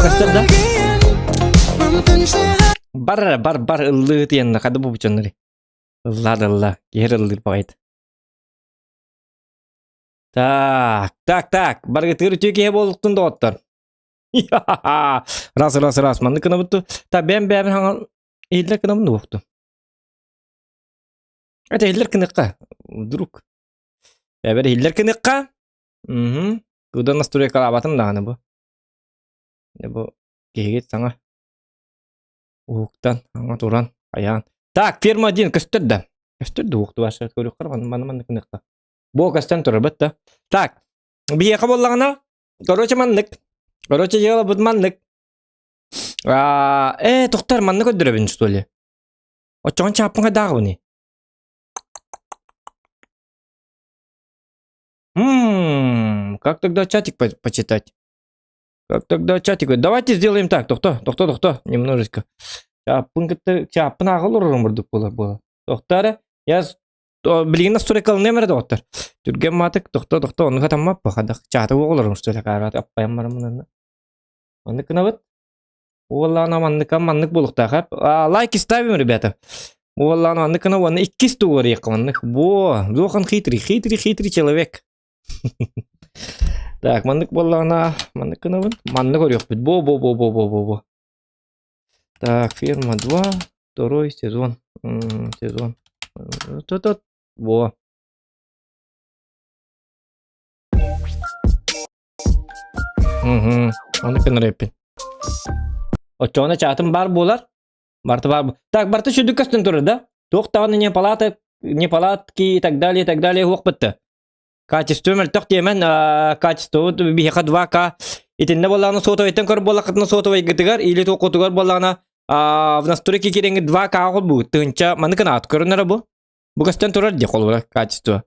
Көстөр да? Бар бар бар ыллыы тиэннэ хады бу бучоннары. Ыллаа да ыллаа. Киһи ыллыыр баҕайыт. Так, так, так. Баргытыыр үтүө киһи буолуктун доҕоттор. Раз, раз, раз. Маннык гынабыт. Так, бэм бэбин хаҥан иһиллэр гынабын дуохту. Это иһиллэр кыныкка. Вдруг. Бэбэр иһиллэр кыныкка. Угу. Куда настройкалаабатым даҕаны бу. Бу киһигит саҥа уһуктан, саҥа туран, айаан. Так, ферма 1 көстөр да. Көстөр да уһукту баша көрүөххэр манна манна кыныкка. Бу көстөн турар бытта. Так, биһиэхэ буоллаҕына, короче маннык. Короче, дьыалабыт маннык. Э, тохтор маннык көрдөрөбүн что ли? Оччоҕун чааппын хайдааҕыбыный? Ммм, как тогда чатик по почитать? Как тогда чатик? Давайте сделаем так, тохто, тохто, тохто, немножечко. Чааппын кытта чааппын ааҕа олорорум бурдук буолар буолар. Тохто эрэ, я билигин настройкаланыам эрэ доҕоттор. Түргэн маатык, тохто, тохто, оннук атаммаппа, хадах чааты оҕолорум что ли, каараат аппайан бараммын Маннык гынабыт. Уоллаана манныка маннык буолуохтаах. Лайки ставим, ребята. Уоллаана маннык гына уонна иккис тугуарыйахха маннык. Во, Зохан хитрый, хитрый, хитрый человек. Так, маннык буоллаҕына маннык гынабын. Маннык көрүөхпүт. Бо, бо, бо, бо, бо, бо, бо. Так, ферма 2, второй сезон. Сезон. Тут, во. Мгм. Ону көнөрөппүн. Оччоҕуна чаатым баар буолар. Барыта баар. Так, барыта сүрдүк көстөн турар да? Туох даҕаны не палата, не палатки и так далее, и так далее уох бытты. Качество мөлтөх диэмэн, качество биһиэхэ 2К. Итиннэ буоллаҕына сотовайтан көр буоллаххытына сотовайгытыгар или туоххутугар буоллаҕына в настройки киирэҥҥит 2К холбуу тыһынча маны кынаат көрүнэрэ бу. Бу көстөн турар дии холобура качество.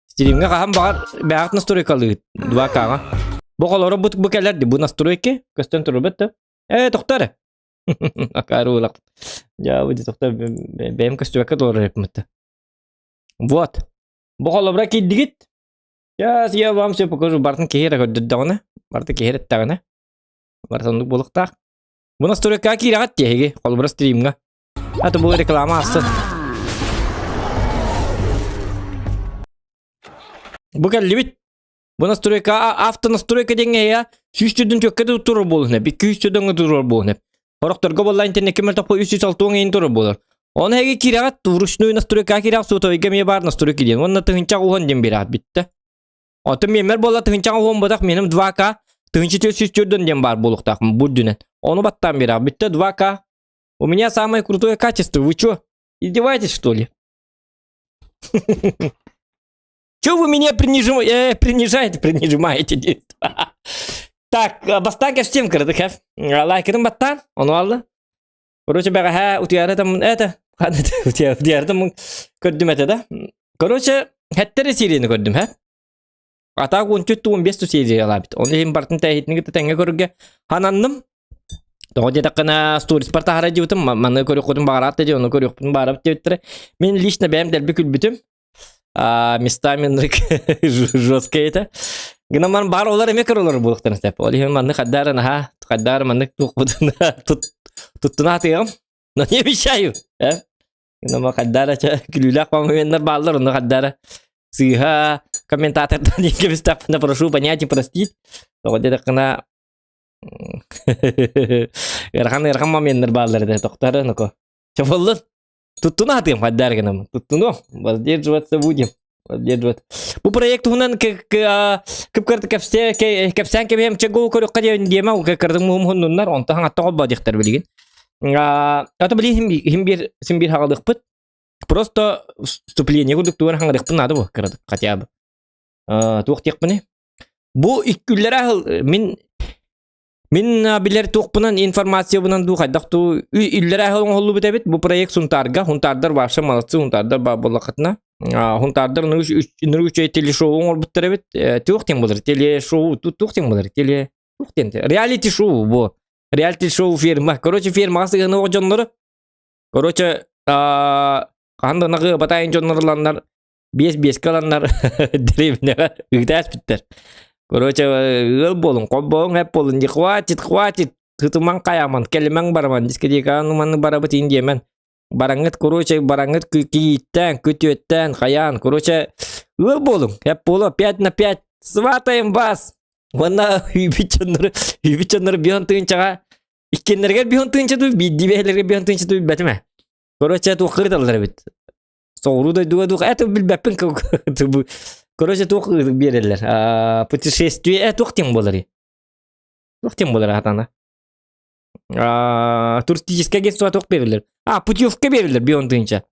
Стримҥэ хаһан баҕар бэйэҕит настройкалыыгыт 2К-ҕа. Бу холоро бу, бу кэлэр дии, бу настройки көстөн турбут да. Ээ, тохтоо эрэ. Акаары уолак. Дьаа, бу тохтоо бэйэм көстүбэккэ толорор эппиммит. Вот. Бу холобура киирдигит. Сейчас я вам все покажу. Бартын киһи эрэ көрдөрдөҕүнэ, барыта киһи эрэ эттэҕинэ. Барыта оннук буолуохтаах. Бу настройкаҕа киирэҕит тиэһиги, холобура стримҥа. Это была реклама астын. Бу кэллибит. Бу настройка автонастройка диэҥҥэ я сүүс түрдүн түөккэ турар буолуһуна, икки үс түрдүн турар буолуһуна. Хорохторго буолла интернекке мөлтөхпө 360 иин турар буолар. Оны эги кирэҕит вручную настройка кирэҕ сотовойга эмиэ баар настройка диэн. Уонна тыһынча уһун диэн бирэҕит бүттэ. Оттон миэммэр буолла тыһынчаҕа уһун ботах миним 2К 1404 диэн баар буолуохтаах бу үрдүнэн. Ону баттаан бирэҕ бүттэ 2К У меня самое крутое качество. Вы чё, издеваетесь, что ли? Чё вы меня принижим... э, принижаете, принижимаете? Так, бастаан кэпсиэм кыратык, лайкытын баттаан, ону алла. Короче, бэҕэһээ утуйаары там это, утуйаары там көрдүм этэ да. Короче, хэттэр серияны көрдүм, һэ. Атаак 14-15 сериялаабыт. Оны иһин бартын тэһитини кытта тэҥҥэ көрөргө хананным. Тоҕо диэтэххинэ сториспар таһара дьыбытым, маны көрүөххүтүн баҕараат да дии, ону көрүөхпүтүн баҕарабыт диэбиттэрэ. Мин лично бэйэм дэлби күлбүтүм. А, местами жесткое это. Гынан баран баар олар эмиэ көрөлөр буолуохтарын сөп. Ол иһин маннык хайдаар наһаа, хайдаар маннык туохпутун туттуна сатыаҕым. Но не обещаю. Э? Гынан хайдаара чэ күлүүлээх моменттар бааллар, онно хайдаара сыыһа комментатордан диэн кэбистэхпинэ прошу понять и простить. Тоҕо диэтэххинэ ыарахан ыарахан моменттар бааллар этэ тохтор ноко. Чэ буоллун. Туттуна сатыам хайдаар гынаммын. Туттунуом. Воздерживаться будем. Воздерживаться. Бу проект туһунан кып-кырты кэпсэ кэпсээн кэбиһэм чэ го көрүөххэ диэн диэмэ кырдым муһум хуннуннар онтон хаҥатта холбоо диэхтэр билигин. Ата билигин хим биир син биир хаҕалыахпыт. Просто вступление курдук тугар хаҥарыахпын наада бу кыратык хотя бы. Туох диэхпиний? Бу иккүллэрэ мин Мин билэр туохпунан информациябынан дуу хайдах дуу иллэрээ оҥоһуллубут эбит бу проект Сунтаарга. Хунтаардар вообще молодцы, Хунтаардар баар буоллаххытына. Хунтаардар ныргы телешоу оҥорбуттар эбит. Туох диэн буолар? Телешоу, туох диэн буолар? Теле туох диэн? Реалити шоу бу. Реалити шоу ферма. Короче, фермаҕа сыһыаны дьоннору. Короче, хаһан да нагы батайын дьоннорланнар биэс биэскэ ыланнар дэриэбинэҕэ ыытааспыттар. Короче, ыал буолуҥ, холбоһуҥ, эп буолуҥ, не хватит, хватит. Тытыман хайаман, кэлимэҥ бараман, дискотекаҕа маннык барабыт иин диэмэн. Бараҥҥыт, короче, бараҥҥыт кийииттээн, күтүөттээн, хайаан, короче, ыал буолуҥ. Эп буолуо, 5 на 5, сватаем вас! Уонна үбүт дьоннору, үбүт дьоннору бион тыынчаҕа, иккиэннэригэр бион тыынча дуу, биирдии бэйэлэригэр бион тыынча дуу билбэтим ээ. Короче, туох кырыталлар эбит. Соҕуруу дойдуга дух, это билбэппин Короче, туох биэрэллэр. Путешествие, э, туох тем буоларый? Туох тем буолар хатана? Туристическое агентство туох биэрэллэр? А, путевка биэрэллэр бион тыынча.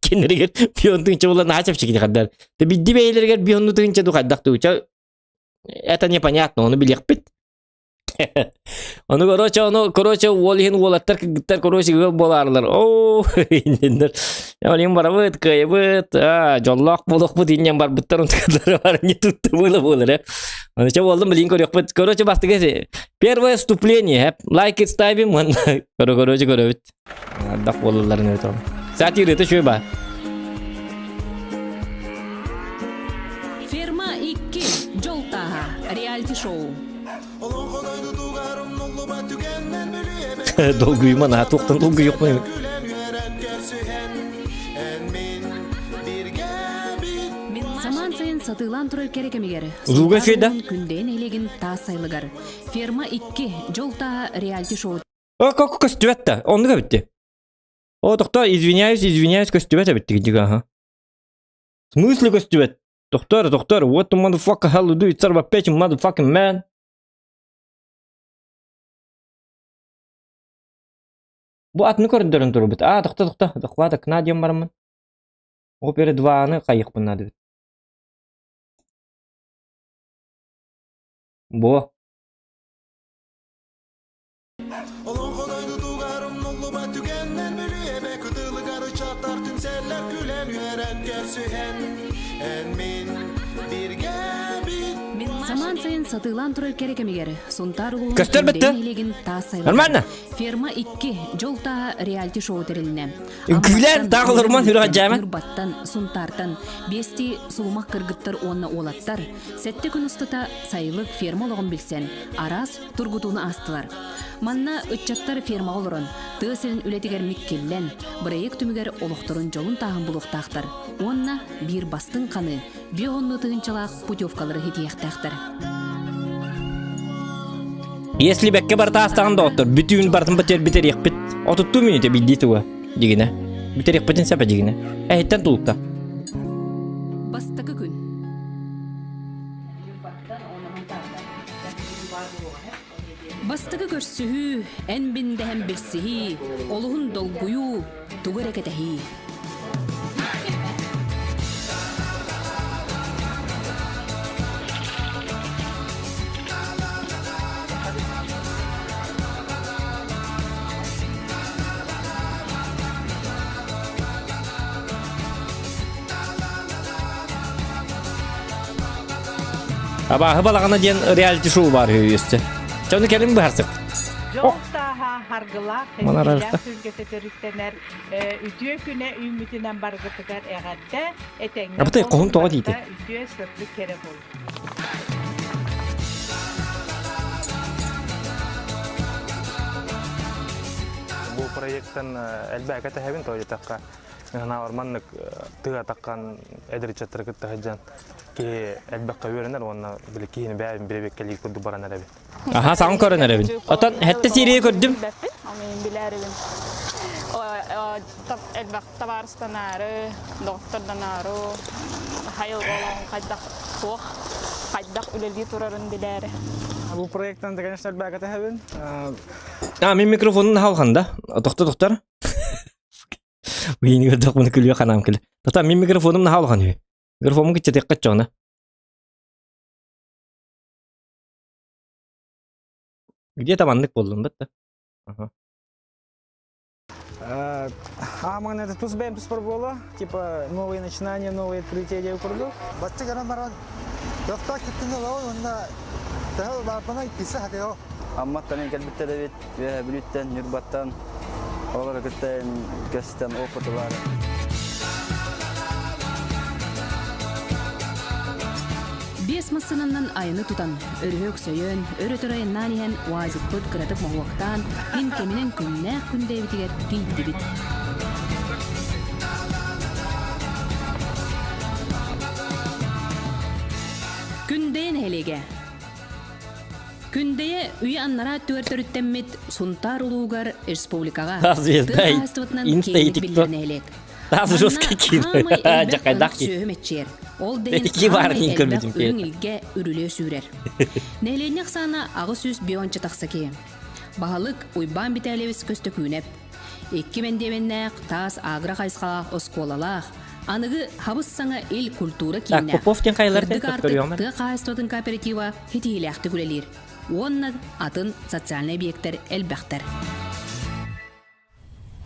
Кинилэригэр бион тыынча буолан наһаа чэпчэкини хаддар. Тэ бидди бэйэлэригэр бионну тыынча ду хайдах тууча. Это непонятно, ону билиэхпит. Ону короче, ону короче уол иһин уолаттар кыргыттар короче ыал буолаарылар. Оо, инниннэр. Олин барабыт, кыайбыт, а, дьоллоох буолуохпут инньэн барбыттар онтукалары бар не тут было буолар. э. Аны чэ буоллум билин көрүөхпүт. Короче, бастакы первое вступление. Лайк ставим, короче көрөбүт. Ардах буолалларын өтөм. Сатир это что ба? Ферма 2 Дьол тааһа реалити-шоу. Долгуйма наһаа туохтан долгуйуохпун. Самаан сайын сатыылаан турар кэрэ кэмигэр Луга феда. Күндэйин нэһилиэгин таас сайылыгар Ферма 2 Дьол тааһа реалити-шоу О, как көстүбэт да. Оннук эбитти. О, тохтоо, извиняюсь, извиняюсь, көстүбэт эбитти дьига, аха. В смысле көстүбэт? Тохтоор, тохтоор, what the motherfucker hell you do, it's a bitch, motherfucking man. Бу атыны көрдөрөн турбут. А, тохто, тохто, доклада кна диэн бараммын. Опера 2-ны хайыхпын надо. Бо. Самаан сайын сатыылаан турар кэрэ кэмигэр Сунтаар улууһун Көстөр Күндэйэ бүттэ. нэһилиэгин таас сайылыгар Нормально? Ферма 2 дьол тааһа реалити-шоу тэрилиннэ. Үҥкүүлээн таах олоруман үрэх дьээмэн. Ньурбаттан, Сунтаартан биэстии сулумах кыргыттар уонна уолаттар сэттэ күн устата сайылык ферма олоҕун билсэн, араас тургутууну аастылар. Манна ыччаттар фермаҕа олорон, тыа сирин үлэтигэр миккиллэн, бырайыак түмүгэр олохторун дьолун тааһын булуохтаахтар уонна биир бастыҥ ханыы, биэ онну тыһыынчалаах путевкалары ситиһиэхтээхтэр. Если бэккэ барыта аастаҕын доҕоттор, бүтүүн барытын бүтэриэхпит. Отуттуу мүнүүтэ билдии туга, дигинэ. Бүтэриэхпитин сөп дигинэ. Эһиттэн тулукта. Бастакы күн. Бастакы көрсүһүү, эн биндэһэн билсиһии, олуһун долгуйуу, тугу эрэ кэтэһии. Абааһы балаҕана диэн реалити-шоу баар үһү өссө. Чэ ону кэлин быһарсык. Дьол тааһа харгылаах Манар эһиилээх сүргэтэ төрүттэнэр үтүө күнэ үүммүтүнэн баргытыгар эҕэрдэ этэҥҥэ Абытай хоһун тоҕо диити? үтүө сырдык кэрэ буол. Бу проекттан элбээкэ тэһэбин тоойутахха Наһаа маннык тыа атаххан эдэр ыччаттары кытта сылдьан киһи элбэххэ үөрэнэр уонна били киһини бэйэбин бирэбиэккэлии курдук баран эрэбин. Аха саҥа көрөн эрэбин. Отон хэттэ сиэрийэ көрдүм. Ол билээрибин. Элбэх табаарыстанаары, доҕоттордоноору, хайылга олоҕун хайдах туох хайдах үлэлии турарын билээри. Бу проекттан, конечно, элбээкэ тэһэбин. А, мин микрофонун халхан да. Тохто тохтор. Уйин көрдөхпүнэ күлүө ханаам кэлэ. Тата мин микрофонум наһаа улахан үһү. Микрофоммун киччэтиэххэ чоҕуна. Где-то маннык буоллун бытта. Ага. Аамаҥ это тус бэйэм туспар буола, типа новые начинания, новые открытия диэн курдук. Бачча гынан баран көхтөөх кыттыыны ылабын уонна төһө улааппана киирсэ сатыаҕым. Амматтан кэлбиттэр эбит, Үөһээ Бүлүүттэн, Ньурбаттан оҕолору кытта көстөн опыты баар. Биэс Биэс массыынанан айаны тутан, өрүһү өксөйөн, өр-өтөр айаннаан иһэн УАЗикпыт кыратык моһуоктаан, мин кэминэн күннээх күндэйбитигэр тиийдибит. Күндэйэ нэһилиэгэ Күндэйэ үйэ аннараа өттүгэр төрүттэммит Сунтаар улуугар республикаҕа Звезда тыа хаһаайыстыбатынан инста и киэҥник биллэр тикток. нэһилиэк. Таас Манна жесткий хаамай киир. элбэх Жакайдах ынах киир. сүөһү мэччиэр. Ол да иһин Ики хаамай баар элбэх көрбүтүм үрүҥ киһи. илгэ үрүлүө сүүрэр. Нэһилиэнньэ ахсаана 800 бионча тахса киһи. Баһылык Уйбаан Битээлэбис Көстөкүүнэп. Икки мэндиэмэннээх таас агро хайысхалаах оскуолалаах, аныгы хабыс-саҥа ил культура Так, кииннээх, Попов диэн хайалар Кырдык тен аартык көрүөҕүм. тыа хаһаайыстыбатын кооператива ситиһиилээхтик үлэлиир уонна атын социальнай объектар элбэхтэр.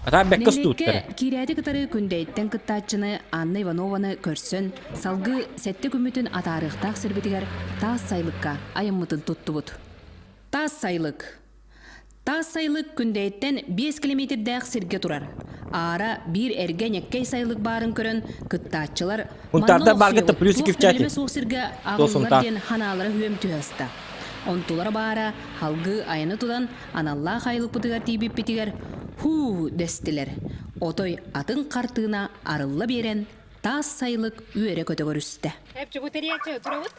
Атаа бэккэ устууттара. Нэһилиэккэ киирээти кытары Күндэйиттэн кыттааччыны Анна Иванованы көрсөн, салгыы сэттэ күммүтүн атаарыахтаах сирбитигэр Таас Сайылыкка айаммытын туттубут. Таас Сайылык Таас сайылык Күндэйиттэн 5 километрдээх сиргэ турар. Аара биир эргэ ньэккэй сайылык баарын көрөн, кыттааччылар манна Унтаардар бааргытта олохсуйабыт, плюсики туох в чате. бэлэмэ суох сиргэ То аҕаллылар Сунтаар. диэн ханаалара үөм түһэ аста. Онтулара баара халгыы айаны тутан, аналлаах айылыкпытыгар тиийбиппитигэр һуу дэстилэр. Отой атын хартыына арылла биэрэн, таас сайылык үөрэ-көтө көрүстэ. Эпчи турабыт.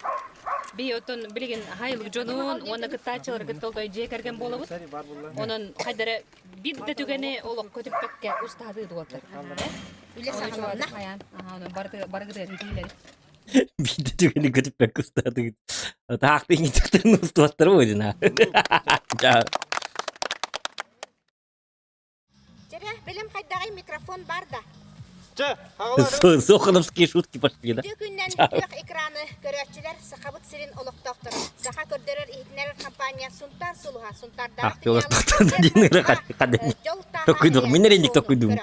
Би оттон билигин хайылык дьонун уонна кыттааччылары кытта олтой дьиэ кэргэн буолабыт. Онон хайдара бир да түгэни олохко түппэккэ устаһатыы дуотар. Үлэ саҕаланна. Аха, барыгы барыгы тиилери. Биир да түгэни көтүппэккэ устаатыгыт. Таахты иҥитиктэрин устуаттара буолина. Дьэрэ, бэлэм хайдаҕый микрофон бар да? Чэ, аҕалар. Сохоновские шутки пошли, да? Үтүө күннэн күөх экраны көрөөччүлэр Сахабыт сирин олохтоохторо. Саха көрдөрөр иһитиннэрэр компания Сунтаар сулуһа Сунтаардаах Токуйдук, мин эрэнник токуйдум.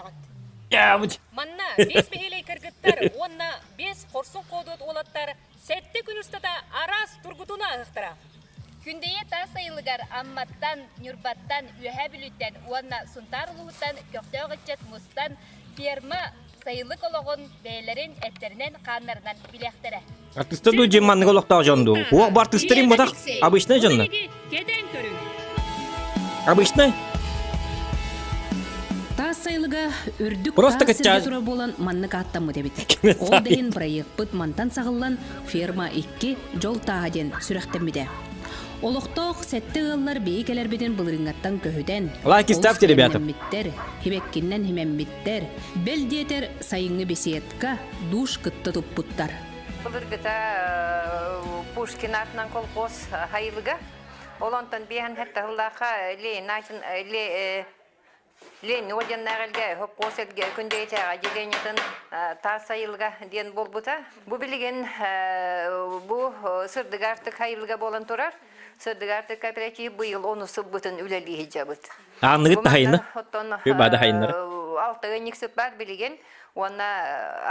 Манна биэс бэһиэлэй кыргыттар уонна биэс хорсун хоодуот уолаттар сэттэ күн устата араас тургутууну ааһыахтара. Күндэйэ таас сайылыгар Амматтан, Ньурбаттан, Үөһээ Бүлүүттэн уонна Сунтаар улууһуттан көхтөөх ыччат мустан ферма сайылык олоҕун бэйэлэрин эттэринэн-хааннарынан билиэхтэрэ. Артыыстар дуу дьиэ маннык олохтоох дьон дуу? Уох бу артыыстар им батах обычный дьоннор. Кэтээн көрүҥ. Обычный? Таас сайылыга үрдүк Просто таас сиргэ кытчаа турар буолан маннык ааттаммыт эбит. Ол да иһин проекпыт мантан саҕыллан ферма 2 дьол тааһа диэн сүрэхтэммитэ. Олохтоох сэттэ ыаллар биһи кэлэрбитин былырыыҥҥаттан көһүтэн, Лайки олус ставьте, ребята. бэлэмнэммиттэр, хибэккиннэн химэммиттэр, бэл диэтэр сайыҥҥы беседка, душ кытта туппуттар. Былыргыта Пушкин аатынан колхоз хайылыга. Ол онтон биэһэн хэттаһыллаахха Ленин Ленин орденнааҕылга хопкуос күндэйитээҕи отделениетын таас сайылыга диэн буолбута. Бу билигин бу сырдыгаартык хайылыга буолан турар. Сырдыгаартык кооператив быйыл ону сылбытын үлэлии сылдьабыт. Аанныгыт таһайына. Оттон Баада хайыннара. алтыгы никсыт бар билигин уонна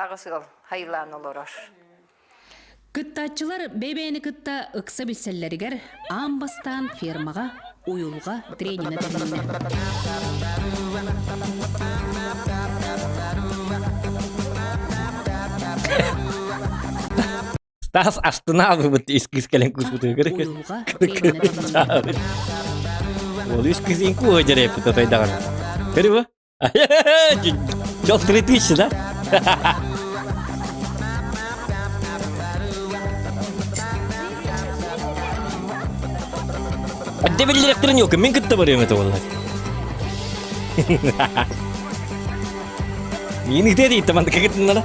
аҕыс ыал хайылаан олорор. Кыттааччылар бэйэ-бэйэни кытта ыкса билсэллэригэр аан бастаан фермаҕа уйулҕа тренинэ тэрилиннэ. Стас астынаабыбыт үс кыыс кэлэн кууспутугар Уйулҕа тренинэ тэрилиннэ. Ол үс кыыс инку дьэрэппит отойдаҕына. Көрү Жол 3000, да? Әдде биллеректерин yok. Мен кытта барыам это боллар. Мин ите диитта манды кытыннара.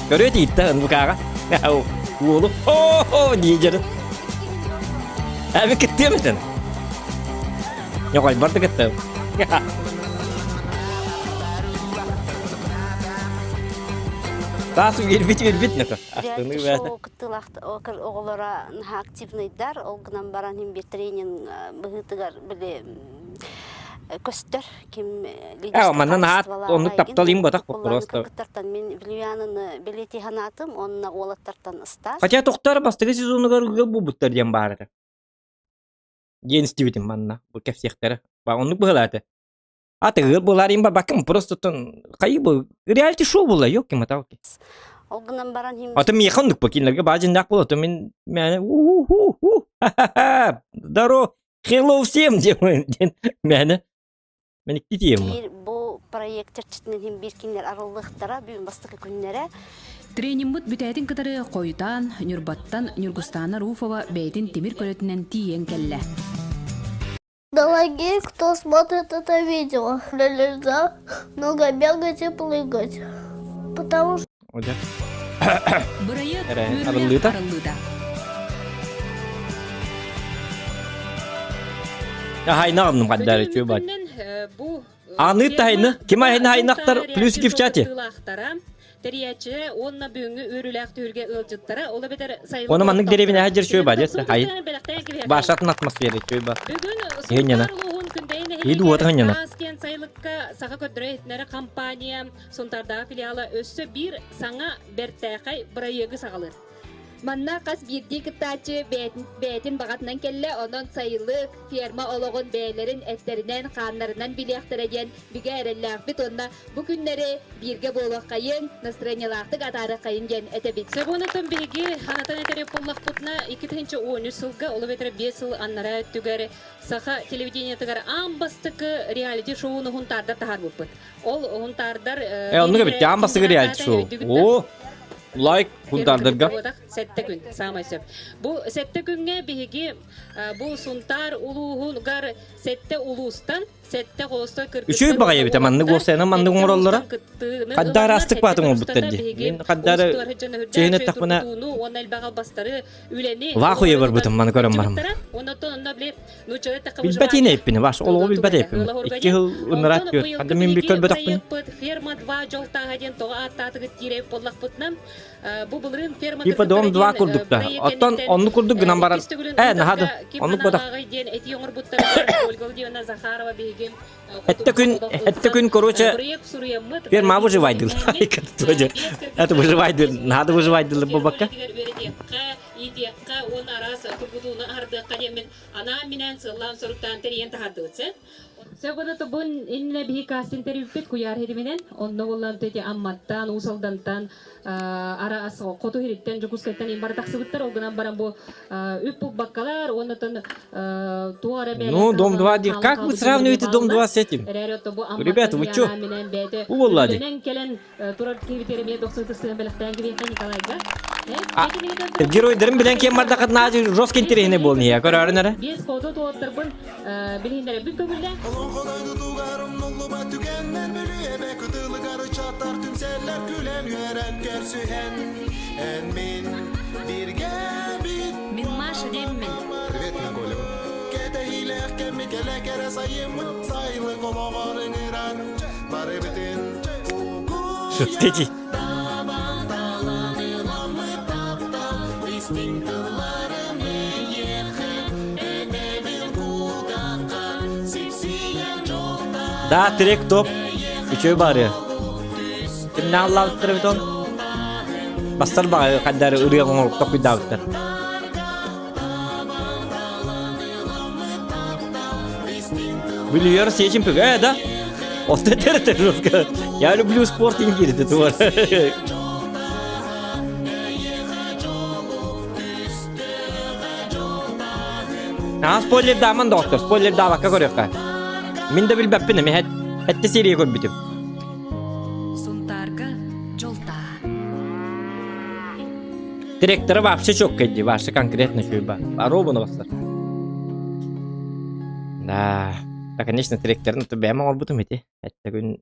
Көрө диитта ынбукаага. Уолу. О, дии Әби кыттыам этен. Yok, барды кыттым. Таас үөрбүт үөрбүт нөкө. Астыны шоу кыттыылаах оҕолоро наһаа активныйдар, ол гынан баран иһин биир тренинг быһыытыгар били көстөр ким Э, манна наһаа оннук таптал им батах просто. Кыргыттартан мин Вильянаны билети ханаатым, онно уолаттартан ыстаас. Хотя тохтор бастакы сезонугар ыал буолбуттар диэн баар этэ. Диэн истибитим манна. Бу кэпсиэхтэрэ. Ба оннук быһалаата. А ты ыал буолаар им барбаккын просто тон хайы бу реалити шоу була ёлки-моталки. Ол гынан баран хим Аты миэхэ оннук бу кинилэргэ баа дьиннээх буолуо. То мин мээнэ у-ху-ху ха-ха-ха здорово hello всем диэн мээнэ мен икки тиийэм. Биир бу проект чэрчитинэн иһин биир кинилэр арыллыахтара бүгүн бастакы күннэрэ. Тренингмыт бүтээтин кытары хойутаан Ньурбаттан Ньургустаана Руфова бэйэтин тимир көлөтүнэн тиийэн кэллэ. Дорогие, кто смотрит это видео, нельзя много бегать и прыгать, потому что Бырайыак Эрэ, үөрүүлээх арыллыыта. арыллыыта. Хайнаҕым хаддары чү бат. Аны тайны ким айны хайнахтар плюсики в чате. Тэрийээччилэрэ уонна бүгүҥҥү үөрүүлээх түһүлгэ ыалдьыттара, ол эбэтэр сайылык Оны маннык дэриэбинэ хаджыр чү ба дьэ хай. бэлэхтээн кэбиһэр. Башатын атмосфера чү ба. Бүгүн Иһинньана. Сунтаар улууһун Күндэйи Иду нэһилиэгэр уота ханньана. Таас диэн сайылыкка саха көрдөрө иһитиннэрэр компания Сунтаардааҕы филиала өссө биир саҥа бэртээхэй бырайыагы саҕалыыр. Манна хас биирдии кыттааччы бэйэтин, бэйэтин баҕатынан кэллэ, онон сайылык, ферма олоҕун бэйэлэрин эттэринэн, хааннарынан билиэхтэрэ диэн бигэ эрэллээхпит уонна бу күннэри бииргэ буолуоххайыҥ, настроениелаахтык атаарыаххайыҥ диэн этэбит. Сөбүнэтэн биһиги ханатан этэр буоллахпытына, 2013 сылга, ол эбэтэр 5 сыл аннараа өттүгэр саха телевидениетыгар аан бастакы реалити-шоуну Хунтаардар таһаарбыппыт. Ол Хунтаардар... Э, оннук эбит, аан бастакы реалити-шоу. О, лайк Хунтаардарга. Сэттэ күн, саамай сөп. Бу сэттэ күҥҥэ биһиги бу Сунтаар улууһугар сэттэ улуустан сэттэ холостой кыргыттар Үчүгэй баҕайы эбит, маннык уопсайынан маннык оҥороллоро. Хаддаары астык баатын оҥорбуттар дии. Мин хаддаары чиһин эттэхпинэ уонна элбэх албастары үлэни Вахуя барбытым маны көрөн барым. Билбэт иин эппини, ваш олоҕу билбэт эппин. Икки сыл ынырат күөр. Хадда мин bir көрбөтөхпүн. Ферма 2 жолтааһа диэн тоҕо ааттаатыгыт диирэ буоллахпытына бу былырыын ферма Типа дом 2 курдук да. Оттон оннук курдук гынан баран э наһаа да оннук бодох. диэн этии оҥорбуттара Ольга Владимировна Захарова биһиги Этте күн, этте күн, короче, ферма выживайдыл. Это выживайдыл, надо выживайдыл бабакка. иитиэххэ уонна араас тургутууну аһардыахха диэммин анаан-минээн сыаллаан-соруктаан тэрийэн таһаардыбыт сэ. Сөбүнэ тобун иннинэ биһи кастинг тэрийбиппит куйаар хитиминэн онно буллан тети Амматтан, Уус Алдантан, араас хоту хириттэн, Дьокуускайтан им бары тахсыбыттар. Ол гынан баран бу үп булбаккалар уонна туох эрэ Ну, Дом 2, как вы сравниваете Дом 2 с этим? Ребята, вы чё? Уволлали. кэлэн турар киһибитигэр эмиэ дохсун сыһан бэлэхтээн кэбиэххэ Николайга. Геройдарын билэн киэн бардахытына жестко интересный буолун я көрөөрүн эрэ. Биэс ходу туоттарбын билиһиннэрэбин көҥүллэ. Мин Маша диэммин. Привет, мин Колябын. Шутки. Да, трек топ. Үчүгэй баары. Кимнээх аллаабыттар эбит ол? Бастар баҕайы хайдары ырыа оҥорук токуйдаабыттар. Бүлүйэр сечим пүгэ, да? Вот это это жестко. Я люблю спорт ингири, ты туар. А спойлер дааман доктор, спойлер даабакка көрүөххэ. Мин да билбэппин, эми хэтте серия көрбүтүм. Сунтаарга дьолтаа. Директора вообще четко иди, вообще конкретно чуйба. Аробаны басар. Да, да, конечно, тректерин то бэйэм оҥорбутум ити. Этте күн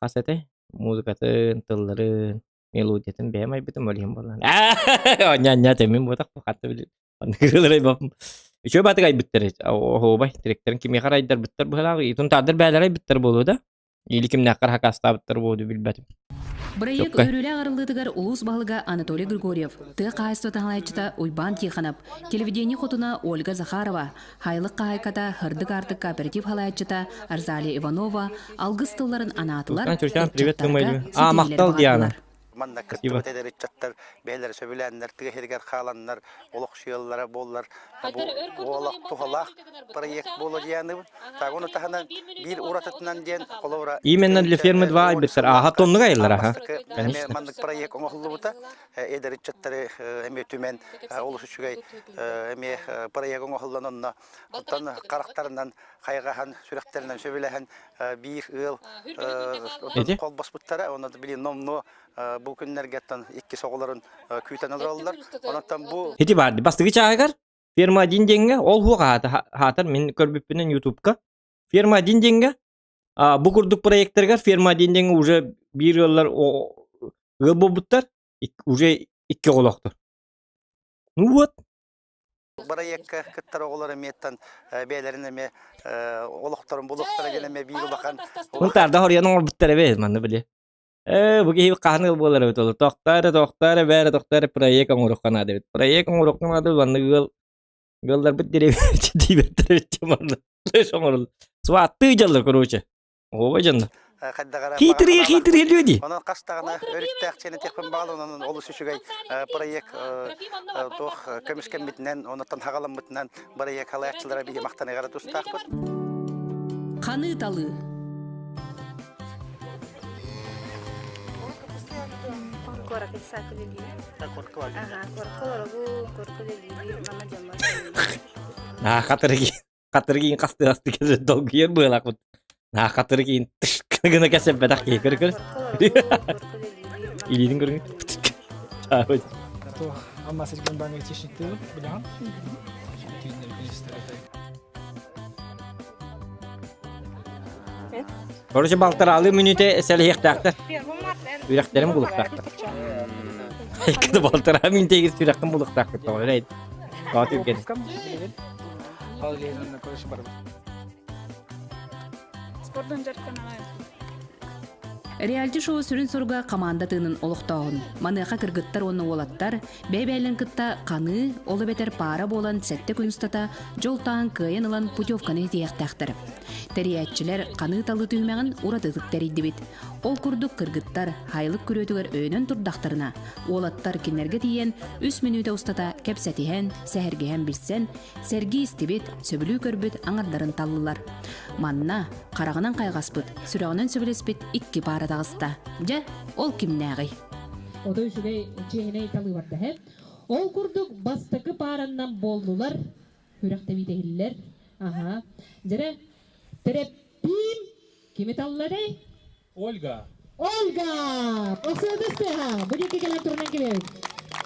хас этэй? Музыкатын, тылларын, мелодиятын бэйэм айбытым ол иһин буоллаҕына. Ньа-ньа тэммин буотах хатта били. Ырыалар айбаппын. Үчүгэй баатык айбыттар. Оһуобай тректерин кимиэхэ эрэ айдарбыттар быһыылаах. Итун-таардыр бээлэрэ айбыттар буолуо да? Или кимнээххэр хакаастаабыттар буолуо билбэтим. Бырайыак Чоккай. үөрүүлээх арыллыытыгар улуус баһылыга Анатолий Григорьев, тыа хаһаайыстыбатын салайааччыта Уйбаан Тихонов, телевидение хотуна Ольга Захарова, Хайлык хаһаайката Һырдык аартык кооператив салайааччыта Арзалия Иванова алгыс тылларын анаатылар, Чурчан, привет, ыччаттарга А, ситиһиилэри махтал, Диана. баҕардылар. Манна Спасибо. кыттыбыт эдэр ыччаттар бэйэлэрэ сөбүлээннэр тыа сиригэр хааланнар олохсуйаллара буоллар бу олох туһалаах проект буолуо диэханыбын. Так ону таһынан биир уратытынан диэн холобура Именно для фермы 2 айбыттар. Ааха тоннук айыллар аха. бастакы эмиэ маннык проект оҥоһуллубута. Эдэр ыччаттары эмиэ түмэн олус үчүгэй эмиэ проект оҥоһуллан онно оттон харахтарынан хайҕаһан сүрэхтэринэн сөбүлэһэн биир ыал холбоспуттара онон билин номнуо бу күннэргэттэн иккис оҕолорун күүтэн олороллор онон бу Ити баар бастакы чааһыгар ферма один диэҥҥэ ол хуох аатар мин көрбүппүнэн ютубка ферма один диэҥҥэ бу курдук проекттарыгар ферма один диэҥҥэ уже биир ыаллар ыал буолбуттар уже икки оҕолоохтор ну вот Бырайыакка кыттар оҕолор эмиэттэн бэйэлэрин эмиэ олохторун булуохтара диэн эмиэ биир улахан Мунтаарда хоруйан оҥорбуттар эбит манна били. Ээ, бу киһи хаһан ыал буолар эбит ол. Тохтоо эрэ, тохтоо эрэ, бээрэ, тохтоо эрэ, проект оҥоруохха наада эбит. Проект оҥоруохха наада, манна ыал ыалларбыт диэбэттэр эбит манна. Оҥорул. Сваттыы дьаллар, короче. Оҕо дьонно. Хитрые, хитрые люди. Онон хас даҕаны өрүттээх чиэнэ тиэхпин баҕал, онон олус үчүгэй проект туох көмүскэммитинэн, онуттан хаҕаламмытынан проект халаяччылара биһи махтаныгара тустаахпыт. Ханыы талыы. Аа, хатырыгы хатырыгын хастыгасты кэсэ долгуйар быалаахпыт. Аа, хатырыгын тыш гына кэсэппэтэх киһи көр көр. Илиитин көрүҥ. Чаабыт. Амма сирген баҥа айтишниктыы билэҕин? Короче, балтараалыы мүнүүтэ сэлэһиэхтээхтэр. Үрэхтэрин булуохтаахтар. Икки балтараа мүнүүтэ сүрэххин булуохтааххыт тоҕо эрэ. Тоҕо түргэн. Спордун дьарыктанаҕын. Реалити-шоу сүрүн соруга команда тыынын олохтооһун. Маныаха кыргыттар уонна уолаттар бэйэ-бэйэлэрин кытта ханыы, ол эбэтэр паара буолан сэттэ күн устата дьол таһын кыайан ылан путевканы тиһиэхтээхтэр. Тэрийээччилэр ханыы талыы түһүмэҕин уратытык тэрийдибит. Ол курдук кыргыттар һайлык күрүөтүгэр өйөнөн турдахтарына, уолаттар кинилэргэ тиийэн үс мүнүүтэ устата кэпсэтиһэн, сэһэргэһэн билсэн, сэргии истибит, сөбүлүү көрбүт аҥардарын таллылар. Манна хараҕынан хайҕаспыт, сүрэҕинэн сөбүлэспит икки паара таҕыста. Дьэ, ол кимнээҕий? Ото үчүгэй чиэһинэй талыы барда һэ. Ол курдук бастакы паараннан буоллулар, күрэхтэбиитэ иһиллэр. Аха. Дьэрэ, Тэрэппиин кими талларый? Ольга. Ольга! Осыадыстыаха! Бу диэки кэлэн турунан кэлэбит.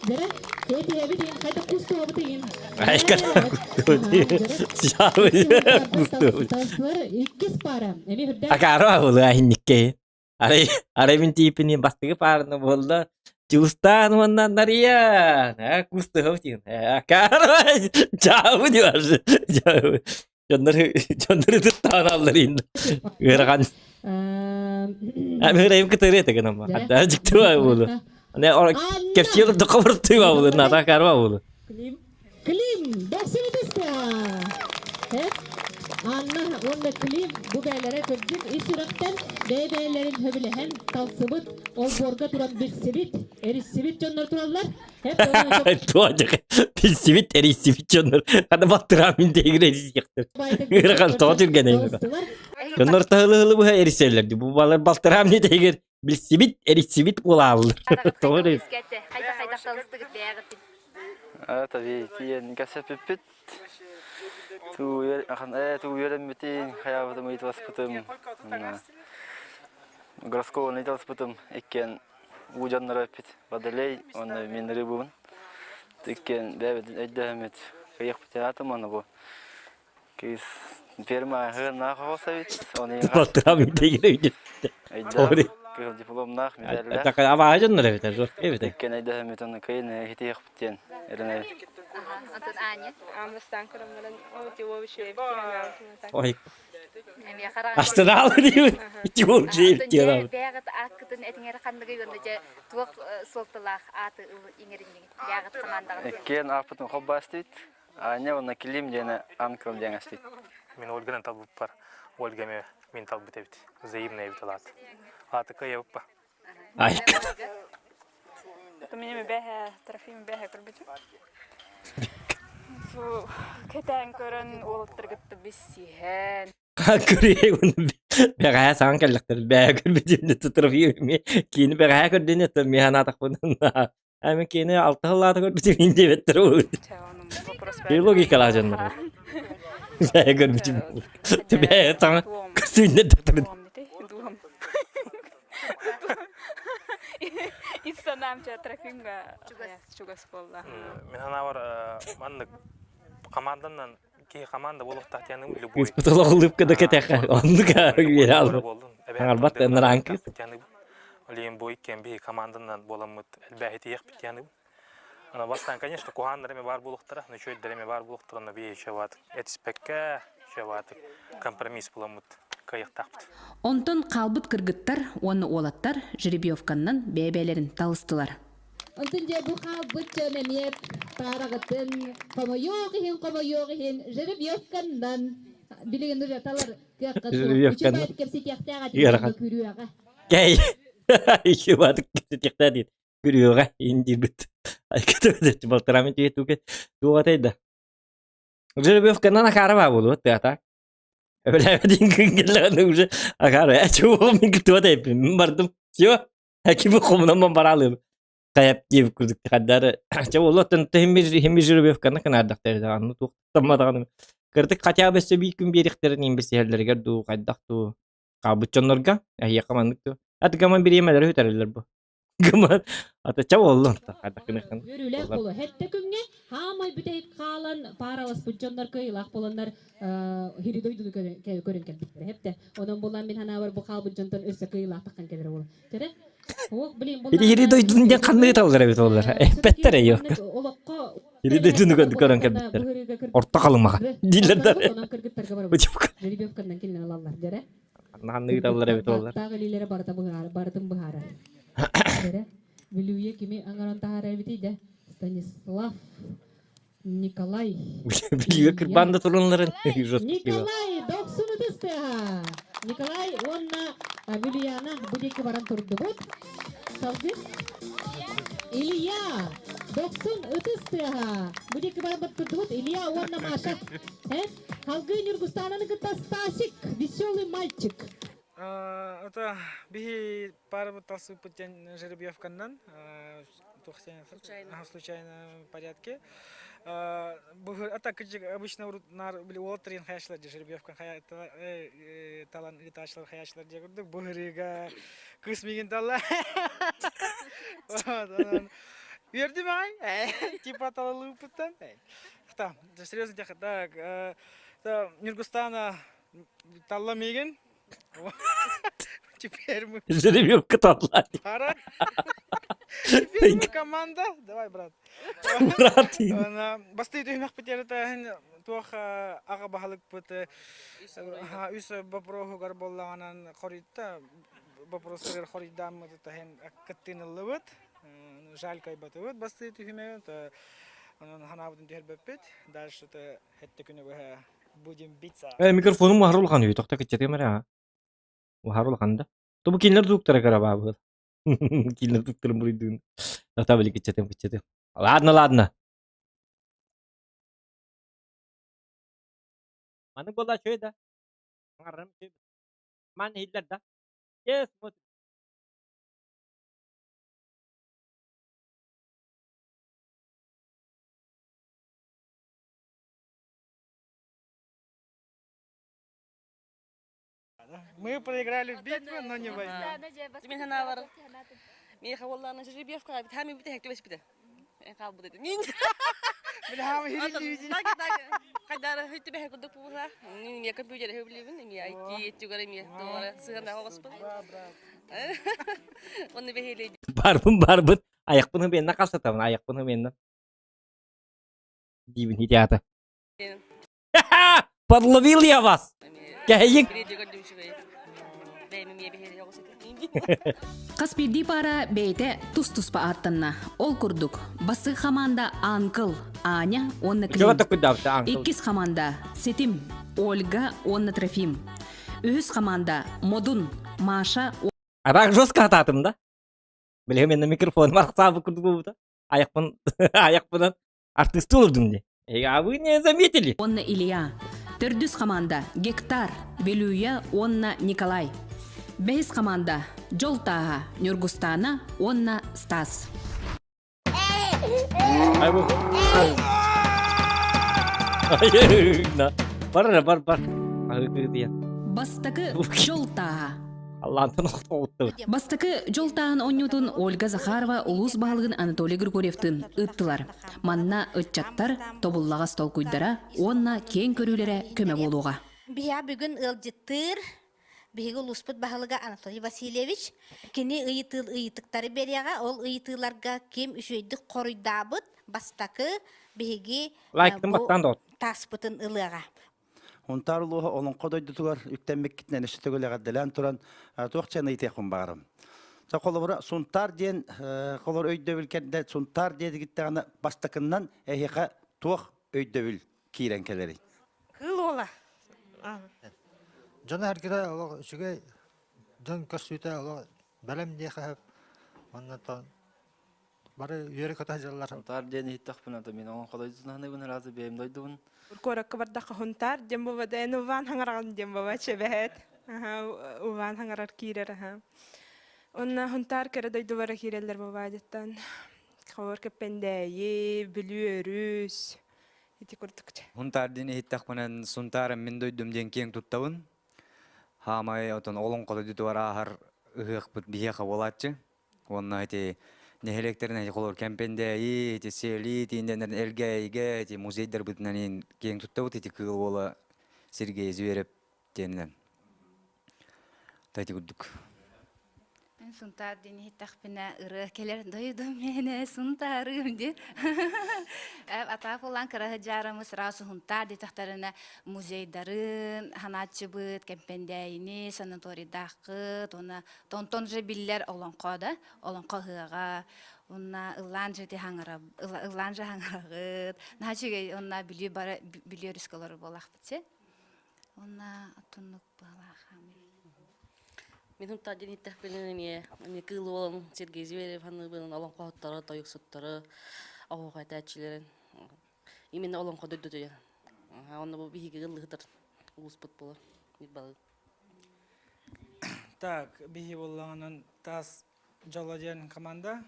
Дьэрэ, этиһэбит иһин, хайдах кустуобут иһин. Иккис пара. Эми хүрдэ. Акаары абылы ахинникке. Арай, арай мин тииппини бастакы паарына буолла. Дьулустаан уонна Нария. А, кустуһов диэн. Акаары чаабы диэн. Чаабы. Дьоннор дьоннор ытыттаан аллар иин. Ыарахан. Амырайым кытары этэ гынама. Хатта дьиктуа буолу. Ане ор кепсиел докобуртуга буолу. Ната карва буолу. Клим. Клим, бэсибитистэ! Анна уонна Клим бу бээлэрэ кырдьык ис сүрэхтэн бэйэ-бэйэлэрин сөбүлэһэн талсыбыт, олбуорга туран билсибит, эриссибит дьоннор тураллар. Билсибит, эрийсибит дьоннор. Хана баттыраам мин тегир эрийсиэхтэр. Ыарахан тоҕо түргэнэй. Дьоннор таһылы-һылы быһа эрийсэллэр. Бу балар балтыраам не тегир билсибит, эрийсибит буолааллар. Тоҕо эрий. Хайдах-хайдах талыстыгыт бэйэҕитин? Tabii тиийэн кэсэппиппит. Туу үөрэммитин, хайаабытым ыйыталаспытым. Гороскобун ыйыталаспытым. Иккиэн уу дьонноро эппит. Водолей уонна мин рыбыбын. Иккиэн бэйэбитин өйдөһөммүт кыйыахпыт аатым уонна бу Кыыс ферма аһыаннаах оҕус эбит. Оны Балтыраам өйдөөх. Өйдөөх. Кыһыл дипломнаах, медаллээх. Абааһы дьоннор эбит, жестко эбит. Иккиэн өйдөһөммүт уонна кыйын иһитиэхпит диэн эрэнэбит. Антон Аня. Амыстан көрөммөрөн Ой. Астынаал диибит. Ити ол жейбит диэн. Бэйэҕит ааккытын этиҥэр ханныгы уонна дьэ туох суолталаах ааты иҥэриннигит? Бэйэҕит хамаандаҕыт. Иккиэн ааппытын холбоостубут. Аня уонна Клим диэни Анкл диэн эстит. Мин Ольганан талбыппар Ольга эмиэ мин талбыт эбит. Взаимный эбит ол аат. Ааты кыайабыппа. Айка. Минем бэһэ, Трофим бэһэ көрбүтүм. Бу кэтээн көрөн уолаттаргытта биссиһэн. Көрүө бэҕэһээ саҥа кэллэхтэр бэҕэ көрбүтүм Трофим киини бэҕэһээ көрдүн это миэхэ анаатахпын Ами киини алта сыллаата көрбүтүм ин диэбэттэр Би логикалаах дьоннор. Бэҕэ көрбүтүм. Бэҕэ саҥа көстүүннэр докторын. Ис санаам ча Трофимга чугас буолла. Мин санаабар маннык команданан киһи команда буолуохтаах диэн любой. Кыыспыт улыбка да кэтэхэ оннук үөрэ албат. Аҥарбат ынраан кыыс. Олейн бу иккиэн биһи команданан буоламмыт элбээһитиэхпит диэн Ана бастаан, конечно, куһааннар эме баар буолуохтара, нөчүөйдэр эме баар буолуохтара, но биһи чеваатык этиспэккэ, чеваатык компромисс буламмыт кыайыахтаахпыт. Онтон хаалбыт кыргыттар уонна уолаттар жеребьевканнан бэйэ-бэйэлэрин талыстылар. Онтон дьэ бу хаалбыт дьон эмиэ паараҕытын хомойуох иһин хомойуох иһин жеребьевканнан билигин уже талар кыаххыт суох. Жеребьевканнан. Үчүгэй кэпсэтиэхтээх Ыарахан. этим күрүөҕэ. Кэй. Үчүгэй кэпсэтиэхтээх диит. Күрүөҕэ иин диирбит. Айкытыбыт балтарамын тиhe туке туоҕатай да. Жеребьевканан акара баа буолуо тыата. Эбэлээбэтин күнгеллэҕинэ уже акара эчуом мин туотай бардым. Все. Кими хомунан баралым. Кайап диэбит курдук хаддары. Чэ буолуоттан химми жеребьевканы кынаардахтар даҕаны туохтамматаҕаны. Кырдык хотя бы өссө биир күн биэриэхтэрин иин бисиһэллэригэр дуу хайдах дуу хаалбыт дьоннорго эһиэхэ маннык дуу. Ат гаман бириэмэлэри үтэрэллэр бу. Гыман ата ча буоллун хайдах гыныххын. Үөрүүлээх буолуо. Хэттэ күҥҥэ хаамай бүтэһик хаалан паараласпыт дьоннор кыайыылаах буоланнар хири дойдуну көрөн кэлбиттэр. Хэптэ. Онон булан мин ханаабар бу хаалбыт дьонтон өссө кыайыылаах таххан кэлэр уол. Тере? Ох, блин, бу Ити хири дойдуну диэн ханныгы таллар эбит олар. Эппэттэр эйо. Олоххо Хири дойдуну көрөн кэлбиттэр. Орто халымаҕа дииллэр да. Онон кыргыттарга барабыт. Жеребьевканнан кинилэр алаллар дьэрэ. Ханныгы таллар эбит олар. Таах илиилэрэ барыта быһаар, барытын быһаарар. Дьэрэ. Бүлүүе кими аҥаран таһаарар эбитий да? Станислав Николай. Бүлүүгэ кырбаан да турунларын Николай дохсун ытыстыаха. Николай уонна Вилияна бу диэки баран турдубут. Салгыы. Илья дохсун ытыс тыаһа. Бу диэки баран турдубут. Илья уонна Маша. Э? Салгыы Ньургустананы кытта Стасик, веселый мальчик. Это биһи пара талсыппыт диэн жеребьевканнан случайно случайно порядке это обычно нар били уолаттарын хаяшлар жеребьевкан талан летачлар хаячлар диye курдук быһырыга кыс мигин талла үөрдүм аҕай типа талалыыппыттан серьезно так Ньургустана талла миигин Теперь мы... Жеребьевка талла. Пара. Теперь мы команда. Давай, брат. Брат. Бастыы түһүмэхпит эрэтээһин туох аҕа баһылыкпыт үс боппуруоһугар буоллаҕынан хоруйда боппуруостарыгар хоруйдааммыт таһын кыттыыныллыбыт. Жаль кайбатыбыт бастыы түһүмэҕи. Онон ханаабытын түһэрбэппит. Дальше это хэттэ күнү быһа будем биться. Э, микрофонум уһар улахан үһү, тохто кыччатыам эрэ аа. Уһар улахан да. Тобу кинилэр звуктара кыра Кинилэр звуктарын буруйдуун. Тохто били кыччатыам, кыччатыам. Ладно, ладно. Маннык буолла үчүгэй да. Аҥарым үчүгэй. Ман иһиллэр да. Yes, смотри. Мы проиграли в битву, но не в войне. Мин ханаалар миэхэ уоллаана жеребьевкаҕа бит бит хэктибэспитэ хаалбыт этим мин хайдары хөйтүбэһэ курдук була мин компьютер билибин эми IT өттүгэр эми туора сыһыаннаах оҕоспун онно бэһиэлэй Барбын барбын айахпын хымиэннэ хасатабын айахпын хымиэннэ диибин хитята Подловил я вас! Кэһэйиҥ! Хас биирдии паара бэйэтэ тус-туспа ааттанна. Ол курдук, бастакы хамаанда Анкл, Аня уонна Клим. Иккис хамаанда Ситим, Ольга уонна Трофим. Үһүс хамаанда Модун, Маша А так жестко атаатым да? Билигин мене микрофон арахсаабыт курдук буолбута. Аяқпын аяқпынан артисты олордум дии. А вы не заметили? Уонна Илья. Төрдүс команда Гектар, Белюя уонна Николай. Бэһис команда Дьол Тааһа, Ньургустаана уонна Стас. Ай бу. Ай, бар эрэ бар бар. Аһыы диэн. Бастакы Дьол Тааһа. Аллаантан охтоҕуттубут. Бастакы дьол тааһын оонньуутун Ольга Захарова улуус баһылыгын Анатолий Григорьевтыын ыыттылар. Манна ыччаттар тобуллаҕас толкуйдара уонна киэҥ көрүүлэрэ көмө буолуоҕа. Биһиэхэ бүгүн ыалдьыттыыр биһиги улууспут баһылыга Анатолий Васильевич. Кини ыйытыы ыйытыктары биэриэҕэ. Ол ыйытыыларга ким үчүгэйдик хоруйдаабыт бастакы биһиги Лайктын бу баттаан доҕот. тааспытын ылыаҕа. Унтаар улууһа олоҥхо дойдутугар үктэммиккитинэн өссө төгүл эҕэрдэлээн туран туох чэн ыйытыахпын баҕарам. Холобура, Сунтаар диэн холор өйдөбүл кэрдэ Сунтаар диэтигиттэҕинэ бастакыннан эһиэхэ туох өйдөбүл киирэн кэлэрий? Кыыл уола. Дьоно эргитэ олох үчүгэй дьон көрсүүтэ олох бэлэм диэхэ уонна Бары үөрэ-көтө сылдьаллар. Сунтаар диэн иһиттэхпинэ, то мин оҥон холойдун ханыыбын ыраазы бэйэм дойдубун. Куоракка бардахха Хунтаар диэн буолбата, эн Уваан хаҥараҕын диэн буолба, чэбэһэт. Уваан хаҥарар киирэр аха. Онно Хунтаар кэрэ дойдулара киирэллэр буолбаадыттан. Ховор Кэппэндээйи, Бүлүү өрүс ити курдук. Хунтаар диэн иһиттэхпинэ, Сунтаарым мин дойдум диэн киэҥ туттабын. Хаамай отон олоҥхо дойдутугар ааһар ыһыахпыт биһиэхэ буолааччы. Уонна ити нэһилиэктэрин ити холор Кэмпэндээйи, ити Сиэли тииндэнэр Элгээйигэ ити музейдарбытынан киэҥ туттабыт ити Кыыл Уола Сергей Зверев диэнинэн. Та ити курдук. Мен Сунтаар диэн иһиттэхпинэ ырыа кэлэр дойдум миэнэ Сунтаарым диэн. Атаах улаан кыраһы дьаарымы сразу Сунтаар диэтэхтэринэ музейдарын ханааччыбыт, Кэмпэндээйини, санаторийдааххыт уонна Тонтон же биллэр олоҥхо да, олоҥхо ыһыаҕа, уонна ыллаан же хаҥара, ыллаан же хаҥараҕыт. Наһаа үчүгэй уонна Бүлүү бары Бүлүү өрүскэ олорор буолаахпыт си. Уонна оттуннук быһалаахамый. Мин Һунтаар диэн иһиттэхпинэ эмиэ эмиэ Кыыл Уолун Сергей Зверев ханыыбын олоҥхоһуттары, тойуксуттары, оһуохай этээччилэрин именно олоҥхо дойдутуйа. Онно бу биһиги ыллыһытар улууспут буолар. Балык. Так, биһи буоллаҕынан таас дьоло диэн команда.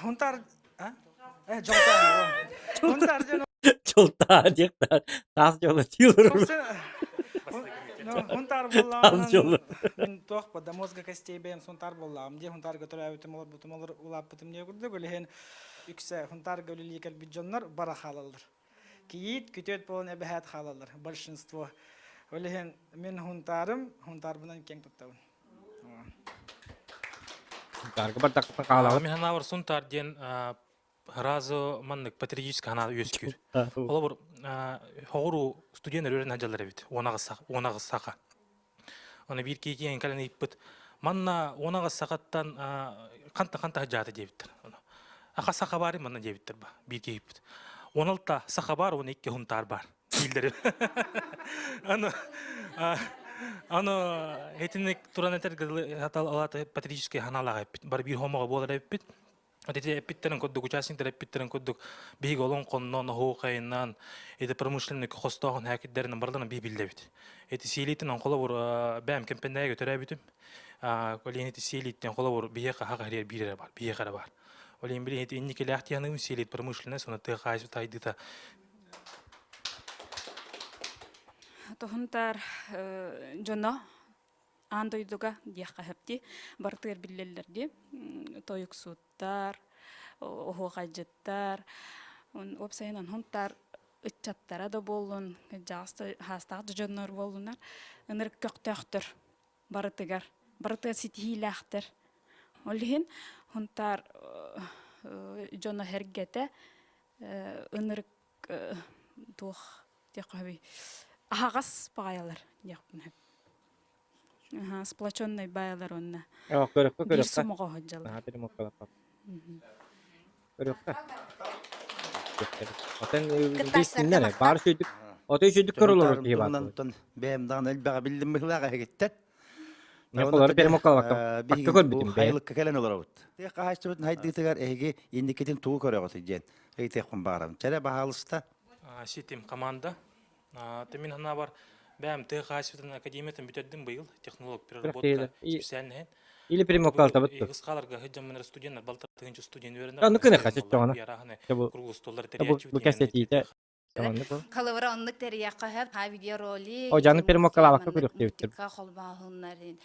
Хунтар а? Э, Жолтаа. Хунтар диэн Жолтаа диэх таас дьоло диир. Хунтар Таас дьоло. буоллаҕынан мин туох ба до мозга костей бэйэм сунтаар буоллаҕым дии хунтаарга төрөөбүтүм олорбутум олор улааппытым диye курдук үлэһин үксэ хунтаарга үлэлии кэлбит дьоннор бара хаалаллар Кийиит, күтүөт буолан эбэһээт хаалаллар, большинство. Ол иһин мин хунтаарым, хунтаарбынан киэҥ туттабын. Хунтаарга бардахпын хаалаҕын. Мин санаабар Сунтаар диэн сразу маннык патриотическай санаа үөскүүр. Холобур, хоҕуруу студенттар үөрэнэ сылдьаллар эбит, 18 саха. Аны биир киһи киэн кэлэн ыйыппыт, манна 18 сахаттан ханта ханта сылдьаата диэбиттэр. Аха саха баар манна диэбиттэр ба биир киһи ыйыппыт. 16 саха баар, 12 хунтаар баар дииллэр. Аны аны этинник туран этэр алата патриотическай ханаалаах эппит. Бар биир хомоҕо буолар эппит. Ити эппиттэрин курдук, участниктар эппиттэрин курдук, биһиги олоҥхоннон, оһуохайынан, ити промышленный хостооһун хээкиддэринэн барыларын бии биллэбит. Ити сиэлиитин холобур бэйэм Кэмпэндээйигэ төрөөбүтүм. Ол ити сиэлииттэн холобур биһиэхэ хаха хэрийэр биир эрэ баар, биһиэхэ эрэ баар. Ол иһин билигин ити инникилээх тиһаныгым сиэлиит промышленность уонна тыа хаһаайыстыбата сайдыыта Тоһунтар дьоно аан дойдуга диэххэ сөп дии барытыгар биллэллэр дии тойуксуттар оһуохайдьыттар уопсайынан хунтаар ыччаттара да буоллун хаастаах да дьоннор буоллунар ынырык көхтөөхтөр барытыгар барытыгар ситиһиилээхтэр ол иһин хунтаар дьоно сэргэтэ ынырык туох диэххэ сөбүй аһаҕас баҕайылар диэхпин сөп Сплоченный баайлар уонна Көрөххө биир көрөххө. сомоҕо сылдьаллар. Наһаа перемоткалаппат. Көрөххө. Отон Кыттааччыларга баар махтал. сүдүк отой сүдүк көрөлөр Сунтаарым киһи баар. туһунан бэйэм даҕаны элбэҕи биллим быһыылаах эһигиттэн. Мен холары перемокалакка бакка көрбүтүм бэйэ. Хайылыкка кэлэн олоробут. Тыа хаһаайыстыбатын хайдыытыгар эһиги инникитин тугу көрөҕүт диэн ыйытыахпын баҕарабын. Чэрэ баһаалыста. Ситим команда. Мин санаабар бэйэм тыа хаһаайыстыбатын академиятын бүтэрдим быйыл технолог переработка специальноһын. Или перемокалтабыт. Ысхаларга сылдьаммын студенттар балтар тыһыынча студент үөрэнэр. Аны кыны хачыччоҕына. Круглый столлар Бу кэсэтиитэ Халыбыра оннук тэрийэххэ сөп ха видеоролик О, жаны перемокалаабакка көрүөх диэбиттэр. холбооһуннарын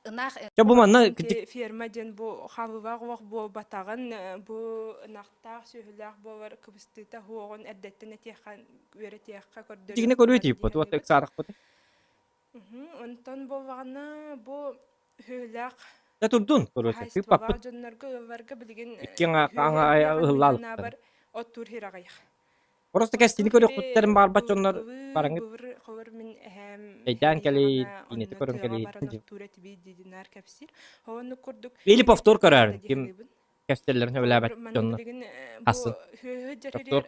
ынах Чэ бу манна ферма диэн бу халыба уох буолбатаҕын бу ынахтаах сүөһүлээх буолар кыбыстыыта уоҕун эрдэттэн этиэххэ үөрэтиэххэ көрдөрүөххэ Дьигинэ көрүү тииппит, уот ыксаарахпыт. Онтон буоллаҕына бу сүөһүлээх Дэ турдун, короче, хаһаайыстыбалаах дьоннорго ыалларга билигин Икки аҥа ыһыллаалыктар. оттуур сир аҕыйах. Просто кэстини көрүөхпүттэрин баарбат дьоннор бараҥыт өйдөөн кэлин, киинэти көрөн кэлин. Или повтор көрөөрүн, ким кэстэллэрин сөбүлээбэт дьоннор асын. Повтор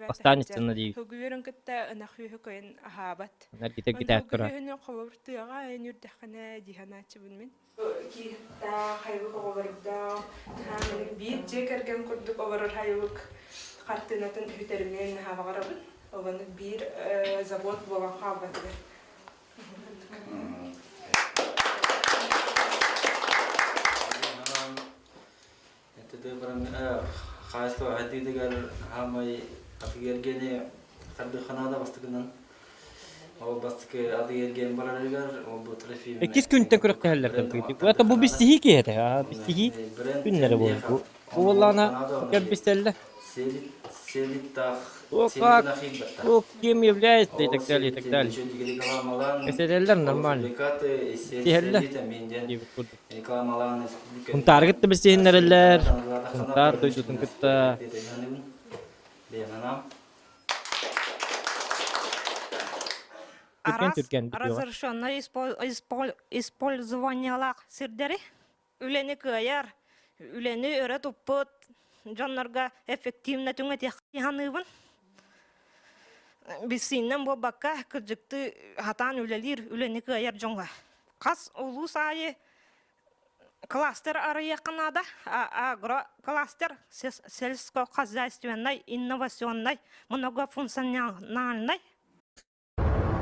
останется на дии. Хылгы кытта ынах үөһү көйөн аһаабат. Наргита гитаат көрөр. Үөһүнү холобур тыаҕа эн үрдэххинэ диһанааччыбын мин. Киһиттаах, хайылык оҕолордоох, биир дьиэ кэргэн курдук олорор хайылык хартыынатын үһүтэринэн наһаа баҕарабын. Олону биир завод буолан хаалбатыгар. Хаайыстыба хайдыытыгар хаамай атыгергени хардыханаада бастыкынан ол бастакы атыгерген барарыгар ол бу трофим Иккис күнтэн күрэхтэһэллэр кыргыйдык. Это бу биссиһии киһи этэ. Биссиһии күннэрэ буолбу. Бу буоллаҕына кэлбистэллэ. О как, о кем является и так далее, и так далее. Кэсэтэллэр нормально. Сиһэллэр диэбит курдук. Сунтаарга кытта билсиһиннэрэллэр. Сунтаар дойдутун кытта Түргэн түргэн Разрешенное использованиелаах сирдэри үлэни кыайар, үлэни өрө туппут дьоннорго эффективно түҥэтиэх саныыбын. Биссииннэн буолбакка, кырдьыкты хатаан үлэлиир, үлэни кыайар дьоҥҥо. Хас улуус аайы кластер арыйыахха наада. Агрокластер, сельскохозяйственный, инновационный, многофункциональный.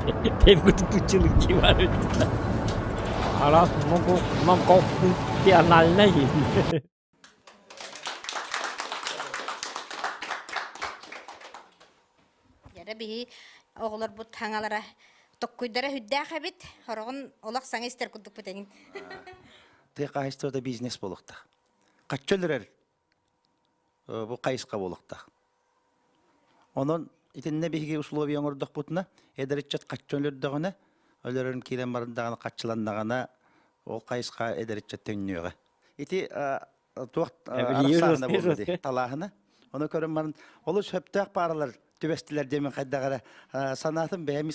Тутуччулук дии бар эбит. Араас многофункциональный. Дьэрэ биһи оҕолорбут хаҥалара токкуйдара сүрдээх эбит. Хороҕун олох саҥа истэр курдукпут эҥин. Тыа хаһаайыстыбата бизнес буолуохтаах. Хаччы өлөрөр бу хайысха буолуохтаах. Онон итиннэ биһиги условия оҥордохпутуна, эдэр ыччат хаччы өлөрдөҕүнэ, өлөрөн киирэн баран даҕаны хаччыланнаҕына, ол хайысха эдэр ыччат төннүөҕэ. Ити туох арахсаана буолла дии, талааһына. Ону көрөн баран, олус сөптөөх пааралар түбэстилэр диэмин хайдах эрэ санаатым бэйэм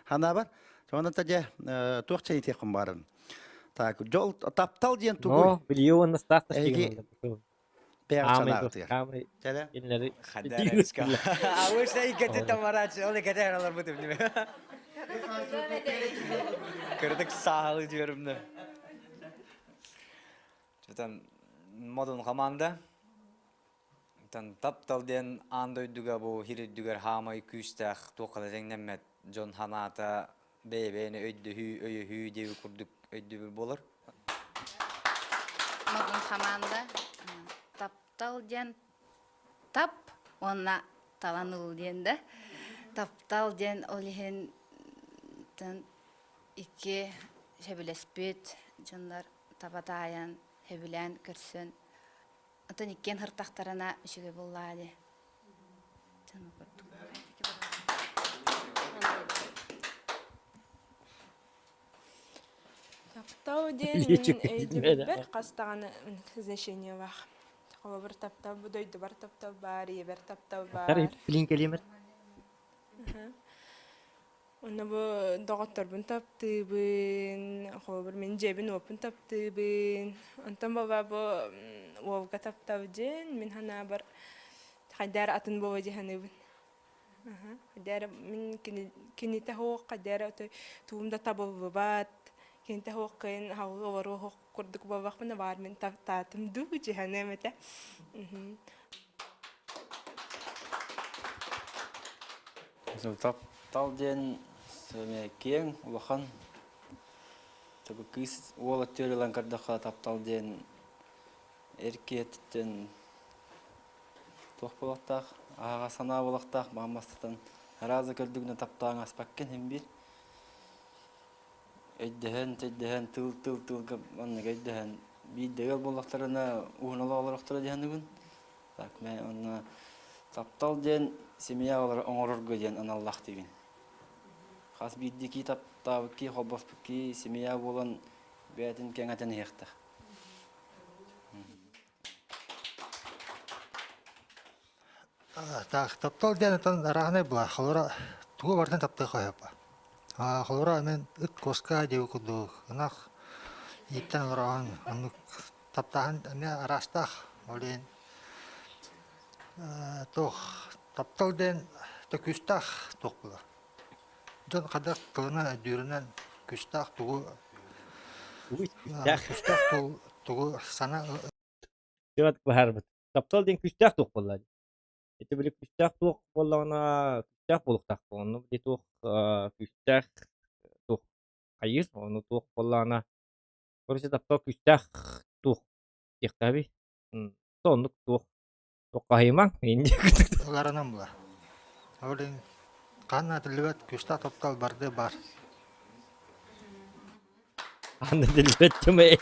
санаабар. Онон та дьэ туох чэйитиэххин баарын. Так, дьол таптал диэн тугуй? Но, билиэ уонна стас Эһиги бэйэҕит санааҕытыгар. Кэлэ. Ауышта иккети тамарач, ол иккети эралар бутым неме. Кырдык саалы диөрүмнө. Чутан модун команда. Тан таптал диэн аан дойдуга бу хир үрдүгэр хаамай күүстээх туохха да тэҥнэммэт дьон ханаата бэйэ-бэйэни өйдөһүү, өйөһүү диэби курдук өйдөбүл буолар. Модун хамаанда таптал диэн тап уонна талан ыл диэн да. Таптал диэн ол иһин икки сөбүлэспит дьоннор таба таайан, сөбүлээн көрсөн, оттон иккиэн һыртахтарына үчүгэй буоллаа дии. Таптал диэн өйдөбүлбэр хас даҕаны значениелаах. Холобур, таптал бу дойдубар таптал баар, ийэбэр таптал баар. Билин кэлиэмэр. Онно бу доҕотторбун таптыыбын, холобур, мин дьиэбин-уоппун таптыыбын. Онтон буолла бу уолга таптал диэн мин санаабар хайдах эрэ атын буолуо дии саныыбын. Хайдах эрэ мин кинитэ суох хайдах эрэ тугум да табыллыбат. Кинитэ суох кыайан хаҕыы олоруо суох курдук буоллахпына баар мин таптаатым дуу дьиһаныам этэ. Таптал диэн киэҥ, улахан. Кыыс уол өттүгэр ылан көрдөххө таптал диэн эр киһиттэн туох буолуохтаах, аһаҕас санаа буолуохтаах, маан бастатан араас да көрдүгүнэ таптаан аспаккын син биир. Өйдөһөн, төйдөһөн, тыл-тыл тылга маннык өйдөһөн биирдэ ыал буоллахтарына уһун олох олорохторо дии саныыбын. Так, мэ онно таптал диэн семья оҥорорго диэн аналлаах диибин. Хас биирдии кии таптаабыт кии холбоспут кии семья буолан бэйэтин кэҥэтэн иһиэхтэх. Так, таптал диэн отон арааһынай буолар. Холобура, тугу барытын таптыахха сөп. Холобура, мен ыт куоска диэби курдук, ынах ииттэн олороҕун, оннук таптааһын эмиэ араастаах. Ол иһин туох таптал диэн күүстээх туох буолар. Дьон хайдах тылынан өйдүүрүнэн күүстээх тугу күүстээх тугу сана Чуот быһаарбыт. Таптал диэн күүстээх туох буолла дии. Ити били күүстээх туох буоллаҕына күүстээх буолуохтаах. Онно били туох күүстээх туох хайыыр, ону туох буоллаҕына короче таптал күүстээх туох диэхтээбий. Оннук туох туоххаһыйымаҥ инди Ыларынан буолар. Ол иһин хаан этиллибэт күүстээх таптал барды баар. Хаан этиллибэт түмэ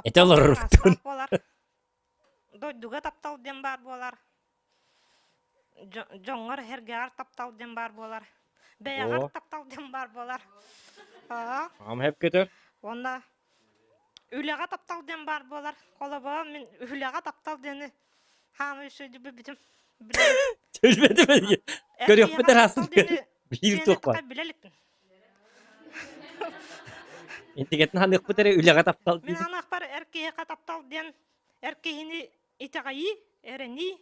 Этэ олорорбутун. буолар. Дойдуга таптал диэн баар буолар. Дьоҥҥор эргэҕэр таптал диэн баар буолар. Бэйэҕэр таптал диэн баар буолар. Ам хэп көтөр. Уонна үлэҕэ таптал диэн баар буолар. Холобура, мин үлэҕэ таптал диэни хаамыы бүтүм. Төлбөтүм. Көрүөхпүт арасын. Биир туох бар. Билэ иликпин. Интигэтин ханыахпыт эрэ үлэҕэ таптал Мин ханыахпар эр киһиэхэ таптал диэн эр киһини итэҕэйии, эрэнии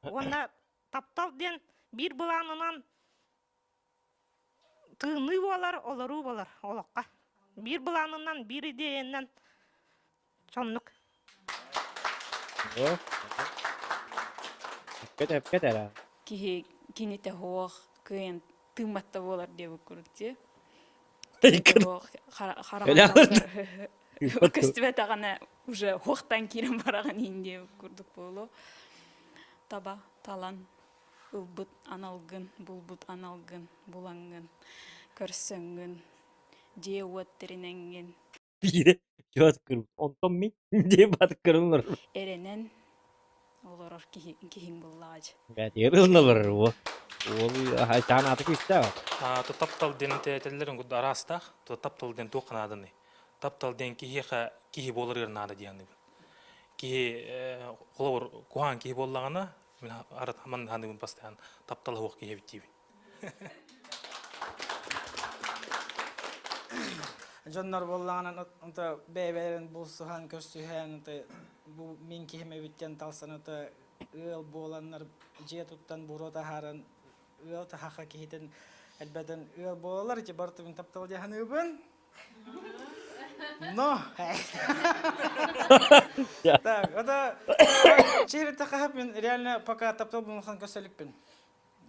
уонна таптал диэн биир былаанынан тыыныы буолар, олоруу буолар олоххо. Биир былаанынан, биир идиэйэнэн соннук. Эпкет эрэ. Киһи кинитэ суох кыайан тыыммат да буолар диэбит курдук дии. Көстүбэтэҕинэ уже хуохтан киирэн бараҕын иин диэбит курдук буолуо. Таба талан ылбыт аналгын, булбут аналгын булаҥҥын, көрсөҥҥүн, дьиэ-уот тэринэҥҥин. Биирэ чуот кырбыт. Онтон мин дии бат кырыллар. Эрэнэн олорор киһи киһиҥ буллаҕа дьэ. Бээтигэр ылын олорор уол. Уол чаан аата күүстээх. То таптал диэн этэллэрин курдук араастаах. То таптал диэн туохха нааданый? Таптал диэн киһиэхэ киһи буоларыгар наада диэн Киһи холобур куһаҕан киһи буоллаҕына мин арыт манна саныыбын постоянно таптала суох киһи эбит диибин. Дьоннор буоллаҕына онто бэйэ-бэйэлэрин булсуһан, көрсүһэн, онто бу мин киһим эбит диэн талсан ото ыал буоланнар дьиэ туттан буруо таһааран ыал таһаха киһитин элбэтэн ыал буолаллар ити барыта мин таптал дии саныыбын. Но! Так, это чиһиритэ хаһап мин реально пока таптал булмахан көсөлүкпүн.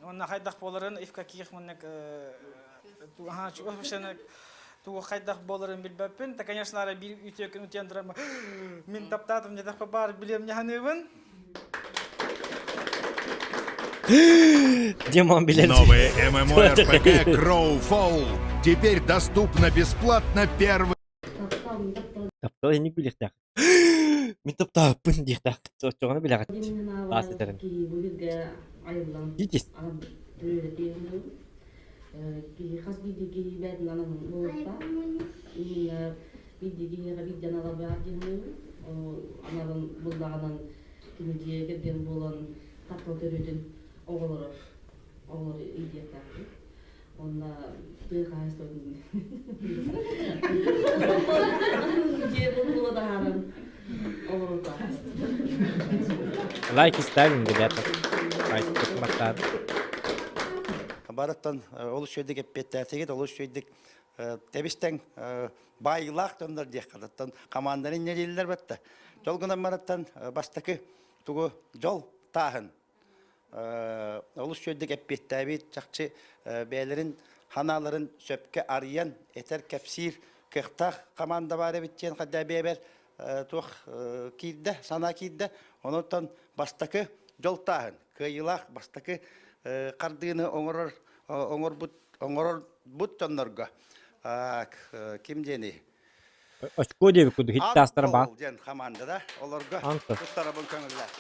Онна хайдах буоларын, и в каких маннык тугу хайдах буоларын билбэппин. Та, конечно, ара биир үтүө күн утуйан туран мин таптаатым диэтэхпэ баар билиэм ньаһаныыбын. Димон билэр. Новая MMORPG Crowfall теперь доступна бесплатно первый... Таптал инник билиэхтээх. Мин таптааппын диэхтээх. Оччоҕуна билэҕит. Аас этэрин. Дитис. Киһи хас биирдии киһи бэйэтин ананын буолуохтаах. Именно биирдии киһиэхэ биирдэ анала баар дии саныыбын. Аналын буллаҕынан кини дьиэ кэргэн буолан таптал төрүтүн оҕолоро оҕолору иитиэхтээхпит. Уонна тыа хаһаайыстыбатын дьиэ була таһааран олоруохтаахпыт. Лайки ставим, ребята. Лайк Барыттан олус үчүгэйдик эппиэттээтигит, олус үчүгэйдик. Тэбистэн баайыылаах дьоннор диэххэ оттон команданы инньэлииллэр бэтте. Дьол гынан барыттан бастакы тугу дьол тааһын олус үчүгэйдик эппиэттээбит чахчы бэйэлэрин ханааларын сөпкө арыйан этэр кэпсиир кыахтаах команда баар эбит диэн хайдаа бэйэбэр туох киирдэ санаа киирдэ онон бастакы дьол тааһын кыайыылаах бастакы хардыыны оҥорор оҥорбут оҥорорбут дьоннорго ким диэний Очко диэбит курдук хит таастара баар. диэн командада олорго туттарабын көҥүллээх.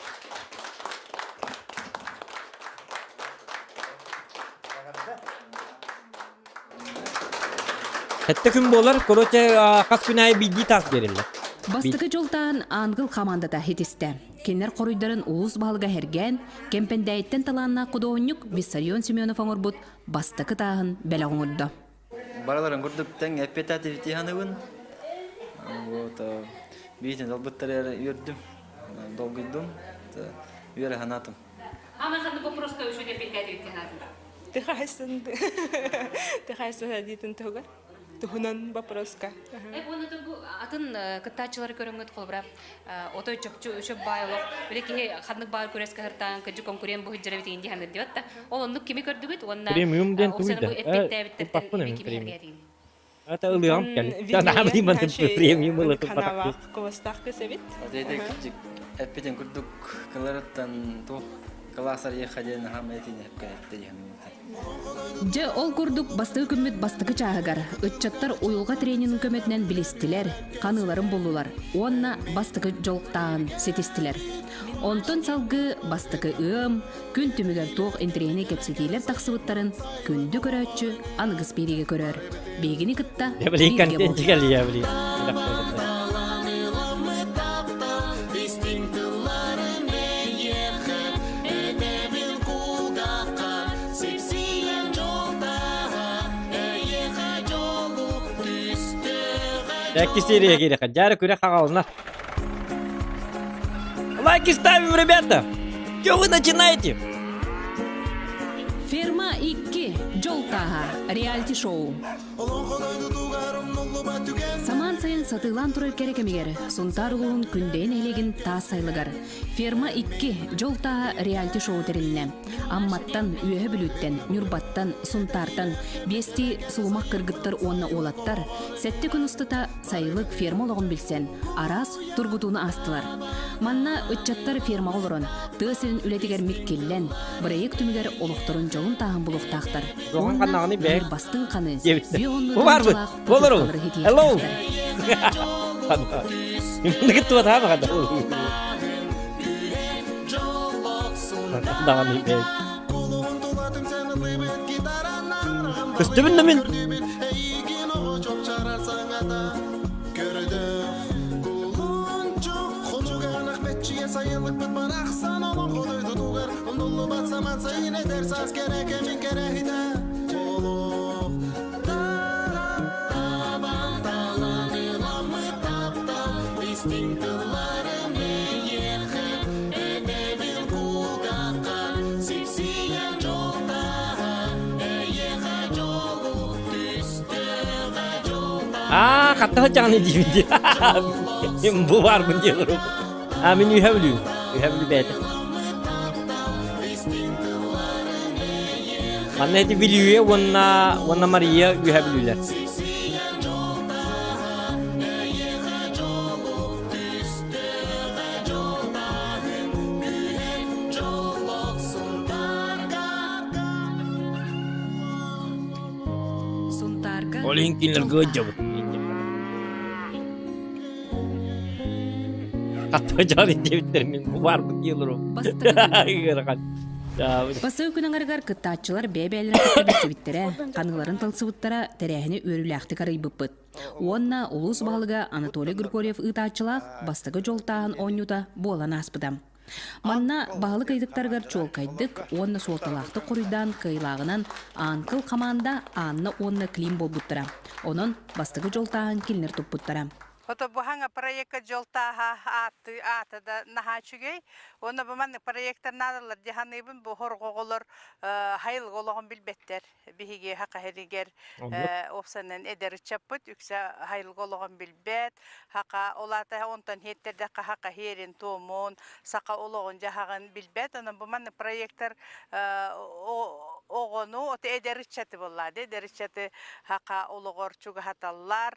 Сэттэ күн буолар, короче, хас күн аайы биирдии таас биэрэллэр. Бастакы дьолтаан Ангел хамаандата хитистэ. Кинилэр хоруйдарын улуус баһылыга Һэргээн, Кэмпэндээйиттэн талааннаах худуоһунньук Виссарион Семенов оҥорбут бастакы тааһын бэлэх оҥордо. Барыларын курдук тэҥ эппиэтээтибит саныыбын. Вот, биитин ылбыттар үөрдүм, долгуйдум, үөрэ санаатым. Ама ханнык вопроска үчүгэй эппиэттээтибит санаатым? Ты хайсын ты хайсын диитин туһугар туһунан вопроска. Э, уонна бу атын кыттааччылары көрөҥҥүт холобура отой чопчу үчөп баай олох били киһи ханнык баай күрэс кыһыртаан кыдьы конкурент буһуйдьара битигин дии саныыр диэбэт да ол оннук кими көрдүгүт уонна Премиум диэн ол сана тугуй бу да? эппиэттээбиттэртэн Туппаппын эми эми кими премиум. сэргээтигин? Это ылыам кэлин. Наабыйман премиум ылытым Каналаах кубастаах кыс эбит. Отейде кырдьык эппитин курдук кыларыттан туох кылаасар ехха диэн хаама этин эпкэ диэн Дьэ, ол курдук бастакы күммүт бастакы чааһыгар ыччаттар уйулҕа тренинин көмөтүнэн билистилэр, ханыыларын буллулар уонна бастакы дьолуктааҕын ситистилэр. Онтон салгыы бастакы ыам, күн түмүгэр туох интэриэһинэй кэпсэтиилэр тахсыбыттарын күндү көрөөччү аныгыс биэриигэ көрөр. Биһигини кытта бииргэ буолуҥ. Икки серия киириэхэ. Дьаары күрэх аҕалына. Лайки ставим, ребята! Че вы начинаете? Ферма 2. Дьол тааһа. Реалити-шоу. Самаан сайын сатыылаан турар кэрэ кэмигэр Сунтаар улууһун Күндэйэ нэһилиэгин таас сайылыгар Ферма 2 дьол тааһа реалити-шоу тэрилиннэ. Амматтан, Үөһэ Бүлүүттэн, Ньурбаттан, Сунтаартан биэстии сулумах кыргыттар уонна уолаттар сэттэ күн устата сайылык ферма олоҕун билсэн, араас тургутууну аастылар. Манна ыччаттар фермаҕа олорон, тыа сирин үлэтигэр миккиллэн, бырайыак түмүгэр олохторун дьолун тааһын булуохтаахтар Жоҕун уонна ханнаҕыный бээ? биир бастыҥ ханы, Диэбиттэр. бүө оннун Бу барбыт. тыһыынчалаах Болору. путевкалары Hello. хитиэхтээхтэр. Имники туотаама хада. Даҕаны бээ. Көстөбүн да мин. Аа, хатта сылдьаҕын диибин дии. Мин бу баарбын диэн олоробун. Аа, мин үһэ бүлүү. Үһэ бүлүү бэйэтэ. Манна ити Бүлүүэ уонна уонна Мария үһэ бүлүүлэр. Сунтаарга Ол иһин кинилэргэ ыалдьабыт. Хатта дьон диэбиттэр мин бу баарбын дии олоробун. Ыарахан. Басыы күн аҥарыгар кыттааччылар бэйэ-бэйэлэрин кытта билсибиттэрэ, ханыыларын талсыбыттара тэрээһини үөрүүлээхтик арыйбыппыт. Уонна улуус баһылыга Анатолий Григорьев ыытааччылаах бастакы дьолтааһын оонньуута буолан ааспыта. Манна баһылык ыйытыктарыгар чуолкайдык уонна суолталаахтык хоруйдаан кыайыылааҕынан Аанкыл хамаанда Анна уонна Клим буолбуттара. Онон бастакы дьолтааһын кинилэр туппуттара. Ото бу хаҥа проекка дьол тааһа аатты аата да наһаа үчүгэй. Уонна бу маннык проектар наадалар дии саныыбын. Бу хорҕоҕолор хайылга олоҕун билбэттэр. Биһиги хака сиригэр уопсанан эдэр ыччаппыт үксэ хайылга олоҕун билбэт. Хака ол аата онтон иһиттэрдэххэ хака иһиэрин туомун, саха олоҕун дьаһаҕын билбэт. Онон бу маннык проектар оҕону, ото эдэр ыччаты буоллаады, эдэр ыччаты хака олоҕор чугаһаталлар.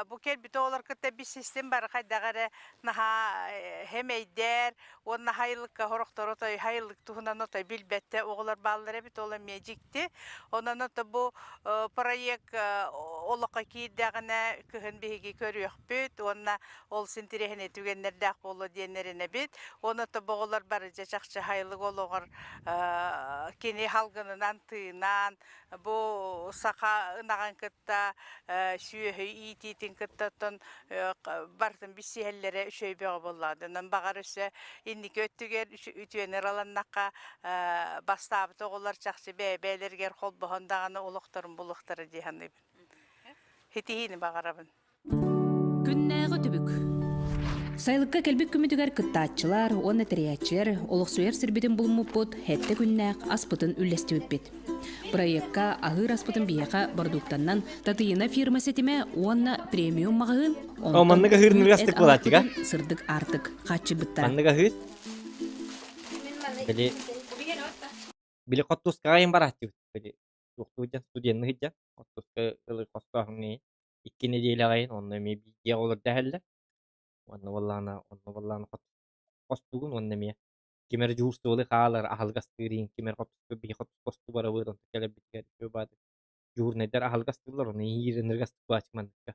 Бу кэлбит оҕолор кытта билсистим бары хайдах эрэ наһаа хэмэйдэр уонна хайылыкка сорохтор отой хайылык туһунан отой билбэттэ оҕолор бааллар эбит ол эмиэ дьикти. Онон ото бу проект олоххо киирдэҕинэ кыһын биһиги көрүөхпүт уонна ол син тирэһинэй түгэннэрдээх буолуо диэн эрэнэбит. Уонна ото бу оҕолор бары дьэ чахчы хайылык олоҕор кини халгынынан тыынан бу саха ынаҕын кытта сүөһү иитиитин кытта оттон барытын билсиһэллэрэ үчүгэй бөҕө буоллаҕа. Онон баҕар өссө инники өттүгэр үтүөнү ыраланнахха бастаабыт оҕолор чахчы бэйэ-бэйэлэригэр холбоһон даҕаны олохторун булуохтара дии саныыбын. Ситиһиини баҕарабын. Күннээҕи түбүк. Сайылыкка кэлбит күммүтүгэр кыттааччылар уонна тэрийээччилэр олохсуйар сирбитин булуммуппут, сэттэ күннээх аспытын үллэстибиппит. Бырайыакка аһыыр аспытын биһиэхэ бородууктаннан Татыйына фирма ситимэ уонна премиум маҕаһыын, О, онтон маннык аһыыр үүт ныргас эт буолааччыга. аһылыкпытын сырдык аартык хааччыйбыттара. Маннык аһыыр. Били били хоттускаҕа иһин барааччыбыт. Били туохтуу дьан студенны сылдьан хоттуска ылы хостооһуҥҥа икки нэдиэлэҕэ иһин онно эмиэ бииргэ оҕолор дэһэллэр. Уонна буоллаҕына, онно буоллаҕына хостуугун уонна эмиэ ким эрэ дьуһуурстубалыы хаалар, аһылык астыыр иһин ким эрэ хотуска биһи хостуу барабыт, онтон кэлэрбитигэр үчүгэй баҕайытык дьуһуурунайдар аһылык астыыллар, ону иһиир ынырык астык баачык манныкка.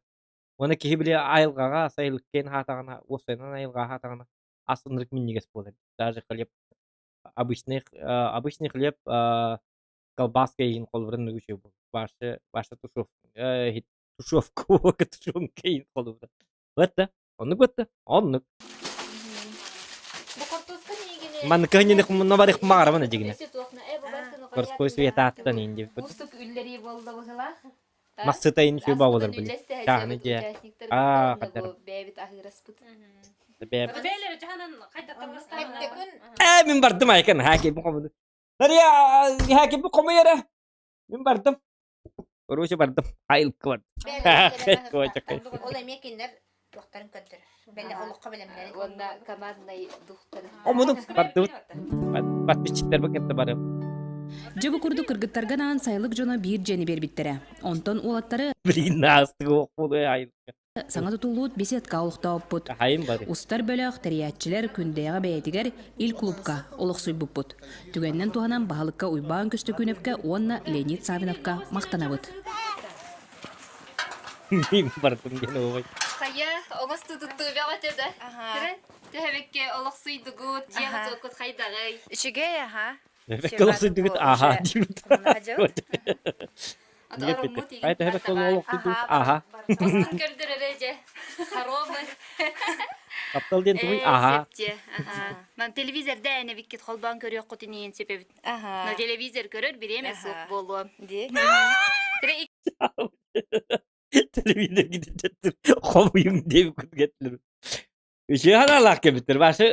Уонна киһи били айылҕаҕа сайылыкка иһин аһаатаҕына, уопсайынан айылҕаҕа аһаатаҕына ас ынырык минньигэс буолар. Даже хлеб обычный обычный хлеб колбаска иһин холобурун үчүгэй буолар. Башы башы тушев тушевка тушенка иһин холобура. Бытта, оннук бытта, оннук. Маннык кыһынньыны барых маарабын дьигинэ. Городской свет ааттан иин диэбит. Мустук үллэрии буолла быһылаах. Массыта ин үчүгэй баҕалар били. Чааһыны дьиэ. Аа, хатар. Бэйэбит аһыыраспыт. Бэйэбит. Ээ, мин бардым айкан. Хакебин хомуду. Дарья, хакебин хомуйара. Мин бардым. Короче, бардым. Айылка бардым. Ол эмиэ кинилэр туохтарын көрдөрөр. Бэлэ олоххо бэлэмнэрин. Уонна команднай духтарын. Омуну бардыбыт. Подписчиктар бу кытта барым. Дьэ бу курдук кыргыттарга анаан сайылык дьоно биир дьиэни биэрбиттэрэ. Онтон уолаттары Блин, наастык буолуой айылка. Саҥа тутуллубут беседка олохтообуппут. Устар бөлөх тэрийээччилэр Күндэйэҕэ бэйэтигэр Ил клубка олохсуйбуппут. Түгэнинэн туһанан баһылыкка Уйбаан Көстөкүүнэпкэ уонна Леонид Савиновка махтанабыт. Хайа, оҥостуу туттуу бөҕөтө да. Көрөн, төһөбөккө олохсуйдугут, дьиэҕит-уоккут хайдаҕый? Үчүгэй, аха. Төһөбөккө олохсуйдугут, ааха диибит. Ай төһөбөккө олохсуйдугут, ааха. Остун көрдөрөрө дьэ. Хоромы. Таптал диэн тугуй, ааха. Ман телевизорда эне биккит холбоон көрүөххүтүн иин сөпөбүт. Но телевизор көрөр бириэмэ суох буолуо. Телевизор гидер хомуйуҥ диэбит курдук Үчүгэй санаалаах кэлбиттэр. Башы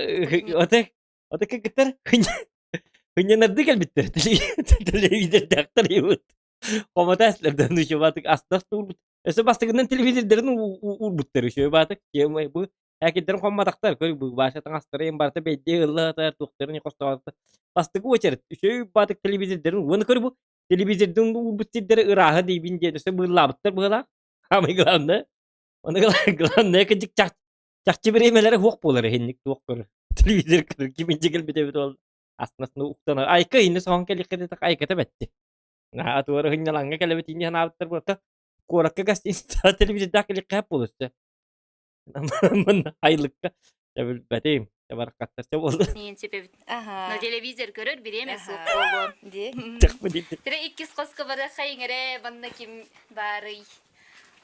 оте оте кыргыттар хынньанарды кэлбиттэр. Телевизордаахтар ибут. Хомото эслэрдэн үчүгэй баатык астас туурбут. Өссө бастакынан телевизордарын уурбуттар үчүгэй баатык. Киэмай бу Әкиддэрин хоммотахтар, көр бу баша таҥастары им барыта бэйдиэ ыллаатар, туохтарын хостоҕотор. Бастакы очередь үчүгэй баатык телевизордарын уонна көр бу телевизордын уурбут сирдэрэ ырааһа диибин диэн өссө быыллаабыттар быһыылаах. Самое главное, Оны главное кыдьык чахчы бириэмэлэрэ суох буолар иһинник туох көрөр. Телевизор көрөр ким инче кэлбит эбит ол астынасны уктана. Айка инни соһон кэлиэххэ диэтэх айката бэтти. Наһаа туора хынньалаҥҥа кэлэбит инни санаабыттар буолта. Куоракка гостиница телевизордаах кэлиэххэ буолуо Манна айлыкка билбэтим. Баракаттар буолду. Но телевизор көрөр бириэмэ суох буолуо. Тире иккис хоско барыахха иҥэрэ манна ким баарый?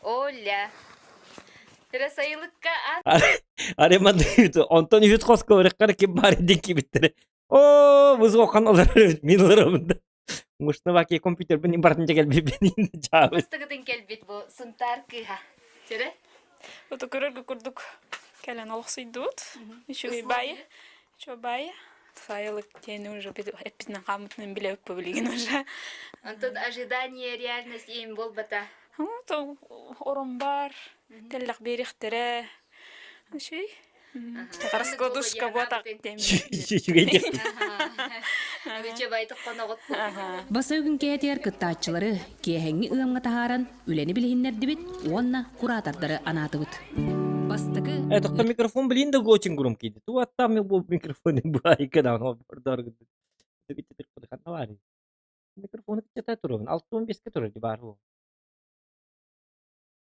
Оля. Тире сайылыкка ат. Аре манна онтон үһүс хоско барыахха ким баар диэн киирбиттэрэ. Оо, бузуохан олорор мин олоробун да. Мушна баки компьютербин барытын кэлбиппин жаабыс. Бастыгытын кэлбит бу Сунтаар кыыһа. Тире. Ото көрөргө курдук кэлэн олохсуйдубут. Үчүгэй баайы. Үчүгэй баайы. Сайылык диэни уже эппитинэн хааммытынан билэбит бу билигин уже. Онтон ожидание реальность им буолбата. То орон бар, тэллэх биэриэхтэрэ. Үчүгэй. Раскладушка буотах Үчүгэй Баса күн кээтигэр кыттааччылары киэһэҥҥи ыамҥа таһааран үлэни билиһиннэрдибит уонна куратордары анаатыбыт. Бастакы Э, тоқта микрофон блин да очень громкий. Ту аттам бу микрофон бу айка да Микрофону кыччата турабын. 6-15 турар бар бу.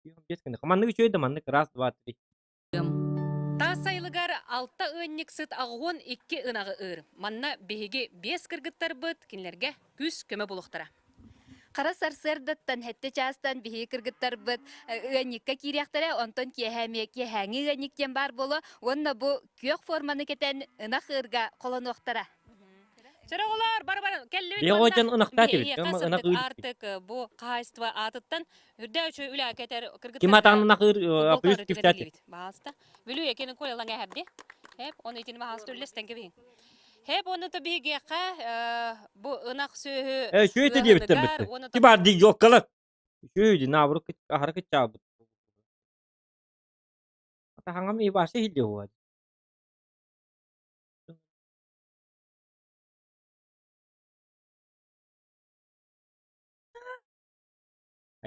15 гына. Маннык үчүгэй да маннык раз, два, три. Таас сайылыгар алта ыанньыксыт 82 ынаҕы ыыр. Манна биһиги биэс кыргыттарбыт кинилэргэ күүс-көмө булуохтара. Хара сарсыардаттан сэттэ чаастан биһиги кыргыттарбыт ыанньыкка киириэхтэрэ, онтон киэһэ эмиэ киэһээҥҥи ыанньык диэн баар буолуо уонна бу күөх форманы кэтэн ынах ыырга холонуохтара. Чөрө оҕолор, бары бары кэллибит Биэҕойтон ынахтаат эбит. Биһиэхэ Ынах сырдык ыыр. аартык бу хаһаайыстыба аатыттан үрдээ үчүгэй үлэ кэтэр Ким кыргыттарга атаан ынах ыыр футболка плюс өрүтүгэр кифтаат. илиибит. Баалыста. Бүлүү экени Коля лаҥа эһэрди. Хэп, оны итини баһаалыста үллэстэн кэбиһиҥ. Хэп, оны то биһигиэхэ бу ынах сүөһү Э, үчүгэй диэбиттэр ыаһыныгар битте. уонна Ти бар ди жоккалар. Үчүгэй ди наоборот аһара кыччаабыт. Атахаңам и башы хилде хуа.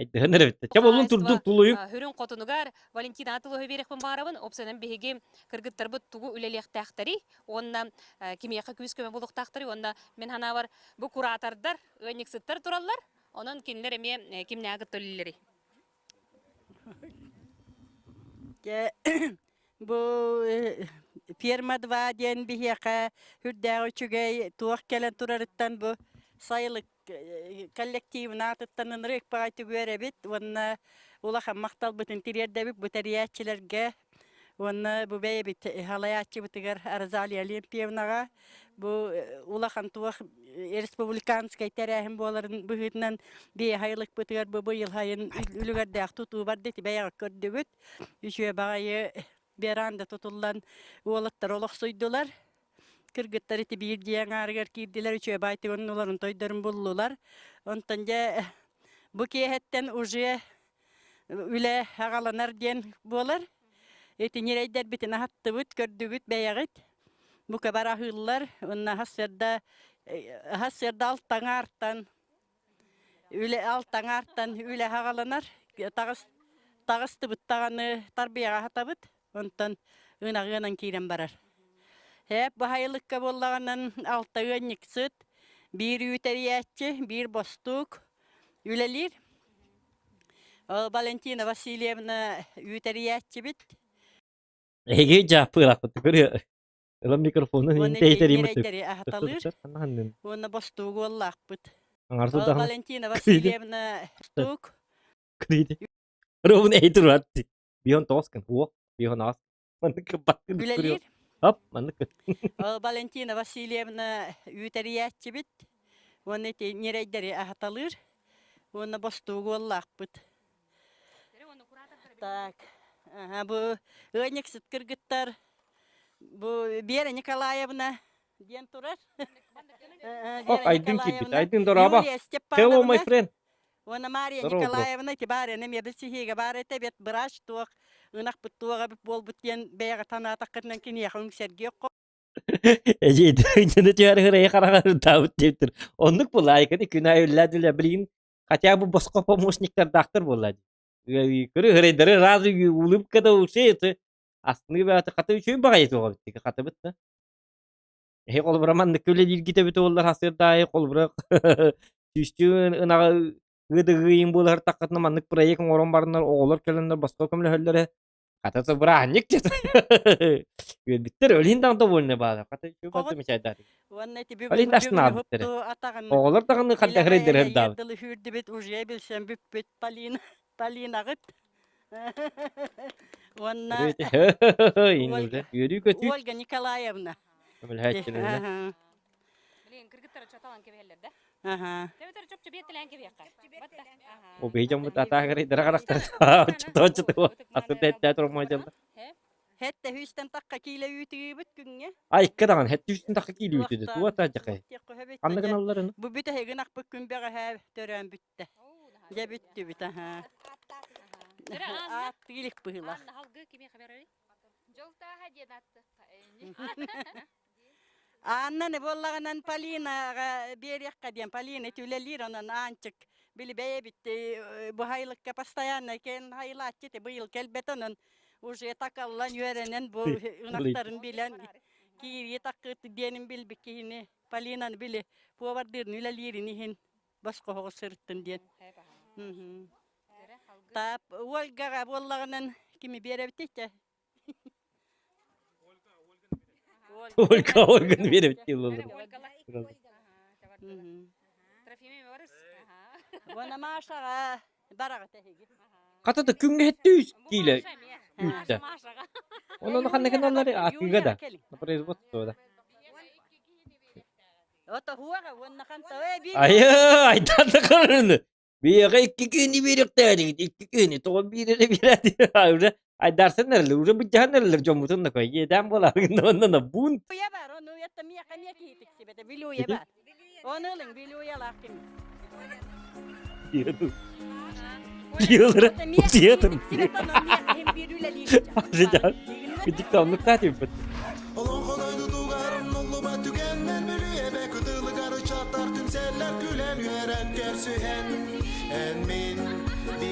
Айдыһын эрэ битте. Чэ боллун турдун тулуйук. Хүрүн хотунугар Валентина Атылыһы биэрэхпин баарабын. Опсанан биһиги кыргыттарбыт тугу үлэлиэхтээхтэрий уонна кимиэхэ күүс көмө буолуохтаахтарый уонна мин санаабар бу куратордар, ыанньыксыттар тураллар. Онон кинилэр эмиэ кимнээҕи кытта үлэлииллэрий? Дьэ, бу ферма 2 диэн биһиэхэ үрдээх үчүгэй туох кэлэн турарыттан бу сайылык коллективын аатыттан ынырык баҕай түгүөрэбит уонна улахан махталбытын тириэрдэбит бу тэрийээччилэргэ уонна бу бэйэбит халайааччыбытыгар Розалия Олимпиевнаҕа бу улахан туох республиканскай тэрээһин буоларын быһыытынан бэйэ сайылыкпытыгар бу быйыл сайын үлүгэрдээх тутуу барда ити бэйэҕит көрдүгүт үчүгэй баҕайы веранда тутуллан уолаттар олохсуйдулар кыргыттар ити биир дьиэ аҥаарыгар киирдилэр үчүгэй баайтык оннуларын тойдорун буллулар онтон дьэ бу киэһэттэн уже үлэ аҕаланар диэн буолар ити ньирэйдэрбитин аһаттыбыт көрдүгүт бэйэҕит бука бары аһыыллар уонна сарсыарда сарсыарда алтаҥаартан үлэ алтаҥаартан үлэ аҕаланар таҕыс таҕыстыбыт даҕаны тарбыйаҕа аһатабыт онтон ынаҕыанан киирэн барар Һээп баһайылыкка буоллаҕынан алта ыанньыксыт, биир үүтэрийээччи, биир бостуук үлэлиир. Валентина Васильевна үүтэрийээччибит. Эһиги дьааппыылаахпыт көрүө. Ылан микрофонун Уонна интэйтэриммит. аһаталыыр. Уонна бостуук уоллаахпыт. Аңарсыдаҕын. Валентина Васильевна бостуук. Ровно эйи туруатты. Бион тоскын. Уо, бион аас. Маннык баттын Үлэлиир. Хоп, маннык. Валентина Васильевна үүтэрийээччибит. Уонна ити ньирэйдэри аһаталыыр. Уонна бостуук уоллаахпыт. Так, ага, бу ыанньыксыт кыргыттар бу Вера Николаевна диэн турар. Ок, Айдын киирбит. Айдын дорообо. Юлия Hello, my Степановна. friend. Уонна Мария Здорово, бро. Николаевна ити баарына эмиэ билсиһиигэ баар этэ эбит бырач туох ынахпыт туоҕа эбит буолбут диэн бэйэҕэ танаатаххытынан киниэхэ үҥсэргиэх Эдьиий, дьону түһэр хырайы хараҕар ырдаабыт диэбиттэр. Оннук булаайканы күн аайы үллээн билигин хотя бы босхо помощниктардаахтар буолла дии. Көрү хырайдары разу улыбка да ушей это астыныы баҕаты хата үчүгэй баҕайы туоҕа биттики хатыбыт да. Эһи холобура маннык үлэлииргит эбит буоллар хасыырдаайы холобура сүүстүү ынаҕы ыдыгыйын буолар таххытына маннык проект оҥорон бараннар оҕолор кэлэннэр босхо көмөлөһөллөрө хата бырааһынньык диэт үөрбүттэр өлүн даҕаны довольны баалар хата үчүгэй Хоҕут замечательно уонна ити Олин бүгүн астын бүгүн аабыттар уһупту атаҕын оҕолор даҕаны илэҕэ хардахырайдары элэйэр ырдаабыт дылы сүүрдүбүт уже билсэн бүппүт Полина Полинаҕыт уонна Ольга үөрүү көтүү Ольга Николаевна көмөлөһөөччүлэринэ Аха. Билигин кыргыттар чаталан кэбиһэллэр да? Аха. Тэбэтэр чопчу биэттэлээн кэбиһиэххэ. Батта. Убей дьоммут атаагырыйдара харахтар оччото асы тэттээ турмайдаллар. Хэтте хүүстэн тахха киилэ үүтүгүүбүт күҥҥэ. А икки даҕаны хэтти үстэн тахха киилэ үүтүдэ туа та дьакай. Ханна гыналлар Бу бүтэһигин ахпыт күн бэҕэһээ төрөөн бүттэ. Дьэ бүттүбүт аха. Аат тигилик быһыылаах. Халгы кими хабарарый? Дьол тааһа диэн аттыхха. Ааннаны буоллаҕынан Полинаҕа биэриэххэ диэн Полина үлэлиир онон Аанчык били бэйэбит бу сайылыкка постоянно кэн сайылааччы этэ быйыл кэлбэт онон уже такаллан үөрэнэн бу ынахтарын билэн киирии таккыт диэнин билбит киһини Полинаны били повардыырын үлэлиирин иһин босхоһоҕу сырыттын диэн. Таап Ольгаҕа буоллаҕынан кими биэрэбитий Ольга Ольганы биэрэбит дииллэр. Уонна Машаҕа бараҕыт эһиги. Хата да күҥҥэ хэттүүс киилэ үүттэ. Онон ханна гыналлар атыыга да. На производство да. Ото хуаҕа уонна ханта Айы айдан да көрүнү. Биһиэхэ икки киһини биэриэхтээдигит, икки киһини, тоҕо биир эрэ биэрээти уже айдаарсан эрэллэр, уже быдьаһан эрэллэр дьоммутун такой, иэдээн буолаары гынна уонна бунт. Уйа бар, ону уйатта миэхэ эмиэ киһи тиксибэтэ, Вилюя бар. Ону ылыҥ, Вилюялаах ким? Диэлэрэ утуйа Кыдьык тиийбит.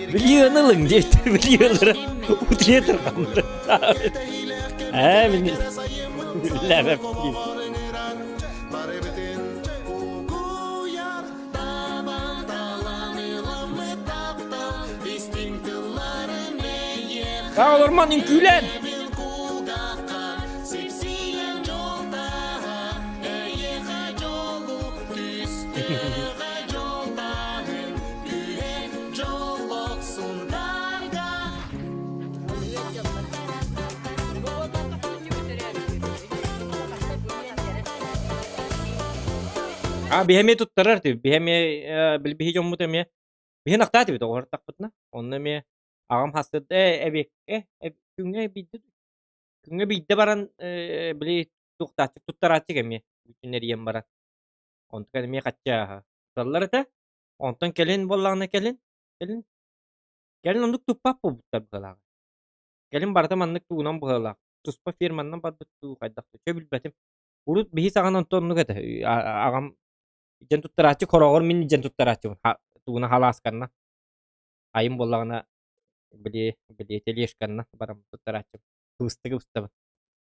Билиэн ылыҥ диэбиттэр билиэлэрэ утуйа турганнар. Ээ мин билээбэппин. Саа олормон үҥкүүлээн! А биһи эмиэ туттарар түү. Биһи эмиэ били биһи дьоммут эмиэ биһи нахтаатыбыт оҕортахпытына. Онно эмиэ аҕам хастыт э эбиэккэ күҥҥэ биирдэ күҥҥэ биирдэ баран э били туохтааччык туттарааччык эмиэ бүтүн эрийэн баран. Онтукан эмиэ хачча ааһа. Туталлар этэ. Онтон кэлин буоллаҕына кэлин кэлин кэлин оннук туппат буолбуттар быһыылаах. Кэлин барыта маннык тугунан быһыылаах. Туспа фирманнан барбыт дуу хайдах дуу чэ билбэтим. Урут биһи саҕана онтон оннук этэ. Аҕам дьэн туттарааччы хороҕор мин дьэн туттарааччыбын. Тугуна халаасканна. Айым буоллаҕына били били тележканна барам туттарааччым. Кыбыстыгы устабын.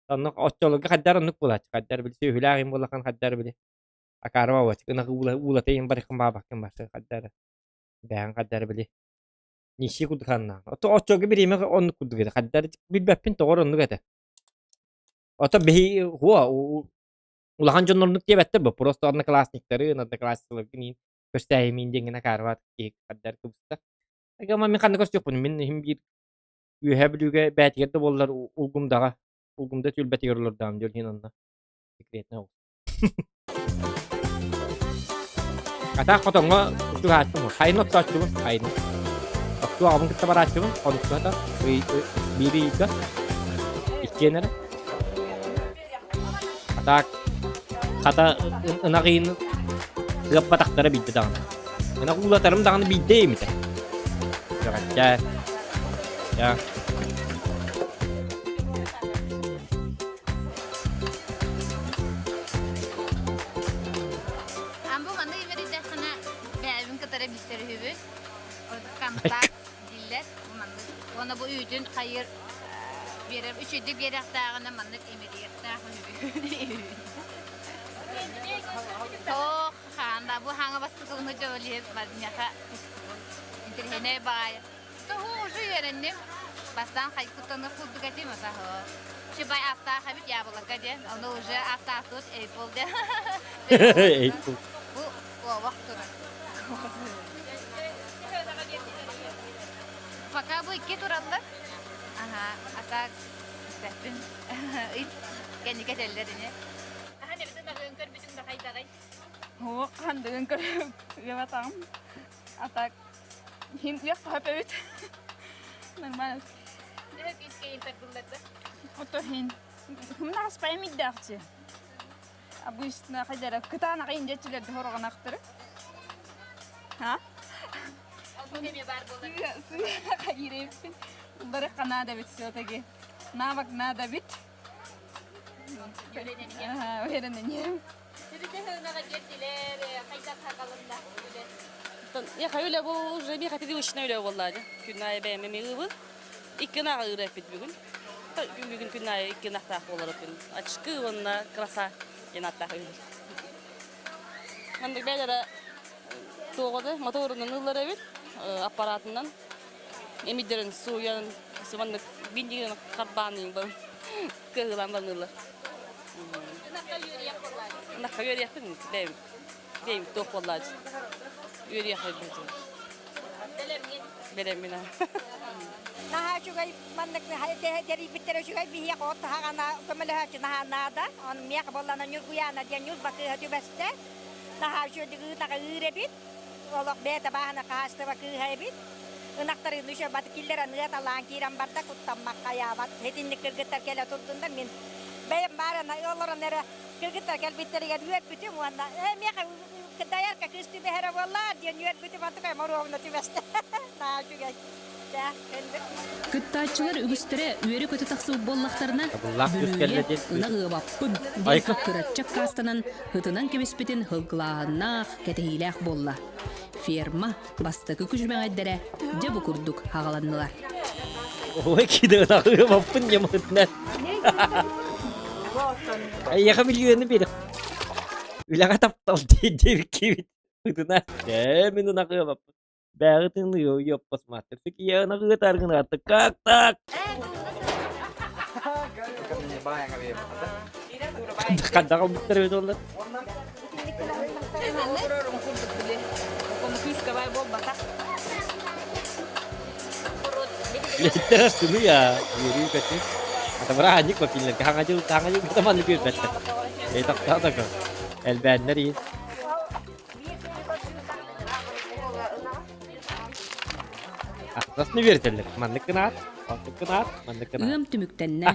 Оннук оччолорго хайдар оннук буолааччы. Хайдар били сүөһүлээх им буоллахан хайдар били акаарба буолааччы. Ынах уулата им барыххын баабаккын барсы хайдар бэйэҥ хайдар били нищий курдук саннаан. Ото оччолорго бириэмэ оннук курдук этэ. Хайдар билбэппин тоҕор оннук этэ. Ото биһи хуа улахан дьон оннук диэбэттэр бу просто одноклассниктары, одноклассниктаргын көрсөөһүмиин диэҥҥин акаарбат киһи хайдар кыбыста. Ага мин ханна көрсүөхпүн мин иһим биир Үөһээ Бүлүүгэ бээтигэр да буоллар Улгумдаҕа Улгумда түөлбэтигэр олордоҕум дьол иһин онно секретнэй оҕус. Атаах хотоҥҥо чугаһааччым хайын оттооччубун хайын оттуу аҕабын кытта барааччыбын хонукка биир ыйга иккиэн эрэ Атаак хата ынах ыйын ыаппатахтара биирдэ даҕаны. Ынах уулатарым даҕаны биирдэ имитэ. Бэҕэччээ. Я. Амбу маннык имэрийдэххинэ бэйэбин кытары билсэр үһүбүн. Контакт дииллэр. Бу маннык. Уонна бу үүтүн хайыр биэрэр үчүгдүк биэрэхтээҕинэ маннык имэрийиэхтээх үһүбүн. Тоох хаанда бу хаҥа бастакыбын дьолиһит миэхэ интэриэһинэй баай. Тоһу уже үөрэнним. Бастаан хайкуттаны курдук этим атаһы. Чебай аптаах эбит яблоко диэн. Ону уже аптаахтыт Apple диэн. Apple. Бу куобах турар. Пока бу икки тураллар. Аха, а так бэппин. Ыт кэнники этэллэр ини. Аха, небитин даҕын көрбүтүҥ да хайдаҕый? Оо, хандыгын көрүп ыабатаҕым. А так хин уях хаһап эбит. Нормально. Төһө күүскэ тардыллар да? Ото хин. Хымна аспайым иддээхчи. Обычно хайдара кытаанах индиэччилэр хороҕонахтары. Ха? Ол эмиэ баар буолар. Сыа хайырыппин. Барыхха надо бит все-таки. Навык надо бит. Үөрэнэн Үлэ бу уже миэхэ привычный үлэ буолла күн аайы бэйэм эмиэ ыыбын. Икки ынаҕы ыыр эппит бүгүн. Бүгүн күн аайы икки ынахтаах буолар күн. Очки уонна краса диэн ааттаах ыыбын. Маннык бэйэлэрэ туоҕа моторунан ыллар эбит, аппаратынан. Эмидерин сууйан, маннык биндигин харбаан бар кыһылан барныылар. Ынахха үөрүйэхпин бэйэм бэйэм туох буоллаачы үөрүйэх эбит бэлэммин Наһаа үчүгэй маннык тэрийбиттэрэ үчүгэй биһиэхэ от таһаҕана көмөлөһөөччү наһаа наада. Он миэхэ буоллана Ньургуйаана диэн Ньурба кыыһа түбэстэ. Наһаа үчүгэйдик ыытаҕа ыыр эбит. Олох бэйэтэ бааһына хаһаайыстыба кыыһа эбит. Ынахтарын үчүгэй бат киллэрэн ыаталаан киирэн барда куттаммакка айаабат. Итинник кыргыттар кэлэ турдуннар мин бэйэм баарына олорон эрэ кыргыттар кэлбиттэригэр үөрбүтүм уонна ээ миэхэ доярка кыыс түбэһэрэ буолла диэн үөрбүтүм атыкай моруобуна түбэстэ. Наһаа үчүгэй. Кыттааччылар үгүстэрэ үөрэ-көтө тахсыбыт буоллахтарына, Табыллаах кыыс кэллэ Бүлүүгэ диэн ынах ыабаппын диэн Айка. кырачча аккаастанан ытынан кэбиспитин һылгылааһыннаах, кэтэһиилээх буолла. Ферма бастакы күчүмэҕэйдэрэ дьэ бу курдук аҕаланнылар. Ой, кида ынах ыабаппын ньамытынан. Эйиэхэ миллионы биэрэх. Үлэҕэ таптал диэбиккибит. Ытына. Ээ, мин ынах ыабаппын. Бэҕитин ёппасматтыр. Кияна ыытаргын Как так? Хандаҕа буттар эбит олар. Леттер астыны я, үөрүү көтүү. Атабыра аньык бакинлер, хаҥа жыл, хаҥа жыл таманны күөрбэттэр. Эй тахтаа да Элбээннэр иин. Ахтасны үөрэтэллэр. Маннык гынаат, оннук гынаат, маннык гынаат. Ыам түмүктэннэ.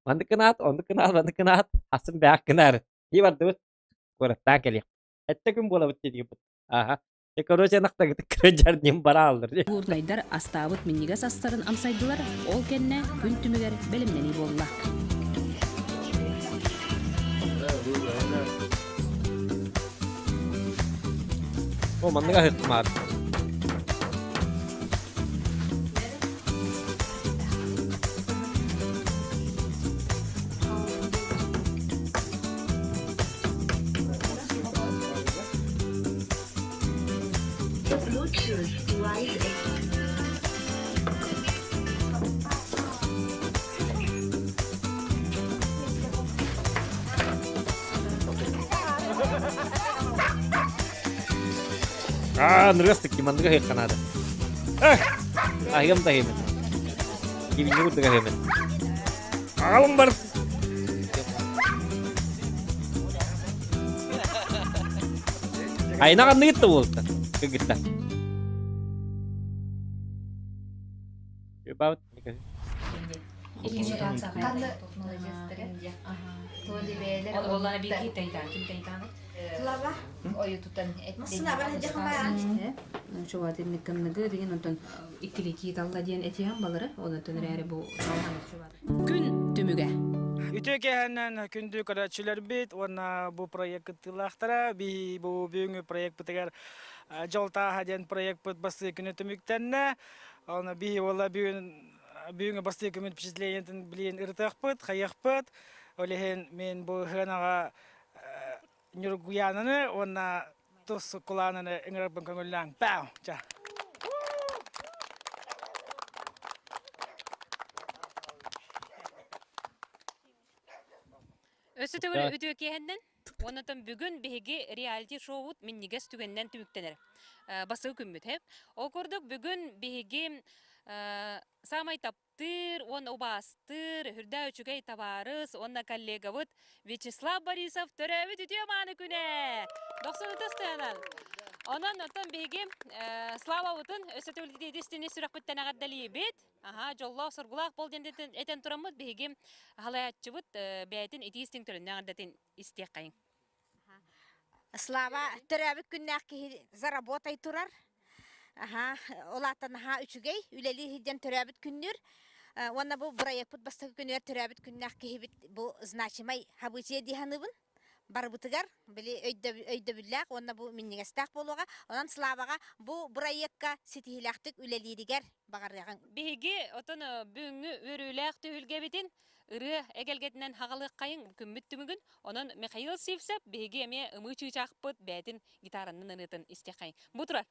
Маннык гынаат, оннук гынаат, маннык гынаат, асын бээх гынаар. Дии бардыбыт. Куораттаан кэлиэх. Этте күн буолабыт диэтигиппит. Аха. Э, короче, анахтагытык кырдьар ним барааллар. Буурнайдар астаабыт минньигэс астарын амсайдылар, ол кэннэ күн түмүгэр бэлэмнэнии буолла. О, маннык аһыттым Аа, нырыастык кимандыга хайыкканаада. Аһыам да аһыам. Кибинни курдук аһыам. Аҕалым бар. Айна ханныгыт да буолта. Кыгытта. About Күн түмүгэ. Үтүө киэһэнэн күндү көрөөччүлэрбит уонна бу проект кыттыылаахтара би бу бүгүҥҥү проекпытыгар Дьол тааһа диэн проекпыт бастыы күнү түмүктэннэ. Оны биһи уола бүгүн бүгүҥҥү бастыы күмүт впечатлениетын билиэн ырытыахпыт, хайыахпыт. Ол иһин мин бу ыһыанаҕа Ньургуйаананы уонна тус кулаананы ыҥырарбын көҥүллээҥ. Пау! Ча. Өссө төгүл үтүө киэһэннэн Оннотон бүгүн биһиги реалити-шоубут минньигэс түгэнинэн түмүктэнэр. Бастакы күммүт. Ол курдук бүгүн биһиги Саамай таптыыр уонна убаастыыр, үрдээ үчүгэй табаарыс уонна коллегабыт Вячеслав Борисов төрөөбүт үтүө мааны күнэ! Дохсун ытыс тыанан! Онон оттон биһиги Славабытын өссө төгүл истини сүрэхпиттэн эҕэрдэлиибит. Аха, дьоллоох-соргулаах бол диэн этэн тураммыт биһиги халайааччыбыт бэйэтин итии истиҥ төлөннөөх эрдэтин истиэххэйиҥ. Слава төрөөбүт күннээх киһи заработай турар. Аха, ол аата наһаа үчүгэй, үлэлии сылдьан төрөөбүт күннүүр. Уонна бу бырайыакпыт бастакы күнүгэр төрөөбүт күннээх киһибит бу значимай событие дии саныыбын. Барыбытыгар били өйдөбүллээх уонна бу минньигэстээх буолуоҕа. Онон Славаҕа бу бырайыакка ситиһиилээхтик үлэлииригэр баҕарыаҕыҥ. Биһиги отон бүгүҥҥү үөрүүлээх түһүлгэбитин ырыа эгэлгэтинэн хаҕалыаххайыҥ күммүт түмүгүн. Онон Михаил Сивцев биһиги эмиэ ымыы чыычаахпыт бэйэтин гитаранан ырыатын истиэххэйиҥ. Бу турар.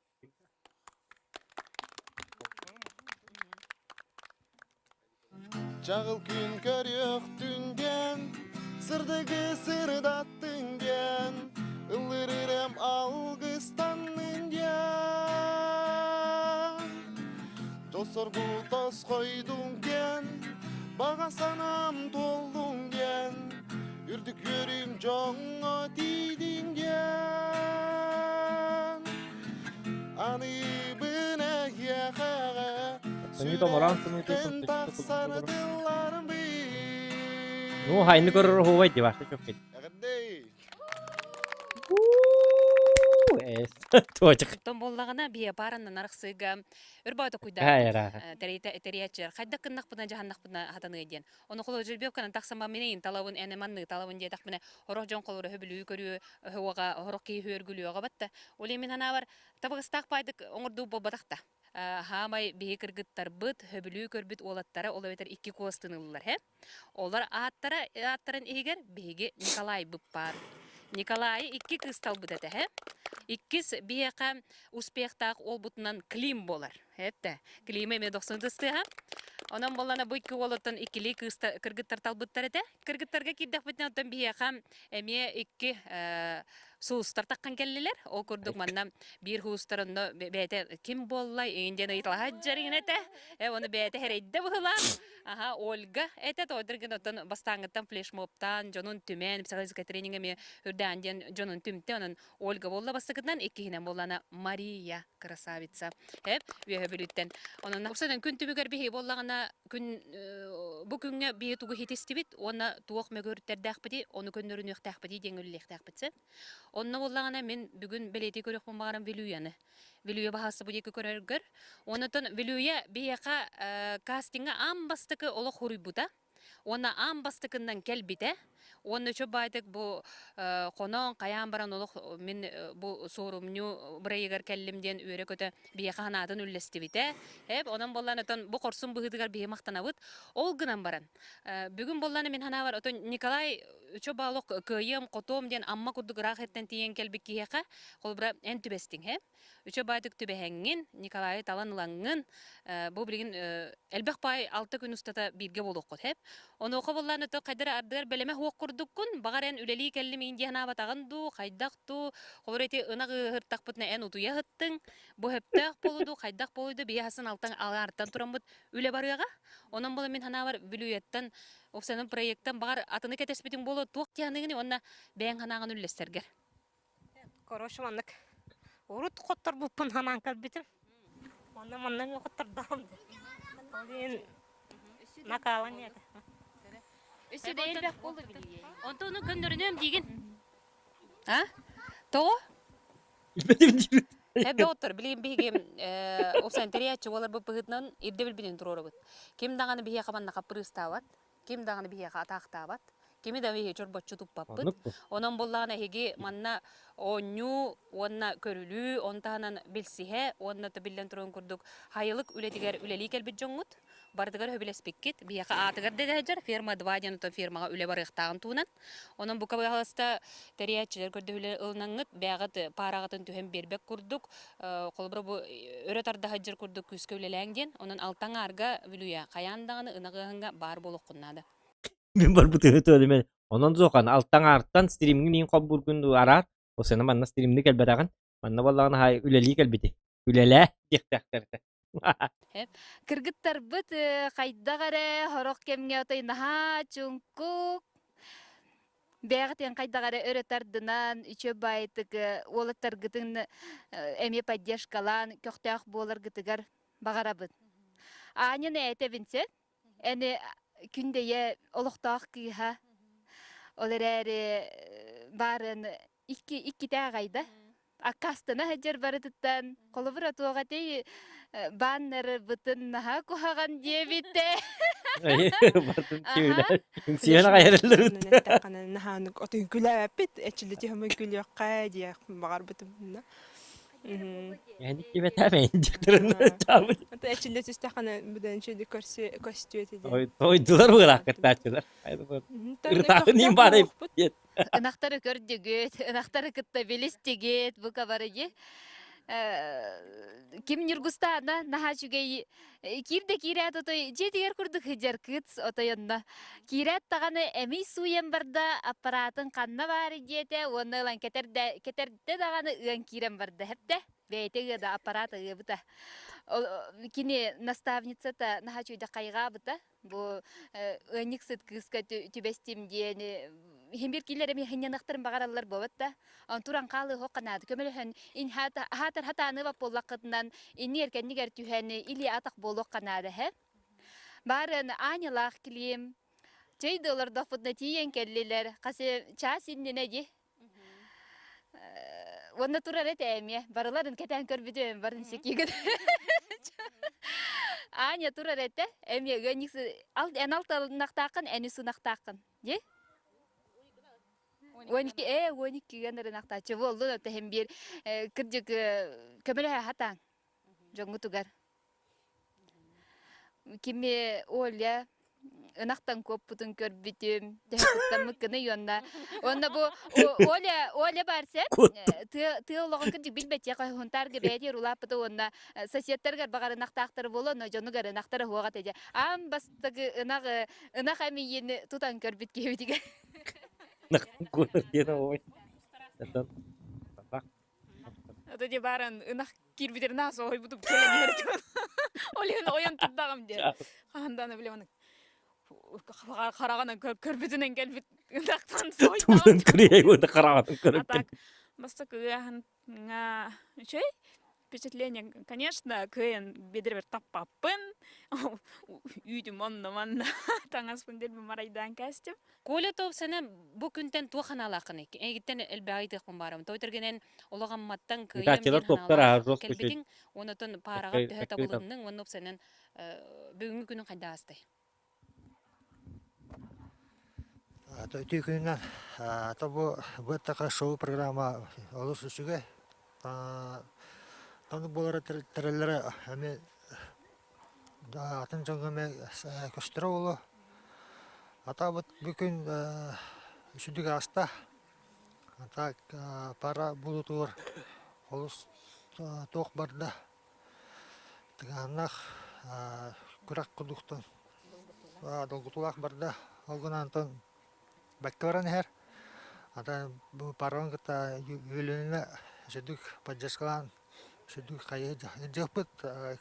Чаҕыл күн көрүөхтүн диэн, сырдыгы сырдаттын диэн, ыллырырым алгыстаннын диэн. Дьол-соргу тосхойдуҥ диэн, баҕа санаам туоллуҥ диэн, үрдүк үөрүүм дьоҥҥо тиийдиҥ диэн. Аныыбын эһиэхэҕэ сүрэхтэн тахсар тылларым Ну, хайны көрөр оһуобай дии башта чөккет. Туочук. Оттон буоллаҕына биһиэ паараннан арахсыыга өр баҕата Ай, арааһа. куйдаабыт тэрийээччилэр хайдах гыннахпына дьаһаннахпына хатаныа диэн. Ону холобур жеребьевканан тахсан мин эйин талабын эн манны талабын диэтэхпинэ орох дьон холобур өһө көрүө өһө орох киһи үөргүлүөҕэ батта. Ол мин ханаабар табыгастаах баайдык оҥордуу буолбатах да. Хаамай биһи кыргыттарбыт хөбүлүү көрбүт уолаттара ол эбэтэр икки куостыныллар һэ. Олор ааттара ааттарын иһигэр биһиги Николайбыт баар. Николайы икки кыыс талбыт этэ һэ. Иккис биһиэхэ успехтаах уолбутунан Клим буолар. Эттэ. Клима эмиэ дохсун тыстыаха. Онон буоллана бу икки уолуттан иккилии кыыста кыргыттар талбыттар этэ. Кыргыттарга киирдэхпитинэ оттон биһиэхэ эмиэ икки сулустар таххан кэллилэр. Ол курдук манна биир хуустар онно бэйэтэ ким буолла иҥин диэн ыйыталаһа дьариҥин этэ. Э оны бэйэтэ хэрэйдэ быһылаах. Аха Ольга этэ тоойдор оттон бастааҥҥыттан флешмобтаан дьонун түмэн психологическай тренинг эмиэ үрдээн диэн дьонун түмтэ. Онон Ольга буолла бастакытынан, иккиһинэн буоллана Мария красавица. Эп үөһэ бүлүүттэн. Онон уопсайынан күн түмүгэр биһиги буоллаҕына күн бу күҥҥэ биһи тугу иһитистибит уонна туох мөгүөрүттэрдээхпитий, ону көннөрүнүөхтээхпитий диэн үлэлиэхтээхпит сөп. Онно буоллаҕына мин бүгүн бэлиэтии көрүөхпүн баҕарам Вилюяны. Вилюя баһаалыста бу диэки көрөргөр. Онтон Вилюя биһиэхэ кастиҥҥа аан бастакы олох хуруйбута. Уонна аан бастакыннан кэлбитэ. Уонна үчүгэй баайдык бу хоноон хайаан баран олох мин бу суорумньу бырайыгар кэллим диэн үөрэ-көтө биһиэхэ санаатын үллэстибитэ. Эп онон буоллаан отон бу хорсун быһыытыгар биһи махтанабыт. Ол гынан баран бүгүн буоллаана мин санаабар отон Николай үчүгэй баалок кыайыам хотуом диэн Амма курдук ыраах эртэн тиийэн кэлбит киһиэхэ холобура эн түбэстиҥ һэ Үчүгэй баайдык түбэһэҥҥин, Николайы талан ылаҥҥын, бу билигин элбэх баай алта күн устата бииргэ буолуоххут һэп. Онуоха буоллаан өтө хайдара ардыгар бэлэмэ суох курдуккун, баҕар эн үлэлии кэллим иин дии санаабатаҕын дуу, хайдах дуу, холобур ити ынах ыаһыртахпытына эн утуйа сыттыҥ, бу сөптөөх буолуо дуу, хайдах буолуой дуу, биһи хасын алтан алаартан тураммыт үлэ барыаҕа. Онон буола мин санаабар Бүлүүяттан, Оксанын проектан баҕар атыны кэтэспитиҥ буолуо, туох дии саныыгыный уонна бэйэҥ санааҕын үллэстэргэр. Короче, маннык урут хотторбуппун санаан кэлбитим. Онно манна эмиэ хоттордоҕум дии. Ол иһин накаалан этэ. Өссө да элбэх буолла билиэ. Онтон ону көннөрүнүөм диигин. А? Тоҕо? Эбэ оттор билигин биһиги уопсайан тэрийээччи буоларбыт быһыытынан ирдэбилбитин туруорабыт. Ким даҕаны биһиэхэ манна хаппырыыстаабат, ким даҕаны биһиэхэ атаахтаабат, кими да биһиги чорбоччу туппаппыт. Оннук бу. Онон буоллаҕына эһиги манна оонньуу уонна көрүлүү, он таһынан билсиһэ уонна да биллэн турарын курдук хайылык үлэтигэр үлэлии кэлбит дьоҥҥут барытыгар сөбүлэспиккит. Биһиэхэ аатыгар да сылдьар ферма 2 диэн оттон фермаҕа үлэ барыахтааҕын туһунан. Онон бука быһаҕаста тэрийээччилэр көрдөһүүлэри ылынаҥҥыт, бэйэҕит паараҕытын түһэн биэрбэт курдук, холобура бу өрө тарда сылдьар курдук күүскэ үлэлээҥ диэн. Онон алтаҥ аарга Бүлүйэ хайаан даҕаны ынах ыаһыҥҥа баар буолуоххун наада. Мин барбыт ыһытыа Онон суохан алтаҥ аартан стримҥин иин холбуургун араар. Осена манна стримни кэлбэтэҕин. Манна буоллаҕына хаай үлэлии кэлбити. Үлэлээ диэхтээхтэр этэ. Кыргыттарбыт хайдах эрэ сорох кэмҥэ отой наһаа чуҥкук, бэйэҕитин хайдах эрэ өрө тардынан, үчүгэй баайытык уолаттаргытын эмиэ поддержкалаан көхтөөх буоларгытыгар баҕарабын. Аанньаны этэбин сөп. Эни Күндэйэ олохтоох кыыһа. Ол эрээри баарын икки иккитэ аҕайда. Аккаастана сылдьар барытыттан холобура туох этэй баннербытын наһаа куһаҕан диэбитэ. Бартын сиэн аҕайарыллар. Наһааннык отун күлээппит эчиллити хөмө күлүөххэ диэх баҕарбытым. Эһэник кибэтээм диэхтэрин таабыт. Эчиллэ түстэххинэ бүдэн чүдү көстүө этэ. Тойдулар быылаах кыттааччылар. Ырытааһын баар диэт. Ынахтары көрдүгүт, ынахтары кытта билистигит, бу кабарыги. Ким Ньургустаана наһаа үчүгэй киирдэ киирээт отой дьиэтигэр курдук сылдьар кыыс отойонно. Киирээт даҕаны эмий сууйан барда, аппараатын ханна баары диэтэ уонна ылан кэтэрдэ, кэтэрдэ даҕаны ыан киирэн барда. Хэптэ бэйэтэ ыада аппарат ыабыта. Кини наставницата наһаа үчүгэйдик хайҕаабыта. Бу ыанньыксыт кыыска түбэстим диэни иһин киилэр эмиэ хынньаныахтарын баҕараллар буолбат да. Туран хаалыы ханаады көмөлөһөн хаатар хатааны буоллаххытынан иннигэр кэннигэр түһэн илии атах буолуох ханаада һэ. Баарын Анялаах килиим чэй да олордохпутуна тиийэн кэллилэр. Хас чаас иннинэ дии. Уонна турар этэ эмиэ. Барыларын кэтээн көрбүтүм, барын секигин. Аня турар этэ. Эмиэ ыанньык эн алталынахтааххын, эн үс ынахтааххын. Дии? 12 12 гын ырынахтааччы буоллун оттоһин биир кырдьык көмөлөһө хатаан дьоҥҥутугар. Кими Оля ынахтан куоппутун көрбүтүм, төһө куттаммыккыный уонна уонна бу Оля Оля баар сеп тыа тыа олоҕун кырдьык билбэтиэх Һунтаарга бэйэтигэр улааппыта уонна соседтарыгар баҕар ынахтаахтар буолуо, но дьонугар ынахтара суоҕа этэ дьэ. Аан бастакы ынах ынах эмиийин тутан көрбүт киһибитигэр. Ынахтан куотар диэн ой. Это де баран ынах киирбитер наас ойбутуп кэлэн иһэр Ол иһин ойон турдаҕым диэн. Хаһан билемин хараҕынан көрбүтүнэн кэлбит ынахтан соһуйдаҕым. Тугун кырыйай уонна хараҕынан А так бастакы ыаһынҥа үчүгэй впечатление, конечно, кыайан бедербер таппаппын. Үүтүм онно манна таҥаспын дэлби марайдаан кээстим. Коля Топсена бу күнтэн туох ханаалааххыный? Эйигиттэн элбэҕи ыйытыахпын баарым. Той түргэнэн олох Амматтан кыайам Ытааччылар диэн топтор ханаалаах аһар жестко кэлбитиҥ, онотон паараҕар төһө ыытан. табылынныҥ уонна опсанан бүгүҥҥү күнүн хайдах аастай? Үтүө күнүнэн то бу быттака шоу программа олус үчүгэй. Оннук буолара тэриллэрэ эмиэ атын дьоҥҥо эмиэ көстөрө буолуо. Атаабыт бу күн үчүгдүк ааста. Так пара булутугар олус туох барда. Тыҥааһыннаах күрэх курдуктан долгутуулаах барда. Ол гынан онтон бэккэ баран иһэр. Ата бу параны кытта үөлүнэ үчүгдүк поддержкалаан үчүгдүк хайыһыахпыт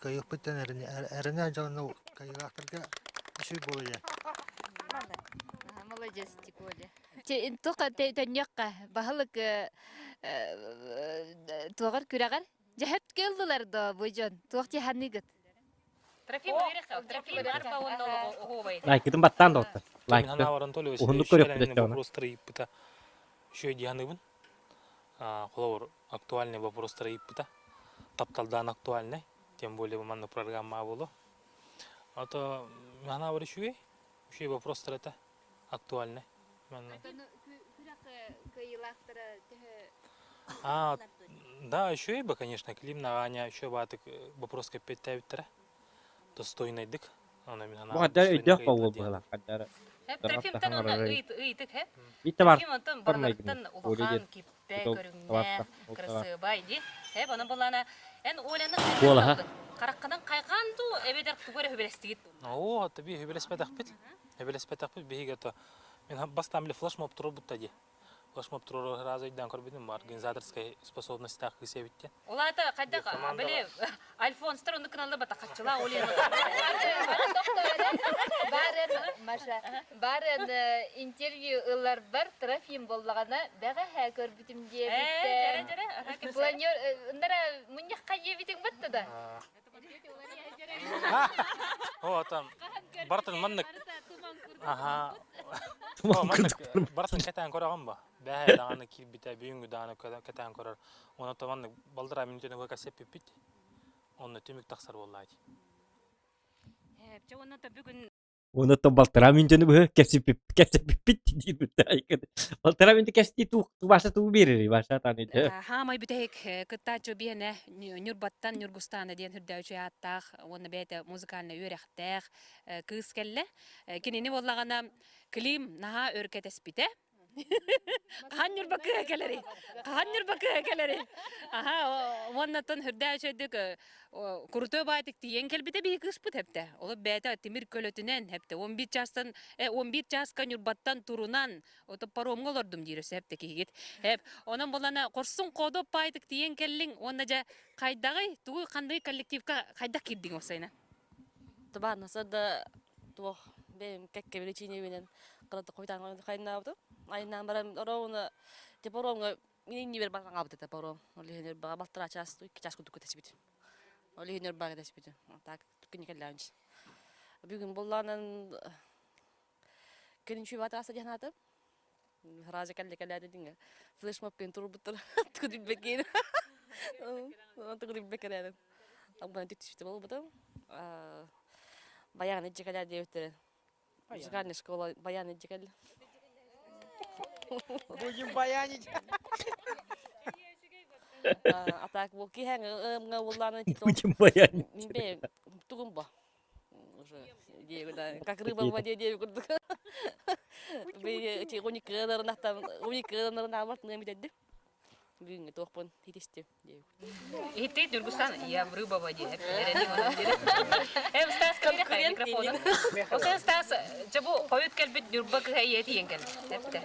кыайыахпыт диэн эрэнэ дьону кыайыылаахтарга үчүгэй буолуо диэн. Молодец, Коля. Туох төннүөххэ баһылык туоҕар күрэҕэр Дьэһэпкэ ыллылар доо бу дьон туох дии Трофим Трофим арба уонна оһуобай. Лайкытын баттаан да оттор. Мин санаабар Анатолий Уһуннук Васильевич көрүөхпүт кэлэн өттөҕүнэ. вопростары ыйыппыта. Үчүгэй дии саныыбын. Холобур, актуальный вопростары ыйыппыта. Тапталдаан актуальный, тем более манна программа буолуо. А то санаабар үчүгэй, үчүгэй вопростар это актуальный. Күрэх кыайыылаахтара төһө А, да, еще бы, конечно, Клим Аня еще баатык вопрос кэппиэттээбиттэрэ. Достойнайдык. Аны мин Бу хаддар өйдөөх болуо быһыылаах. Хаддар Трофимтан онно ыйыт ыйытык һэ. Биитте бар. Трофим онтон барыларыттан улахан киппэ көрүҥнээх кырасыабай ди. Һэ онон булана эн Оляны Куолаһа. Хараххынан хайҕаан дуу эбэтэр тугу эрэ хүбэлэстигит дуу? Оо, таби хүбэлэспэтэхпит. Хүбэлэспэтэхпит биһиги это мен бастаан били флешмоб турбутта дии. Флешмоб туруору сразу өйдөөн көрбүтүм, организаторскай способностьтаах кыыс эбит диэн. Ол аата хайдах били Альфонстар оннук гыналлар батахаччылаа ол Барын Маша, барын интервью ыларбар Трофим боллаҕына бэҕэһээ көрбүтүм диэбиттэ. Планер ындара мунньахха диэбитиҥ батта да. О, там бартын маннык. Аха. Маннык бартын кэтээн көрөҕүн ба. Бэһэ даҕаны киирбитэ, бүгүҥҥү даҕаны кэтээн көрөр. Онон маннык балдыра мүнүүтүнэ кэсэппиппит. Онно түмүк тахсар буоллаати. Чэ уонна бүгүн Онуттан балтараа мүнтүнү быһы кэпсэппиппит диирбит. Балтараа мүнтү кэстии баша туу биэрэр баша тааны. Хаамай бүтэһик кыттааччы биһэнэ Ньурбаттан Ньургустаана диэн үрдөөчү ааттаах уонна бэйэтэ музыкальнай үөрэхтээх кыыс кэллэ. Кинини буоллаҕына Клим наһаа өр кэтэспитэ. Хаһан Ньурба кыыһа кэлэрий? Хаһан Ньурба кыыһа кэлэрий? Аха, уоннаттан үрдээх үчүгэйдик крутой баайтык тиийэн кэлбитэ биһи кыыспыт эптэ. Ол бэйэтэ тимир көлөтүнэн эптэ. 11 чаастан 11 чааска Ньурбаттан турунан ото паромҥа олордум диир өссө эптэ киһигит. Эп онон булана хорсун хоодо баайтык тиийэн кэллиҥ уонна дьэ хайдаҕый тугуй ханныгый коллективка хайдах киирдиҥ осайна? Табааннаса да туох бэйэм кэккэ биричиинэбинэн кыратык хойутаан хайнаабытым. Айнаан баран ороуна типа оромҥа мин иннибэр барҕаҥаабыт этэ паром. Ол иһин өрбаҕа балтараа чаас, икки чаас курдук кэтэспитим. Ол иһин өрбаҕа кэтэспитим. Так күнү кэллэҕинчи. Бүгүн буллаанан кэлин чуйбаат ааса диэн аатым. Сразу кэллэ кэлээди диҥэ. Флешмоб пен турбуттар. Тугу билбэккин. Тугу билбэккин. Абынан түктүспүтэ буолбутум. Баян иччи кэлээ диэбиттэрин. Музыкальная школа баян иччи кэллэ. Будем баянить. А так бу киһэҥ ымҥа уллаанан Будем баянить. Мин тугум бо. Уже диэбит, как рыба в воде диэбит курдук. Би уникаларынахтан уникаларынахтан нэмитедди. Бүгүҥҥү туохпун итистим диэбит. Иһиттигит Ньургустан я в рыба в воде. Эм Стас микрофону. Осын Стас дьэ бу хойут кэлбит Ньурба кыһа ийэтиен кэлбит. Эпте.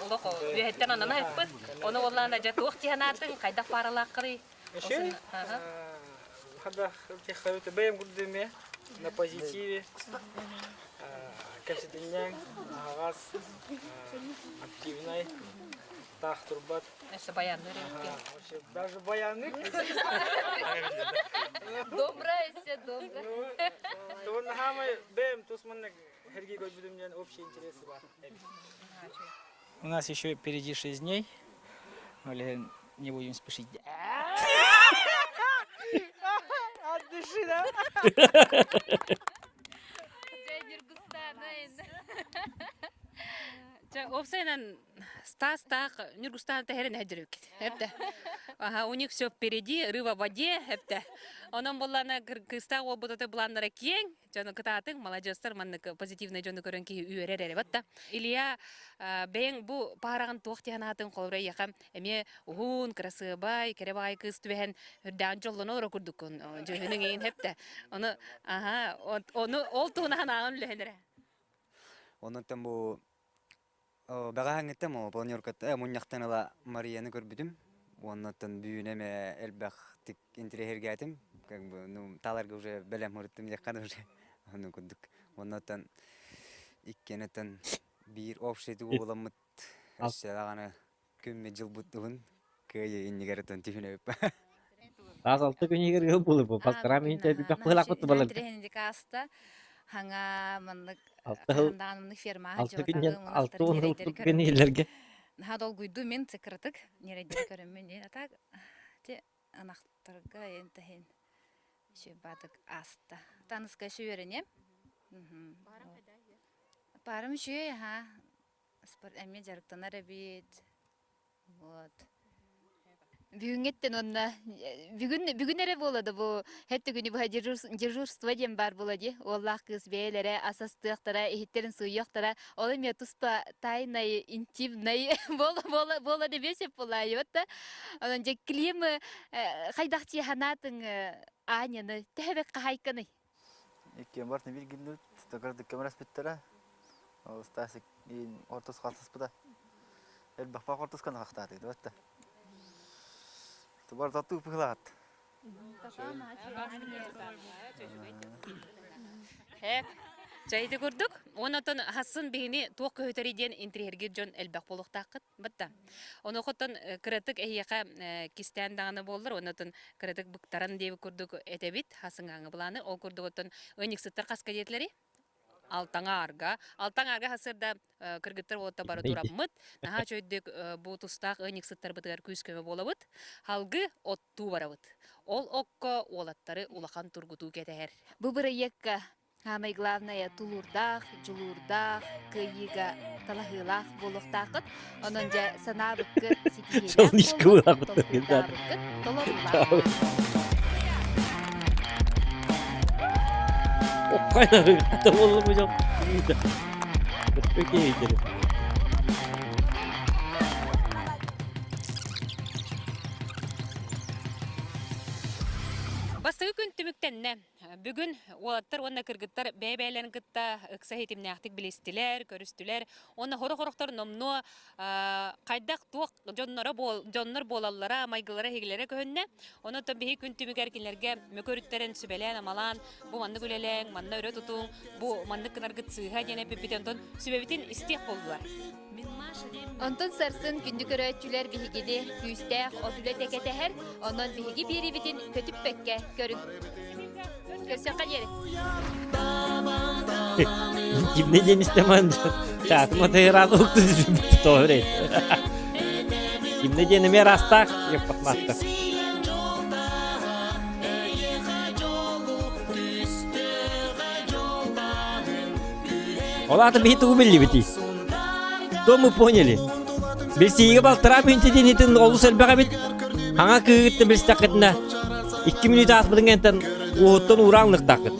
Олох үөһэттэн онон айыппыт. Ону оллаана дьэ туох тиһанаатын хайдах пааралааххарый? Еще Хадах бэйэм курдуме на позитиве кэпсэтинньэҥ, аһаҕас, активнай, таах турбат. Өссө баянныыр Вообще даже баянныыр. Добра все добра. Тугун хаамай бэйэм тус маннык хергий көрбүтүм диэн общий интересы бар. У нас еще впереди 6 дней. Блин, не будем спешить. От души, да? Чэ, уопсайынан Стас таах Ньургустаан тэһэрин эһэддирбиккит. Эптэ. Аха, у них все впереди, рыба в воде, эптэ. Онон буллана кыыстаах уолбут ото планнара киэҥ, дьону кытаатыҥ, маладьыастар маннык позитивный дьону көрөн киһи үөрэр эрэ батта. Илья, бэйэҥ бу паараҕын туох диэн аатын холобура эйиэхэ эмиэ уһун, кырасыабай, кэрэ баҕайы кыыс түбэһэн үрдээн дьоллоно олоро курдуккун, дьүһүнүҥ иин хэптэ. Ону, аха, ону ол туһунаһан ааҕан үлэһэн эрэ. Онон бу бэҕэһээҥҥиттэн планеркаттан мунньахтан ыла Марияны көрбүтүм. Уоннаттан бүгүн эмэ элбэхтик интэриэһиргээтим. Как бы, ну, тааларга уже бэлэм ырыттым диэххэ да уже. Ону курдук. Уоннаттан иккиэнэттэн биир общий тугу буламмыт өссө даҕаны күммүт дьылбыт уһун кыайыы иннигэр ытан түһүнэбит. Таас алта күнүгэр ыал буолуп балтараа мүнүүтэ элбэх быһылаахпыт балар. Аста хаҥа маннык Алта сыл хаһан ферма алта күннэн 60 сыл күн иһиллэргэ. Наһаа долгуйду мен цикратык ньирэйдэри көрөммүн а так те анахтарга энтахин баатык аста. Таныска сүйөренем. Парым үчүгэй аха. Спорт эмиэ дьарыктанар эбит. Вот. Бүгүҥҥэттэн уонна бүгүн бүгүн эрэ буола да бу хэт күнү быһа дежурство диэн баар буола дии. Уоллаах кыыс бэйэлэрэ ас астыахтара, иһиттэрин сууйуохтара. Ол эмиэ туспа тайнай, интимнай буола буола буола дебиэ сөп буолаайыбат да. Онон дьэ Клим хайдах чиэханаатыҥ Аняны төһөбек хаһайканый? Иккиэн барытын биир гынныбыт, кырдык көмөлөспүттэрэ. Ол Стасик иин ортос халтаспыта. Элбэх хортусканы хахтаатыгыт батта. Тубар татуу пыһылаат. Хэп. Чайды курдук. Онотон хассын биһини туох көһүтэрий диэн интриһэргир дьон элбэх буолуохтааххыт. Батта. Онохоттон кыратык эһиэхэ кистээн даҕаны буоллар, онотон кыратык быктаран диэбит курдук этэбит хасыҥааҥы былааны. Ол курдук оттон ыанньыксыттар хаска диэтилэри? Алтаҥаарга. Алтаҥаарга сарсыарда кыргыттар уолаттар бары тураммыт, наһаа үчүгэйдик бу тустаах ыанньыксыттарбытыгар күүс-көмө буолабыт. Халгы оттуу барабыт. Ол окко уолаттары улахан тургутуу кэтэһэр. Бу бырайыакка самое главное тулуурдаах, дьулуурдаах, кыайыыга талаһыылаах буолуохтааххыт. Онон дьэ санаабыккыт ситиһиилээх буоллун, толкуйдаабыккыт толоруулаах. Бастакы күн түмүктэннэ. Бүгүн уолаттар уонна кыргыттар бэйэ-бэйэлэрин кытта ыкса ситимнээхтик билистилэр, көрүстүлэр. Уонна хорох-хорохтор номнуо хайдах туох дьонноро дьоннор буолаллара, майгылара-иһигилэрэ көһүннэ. Онон биһи күн түмүгэр кинилэргэ мөкөрүттэрин сүбэлээн-амалаан, бу маннык үлэлээҥ, манна өрө тутуҥ, бу маннык гынаргыт сыыһа диэн эппиппит онтон сүбэбитин истиэх буоллулар. Онтон сарсын күндү көрөөччүлэр биһигини күүстээх от үлэтэ кэтэһэр, онон биһиги биэриибитин көтүппэккэ көрүҥ. Көрсөххө диэри. Кимне диэн истэмэн чаатыма тыйраан укту тоһүрэй. Кимне диэн эмиэ растаах еппатмааттар. Ол аата биһи тугу биллибитий? То мы поняли. Билсиигэ балтараа мүнүүтэ диэн итин олус элбэх эбит. Хаҥа кыыгыттан билстэххитинэ икки мүнүүтэ ааспытын кэнниттэн уоһуттан уураан ылыахтааххыт.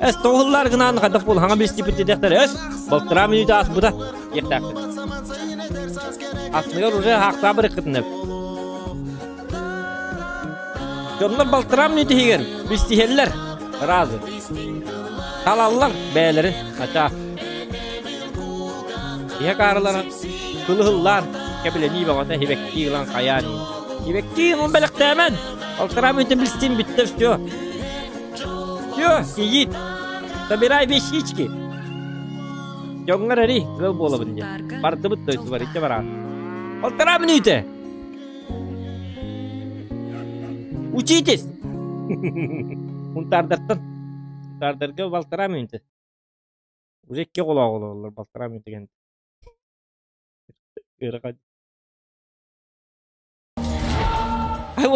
Эс тоҕуллар гынаан хайдах буол хаҥа билсиппит диэтэхтэр эс балтараа мүнүүтэ ааспыта диэхтээххит. Астыгар уже хаахтаа барыккытын Дьоннор балтараа мүнүүтэ иһигэр билсиһэллэр разы. Талаллар бэйэлэрин начаас. Иһэ каарыларын кылыһыллаан кэбилэнии бөҕөтө хибэктии ылан хайаан Хибэктии ылан бэлэхтээмэн! Балтараа мүнүүтэ билсин бүттэ все. Все, сидит. Собирай вещички. Дьоҥҥор эрий, ыал буолабын диэн. Бардыбыт дойдубар, иччэ бараан. Балтараа мүнүүтэ! Учитесь! Мунтаардартан. Мунтаардарга балтараа мүнүүтэ. Уже икки оҕолоох олороллор балтараа мүнүүтэ кэннэ. Ыарахан. Вы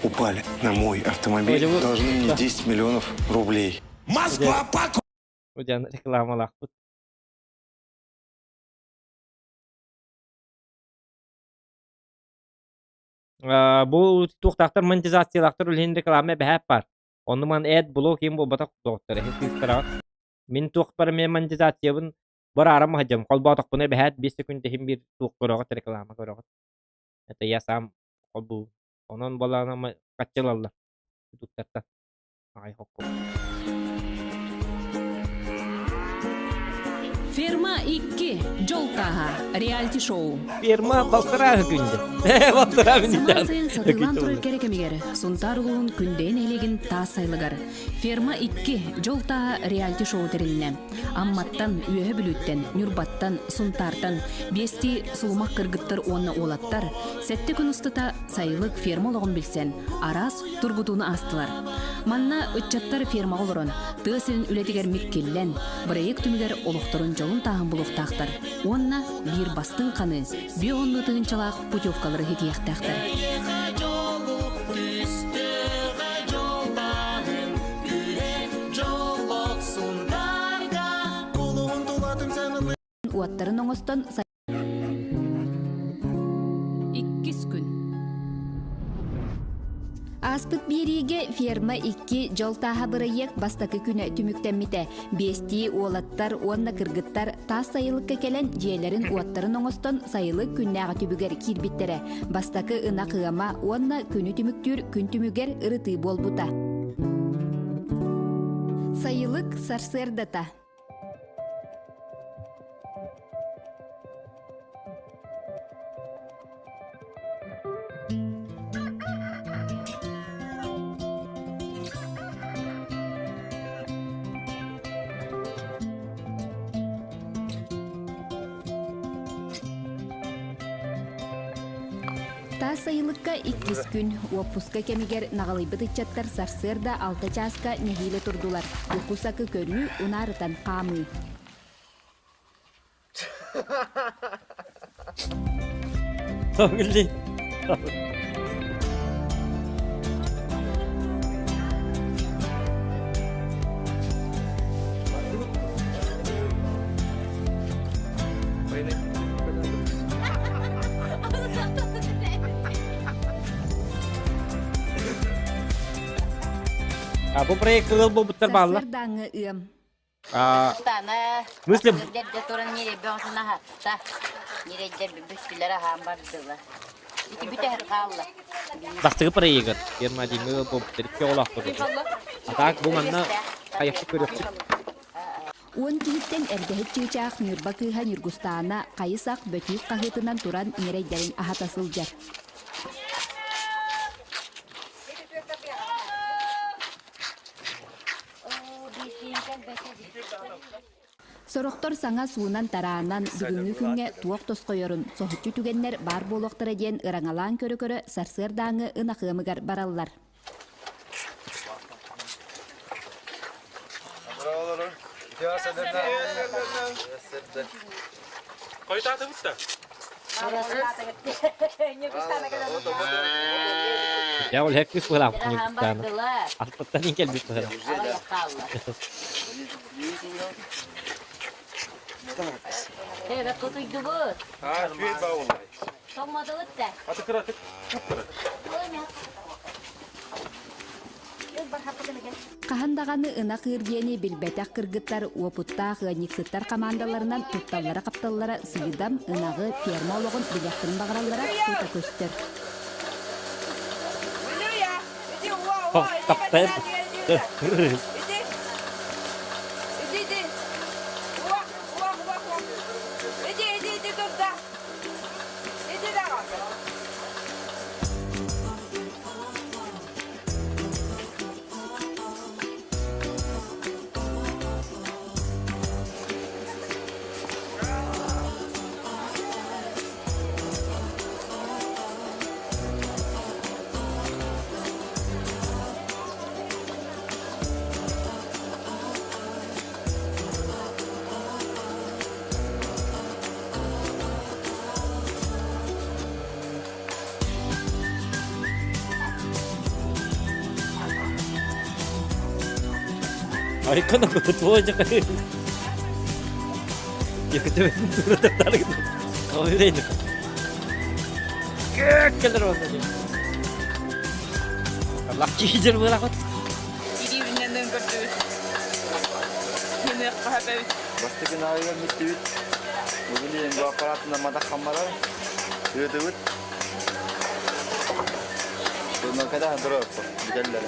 упали на мой автомобиль. Должны мне 10 миллионов рублей. Москва рекламалаахпыт. Бу туохтаахтар монетизациялаахтар үлэһин реклама эбэһээп баар. Онну ман эд блог ким буолбатах доҕоттор эһи сыыстараҕыт. Мин туохпар эмиэ монетизациябын бараарам сылдьам холбоотохпуна эбэһээт биэс секунд иһин биир туох көрөҕүт реклама көрөҕүт. Это я сам холбуу. Онон балаана хаччылаллар ютубтартан. Ферма 2. Дьол тааһа. Реалити-шоу. Ферма балтараа күндэ. Балтараа Самаан сайын сатыылаан турар кэрэ кэмигэр Сунтаар улууһун Күндэйин нэһилиэгин таас сайылыгар Ферма 2. Дьол тааһа реалити-шоу тэрилиннэ. Амматтан, Үөһэ Бүлүүттэн, Ньурбаттан, Сунтаартан биэстии сулумах кыргыттар уонна уолаттар сэттэ күн устата сайылык ферма олоҕун билсэн, араас тургутууну аастылар. Манна ыччаттар фермаҕа олорон, тыа сирин үлэтигэр миккиллэн, бырайыак түмүгэр олохторун дьолун тааһын булуохтаахтар уонна биир бастыҥ ханы бүө оннуу тыһыынчалаах путевкалары ситиһиэхтээхтэр. Уоттарын оҥостон Иккис күн. Ааспыт биэриигэ ферма 2 дьол тааһа бырайыак бастакы күнэ түмүктэммитэ. Биэстии уолаттар уонна кыргыттар таас сайылыкка кэлэн дьиэлэрин-уоттарын оҥостон сайылык күннээҕи түбүгэр киирбиттэрэ. Бастакы ынах ыама уонна күнү түмүктүүр күн түмүгэр ырытыы буолбута. Сайылык сарсыардата. Таас сайылыкка иккис күн. Уоппуска кэмигэр наҕылыйбыт ыччаттар сарсыарда алта чааска нэһиилэ турдулар. Уку-сакы көрүү, унаарытан хаамыы. Тоҥ А бу проект ыал буолбуттар бааллар. Сарсыардааҥы ыам. А, Устана, в смысле? Дэрдэ туран ньирэйбэ оҕотун аһатта. Ньирэйдэр бүттүлэр аһаан бардылар. Ити бүтэһик хаалла. Бастакы проегар Гермадиҥҥа ыал буолбуттар икки оҕолоохтор. А так бу манна хайахпыт көрүөхпүт. Уон киһиттэн эрдэһит чыычаах Ньурба кыыһа Ньургустаана хайы-сах бөтүүк хаһыытынан туран ньирэйдэрин аһата сылдьар. Сорохтор саҥа суунан-тараанан, бүгүҥҥү күҥҥэ туох тосхойорун, соһуччу түгэннэр баар буолуохтара диэн ыраҥалаан көрө-көрө сарсыардааҥы ынах ыамыгар бараллар. Хойутаатыбыт да? Я ол хэккис быһалаах Ньургустаана. Алпыттан иин кэлбит быһалаах. Эбэ кутуйдубут. А, үчүгэй баулай. Тоҥмодубут да. Атыкыр атык. Хаһан даҕаны ынах ыыр диэни билбэтэх кыргыттар уопуттаах ыанньыксыттар хамаандаларынан тутталлара-хапталлара сыыдам, ынаҕы, ферма олоҕун билиэхтэрин баҕараллара тута көстөр. Таптайар. Айкана кутуоча Кэлэр онно диэн. Лакчы буолахыт. Илиибинэн көрдүбүт. Хыныахха хөпөбүт. Бастакы наайыгар бүттүбүт. Бүгүн бу аппаратынан матах хаммарар. Ыытыбыт. Турнакада турар бүтэллэр.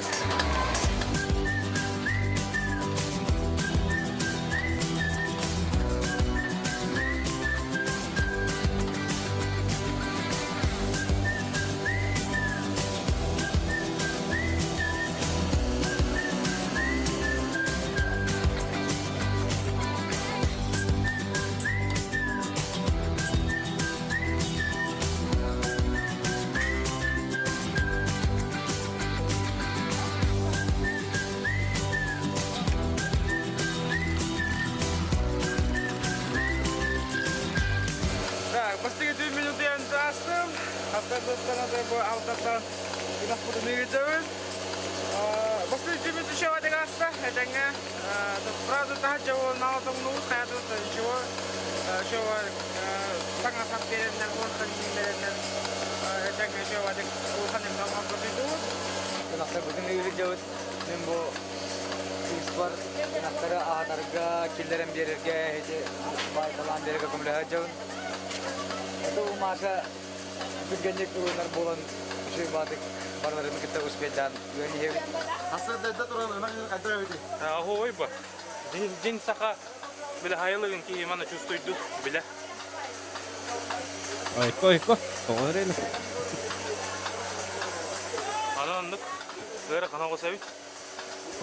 Так, бастакы түүн минутуйан таастым. Хасардыттан бу алтаттан ынахпытын ыытабын. Бастакы түүн еще аста, этэҥҥэ. Правда, таһырдьа буолан тоҥнубут, хайатыбыт ничего. Еще саҥа сап биэрэннэр, уонтан кииннэрэннэр этэҥҥэ еще улахан эмтэн Ынахтарбытын ыытыдьабыт. Мин бу кыыспар ынахтары аһатарга, киллэрэн биэрэргэ, ити баайталаан биэрэргэ көмөлөһө Это бу Маша түргэнник ылынар буолан үчүгэй баатык барыларын кытта успейдаан үөн иһэбит. Хасырдайда туран ынах хайдах эбитий? Оһуой ба. Дин саха биле хайылыгын киһи мана чувствуйду биле. Ойко, ойко. Тоҕо эрэ Аны оннук ыарахан оҕус эбит.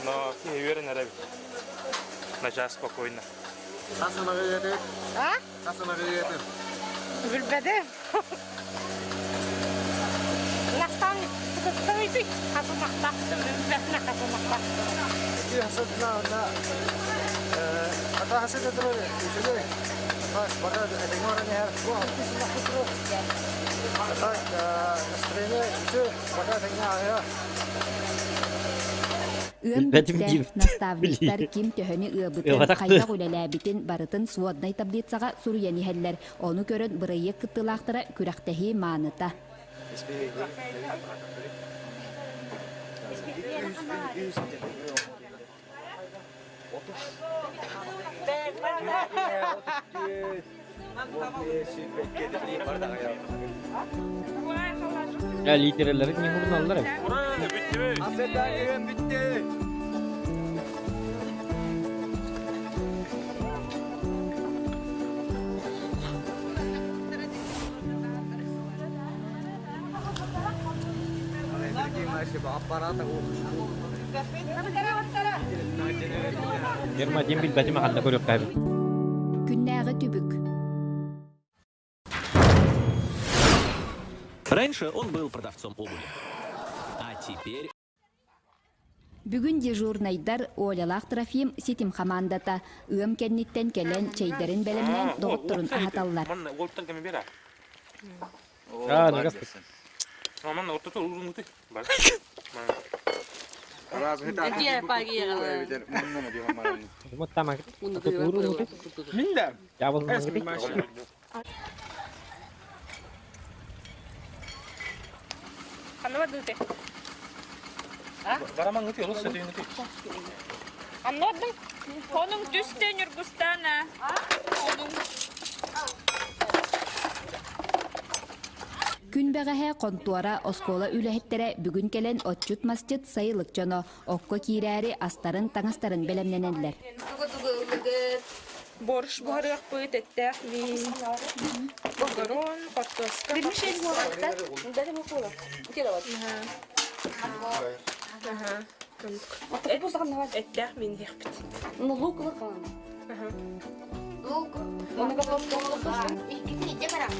Но киһи үөрэнэр эбит. Начаас спокойно. Хас ынаҕы ыатыт? А? Хас ынаҕы ыатыт? Билбэтим. Хасымахтаах хасымахтаах хасымахтаах. Ыам Билбэтим бүттэ, диир. наставниктар ким төһөнү ыабытын, Ыабатах хайдах үлэлээбитин барытын своднай таблицаҕа суруйан иһэллэр. Ону көрөн бырайыак кыттыылаахтара күрэхтэһии мааныта. Я лидерлери не мурналлар эбит. Германия билбэтим ханна көрүөххэ Күннээҕи түбүк. Раньше он был продавцом обуви. А теперь Бүгүн дежурнайдар Олялаах Трофим ситим хамаандата ыам кэнниттэн кэлэн чэйдэрин бэлэмнээн доҕотторун аһаталлар. Аа, нагас. Ханна бардыгыт? Барамаҥҥыт олус сөтүйүнүтүй. Ханна бардыҥ? Хонуҥ түстэ Ньургустаана. Хонуҥ. Күн бэҕэһээ хонтуора оскуола үлэһиттэрэ бүгүн кэлэн отчут-масчыт сайылык дьоно окко киирээри астарын-таҥастарын бэлэмнэнэллэр. Борщ буһарыахпыт, эттээх миин, макарон, хортуоска. Эттээх миин иһиэхпит. Лук. Иккитин илдьэ барам.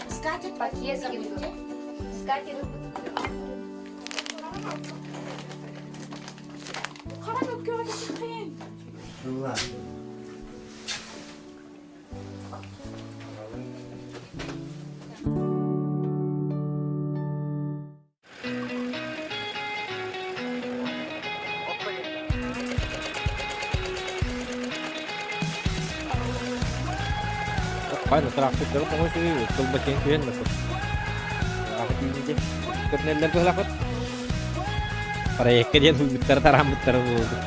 Скатерть пакет Скатерть. Хайна тыраахтыктары тоҥой сүрүй, тылба киэн түһэн да Көрүнэллэр быһылаахпыт. Проекка диэн ылбыттара тарааммыттара буолбут.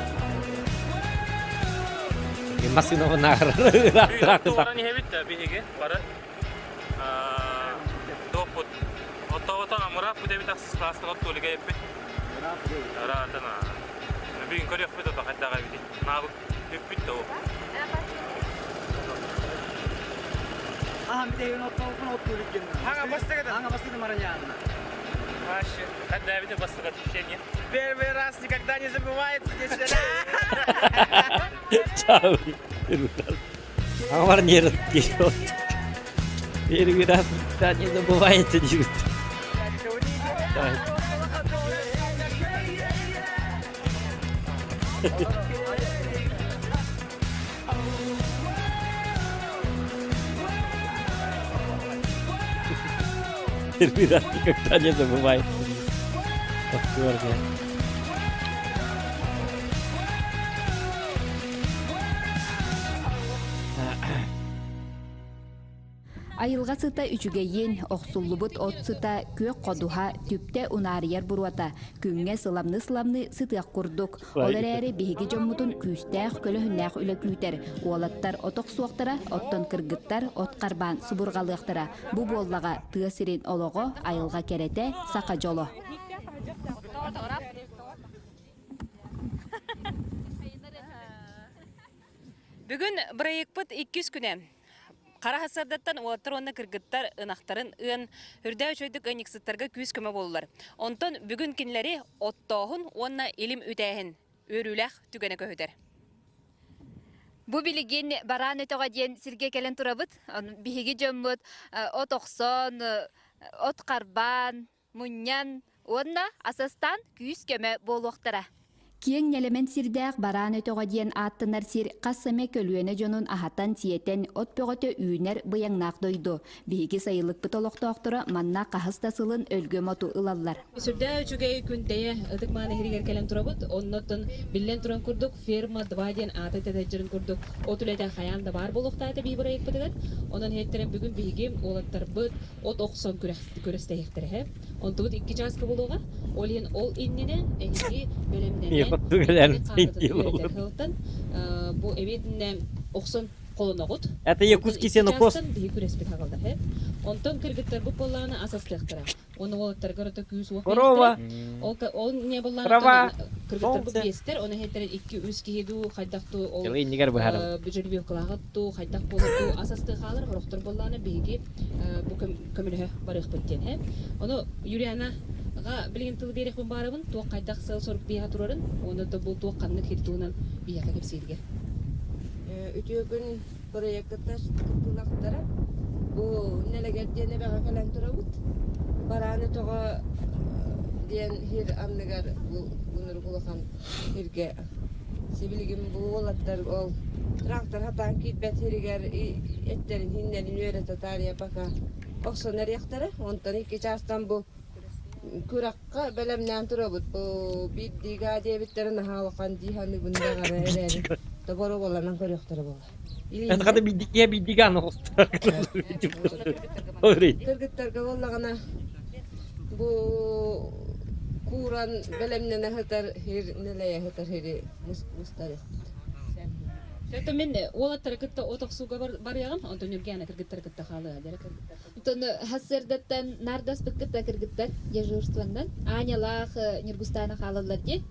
Массыына наар Туоран иһэбит да биһиги бары Туохпут оттоботон амыраах бүтэбит ахсыс класстан оттуолуга эппит. Ыраатана. Бүгүн көрүөхпүт ото хайдах эбитий. Наабык бүппүт да ол. Аһам битейин оттооппун оттуулук генна. Ага бастыгы Ага бастыгы мараньяанна. Вообще, когда видел бастыгы ощущение? Первый раз никогда не забывается, Чао. Амар нерв Первый раз никогда не забывается диют. Давай. Первый раз никогда не забывается. Повторно. Айылҕа сыта үчүгэйин, охсуллубут от сыта, күөх ходуһа, түптэ унаарыйар буруота, күҥҥэ сыламны-сыламны сытыах курдук. Ол эрээри биһиги дьоммутун күүстээх, көлөһүннээх үлэ күүтэр. Уолаттар от охсуохтара, оттон кыргыттар от харбаан субурҕалыахтара. Бу буоллаҕа тыа сирин олоҕо, айылҕа кэрэтэ, саха дьоло. Бүгүн бырайыакпыт иккис күнэ. Хара сарсыардаттан уолаттар уонна кыргыттар ынахтарын ыан, үрдээх үчүгэйдик ыанньыксыттарга күүс-көмө буоллулар. Онтон бүгүн кинилэри оттооһун уонна илим үтээһин үөрүүлээх түгэнэ көһүтэр. Бу билигин Бараан өтөҕө диэн сиргэ кэлэн турабыт. Биһиги дьоммут от охсон, от харбаан, мунньан уонна ас астаан күүс-көмө буолуохтара. Киэҥ нэлэмэн сирдээх Бараан өтөҕө диэн ааттанар сир хас эмэ көлүөнэ дьонун аһатан-сиэтэн, от бөҕөтө үүнэр быйаҥнаах дойду. Биһиги сайылыкпыт олохтоохторо манна хаһыс да сылын өлгөм оту ылаллар. Сүрдээх үчүгэй күндэйэ ытык мааны иһиригэр кэлэн турабыт. Оннуттан биллэн туран курдук Ферма 2 диэн ааты тэтэдьэрин курдук от үлэтэ хайаан да баар буолуохтаата бии бырайыкпытыгар. Онон иһиттэрэн бүгүн биһиги уолаттарбыт от охсон күрэстэһиэхтэрэ. Онтубут икки чааска буолуоҕа. Ол иһин ол иннинэ эһиги бэлэмнэнэн үөрэтэр бу эбиэтинэ охсон холоноҕут. Это якутский сенокос. Биһи күрэспит хаҕалдар. Онтон кыргыттарбыт буоллаҕына ас астыахтара. Уонна уолаттаргар ото күүс уох Корова. Ол ол не буоллаҕына Трава. кыргыттарбыт биэстэр, оны иһиттэрин икки-үс киһи дуу, хайдах дуу ол Дьылы иннигэр быһарым. жеребьевкалааҕыт дуу, хайдах буолар дуу ас астыы хаалар, хорохтор буоллаҕына биһиги бу көмөлөһө барыахпыт диэн һэ. Ону Юлианаҕа билигин тыл биэриэхпин баарабын, туох хайдах сыал-сорук биһиэхэ турарын, уонна да бу туох ханнык хир туһунан биһиэхэ кэпсииргэ. Үтүө күн проекттар кыттыылаахтара. Бу Нэлэгэр диэн эбэҕэ кэлэн турабыт. Бараан өтөҕө диэн сир анныгар бу унурук улахан сиргэ сибилигин бу уолаттар ол трактор хатаан киирбэт сиригэр эттэрин хиннэрин үөрэтэ таарыйа пока охсон эриэхтэрэ. Онтон икки чаастан бу күрэххэ бэлэмнээн турабыт. Бу биирдиигээ диэбиттэрэ наһаа улахан дии саныыбын даҕаны эрээри тоборуобаланан көрүөхтэрэ буолла. Это когда бидиге бидиган Кыргыттарга буоллаҕына бу кууран бэлэмнэнэ сытар сир нэлэйэ сытар сири мустарыахпыт. Это мин уолаттары кытта от охсууга барыаҕым, онтон Ньургиана кыргыттары кытта хаалыа, дьэрэ кыргыттар. Онтон сарсыардаттан наардаспыт кытта кыргыттар дежурствоннан Анялаах Ньургустаана хаалаллар дии.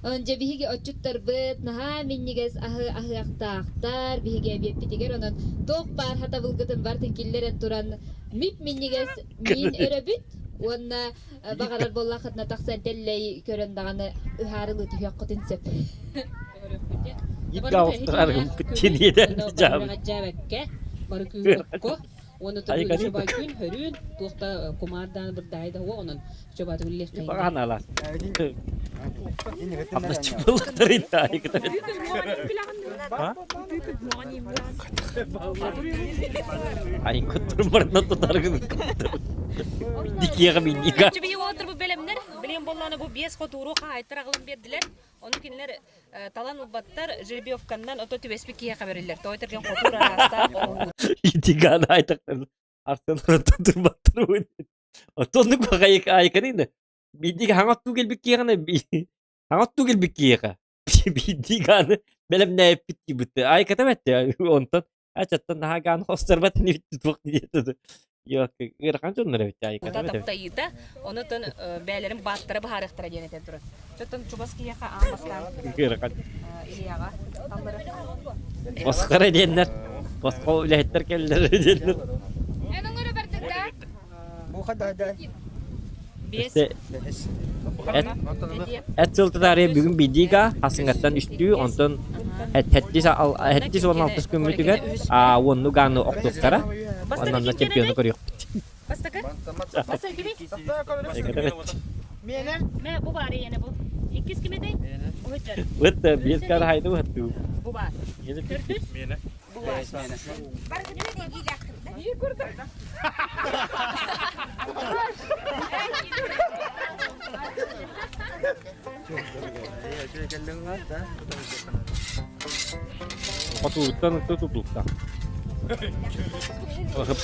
Дьэ биһиги отчуттарбыт наһаа минньигэс аһы аһыахтаахтар биһиги эбиэппитигэр онон туох баар хатабылгытын барытын киллэрэн туран мип-минньигэс миин өрөбүт уонна баҕарар буоллаххытына тахсан тэллэй көрөн даҕаны ыһаарылыы түһүөххүтүн сөп. Бары күүһү Уонна тобу чубай күн хөрүүн туох да кумаардаан бырдаай да уо онон чубатын үллэххэ. Бағаналар. Абдачыбыллар Ай куттурмарна тутаргын Дикиэҕэ минника. Чүбүйи уолаттар бу бэлэмнэр, билиэн боллааны бу биэс хотууру хаһаайыттар аҕалан биэрдилэр. Ону кинилэр талан ылбаттар, жеребьевканнан ото түбэспит киһиэхэ бэриллэр. Тоҕо этэрген хотуур араастаах оҥоһуу. Итиган айтактар Арсен турбаттар Оттоннук баҕайык айканын бидик хаҥаттуу келбит киэҕинэ хаҥаттуу келбит киэхэ бидик аны бэлэмнээппит кибит айката бэтте онтон ачаттан наһаа гаан хосторбат туох диэтэ ыарахан дьоннор эбит айката таптайыыта онутун бээлэрин бааттара быһаарыахтара диэн этэн турар. Чоттон чугас киһиэхэ аан бастаан ыарахан Ильяҕа таллары. Босхора диэннэр босхо үлэһиттэр кэллэр диэннэр Эн оҥоро бардыҥ да? Биэс. Эт сыл тытаарыйа бүгүн бидига хасыҥаттан үстүү, онтон хэттис уон алтыс күммүтүгэр уонну гааны охтуохтара. Онон чемпиону көрүөхпүт. Бастакы? Бастакы кими? Миэнэ? Мэ бу баар иэнэ бу. Иккис ким этэй? Уһуттар. Ыт биэс кара хайды уһаттуу. Бу баар. Төрдүс? Миэнэ. Бу баар. Хотууттан ытты тутулта.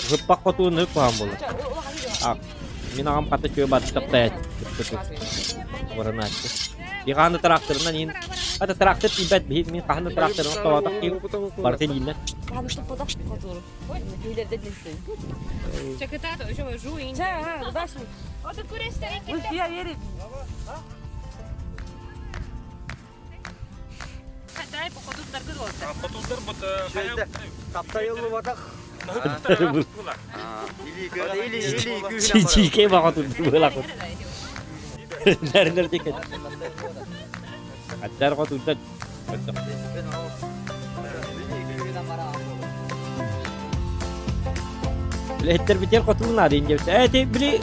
Хыппах хотуун ык баһан буолар. Мин аҕам хата чүө баттап таяччы. Вороначчы. Игааны тракторынан ин. Ата трактор тиийбэт биһи мин хаһан да тракторын оттоотох киһи барыта илиинэн. Чичикей баҕа турдулар. Нэрнэр дикен. Аттар хотурдар. Үлэһиттэрбитигэр хотуур наада диэбит. Ээ, ити били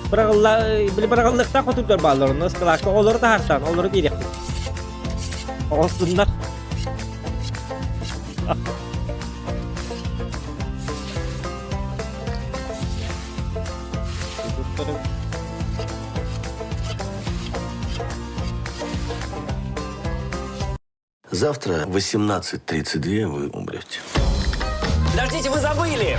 быраҕылла били быраҕыллыахтаах хотуурдар бааллар, онно ыскылаакка олору таһаартаан, олору биэриэхпит. Оҕостуннар. Завтра в 18.32 вы умрете. Подождите, вы забыли!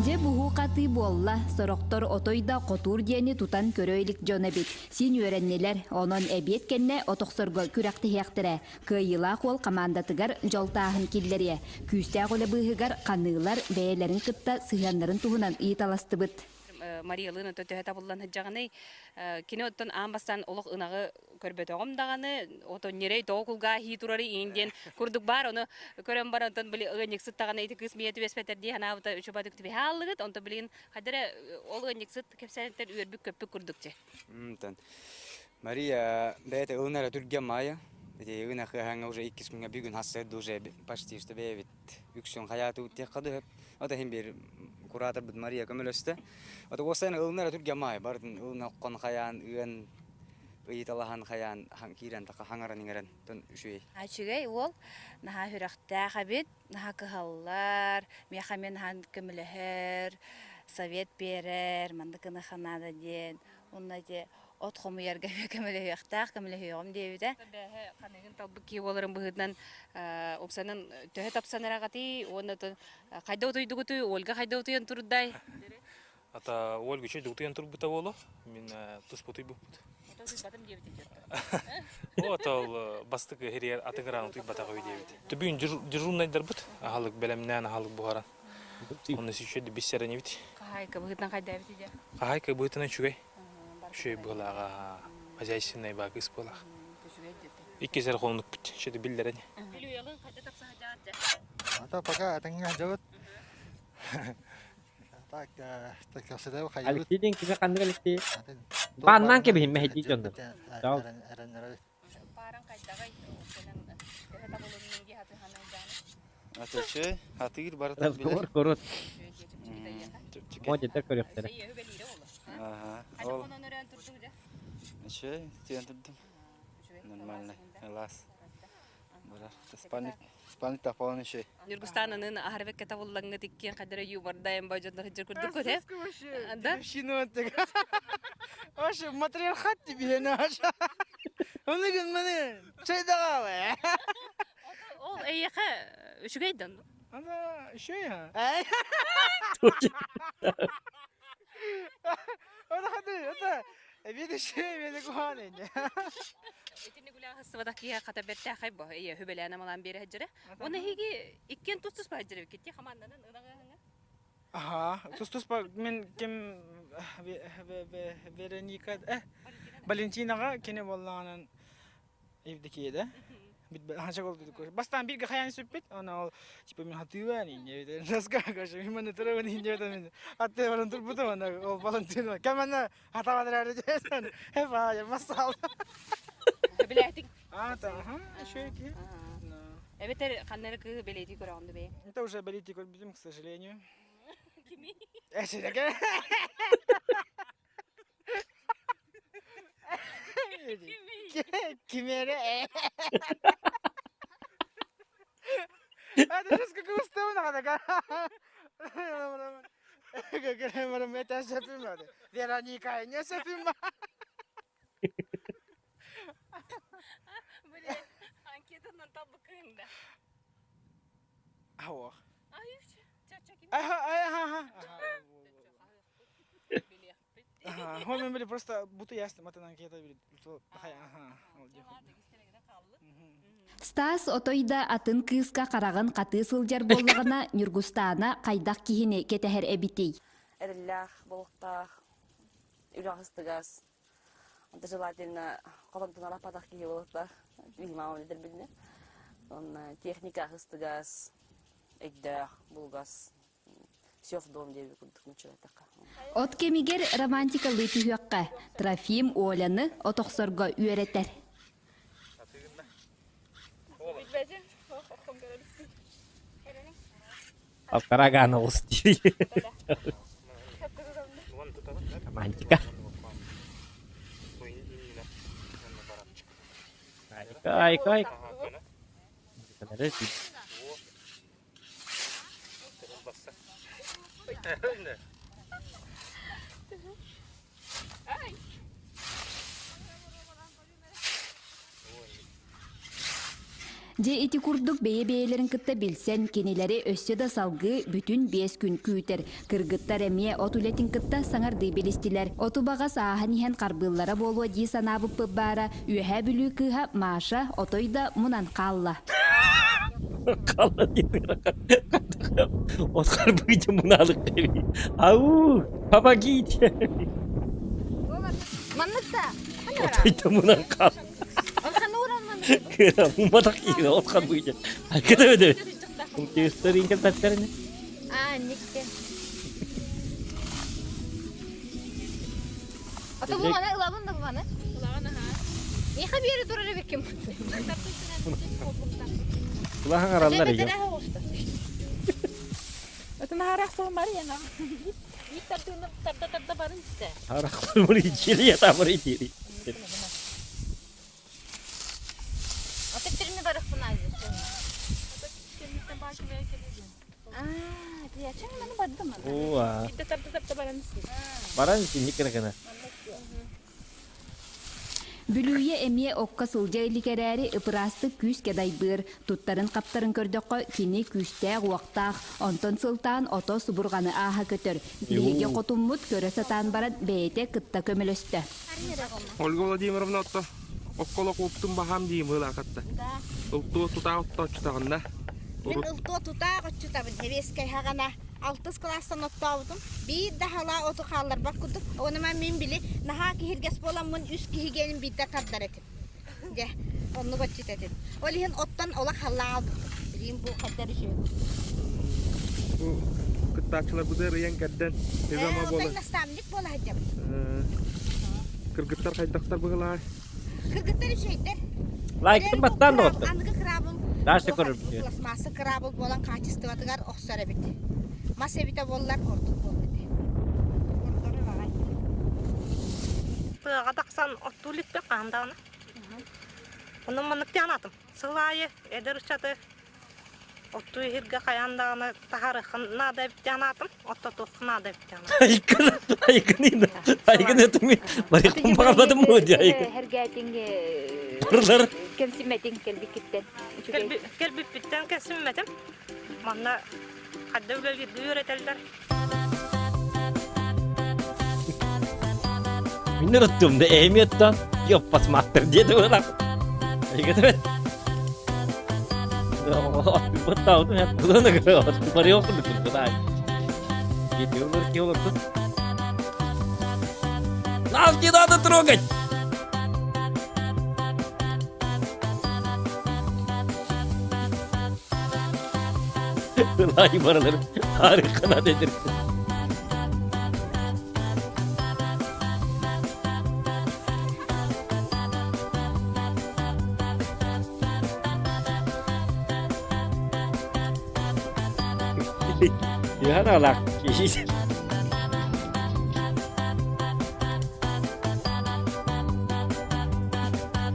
Дьэ буһуу-хатыы буолла, сорохтор отой да хотуур диэни тутан көрө илик дьон эбит. Син үөрэннилэр, онон эбиэт кэннэ от охсорго күрэхтэһиэхтэрэ. Кыайыылаах уол хамаандатыгар дьолтааһын киллэриэ. Күүстээх үлэ быыһыгар ханыылар бэйэлэрин кытта сыһыаннарын туһунан ыйыталастыбыт. Мариялыын онтон төһө табыллан сылдьаҕыный? Кини оттон аан бастаан олох ынаҕы көрбөтөҕүм даҕаны, отон ньирэй тоҕо кулгаа иһии турары иин диэн курдук баар, ону көрөн баран онтон били ыанньыксыт даҕаны ити кыыс миэ түбэспэтэр дии санаабыта үчүгэй түбэһэ ааллыгыт, онтон билигин хайда эрэ ол ыанньыксыт кэпсээниттэн үөрбүт-көппүт курдук дьэ. Мария бэйэтэ ылынара түргэн маайа. Ити ынах ыаһаҥҥа уже иккис күҥҥэ бүгүн хассыарда уже почти что бэйэбит үксүн хайаатыбыт диэххэ да сөп. Ото иһин биир кураторбыт Мария көмөлөстө. Ото уопсайынан ылынара түргэн маайа барытын ылына хайаан ыан ыйыталаһан хайаан киирэн таха хаҥаран иҥэрэн тон үчүгэй. Үчүгэй уол наһаа сүрэхтээх эбит, наһаа кыһаллар, миэхэ эмиэ наһаа көмөлөһөр, совет биэрэр, маннык гыныахха наада диэн. Уонна ити от хомуйарга көмөлөһүөхтээх, көмөлөһүөҕүм диэбитэ. Бэһэ ханыгын талбыт киһи буоларын быһыытынан упсанан төһө тапсан эрэҕитий уонна хайда утуйдугутуй, Ольга хайда утуйан турдай? Ата Ольга үчүгэй утуйан турбута буолуо. Мин туспа утуйбуппут. Утуйбатым диэбитин Вот ол бастакы иһиригэр атыҥыраан утуйбатах үһү диэбит. Түбүн дежурнайдарбыт аһылык бэлэмнээн аһылык буһаран. Онно үчүгэй биссэрэнибит. Хаһаайка быһыытынан хайдаабыт идэ? Хаһаайка быһыытынан үчүгэй. Үчүгэй быһыылааҕа хозяйственный баа кыыс буолаах. Иккис эрэ хонукпут, что-то биллэрэн. Илюялын хайда тапсаһа Ата пока атыҥҥа дьабыт. Так, так хайыбыт. Алексей диэн кими ханнык Алексей? Бааннаан кэбиһин мэһэйдии дьоннор. Пааран хайдаҕай? Төһө табылыннын дии хатыһанай дааны? Атычы, атыыр барыта Разговор корот. Модетер көрүөхтэрэ. Ага. Ол. Үчүгэй, тиэн турдум. Нормально. Элас. Барар. Спальник, спальник таполон үчүгэй. Ньургустаан анын аһарбекке табыллаҥҥыт иккиэн хадара юмордайан божоннор сылдьар курдук көтө. Да? Вообще матриархат тебе наш. Оны гын чайдаҕаалы. Ол эйиэхэ үчүгэй да Ана үчүгэй ha. Ана хады, это видишь, мени куһаан инде. Итини гуля хысыбатах киһи хата бэртээхэй бо ийэ хүбэлээн амалаан биэрэ сылдьара. Уонна эһиги иккиэн тус-туспа сылдьар эбиккит хамаанданан ынаҕыаһыҥа. Аха, тус-туспа мен ким Вероника, э, Валентинаҕа кини буоллаҕынан Евдокия да? Ханча болду Бастаан бирге хаян сүппүт, ана ол типа мен хатыыбан инне наска кашы мен маны турабын инне мен атты баран турбутум ана ол Валентина кемана хатабан десен хефа масал. Билээтиҥ. А, та, аха, еще ки. Эбэтэр ханнары кыһы бэлиэтии көрөҕүн да бэйэ? Это уже бэлиэтии көрбүтүм, к сожалению. Кими? Эсирэке. Кимere. Это сейчас как Вероника, не сепим. Блин, анкетанан табыкын да. Ауах. Ага, ага, ага. Хо мен просто будто ясно матын анкета били. Ага. Стас отой да атын кыыска хараҕын хатыы сылдьар буоллаҕына, Ньургустаана хайдах киһини кэтэһэр эбитий? Эрэллээх, болуктаах, үлэҕэ Онто желательно хотонтон араппатах киһи буолуохтаах. Мама билинэ. Онно техника хыстыгас, өйдөөх, булгас. Все в дом диэби курдук нуччалатахха. От кэмигэр романтикалыы түһүөххэ, Трофим Оляны от охсорго үөрэтэр. Полтора гана олус дии. Романтика. Айка, айка, айка. Дьэ ити курдук бэйэ-бэйэлэрин кытта билсэн, кинилэри өссө да салгыы бүтүн биэс күн күүтэр. Кыргыттар эмиэ от үлэтин кытта саҥардыы билистилэр. Оту баҕас ааһан иһэн харбыыллара буолуо дии санаабыппыт баара, Үөһээ Бүлүү кыыһа Маша отой да мунан хаалла. Хаалла От харбыы мунаалык Ау, помогите! Маннык да. Отой да мунан хаалла. Муматах киһи от харбыы Айката өдө. Тестер инкел таттарыны. А, никте. Ата бу мана ылабын да бу маны. Ылаҕын аха. Миэхэ биэри турар эбиккин. Улахан араллар ее. Атын харах Марьяна. Биир тардыыны тарда тарда барын истэ. Харах муричили тамуричили. Ата тирми барахпын азыр. Оо, баран итинник гына. Бүлүүйэ эмиэ окко сылдьа илик эрээри ыпыраастык күүскэ дайбыыр, туттарын-хаптарын көрдөххө кини күүстээх-уохтаах, онтон сылтаан ото субурҕаны ааһа көтөр. Биһиги хотуммут көрө сатаан баран бэйэтэ кытта көмөлөстө. Ольга Владимировна отто окколок уоптун баһаам диим ыылаакатта. Ылтуо тутаах оттооччутаҕынна. Мин ылтуо тутаах отчутабын сэбиэскэй хаҕана алтыс кылаастан оттообутум. Биир да халаа оту хаалларбат курдук. Онума мин били наһаа киһиргэс буоламмын үс киһи биирдэ тардар этим. Дьэ, оннук отчут этим. Ол иһин оттон олох халлаа албыппын. Билигин бу хайдар үчүгэй. Бу кыттааччыларбытыгар ыйан кэрдэн эбэ-ама буолан. наставник буола сылдьабыт. Кыргыттар хайдахтар быһылаай? Кыргыттар үчүгэйдэр. Лайктын баттаан доҕоттор. Аныгы кыраабыл Даша көрүрбүт. пластмасса кыраабыл буолан хаачыстыбатыгар охсор эбит. Мас эбитэ буоллар ордук буолбут. Тыаҕа тахсан оттуу иликпин хаһан даҕаны. Онон маннык диэн аатым. Сыл аайы эдэр ыччаты Оттуу иһиргэ хайаан даҕаны таһаарыаххын наада эбит диэн аатым, оттотуохха наада эбит диэн Айкын, айкын, айкын этими барыхпын баҕарбатым буо дии айкын. Эргээтиҥ Барылар. кэмсиммэтиҥ кэлбиккиттэн. Кэлбиппиттэн кэмсиммэтим. Манна хадда үлэлииргэ үөрэтэллэр. Миннер оттум да эми оттон ёппасматтыр диэти буолар. Айгытыбет. Оттаутум хаттылыны барыох курдук кудай. Кетиолор киолор тут. Нас не надо трогать! Ылай барылар Harika dedir. Яналак киһи.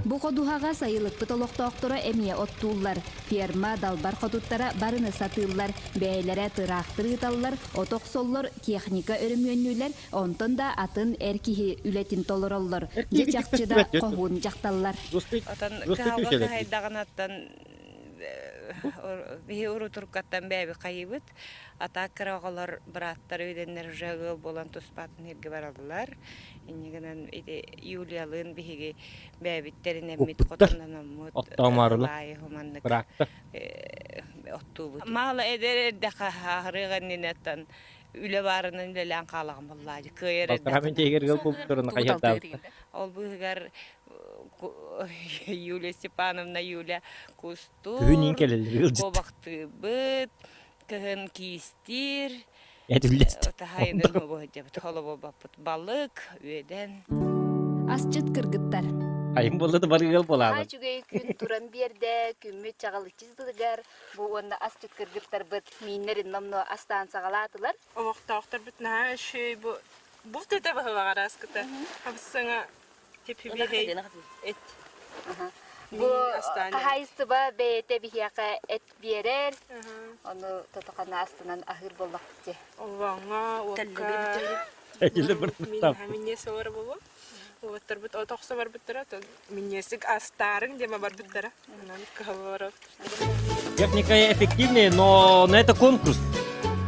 Бу ходуһаҕа сайылыкпыт олохтоохторо эмиэ оттууллар. Ферма далбар хотуттара барыны сатыыллар, бэйэлэрэ тыраахтыр ыыталлар, от охсоллор, техника өрөмүөннүүлэр, онтон да атын эр киһи үлэтин толороллор. Дьэ чахчы да хоһуун дьахталлар. Отон кыһалҕа кыһайдаҕынаттан биһи урутуркаттан бэйэби хайыбыт. Атаак кыра оҕолор бырааттар үдэннэр уже ыал буолан туспаатын сиргэ бараллар. Инньэ гынан ити Юлиялыын биһиги бэйэбиттэринэммит хотоннономмут Оттоомоорулар. лаайы хуманнык Быраактар. оттуубут. Маала эдэр эрдэхэ аһарыах иннинэттэн үлэ баарынан үлэлээн хаалаҕын баллаадьы кыайар Балтараа эрдэххинэ. тиэгэр ыал буолбуттарын хайыһардаабыттар. Ол быыһыгар Юлия Степановна Юля Күһүн кустуур, кэлэллэр ыалдьыт. куобахтыыбыт, кыһын киистиир. Этиллэст. Таһайынын бу холобобаппыт балык, үөдэн. Асчыт кыргыттар. Айым буолла да бары ыал буолаабыт. Үчүгэй күн туран биэрдэ, күммүт чаҕылыччы сытыгар бу уонна асчыт кыргыттарбыт мииннэрин номнуо астаан саҕалаатылар. Олохтоохторбут наһаа үчүгэй бу булт этэ баһылаҕар аскыта. Абыссаҥа типибиһэй эт. Бу хаһаайыстыба бэйэтэ биһиэхэ эт биэрэр. Ону тотохана астынан аһыыр буоллахпыт дии. Оллооҥҥо, уокка минньиэс олоро буолуо. Уолаттарбыт от охсо барбыттара, минньиэсик астаарыҥ диэн барбыттара. Онон кыһаллара. Техника эффективнее, но, но это конкурс.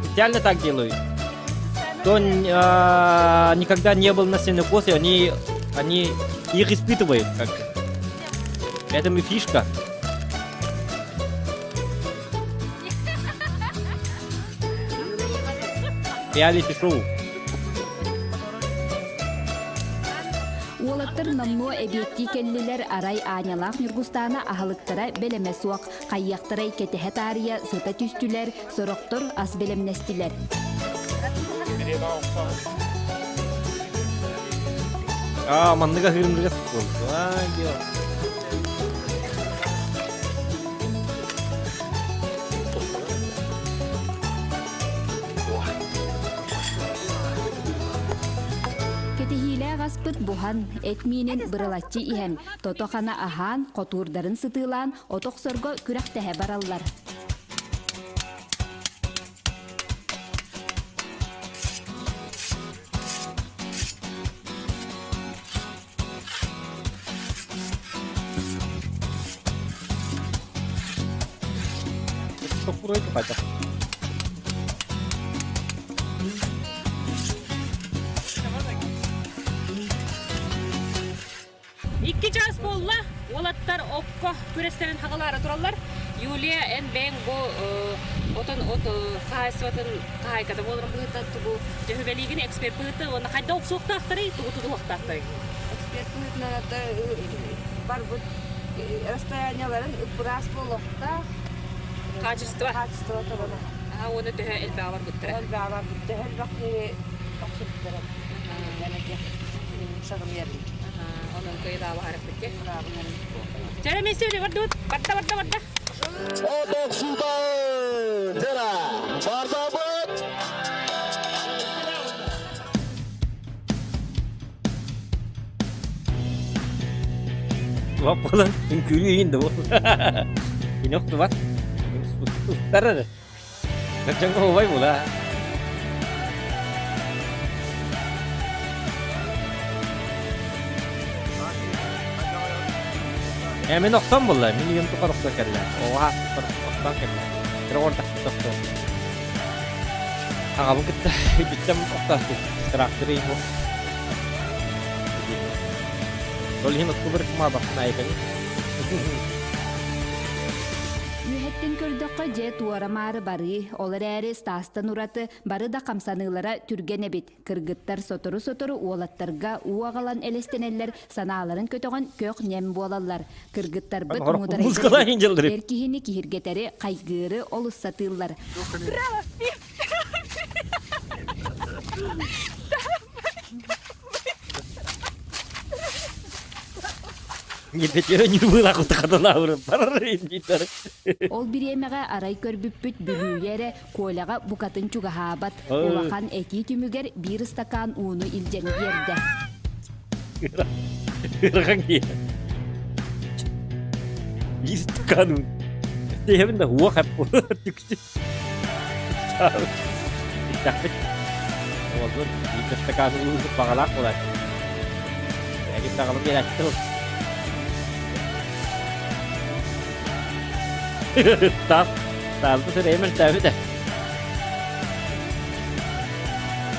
Специально так делают. Кто никогда не был на сенокосе, они, они их испытывают. Как Это и фишка. Реалити-шоу. Уолаттар номнуо эбиэттии кэллилэр, арай Анялаах Ньургустаана аһылыктара бэлэмэ суох. Хайыахтарай кэтэһэ таарыйа сыта түстүлэр, сорохтор ас бэлэмнэстилэр. Аа, манныга хырындыга буолду. Аа, дио. Кэтэһиилээх аспыт буһан, эт миинин бырылаччы иһэн, тото-хана аһаан, хотуурдарын сытыылаан, от охсорго күрэхтэһэ бараллар. Икки чаас буолла. Уолаттар окко күрэстэрин хагалаары тураллар. Юлия, эн бэйэҥ бу отон от хаһаайыстыбатын хаһаайката буоларын быһыытынан тугу дьөһүбэлиигин эксперт быһыытынан уонна хайдах охсуохтаахтарый, тугу тутуһуохтаахтарый? Эксперт быһыытынан это барбыт расстояниеларын ыппыраас буолуохтаах. Качество. Качество тобоно. Аха, уонна төһө элбэҕи барбыттара? Элбэҕи барбыт. Төһө элбэх киһи охсубуттара. Шагомерный. Онон кыйдаабы хараппытте. Чара месте бардыбыт. Барда, барда, барда. Бардабыт! Ваппалан үҥкүүлүү иһин да Кини охтубат. Устар Дьоҥҥо убай була. Э, мин охсон булла. Мин үйэм тухары охсон кэллэ. Оҕа охсон кэллэ. Кыра ордахпыт охсон. Аҕабын кытта бүттем охтоохту. Тракторы ему. Ол иһин оттубар кумаабахпын айыканы. Үөһэттэн көрдөххө, дьэ, туора-маары барыы, ол эрээри Стастан ураты бары да хамсаныылара түргэн эбит. Кыргыттар сотору-сотору уолаттарга уу аҕалан элэстэнэллэр, санааларын көтөҕөн көх-нэм буолаллар. Кыргыттарбыт муударайдар эбит. Эр киһини киһиргэтэри, хайгыыры олус сатыыллар. Ол бириэмэҕэ арай көрбүппүт Бүлүүгэ эрэ Коляҕа букатын чугаһаабат. Улахан этии түмүгэр биир ыстакаан ууну илдьэн биэрдэ. Ыарахан киһи. Биир ыстакаан уу. Тэһэбин да уох түксү. Иттэхпит. Уолбун биир ыстакаан уу баҕалаах буолааччы. Бэйэтин даҕаны биэрээччи Таас, таалбыт эрэйим элтээбит ээ.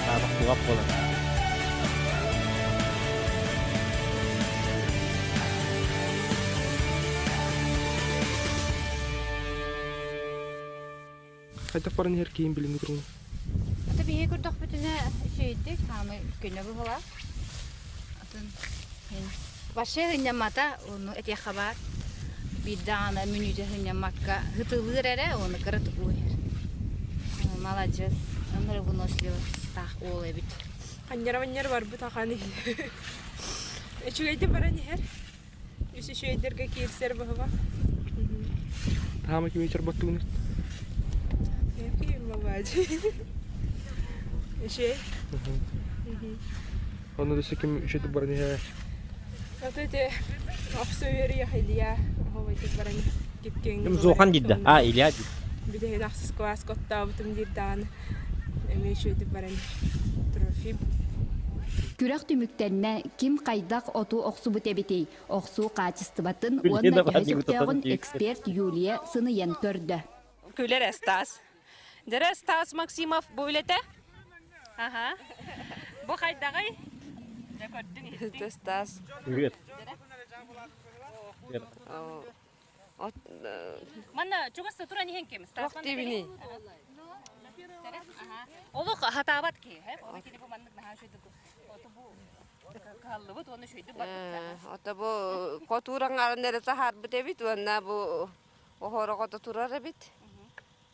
Таабах тугап буолар. Хайдах баран иһэр киин билиҥҥи туругун? Ата биһи көрдөхпүтүнэ үчүгэйдик, хаамай көнө быһылаах. Атын вообще һынньаммата, ону этиэххэ баар. Биир даҕаны мүнүүтэ һынньаммакка һытылыыр эрэ, ону кыратык ууһар. Маладьыас. Аны выносливостаах уол эбит. Ханньара-манньара барбыт ахан Үчүгэйдик баран иһэр. Үс үчүгэйдэргэ киирсэр быһыба. Таама кими чорботтугунут? Ким бабаджи. Үчүгэй. Онно да ким үчүгэй баран иһэр. Ото ити охсу үөрүйэх Илья оһобайтык баран кипкиҥ. Ким Зохан диир А, Илья диир. Бүтэһин ахсыс кылааска оттообутум диир даҕаны эмиэ үчүгэйдик баран Трофим. Күрэх түмүктэннэ, ким хайдах оту охсубут эбитий? Охсуу хаачыстыбатын уонна төһө сөптөөҕүн эксперт Юлия сыныйан көрдө. Күлэр Стас. Дьэрэ Стас Максимов бу үлэтэ? Аха. Бу хайдаҕый? Дьэ көрдүҥ иһиттиҥ. Стас. Привет. Манна чугас туран иһэн ким? Стас Туох диибиний? Олох хатаабат киһи. Оны кини бу маннык наһаа үчүгэй Ото бу кыһаллыбыт уонна үчүгэйдик барбыт. Ото бу хотуур аҥаарын эрэ таһаарбыт эбит уонна бу оһоро хото турар эбит.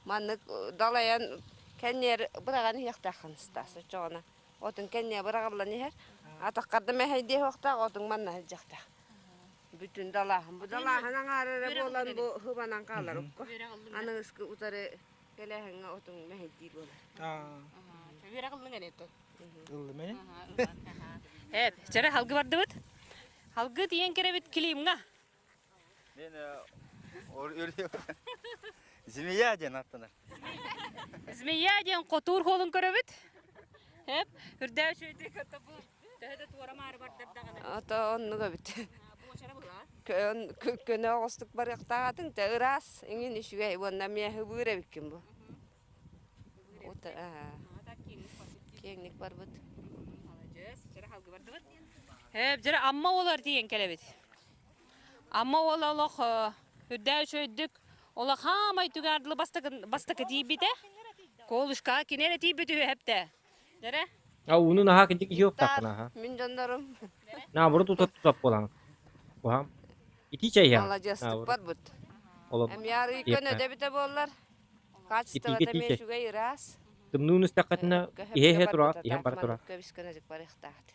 Маннык далайан кэнниэр быраҕан иһиэхтээххин Стас оччоҕуна. Отун кэнниэ быраҕыллан иһэр. Атаххар да мэһэйдиэ суохтаах, отуҥ манна сылдьыахтаах. Бүтүн далааһын. Бу далааһын аҥаара эрэ буолан бу хыбанан хаалар укка. Аныгыскы утары кэлээһиҥҥэ отуҥ мэһэйдиир буолар. Үөрэх ыллыҥ эн это? Ыллым ини. Эп, чэрэ халгы бардыбыт. Халгы тиийэн кэрэбит Климҥа. Мен Змея диэн аттанар. Змея диэн хотуур холун көрөбүт. Эп, үрдээ үчүгэйдик ото бу төһө да туора маары бардар даҕаны. Ото оннук эбит. Көнө оҕустук барыахтаах те ыраас иҥин үчүгэй уонна эмиэ хыбыыр эбиккин бу. Киэҥник барбыт. Эп, дьэрэ Амма уолар тиийэн кэлэбит. Амма уола олох үрдээ үчүгэйдик олох хаамай түгардылы бастакы тиийбитэ. Колушка кини эрэ тиийбит үһэптэ. Дэрэ? А ууну наһаа кидик иһиохтаахпын аха. Мин дьоннорум. Наоборот утат тутап буолаҥ. Уһам. Ити чай иһэҕин. Маладьыастык барбыт. Олор. Эмиэ көн өдөбүтэ буоллар. Качествота эмиэ үчүгэй ыраас. Тымныыны истэххитинэ иһэ-иһэ тураҕыт, иһэн бара турар. Көбүс-көнөдүк барыахтаахт.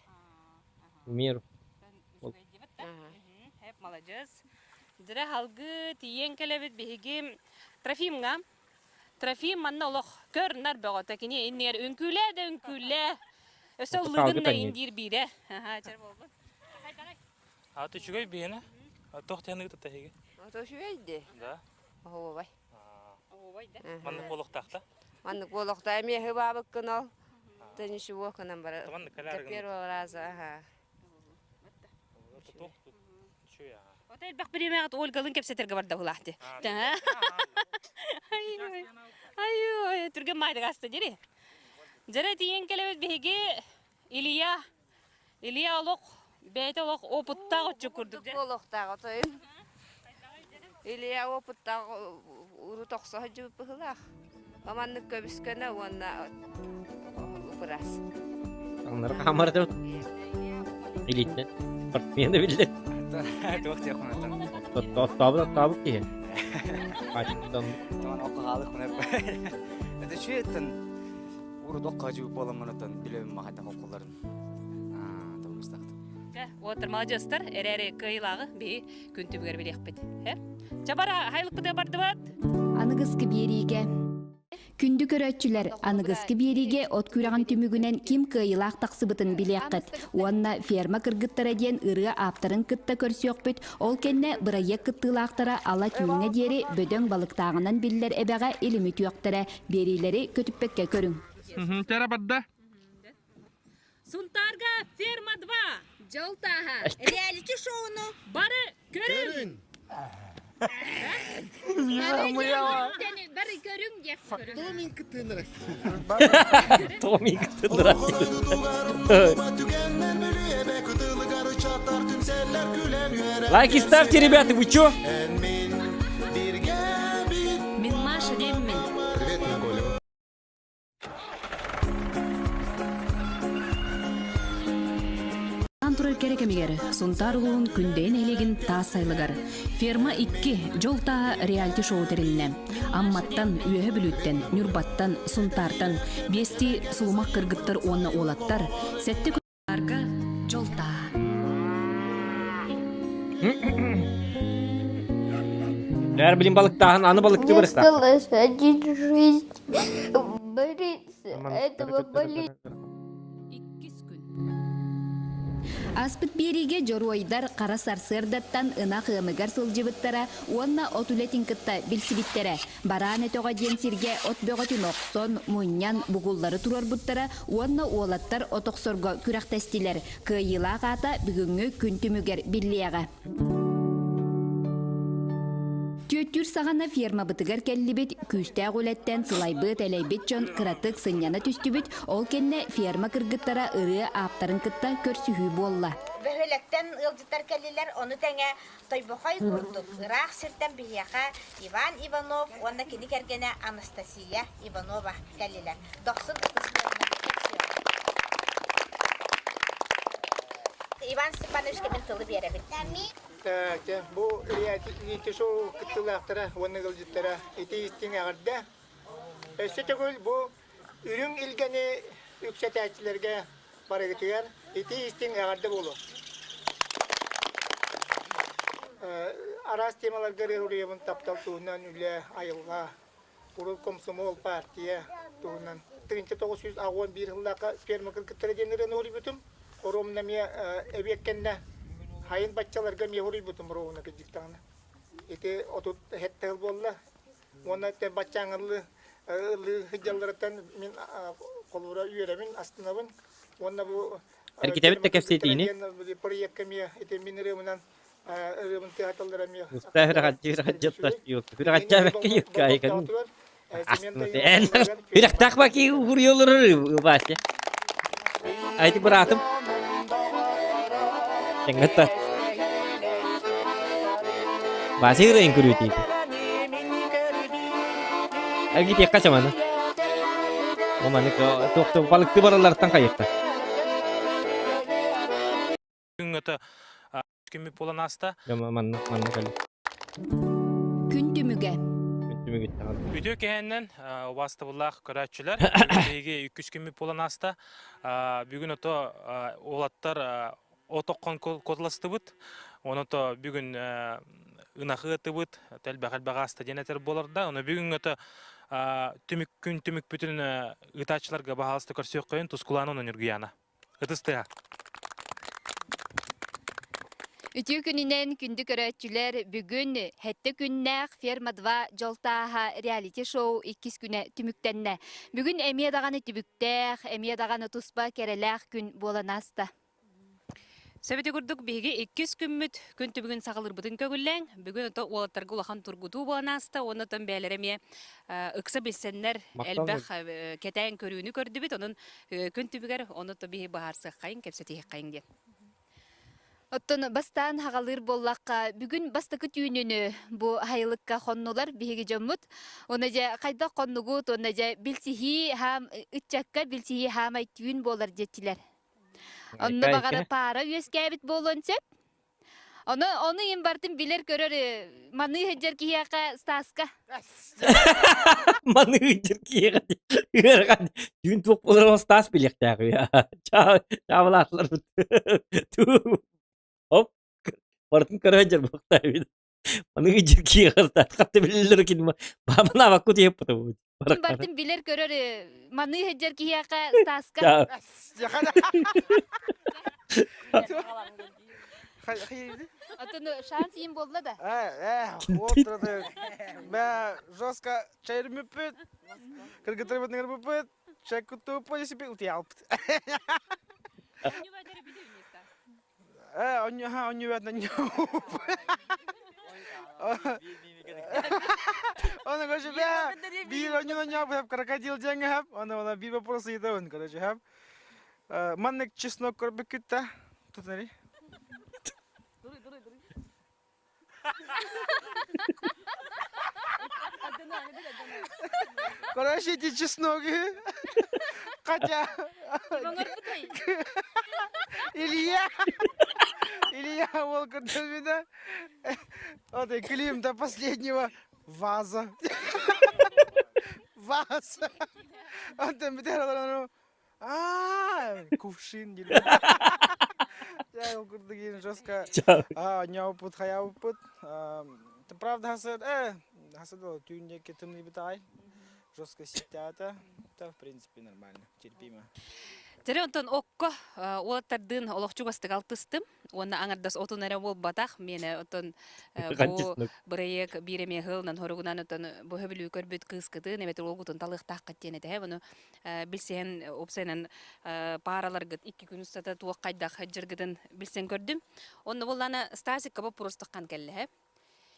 Мир. Хэп, маладьыас. Дьэрэ халгы тиийэн кэлэбит биһиги Трофимҥа. Трофим манна олох көр-нар бөҕөтө. Кини иннигэр үҥкүүлээ да үҥкүүлээ. Өссө ыллыгын да индиир биирэ. Аха, чэр буолбут. Аты үчүгэй биһиэнэ. Туох диэн ыытыта эһиги? Ото үчүгэй дии. Да. Оһуобай. Оһуобай да. Маннык буолуохтаах да? Маннык буолуохтаах. Эмиэ хыбаабыккын ол. Да ничего гынан бара. До первого раза, ага. Ото элбэх бириэмэҕит Ольгалыын кэпсэтэргэ барда булаахти. Ай, түргэн маайдык аста дири. Дьэрэ тиийэн кэлэбит биһиги Илья Илья олох бэйэтэ олох опыттаах отчук курдук. Олохтоох отойун. Илья опыттаах урут охсо сылдьыбыт быһыылаах. Маннык көбүскөнө уонна упырас. Таҥнары хаамар Илиитинэн спортсмен да биллэр. Туох диэх хонатан. Оттообут оттообут киһи. Хаачыстан. Тон окко хаалык хонар. Это чүөттэн урут окко жуу боламмын билебим махата хоккуларын. Аа, табыстахт. Уоттар маладьыастар, эрээри кыайыылааҕы биһи күн түбүгэр билиэхпит. Чабара хайылыкпытыгар бардыбат. Аныгыскы биэриигэ Күндү көрөөччүлэр, аныгыскы биэриигэ от күрэҕин түмүгүнэн ким кыайыылаах тахсыбытын билиэххит уонна ферма кыргыттара диэн ырыа ааптарын кытта көрсүөхпүт, ол кэннэ бырайыак кыттыылаахтара ала түүҥҥэ диэри бөдөҥ балыктааҕынан биллэр эбэҕэ илими түөхтэрэ, биэриилэри көтүппэккэ көрүҥ. Тера барда. Сунтаарга ферма 2. Дьол тааһа. Реалити-шоуну бары көрүҥ! Бары көрүҥ диэх Томин кыттыыннара. Томин кыттыыннара. Лайки ставьте, ребята, вы чё? Мин Маша диэммин. Привет, Николя. Турар. кэрэ кэмигэр Сунтаар улууһун Күндэйэ нэһилиэгин таас сайылыгар Ферма 2 дьол тааһа реалити-шоу тэрилиннэ. Амматтан, Үөһэ Бүлүүттэн, Ньурбаттан, Сунтаартан биэстии сулумах кыргыттар уонна уолаттар сэттэ күн дьол тааһа. Дэр билин балыктааһын аны балыкты Мне барыста. осталось один жизнь бориться этого болезни. Ааспыт биэриигэ дьоруойдар хара сарсыардаттан ынах ыамыгар сылдьыбыттара уонна от үлэтин кытта билсибиттэрэ. Бараан өтөҕө диэн сиргэ от бөҕөтүн охсон, мунньан, бугуллары туруорбуттара уонна уолаттар от охсорго күрэхтэстилэр. Кыайыылаах аата бүгүҥҥү күн түмүгэр биллиэҕэ. Түөттүүр саҕана фермабытыгар кэллибит, күүстээх үлэттэн сылайбыт-элэйбит дьон кыратык сынньана түстүбүт, ол кэннэ ферма кыргыттара ырыа ааптарын кытта көрсүһүү буолла. Бөһүөлэктэн ыалдьыттар кэллилэр, ону тэҥэ Тойбохой курдук ыраах сиртэн биһиэхэ Иван Иванов уонна кини кэргэнэ Анастасия Иванова кэллилэр. Дохсун ытыс Иван Степановичка мин тылы биэрэбин. Бу реалити-шоу кыттыылаахтара уонна ыалдьыттара ити истиҥ эҕэрдэ. Өссө төгүл бу үрүҥ илгэни үксэтээччилэргэ барыгытыгар ити истиҥ эҕэрдэ буолуо. Араас темаларга ырыа таптал туһунан үлэ, айылҕа, урут комсомол, партия туһунан 1981 сыллаахха ферма кыргыттара диэн ырыаны уруйбутум. Оруомна эмиэ эбиэт кэннэ хайын баччаларга эмиэ уруйбутум оруобуна кырдьыктаҕына. Ити 37 сыл буолла. Уонна те баччааҥылыы ылыы сылдьалларыттан мин холуура үөрэбин, астынабын. Уонна бу Эргитэбит да кэпсэтиини. проекка эмиэ ити мин ырыабынан ырыабын тыаталлар эмиэ. Үрэхтээх баки уруйолорор Вася. Айти быраатым. Тэҥҥэтта. Вася ырыайын көрүүтүй. Эргитиэххэ чаманы. О маннык туох балыкты бараллартан хайыахта. Күҥҥөтө күммүт буолан ааста. Манна манна кэлли. Күн түмүгэ. Күн түмүгүттэн. Үтүө кэһэннэн убаастабыллаах көрөөччүлэр, биһиги үккүс күммүт буолан ааста. Бүгүн ото уолаттар от окхон куоталастыбыт. Ону то бүгүн ынахы ытыбыт, элбэх-элбэх ааста диэн этэр буолар да. Ону бүгүн ото түмүк күн түмүкпүтүн ыытааччыларга баһаалыста көрсүөххөйүн Тускулаана уонна Ньургуйаана. Ытыс тыаһа. Үтүө күнүнэн күндү көрөөччүлэр бүгүн сэттэ күннээх Ферма 2 дьол тааһа реалити-шоу иккис күнэ түмүктэннэ. Бүгүн эмиэ даҕаны түбүктээх, эмиэ даҕаны туспа кэрэлээх күн буолан ааста. Сөбүтэ курдук биһиги иккис күммүт күн түбүгүн саҕалыырбытын көҥүллээҥ. Бүгүн ото уолаттарга улахан тургутуу буолан ааста уонна оттон бэйэлэрэ эмиэ ыкса билсэннэр элбэх кэтээн көрүүнү көрдүбүт. Онон күн түбүгэр ону то биһи быһаарсыаххайыҥ, кэпсэтиһиэххэйиҥ диэн. Оттон бастаан хаҕалыыр буоллахха, бүгүн бастакы түүнүнү бу сайылыкка хоннулар биһиги дьоммут. Уонна дьэ хайдах хоннугут, уонна дьэ билсиһии хаам ыччакка билсиһии хаамай түүн буолар диэччилэр. Онно баҕара паара үөскээбит буолуон сөп. Ону ону им бартын билэр-көрөр маныы сылдьар киһиэхэ Стаска. Маныы сылдьар киһиэхэ ыарахан түүн туох буоларын Стас билиэхтээх Чаабылаатылар Оп барытын көрө сылдьар буолуохтаах Маныы сылдьар киһиэхэ Стас хатта билэллэр кин баабанаабакка утуйаппыта Бартын билэр-көрөр маныы сылдьар киһиэхэ Стаска. Атын шанс иин буолла да? Вот Мэ жестко чайырмыппыт, кыргыттарбытын ыҥырбыппыт, чай куттубуппут, себе утуйалпыт. Э, онньу, онньу Оны, короче, бля, биир онньу онньу крокодил диэҥ Оны, оны биир вопрос ыйытабын, короче, хэп. Маннык чеснок көрбүккүт да? Тут смотри. Короче, эти чеснок. Хотя... Илья! Уол көрдөспүтэ. Вот и Клим до последнего ваза. Ваза. Онтон бүтэр олорон аа кувшин диир. Дьэ ол курдук иин жестко ньооппут хайаабыппыт. Правда хасыт э хасыт түүн диэки тымныйбыт аҕай. Жестко ситтаата. Да, в принципе, нормально, терпимо. Дьэ онтон окко уолаттардыын олох чугастык алтыстым. Уонна аҥардас отун эрэ буолбатах. Миэнэ оттон бу бырайыак биир эмиэ ыһылынан хоругунан оттон бу хөбүлүү көрбүт кыыскытын эбэтэр уолгутун талыахтааххыт диэн этэһэ. Ону билсиһэн уопсайынан паараларгыт икки күн устата туох хайдах дьыргытын билсэн көрдүм. Онно буоллаана Стасикка боппуруостаххан кэллэһэ.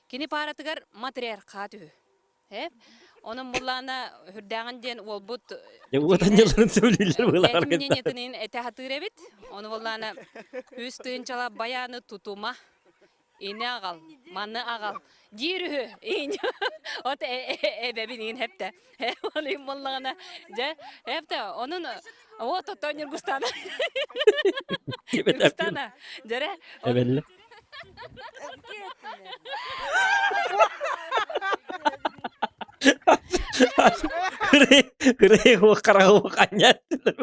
Кини пааратыгар матриархат үһү. Э? Онон буллаана үрдээҕин диэн уолбут Дьэ уотан дьылларын сөбүлүүллэр быылаар бэйэтин мнениетын этэ сатыыр эбит. Ону буллаана үс тыынчала баяны тутума ини аҕал, маны аҕал диир үһү. От эбэбин иин хепте. Ол иһин буоллаҕына дьэ хепте онун вот оттон Ньургустана. Ньургустана дьэрэ Эбэллэ. Хырыы ханньааттылар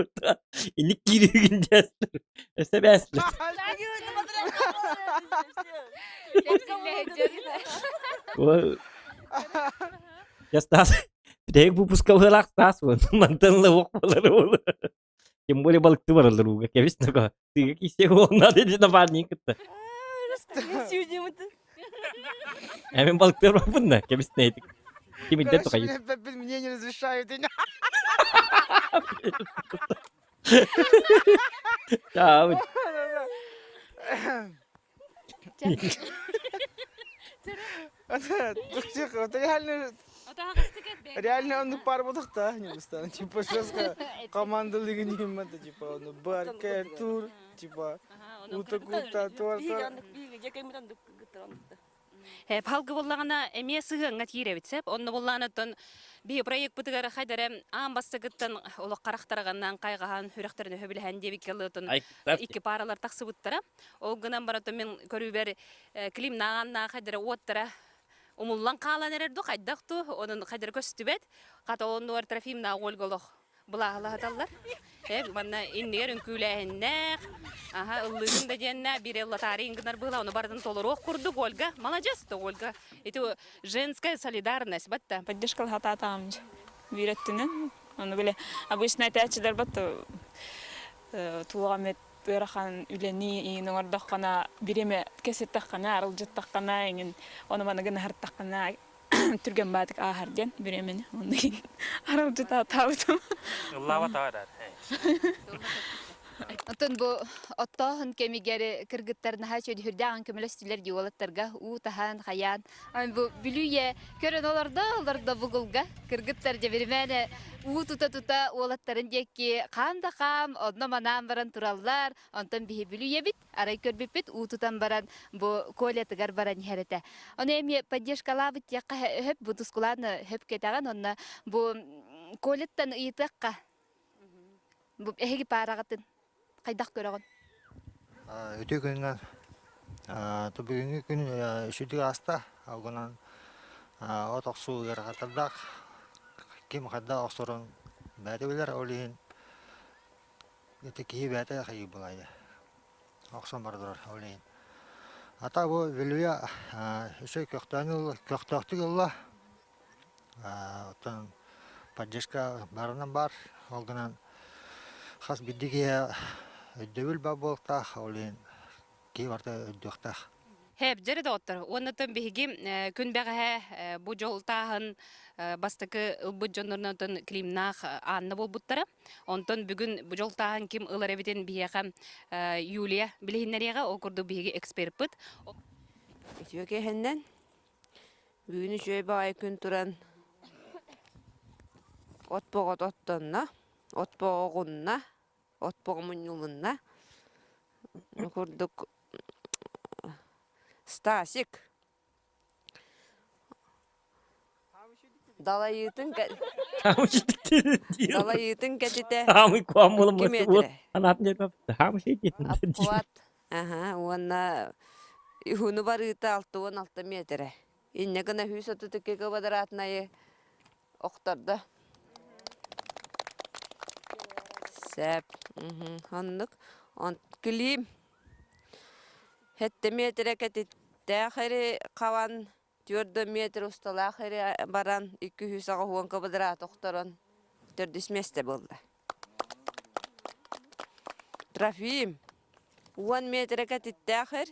Инник киирүүгүн дьээстэр. Өссө бээслэр. Я Стас, бүтэһик выпуска быһалаах Стас мантан ыла уох буолар уолу. Тем более балыкты бараллар ууга. Кэбис нака. Тыга кисе уолна dedi напарник кытта. Эми балыктыр барбын да, кэбис нейтик. Ким идден тухайы. Мне не разрешают. Чао. Это реально Реально он пар будахта, не постоянно, типа жестко команда лиги не типа, ну барка тур, типа ута кута тур Палгы боллаҕына эмиэ сыһыаҥҥа киирэбит сөп. Онно боллаан оттон биһи проекпытыгар хайдара аан бастакыттан олох харахтарыганнаан хайҕаһан сүрэхтэрин өһөбүлэһэн диэбиккэ ылыытын икки пааралар тахсыбыттара. Ол гынан баран мин көрүүбэр Климнааҕаннаах хайдара уоттара умуллан хаалан эрэр ду хайдах ту онон хайдара көстүбэт. Хата оннугар Трофимнаах Ольга олох былааһылаһыталлар. Э, манна иннигэр үҥкүүлээһиннээх, аха, ыллыыгын да диэннэ, биир ыллатаарыйын гынар быыла, ону барытын толоруох курдук Ольга. Маладьыас да Ольга. Ити женская солидарность, батта. Поддержка хатаатаҕым биир өттүнэн. Ону били обычно этээччилэр батта туох эмит ыарахан үлэни иин оҥордоххуна бириэмэ кэситтэххинэ, арылдьыттаххына эҥин ону маны гына түргэн баатык ааһар диэн бириэмэни онно аралдьытаатаабытым. Ыллаабатаҕа эрэр. Оттон бу оттооһун кэмигэр кыргыттар наһаа үчүгэй көмөлөстүлэр дии уолаттарга уу таһан хайаан бу Бүлүүе көрөн олордо олордо бугулга кыргыттар дьэ биримээнэ уу тута-тута уолаттарын диэки хаам да хаам онно манаан баран тураллар онтон биһи Бүлүүебит Арай көрбүппүт уу тутан баран бу Колятыгар баран иһэр этэ. Ону эмиэ поддержкалаабыт диэххэ өһөп бу тускулаан хөп кэтэҕин онно бу Коляттан ыйытыахха бу эһиги паараҕытын хайдах көрөҕүн? Үтүө күҥҥэ бүгүҥҥү күн үчүгэй ааста. Ол от охсуу ыарахаттардаах. Ким хайдах охсорун бэйэтэ билэр. Ол иһин Ити киһи бэйэтэ хайыы булайа. Охсон бара турар ол иһин. Ата бу Вилюя үчүгэй көхтөөн ылла, көхтөөхтүк ылла. Оттон поддержка барынан бар. Ол гынан хас биирдии киһи өйдөбүл баар буолуохтаах. Ол иһин киһи барыта өйдүөхтээх. Хэбдьэри доҕоттор, уонна биһиги күн бэҕэһээ бу дьол тааһын бастакы ылбыт дьоннорунан Климнаах Анна буолбуттара. Онтон бүгүн бу дьол тааһын ким ылар эбитин биһиэхэ Юлия билиһиннэриэҕэ, ол курдук биһиги эксперпыт. Үтүө киэһэннэн. Бүгүн үчүгэй баҕайы күн туран от боҕото оттонно, от боҕоҕунна, от боҕо мунньулунна. Курдук Стасик Далайыытын Далайыытын кэтитэ икки миэтэрэ. Обхват аха уонна Уһуну барыыта 66 миэтэрэ. Инньэ гына 132 квадратнайы охтордо. Сөп. Оннук. Клим Сэттэ миэтэрэ кэтиттээх эри хабан, түөрт метр усталаах эри баран, 280 квадрат охторон төрдүс миэстэ буолла. Трофим 10 метрэ кэтиттээх эр,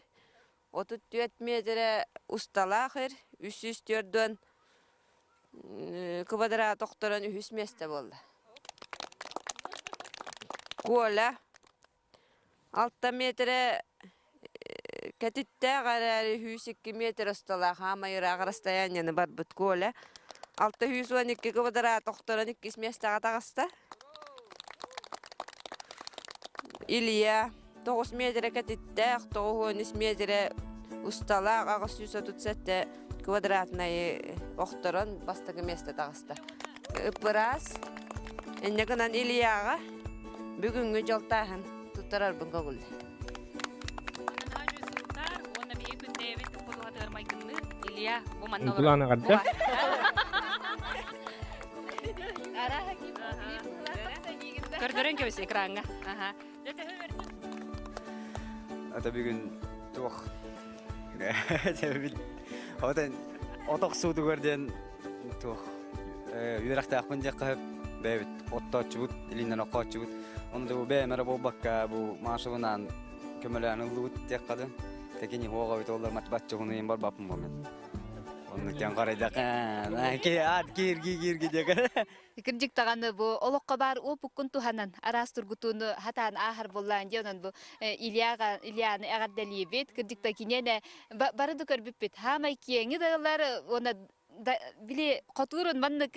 34 метрэ усталаах эр, 304 квадрат охторон үһүс миэстэ буолла. Коля Алта миэтэрэ кэтиттээх эрээри 102 миэтэрэ усталаах хаамай ыраах расстояниены барбыт Коля 612 квадрат охторон иккис миэстэҕэ таҕыста. Илья 9 миэтэрэ кэтиттээх, 93 миэтэрэ усталаах 837 квадратнайы охторон бастакы миэстэ таҕыста. Ыппыраас инньэ гынан Ильяҕа бүгүҥҥү дьолтааһын туттарарбын көҥүллэ. Уонна биһиги күндэйэбит ходуһатыгар майгынныыр Илья бу манна Кулаана олорор. гарда. Көрдөрөн кэбис экраҥҥа. Аха. Ата бүгүн туох Отон от охсуутугар диэн туох үөрэхтээхпин диэххэ сөп. Бэйэбит оттооччубут, илиинэн оккооччубут. Ону да бу бэйэм эрэ буолбакка бу Машабынаан көмөлөөн ыллыбыт диэххэ да. Тэкини хуоҕа эбит оллар матбаччыгын барбаппын бу Оннук диэн харайдах ки киирги киирги диэкэ. Кырдьык даҕаны бу олоххо баар уопуккун туһанан араас тургутууну хатаан ааһар буоллаан дии онон бу Ильяҕа Ильяны эҕэрдэлиибит. Кырдьык да киниэнэ бары да көрбүппүт. Хаамай киэҥи да ылар уонна били хотуурун маннык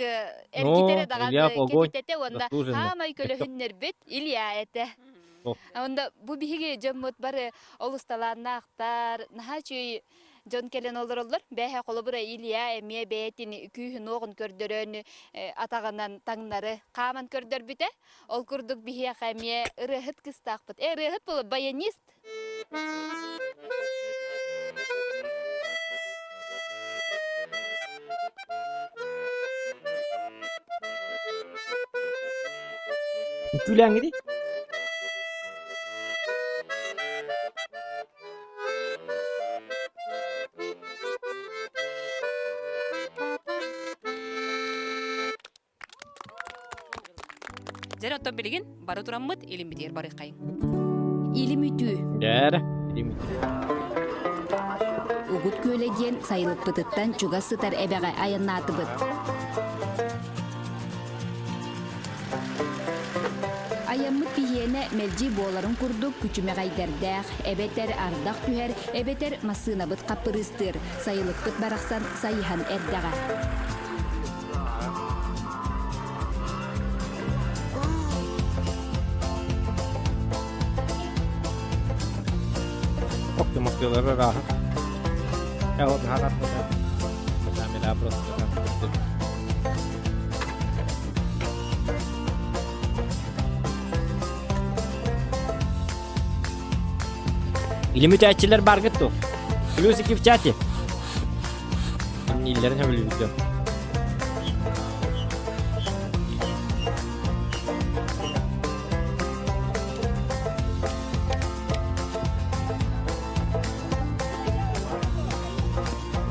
эргитэрэ даҕаны кэтитэтэ уонна хаамай көлөһүннэрбит Илья этэ. Онда бу биһиги дьоммут бары олус талааннаахтар, наһаа үчүгэй дьон кэлэн олороллор. Бээһэ холобура Илья эмиэ бэйэтин күүһүн-уоҕун көрдөрөн атаҕынан таҥнары хааман көрдөрбүтэ. Ол курдук биһиэхэ эмиэ ырыаһыт кыстаахпыт. Э, ырыаһыт буолар баянист. Күлээҥҥитий? Дьэ, оттон билигин бары тураммыт илиммитигэр барыаххайыҥ. Илим үтүү. Дьээрэ, илим үтүү. Угут күөлэ диэн сайылыкпытыттан чугас сытар эбэҕэ айаннаатыбыт. Айаммыт биһиэнэ мэлдьи буоларын курдук күчүмэҕэйдэрдээх, эбэтэр ардах түһэр, эбэтэр массыынабыт хаппырыыстыыр, сайылыкпыт барахсан сайыһан эрдэҕэ. Оптимастыылары ырааһа. Э, вот наһаа Камера просто Илимүтээччилэр баргыт ту. Плюсики в чате. Ниллерин хөбүлүүбүт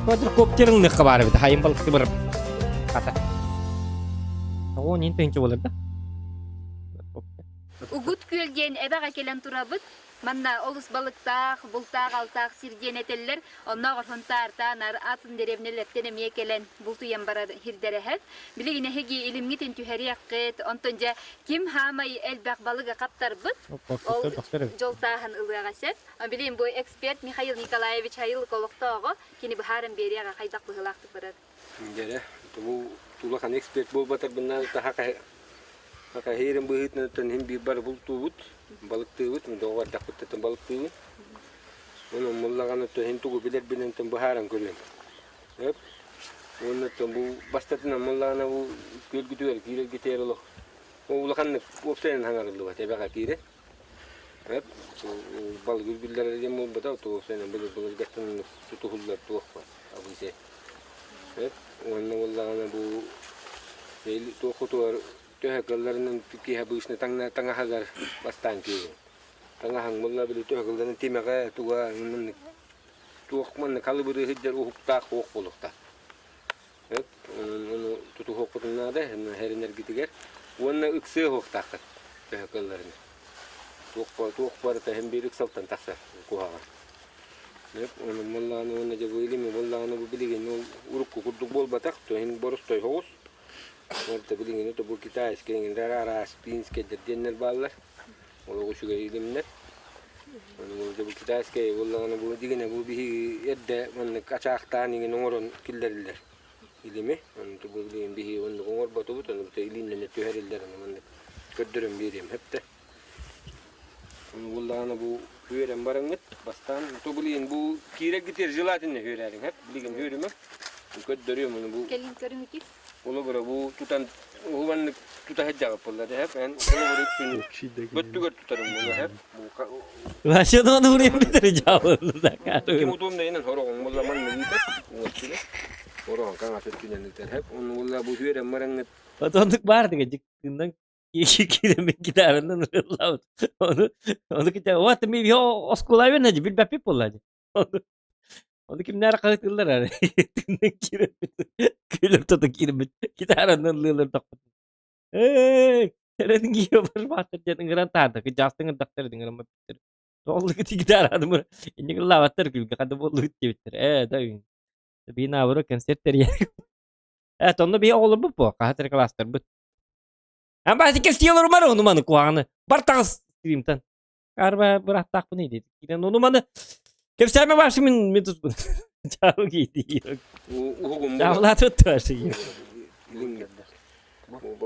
Квадрокоптер ылыныахха баар эбит. Хайын балыкты барып. Хата. О, нин тыһынча болар да. Угут күөл диэн эбэҕэ кэлэн турабыт. Манна олус балыктаах, бултаах-алтаах сир диэн этэллэр. Оннооҕор Һунтаартан, атын дэриэбинэлэртэн эмиэ кэлэн бултуйан барар сирдэрэһэр. Билигин эһиги илимҥитин түһэриэххит. Онтон дьэ ким хаамай элбэх балыгы хаптарбыт, ол дьолтааһын ылыаҕа сөп. Билигин бу эксперт Михаил Николаевич Айылык олохтооҕо кини быһааран биэриэҕэ хайдах быһыылаахтык барар. Дьэрэ, бу улахан эксперт буолбатарбына таха хахаһыырын быһыытынан иһин биир бары бултуубут, балыктыыбыт, доҕордахпыттан балыктыыбыт. Онон муллаҕана иһин тугу билэрбинэн быһааран көрүөм. Өп. Уонна бу бастатынан муллаҕына бу күөлгүтүгэр киирэргитигэр олох улаханнык уопсайынан хаҥарыллыбат эбэҕэ киирэр. Балыгы биллэрэр диэн буолбата, туох былыр-былыргаттан тутуһуллар туох бар, абыйсай. Уонна буоллаҕына бу туох хотугар төһө кыалларынан киһи обычно таҥаһыгар бастаан киирэр. Таҥаһыҥ буолла били төһө кыалларынан тимэҕэ туга туох манна халыбырыы сылдьар уһуктаах уох буолуохтаах. Ону тутуһуоххутун наада эрэнэргитигэр уонна ыксыа уһуохтааххыт төһө кыалларынан. Туох туох барыта иһин биир ыксалтан тахсар куһаҕан. Ону буоллаҕына уонна дьэ бу илими буоллаҕына бу билигин ол урукку курдук буолбатах, то иһин боростой соҕус. Орто билигин это бу китайскай иҥиннэр араас пинскэйдэр диэннэр бааллар. Олох үчүгэй илимнэр. Ону бу китайскай буоллаҕына бу дигинэ бу биһиги эрдэ маннык ачаахтаан иҥин оҥорон киллэриллэр илими. Ону бу билигин биһиги оннук оҥорботубут, ону илииннэнэ түһэриллэр, ону маннык көрдөрөн биэриэм сөптө. Буоллаҕына бу үөрэн бараҥҥыт бастаан то билигин бу киирэргитигэр желательно үөрэриҥ сөп билигин үөрүмэҥ көрдөрүөм ону бу Кэлин көрүҥүтүй? Холобура бу тутан уһубаннык тута сылдьаҕыт буолла сөп эн холобура үксүн бөттүгэр тутарым буолла сөп Вообще ону уруйан бүтэр дьаалылла. Ким утуом дайынан хороҕоҥ буолла манна ыытар уҥаттыгар хороҕоҥ хаҥас өттүнэн ыытар сөп ону буолла бу үөрэн бараҥҥыт Отоннук баар деген дьиктиннэн киирэммин гитаранан ырыллаабыт. Ону ону китэ вот ми оскуолабын нади билбэппит буолла ди. Ону ону кимнээр хаһытыллар ары. Тыннан киирэммит күлүп тото киирбит гитаранан ыллыылар тохпут. Ээ эрэн киирэ барбааттар диэн ыҥыран таарды. Кыдьаастыҥ ырдахтар ыҥыран баппыттар. Тоҕоллугут гитараны инник ыллаабаттар күлгэ хада буоллугут диэбиттэр. Ээ да биин аабыра концерт тэрийэр. Ээ тонно бии оҕолорбут буо хаһат класстарбыт. Амбаси кэстиэлорумар ону маны куһаҕаны бар таҕыс стримтан. Арба бырахтаахпын иди. Кирен ону маны кэпсээмэ башы мин мин туспун. Чао кийди. Уһугум Чаалаат тутташы.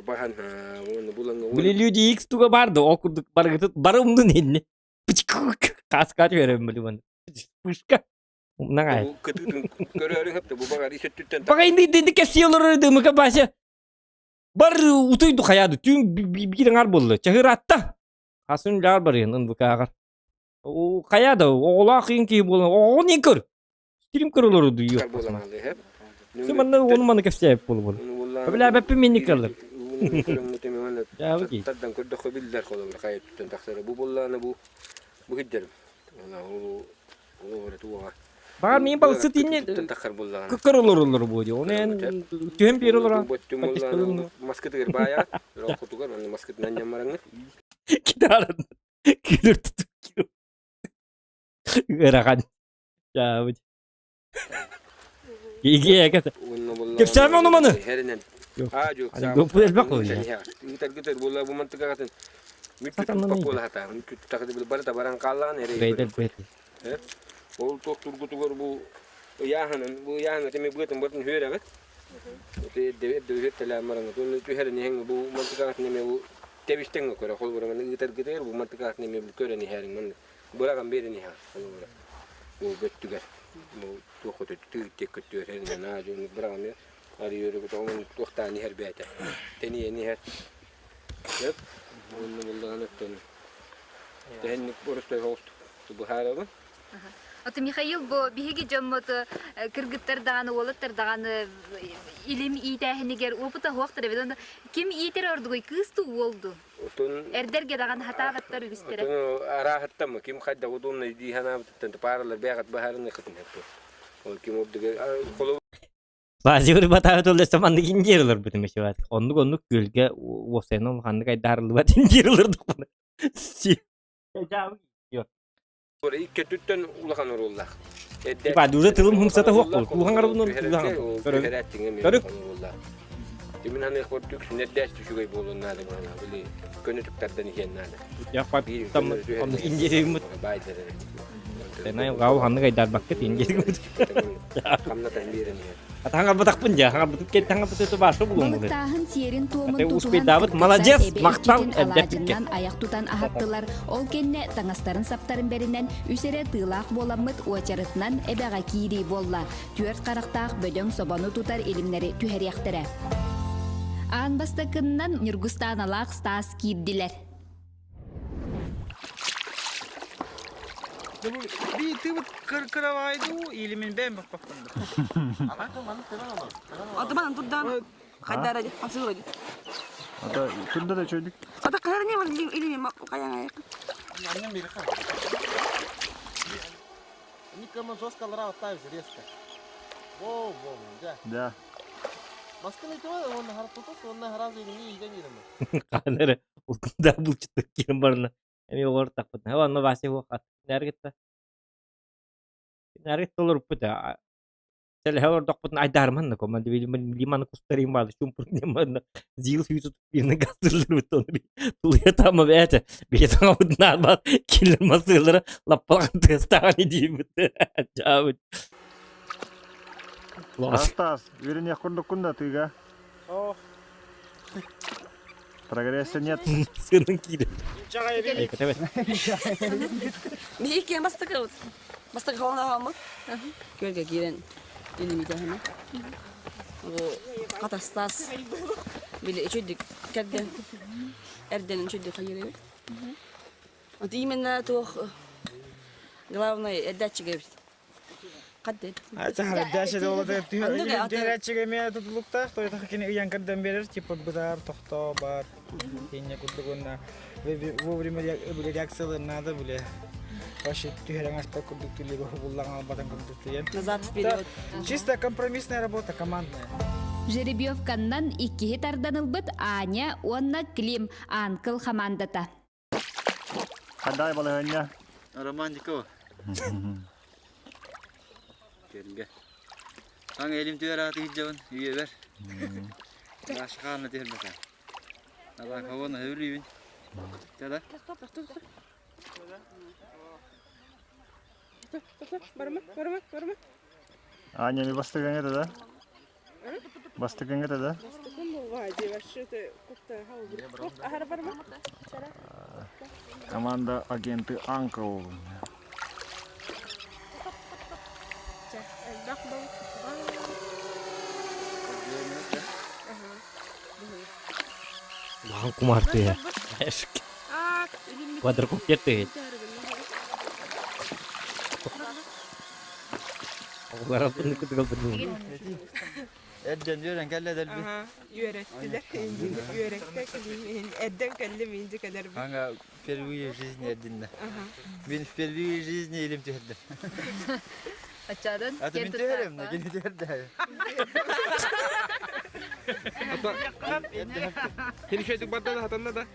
Бахан Били люди X туга барды ол курдук барыгытыт бары умнун инни. Каска түһэрем били маны. Пышка. Умнаҥай. Кытыытын көрөөрү хөптө бу багар ис өттүттэн Бага инди инди кэстиэлору дымыка бася. Бар утуйду хайаады түүн биир аҥаар буолла. Чаһыраатта. Хасын үлээр барыан ынбыкааҕар. Хайа да оҕолоох иин киһи буолан оҕоҕун иин көр. Стрим көр олору дуйуо. Сен манна ону маны кэпсээбит буолубун. Өбүлээбэппин минник кыллар. Тардан көрдөххө биллэр холобур хайа өттүттэн тахсара. Бу буоллаана бу бу хиддерим. Баар мин балыксыт инне көр олороллор буо дии. Оны эн түһэн биэр олорон. Маскытыгар баайаат, хотугар онно маскытынан ньаммараҥҥыт. Китаран күлүр тутук Ыарахан. Чаабыт. Иге эгэ. Кэпсээмэ ону маны. Аа жок. Элбэх буолла. Ыытаргытыр буолла бу мантыгагатын. Мүттү буола хата. Мүттү тахы барыта баран хааллаҕын эрэ. Бэйдэр бэйдэр. Ол туох тургутугар бу ыйааһынын, бу ыйааһын этими быатын бытын үөрэҕит. Эрдэ эрдэ үһүттэлээн бараҥҥыт. Уонна түһэрин иһэҥ бу мантыкаҕытын эмиэ бу тэбистеҥ көрө холбураҥын ыытаргытыгар бу мантыкаҕытын эмиэ көрөн иһэриҥ маннык быраҕан биэрэн иһэҕин холобура бу бөттүгэр бу туох көтө тыыт көттүгэр эринэн аа дьоннук быраҕан арыйыыры тоҕо туохтаан иһэр бэйэтэ тэнийэн иһэр сөп уонна буллаҕын өттөн тэһинник боростой соҕустук быһаарабын Ото Михаил бу биһиги дьоммут кыргыттар даҕаны, уолаттар даҕаны илим иитээһинигэр опыта суохтар эбит. Онно ким иитэр ордугуй, кыыс дуу, уол дуу? Отун Эрдэргэ даҕаны хатаабаттар үгүстэрэ. Отун арааһыттан ким хайдах удобно дии санаабытыттан пааралар бэйэҕит быһаарыныаххытын сөп. Ол ким ордуга холобур Базивыр батаабыт оллесом маннык индиир олорбутум еще Оннук оннук күөлгэ уопсайынан улаханнык айдаарыллыбат индиир олордукпуна. Икки өттүттэн улахан оруоллаах. Типа, уже тылым хымсата хуох буол. Куухан арбын Көрүк. Тимин ханыах курдук сүнэрдээс үчүгэй буолуон наада буолана. Били көнө түктардан иһиэн наада. Яхпат там индириммит. Тэнай гау ханнык айдарбакка индириммит. Хамнатан биэрэн иһэр. Атаҥарбатахпын дьэ, хаҥарбытыт кэт таҥарбыт баша булуом Балыктааһын сиэрин-туомун Ate тутуһан успейдаабыт кыргыттар молодец, эбэ махтал иччитин эрдэппиккэ. алаадьыннан айах тутан аһаттылар. Ол кэннэ таҥастарын саптарын бэринэн үс эрэ тыылаах буоламмыт уочаратынан эбэҕэ киирии буолла. Түөрт харахтаах бөдөҥ собону тутар илимнэри түһэриэхтэрэ. Аан бастакыннан Ньургустааналаах Стас киирдилэр. Би ты вот кыравайду или мен бэм баппаппын. Атыман турдан хайдара хамсыыр. Ата турда да чөйдүк. Ата кырны бар или каяң аяк. Никому жестко лара резко. Воу, воу, да. Да. Хаанары улкунда булчуттук киирэн барна. Эмиэ олортахпытына онно Вася уох кинээргитта кинээргитта олоруппут сэлэһэ олордохпутуна айдаарыманна команда лиманы кустарыым баалы чумпурун зил сүүсү туппиирна гастылларбыт ону тулуйа таама бээтэ бие саҥабытын баар киллер масыылара лаппалахан тыастааҕын идиибит дьаабыт Астаас, үөрэниэх курдуккун да тыыга. Прогресса нет. Сыанын киирэр. Биһи киэн бастакы бастакы холоноһоммут. Күөлгэ киирэн илимитэһинэ. Бу хатастаас били үчүйдүк кэрдэн эрдэнин үчүйдүк хайырыбыт. Вот именно туох главное эрдээччигэ эбит. Дээччигэ эмиэ тутулуктаах, тойтах кини ыйан кэрдэн биэрэр, типа бытаар, тохтоо бар, инне курдук уонна вовремя реакциялар надо биле. Вообще түһэрэн аспат курдук түллүгү хубуллаң албатан курдук тиийэн. Назад вперед. Чисто компромиссная работа, командная. Жеребьевканнан иккиһи тардан ылбыт Аня уонна Клим Анкл хамаандата. Хандай балаһыанньа? Романтика Кэргэ. Аҥ элим түөр ааты иһдьэбин үйэбэр. Ашхаана түһэрбэтэ. Абакабон өһүлүүбүн. Тада. Барма, барма, барма. Аня, ми бастыгыңа да? Бастыгыңа да? Команда агенты Анкл. Улахан кумаар тыаһа. Квадрокоптер тыаһа. Оҕолор Эрдэн үөрэн кэллэ дэлби. Үөрэттилэр. Үөрэттэ эрдэн кэллим инди кэлэрбин. Anga впервые в жизни эрдинне. Мин впервые в жизни илим түһэрдим. Аччадан Аты мин түһэрем, кини түһэрдэ. Кини шөйдүк барда да хатанна да.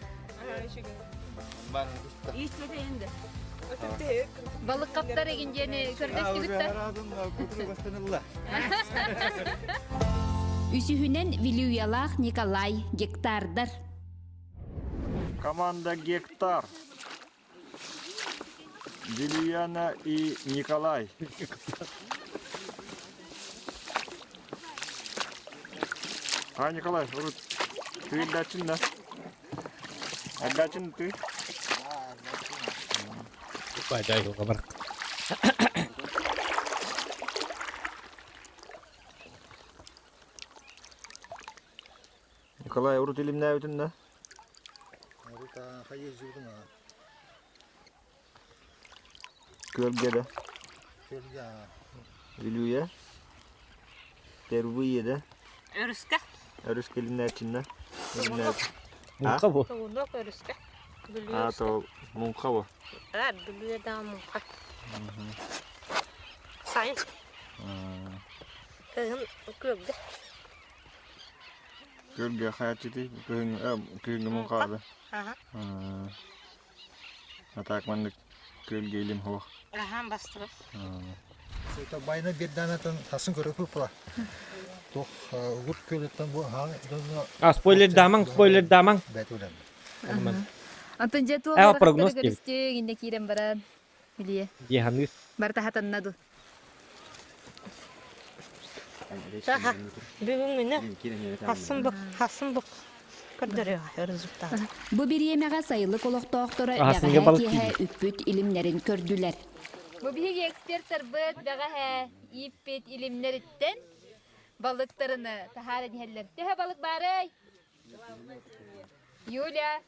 Балык каптар эгин диэни көрдөстүгүт да? Үсүһүнэн Вилюялаах Николай гектардар. Команда «Гектар». Вилюяна и Николай. А, Николай, урут ты дачын да? Отдачын ты? Бар. Николай, урут илимнээбитин да? Урут хайы жүрдүм а. Күөлгэ да? Күөлгэ. Вилюя? Впервые да? Өрүскэ. Өрүскэ илимнээчин да? Муҥха бу. Тоҕунок өрүскэ. А, то муҥха бу. А, Бүлүү да муҥха. Сайын. Кыһын күөлгэ. Күөлгэ хааччытый күһүҥҥү муҥхаҕа Аха. А так маннык күөлгэ илим суох. Аха, бастыбыт. Байына бирданатын тасын көрөпү була. Тух угут көлөттөн бу А, спойлер дамаң, спойлер дамаң. Антон дьэ туох Ээ, прогноз ыарахаттары диэбит. көрүстүҥ, иннэ киирэн баран билиэ. Дьиэханыыр. Барыта хатанна ду. Саха, бүгүҥҥүнэ хассын бук, хассын бук көрдөрүөҕэ результат. Бу бириэмэҕэ сайылык олохтоохторо Аһасынга бэҕэһээ балык киэһэ тиийбит. үппүт илимнэрин көрдүлэр. Бу биһиги эксперттарбыт бэҕэһээ ииппит илимнэриттэн балыктарыны таһааран иһэллэр. Төһө балык баарый? Юля,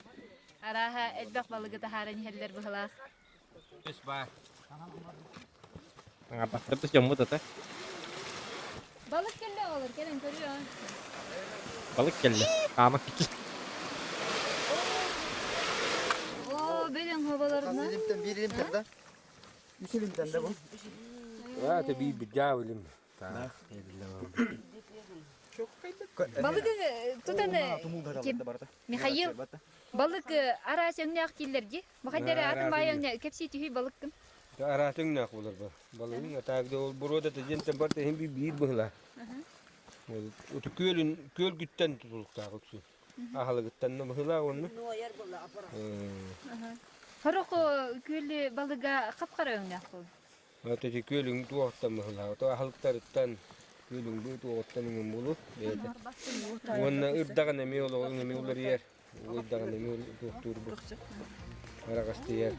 арааһа элбэх балыгы таһааран иһэллэр быһылаах. Үс баар. Аҥарбаттар дьоммут ата. Балык кэллэ оҕолор, кэлэн көрүө. Балык кэллэ. Хаама кэллэ. Оо, бэлэҥ хоболорунан. Илимтэн биир илимтэн да. Үс илимтэн да бу. Аа, это биир бирдаа илим. Балык тутан Михаил, балык араас өҥнөөх дииллэр дии. Бахайдары атын баай өҥнө кэпсии түһүй балыккын. Араас өҥнөөх буолар ба. Балыгын атаак ол буруода тедентен бар тehин биир быһыла. Уту күөлүн күөлгүттэн тутулуктаах үксүн. Аһалыгыттан быһыла онну. Хорох күөл балыга хап-хара өҥнөөх буол. Ити күөлүҥ туоҕуттан быһылаах, то аһылыктарыттан күөлүҥ бу туоҕуттан иҥин булу бэйэтэ. Уонна ырдаҕын эмиэ олоҕун эмиэ уларыйар, ырдаҕын эмиэ туохтуур бу араҕастыйар.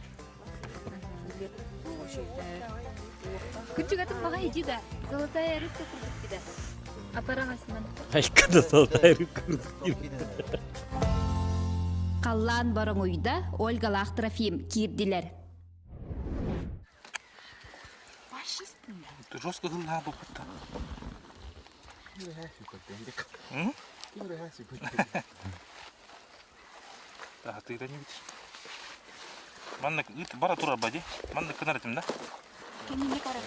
Күчүгэтин маҕа иди да, золотая рыбка курдук дида. Апараҥасынан. Айкада золотая рыбка курдук Халлаан бороҥуйда Ольгалаах Трофим киирдилэр. Жестко гыннаа буолбуттар. Таһатыыра нибит. Маннык ыт бара турар бади. Маннык кынар этим да. Кэннинде карар.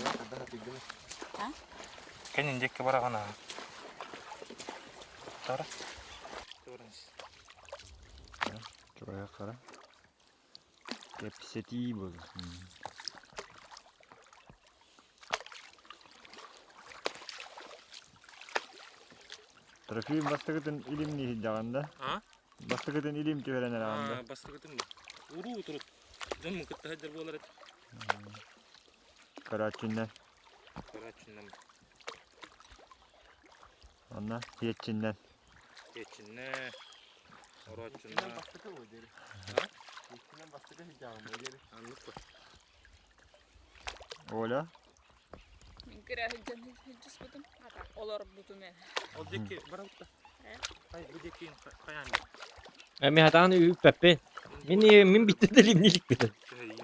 Кэннин декке бараҕана. Тара. Чурая хара. Кэпсэтии буолар. Трофим бастакытын илимнии сылдьаҕын да? Бастакытын илим түһэрэн эрэҕин да? Бастакытын уруу турут. Дьон кытта сылдьар буолар этэ. Көрөөччүннэн. Көрөөччүннэн. Онно сиэччиннэн. Сиэччиннэ. Орооччунна. Бастакы буолар. Бастакы сылдьаҕын буолар. Аннык Оля? Мин кыра сылдьан сылдьыспытым. Олорбутум ээ. Ол диэки барабыт Хай бу диэки хайаан Эми хатаан үүппэппин. Мин мин биттэ да илимниликпин.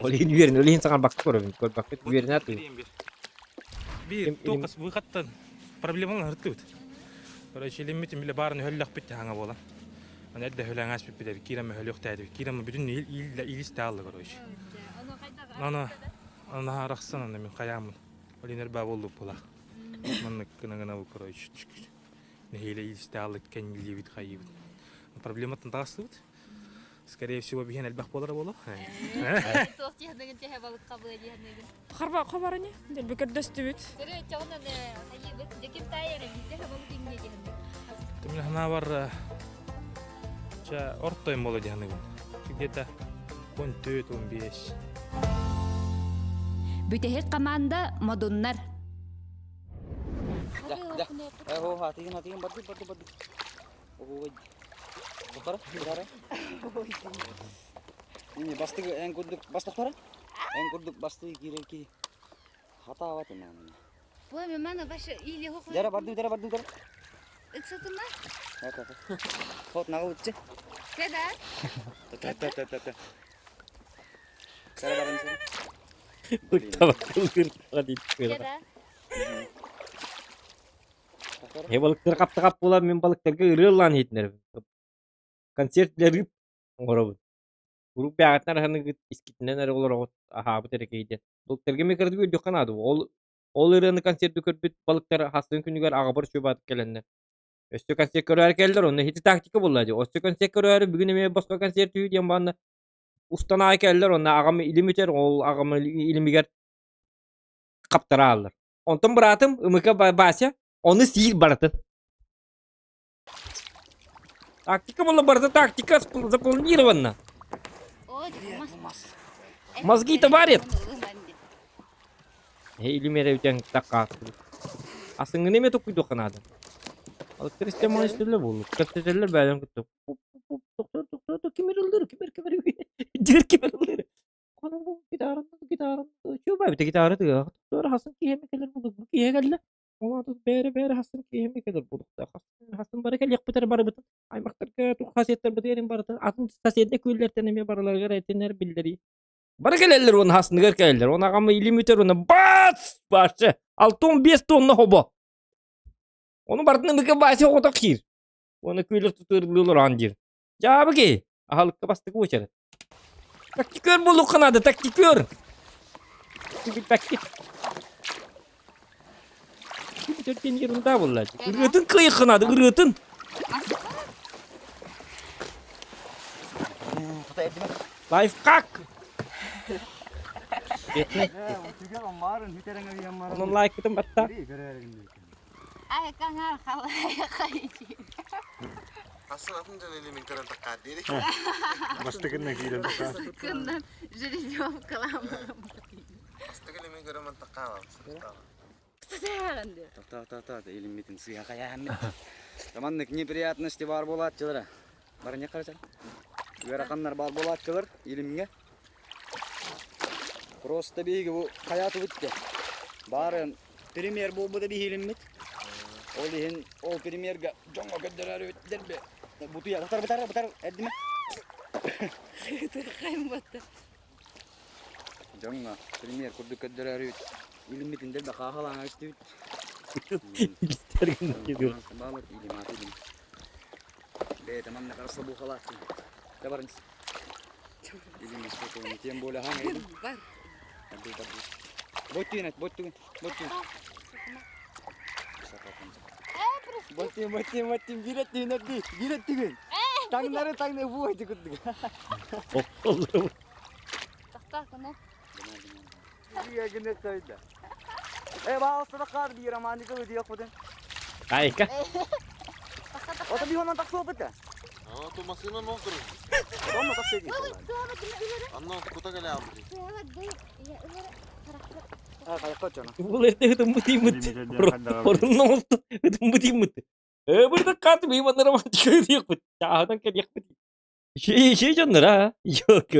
Ол иһин үөрэн, ол иһин саҥарбакка көрөбүн. Көрбөккүт үөрэнэ атыы. Биир туохас выходтан проблемалар ыртыбыт. Короче, илиммит биле баарын өһөллөхпүт хаҥа буолан. Аны эрдэ өһөлөҥ ааспыппыт киирэн өһөлүөхтээдибит. Киирэн бүтүн илис таалла короче. Аны аны арахсан аны мин хайааммын. Ол инер баа боллук була. Маннык гына гына бу короче. Нэһиилэ илистаалык кэннилиибит хайыыбыт. Проблематтан таҕыстыбыт. Скорее всего, биһиэн элбэх буолара буолуо. Туох диэхнэгин тэһэ балык хабыа диэхнэгин. Харба хабарыни, дэлби көрдөстүбүт. Көрө өттөҕүнэн хайыыбыт, дьэким таайар эбит, балык иҥниэ диэхнэгин. Түмүн ханаабар ча ортойм боло диэхнэгин. Где-то 14-15. Бүтэһик команда Модуннар. Да, да. Оо, атыгын, атыгын, барды, барды, барды. Ой. Тохтора, гитара. Не, бастык, эн курдук, бас тохтора. Эн курдук басты киирэр ки. Хатаабат эмэ. Ой, мана ваше или хохо. Дара барды, дара барды, дара. Ыксатыма? Хот нагылытчы. Кеда? Та та та та та. Дара барын Кеда? He балыктар хаптахап буолан мин балыктарга ырыалаан иһитинэрбин. Концерт рыб оҥоробун. Куруук бэҕэтинэн аһыныгыт искитинэн эрэ олороҕут аһаабыт эрэ киһи диэн. Балыктарга эмиэ кыратык үөрдүөххэ наада. Ол ол ырыаны концерты көрбүт балыктар хасын күнүгэр аҕабар чуобаатык кэлэннэр. Өссө концерт көрөөрү кэллэр, онно ити тактика буолла дии. Өссө концерт көрөөрү бүгүн эмиэ босхо концерт үһү диэн баанна устан аайы кэллэр, онно аҕам илим үтэр, ол аҕам илимигэр хаптарааллар. Онтон быраатым Ымыка Вася ону сиир барытын. Тактика буолла барыта тактика запланирована. Мозги-то варят. Илимere үтэн таккааттыбыт. Асыңгын эме токуйдуохха наада. Алыктар истемон истеллер буоллук. Кэпсэтэллэр бэйэлэрин кытта. Кимир ыллыр, кимир кимир дир кимир ыллыр. Бу гитара, гитара, чуобай бите гитара тыга. Туора хасын киһиэме кэлэр булук. Бу киһи кэллэ. Ол бэри бэри хасын киһиэме кэлэр булук. Хасын бары кэлиэхпитэр барыбытын. Аймактарга тух хасиеттер бытыырын барытын. Атын соседне күллэртен эмиэ барыларыгар этинер биллэрии. Бары кэлэллэр уонна хасыныгар кэлэллэр. Уонна аҕам илим үтэр уонна бац! Бааччы! 65 тонна хобо. Ону барытын ымыка Вася оҕото киир. Уонна күөлэр тутуурдуулар аан диир. Дьаабы киһи. Аһалыкка бастакы уочарат. Тактикер буолуохха наада, тактикер! Билбэккит. Бүтэртэн ерунда буолла. Ырыатын кыайыахха наада, ырыатын. Лайфхак! Онон лайкытын батта. Ай, каңар халай Асы атын дьон илимин көрөн таккаар диэри. Бастакынна киирэн таккаар. Бастакыннан жеребьевкалаам. Бастакы илимин көрөн ман таккаалам. Та та та илиммитин сыыһа хайаһаммыт. Маннык неприятности бар буолааччылара. Бары не карачар. Ыараханнар бар буолааччылар илимҥэ. Просто биһиги бу хайаатыбыт де. Баарын премьер буолбута биһиилиммит. Ол иһин ол премьерга дьоҥҥо көрдөрөр эбиттэр Бутуйа бутар бутар бутар эрдиме. Дьоҥҥо премьер курдук көрдөрөр илиммитин дэлби хааһалаан истибит. Бэйэтэ манна харса буухалаахтын. Табарын. Илим спокойно, тем более хаҥ Бар. Боттугун, боттугун, боттугун. Боттугун, боттугун, боттугун, биир өттүгүн, биир өттүгүн. Таҥнары таҥнары бу ити курдук. Тохтоо кына. Гына койда. Э, баалыстада хаар биир романтика ыдыах бутун. Айка. Ото би онон тахсуоппут да. Аа, ту машина нолдур. Онно тахсыа дии. Анна кута келе алды. Аа, кайыкка чона. Бул эрте ытыммыт иймит. Орунна оҥостон ытыммыт иймит. Öbürde кат быйманнара романтика ыдыахпыт. Чааһынан кэлиэхпит. Şey дьоннор а. Yok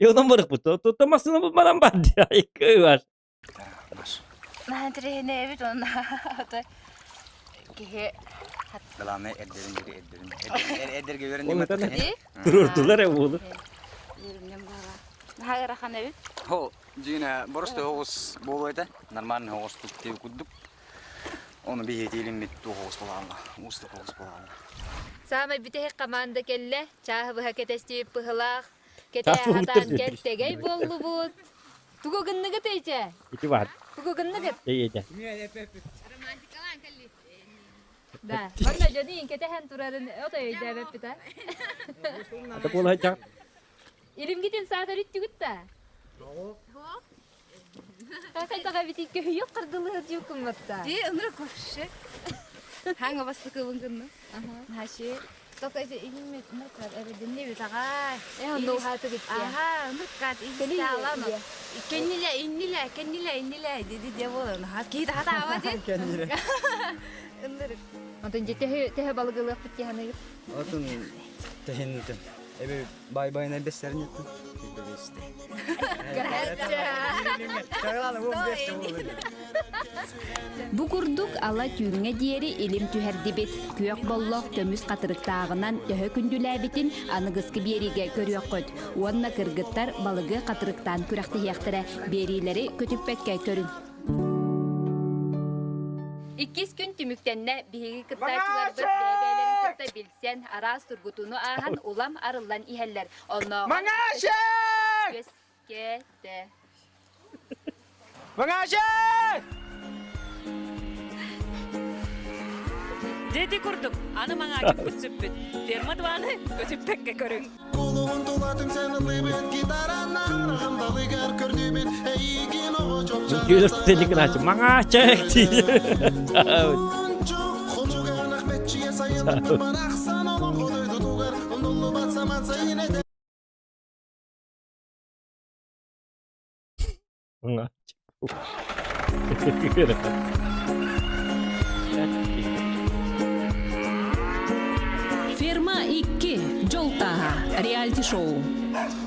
Yoldan барыкпыт. Тотто массыына баран бар дии. Бар. Наһаа эбит онно киһи Главное эрдерин бири эрдерин. Эрдерге Ол Туруордулар э уолу. Наһаа ыарахан эбит. Хо, дьиҥэ боростой оҕус буолуо этэ. Нормальный оҕус туттуу курдук. Ону биһиэтиилиммит туох оҕус буолаҕына, уустук оҕус буолаҕына. Саамай бүтэһик команда кэллэ. Чааһы быһа кэтэстибит быһылаах. Кэтээ хатаан кэлтэгэй буоллубут. Тугу гынныгыт эйчэ? Ити бар. Тугу гынныгыт? Эйэтэ. Романтикалаан кэлли. Да. Манна дьону кэтэһэн турарын ото өйдөөбөппүт а. Ата буола сылдьаҕын. Илимгитин саатар үттүгүт да? Хайдаҕа эбитий көһүйүк хардылыһы дьуукумматта. Ди ынырык вообще. Хаңа бастыкыбын гынны. Хаши. Только эти илиммит ынырыккат эбидинни бит аҕай. Э онно уһаатыгыт диэ. Аха, ынырыккат исталан. Кенниле, инниле, кенниле, инниле диди де болон. Ха киит хатаава ди. Кенниле. Ынырык. Онтон же төһө төһө балыгылыахпыт диһаныгыт. Отун тэһин эби бай-байына бэссэрин еттин. Бу курдук ала түүҥҥэ диэри илим түһэрдибит. Күөх боллох көмүс хатырыктааҕынан төһө күндүлээбитин аныгыскы биэриигэ көрүөххүт. Уонна кыргыттар балыгы хатырыктаан күрэхтэһиэхтэрэ. Биэриилэри көтүппэккэ көрүҥ. Иккис күн түмүктэннэ биһиги кыттааччыларбыт бэйэ-бэйэлэрин кытта билсэн, араас тургутууну ааһан улам арыллан иһэллэр. Оннооҕор Маҥаачык! үөскээтэ. Маҥаачык! Дьэ ити курдук, аны маҥаачыкпыт сүппүт. Ферма дваны көтүппэккэ көрүҥ. Кулуһун тулатын сэнылыбыт гитаранан далыгар көрдүбүт эйигин оҕо Күөлөр телеграф маҥаачык диир. Хонуганах бэччиэ сайылык барахсан олоҥхо дойдутугар умнуллубат саман сайын этэ Маҥаачык. Ферма 2. Дьол тааһа. Реалити-шоу.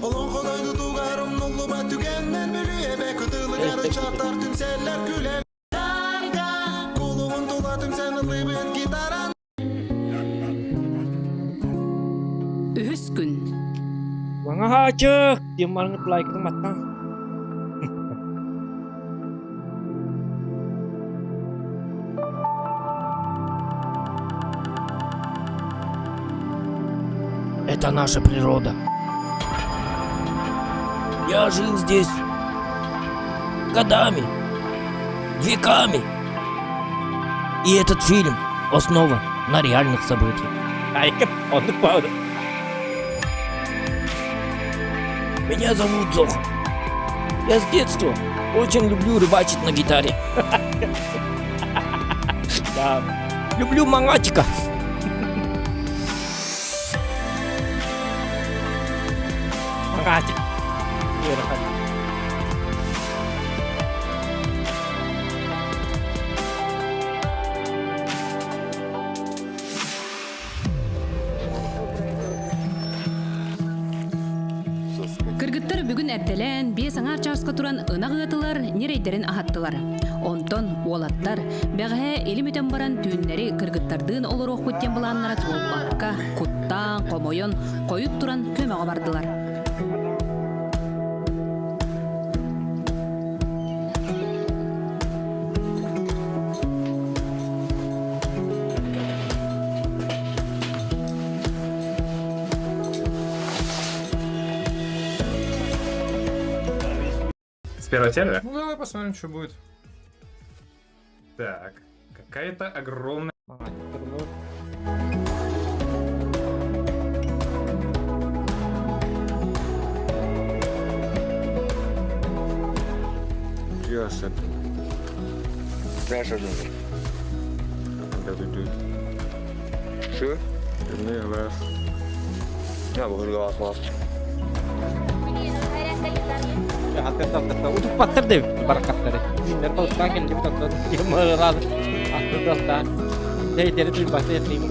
Олоҥхо дойдутугар умнуллубат түгэннэр Бүлүү эбэ кытылыгар ыччаттар түмсэллэр күлэр Кулуһун тула түмсэн ыллыыбыт гитаран Үһүс күн. Маҥаһа! Маҥаачык! Диэн бараҥҥыт лайкытын баттаан. Это наша природа. Я жил здесь годами, веками. И этот фильм основан на реальных событиях. Айка, оннук баҕар. Меня зовут Зоха. Я с детства очень люблю рыбачить на гитаре. Да. Люблю мангачика. Мангачик. Кыргыттар бүгүн эрдэлээн, биэс аҥаар чааска туран ынах ыатылар, ньирэйдэрин аһаттылар. Онтон уолаттар, бэҕэһээ илим үтэн баран түүннэри кыргыттардыын олоруохпут диэн былааннара туолбакка, куттаан, хомойон, хойут туран көмөҕө бардылар. С первого сервера? Ну давай посмотрим, что будет. Так, какая-то огромная... Yes, Знаешь, Şu? Ne var? Ya bu hırgı asmaz. Утуппаттар да баракаттары. Кинилэр балыктаан кэллибит оттон мырылаан аттыдалтаан. Тэйтэри тыйбаты этиим.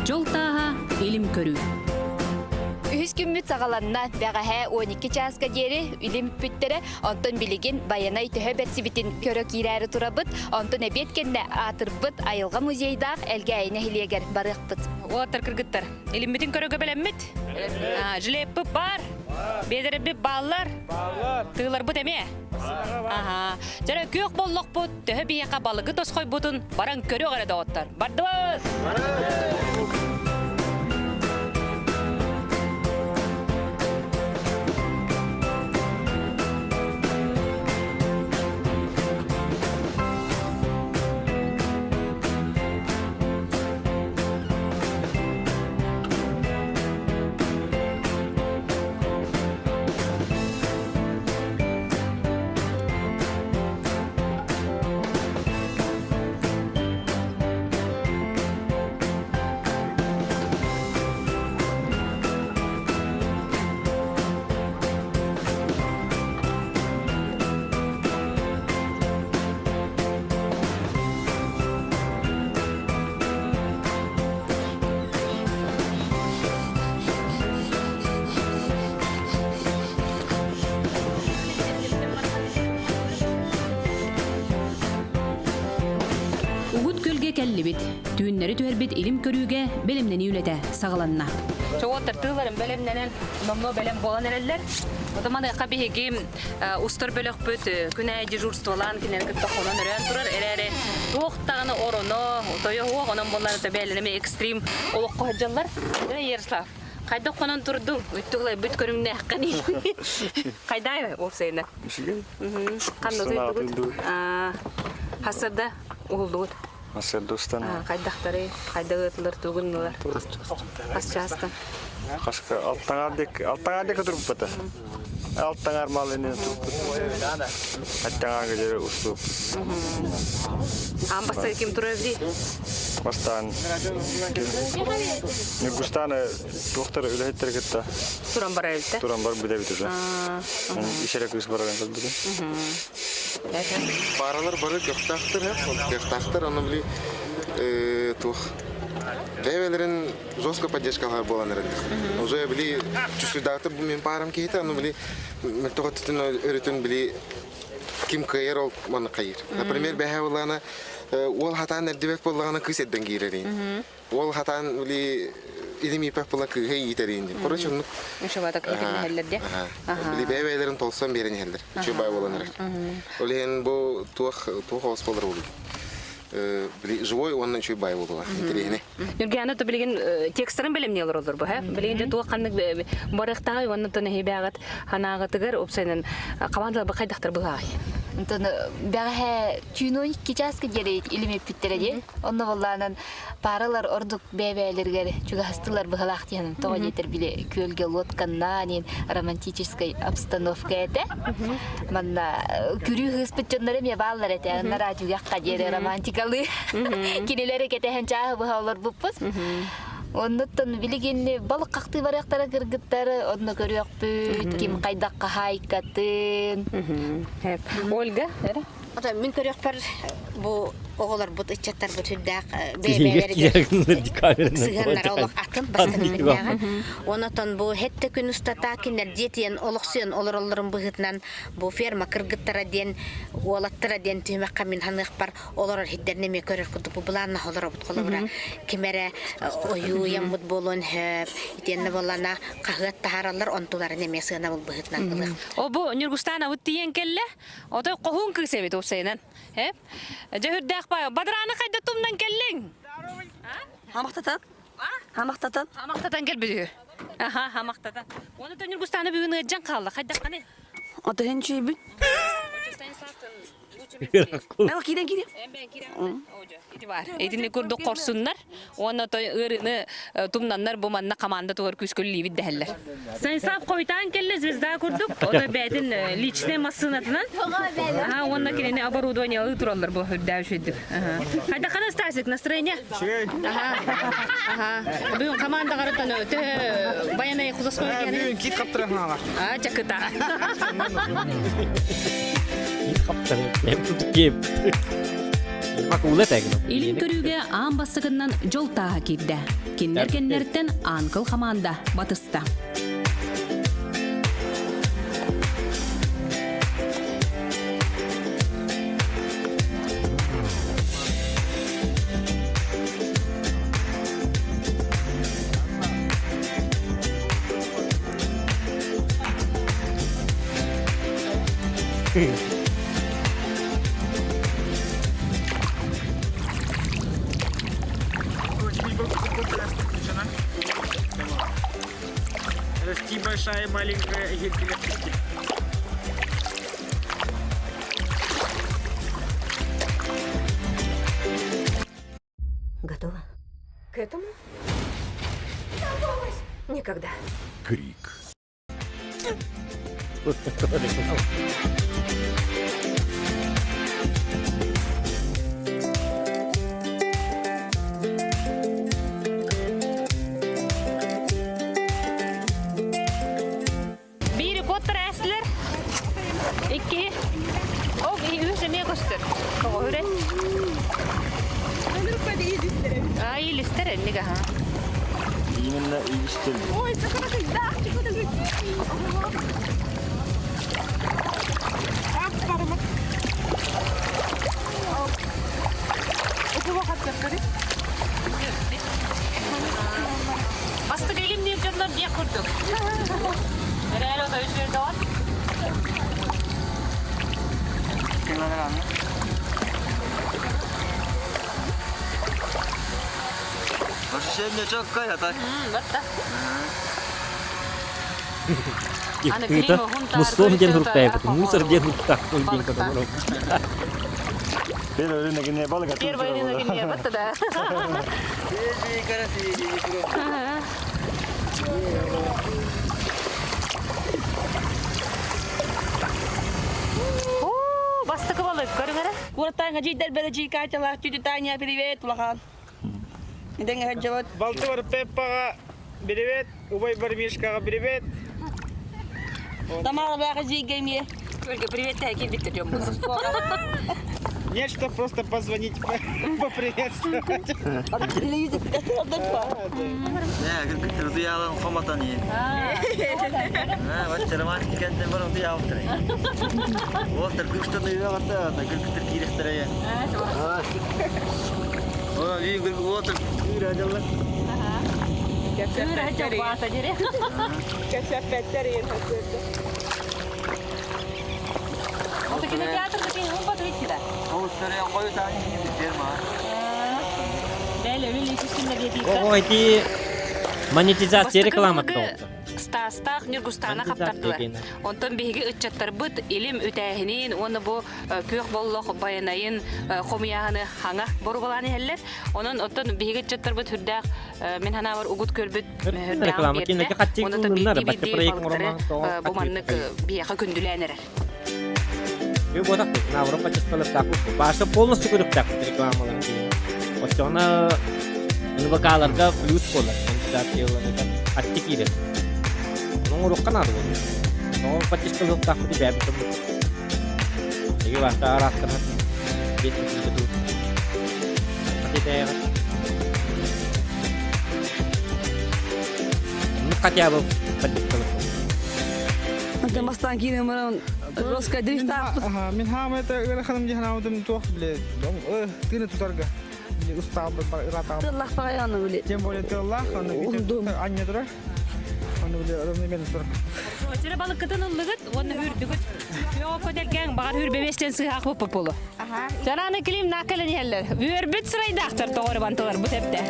Дьол тааһа илим көрүү. Үһүс күммүт саҕаланна. Бэҕэһээ 12 чааска диэри илим бүттэрэ. Онтон билигин Байанай төһө бэрсибитин көрө киирээри турабыт. Онтон эбиэт кэннэ аатырбыт айылҕа музейдаах Элгээйи нэһилиэгэр барыахпыт. Уолаттар кыргыттар, илиммитин көрө көбөлөммүт. Жилеппит бар, биэдэрбит бааллар, тыыларбыт эмиэ. Аха. Дьэ, күөх боллохпут, төһө биһиэхэ балыгы тосхойбутун баран көрүөх эрэ доҕоттор. Бардыбыт! Түүннэри түһэрбит илим көрүүгэ бэлэмнэнии үлэтэ саҕаланна. Чоҕуоттар тыыларын бэлэмнэнэн, номнуо бэлэм буолан эрэллэр. Ото маныаха биһиги устар бөлөхпүт күн аайы дежурстволаан кинилэри кытта хонон өрөөн турар эрээри туох даҕаны ороно, тойо суох, онон буоллар бэйэлэрэ экстрим олоххо сылдьаллар. Ярослав, хайдах хонон турдуҥ? Үттүк көрүҥнээххин. Хайдай ол сайына? Үчүгэй. Ханна утуйдугут? Хасырда уһулдугут. Хасырда устан. Хайдахтары, хайда ыытылар тугуннулар? Хас чаастан? Хаска алтаңар дек, алтаңар дек турбута. Алтаңар мал эне турбут. Аттаңар гедere уступ. Ам баста ким турар ди? Бастаан Ньургустааны туохтар үлэһиттэр кытта Туран барар эбит туран бар бүтэбит уже. Ишере кыыс барарын кэлбитим. Паралар бары көхтөөхтөр, көхтөөхтөр, ону били туох бэйэлэрин жестко поддержкалар буолан эрэллэр. Уже били чувствуйдаатыр бу мен парам киһитэ, ону били мөлтөх өттүтүн өрүтүн били ким кыайар ол манна хайыр. Например, бэһэ буллаҕына уол хатаан эрдибэт буоллаҕына кыыс эрдэн киирэрин. Уол хатаан били илим ииппэх була кыыһы иитэрин диэн. Короче, оннук. Ушабатак иһэллэр де. Били бэйэ-бэйэлэрин толсон биэрэн иһэллэр. Үчүгэй баай буолан эрэр. Ол иһин бу туох туох оҕус буолар буолуй? Били живой уонна үчүгэй баай буолуоҕа. Интэриэһинэй. Ньургиана то билигин текстарын бэлэмнии олороллор бу, Билигин дьэ туох ханнык барыахтааҕый уонна тон эһибээҕит ханаағытыгар уопсайынан командалар хайдахтар былааҕый? Онтон бэҕэһээ түүн 12 чааска диэри илим эппиттэрэ дии. Онно боллаанан Паралар ордук бэйэ-бэйэлэригэр чугаһастылар быһалаах диэн тоҕо диэтэр били күөлгэ лодканнаан иин романтическай обстановка этэ. Манна күрүү хыыспыт дьоннор эмиэ бааллар этэ. Аннараа түгэххэ диэри романтикалыы кинилэри кэтэһэн чааһы быһа олорбуппут. Оннуттан билигин балык хахтыы барыахтара кыргыттар, онно көрүөхпүт, ким хайдах хаһаайкатын. Ольга, Мин көрүөхпэр бу оҕолорбут, ыччаттарбыт сүрдээх бэйэ-бэйэлэригэр сыһыаннара олох атын бастакы Онотон бу һэттэ күн устата кинилэр дьиэтийэн олохсуйан олороллорун быһыытынан бу ферма кыргыттара диэн уолаттара диэн түһүмэххэ мин ханыахпар олорор иһиддэрин эмиэ көрөр курдук бу былаанна олоробут холобура ким эрэ ойуу ыйаммыт буолуон сөп итиэннэ буоллана хаһыат таһаараллар онтуларын эмиэ сыанабыл быһыытынан ылыах. О бу Ньургустаан абыт тиийэн кэллэ. Отой хоһуун кыыс эбит уопсайынан. Э? Дьэ үрдээх баай. Бадраны хайда тумнан кэллиҥ? Хамахтатан. Хамахтатан. Хамахтатан кэлбит үһү. Аха, хамахтатан. Оны Ньургустааны бүгүн ыаддьан хаалла. Хайдахханы? Отоһун чүйбүт. Эл киирэн киирэн. Ити бар. Итини курдук хорсуннар уонна той ыарыыны тумнаннар бу манна команда тугар күскүллиибит дэһэллэр. Станислав хойутаан кэллэ звезда курдук, ото бээтин личный массыынатынан. Аха, уонна кинини оборудованиялыы тураллар бу үрдээ үчүйдүк. Хайдаххана Стасик, настроение? Аха. Аха. Бүгүн команда гарытан төһө баянай хузаской Бүгүн кит хаптырахнаалар. А, чакыта. Кит хаптыры. Кеп. Илин көрүүгэ аан бастакыннан дьол тааһа киирдэ. Кинилэр кэннэриттэн Анкл хамаанда батыста. Расти большая маленькая гиркелепчики. Готова? К этому? На помощь! Никогда. Крик. Биири куоттар ээстилэр. Икки. Ол үһүс эмиэ көстөр. Тоҕо үрэ? А, илистер эмник аха. Именно илистер. Ой, сахара Бастык илимниир дьоннор диэх курдук. Эрээри отой үчүгэй Ощущение четкое, а так? Батта. Иккыта муссон диэн хуруктаайбыт. Мусор диэн хуруктаах диэн көтөмөр. Первый рынок не балык. Первый рынок не батта да. Бастакы балык көрүҥ эрэ. Куораттан хадьыйдар бэлэдьий Катялаах тетя Таня привет улахан. Дэҥ сылдьабыт. Балтыбар Пеппаҕа привет, убайбар Мишкаҕа привет. Тамаралаах эдьиийгэ эмиэ. Ольга, привет кэлбиттэр дьоммут. Нечто просто позвонить поприветствовать. Не, кыргыттар утуйаалан хоматан иин. Бачча романтик кэнтэн бар утуйаабыттар. Уолтар кыргыттар үйөҕөттө, кыргыттар киирэхтэрэ. Онон үйүн кыргы уолтар кыыра дьаллар. Кыыра дьалбаата дире. Кэсэппэттэр иин хасырды. Ото кинотеатрда кин умбат ыйттыда. Ол сөрөйөн қою тааны битер ма. Бәле, өлі исүстүннер диэтиикка. Ого, ити монетизация реклама Стастаах Ньургустаана хаптардылар. Онтон биһиги ыччаттарбыт илим үтээһинин уонна бу күөх боллох байанайын хомуйааһыны хаҥа боругалаан иһэллэр. Онон оттон биһиги ыччаттарбыт хүрдээх мин ханаабар угут көрбүт Реклама кинеге хатчы кылыннар, бачча проект ороман бу маннык биһиэхэ күндүлээн эрэр. Үй ботах наоборот почестволықтақ Баша полностью көрүктәк рекламалар деген. Оччоҕуна НВК-ларга плюс буолар. Монетизацияларыгар аччы киирэр. Онон урукка наада буолар. Тоҕо почестволықтаахпыты бэйэбит дьоммут. Эги баата араастарга биэс киирэ дуу. Хотетээҕэ. Ну хотя бы поддержкалык. Онтон бастаан киирэн баран жестко дрифтаахпыт. Мин хаама это ыараханым дии санаабытым туох бile тыыны тутарга устаабыт ыраатаҕым. Тыллах баҕайы аны били. Тем более тыллаах аны анньа турар. Аны били одновременно турар. Чыры балыккытын ыллыгыт уонна хүрдүгүт. Күөх көтөлгәң бағар хүрбеместен сыһаах буппут болу. Жараны клим накален иһэллэр. Үөрбүт сырайдаахтар тоҕор бантылар бу тепте.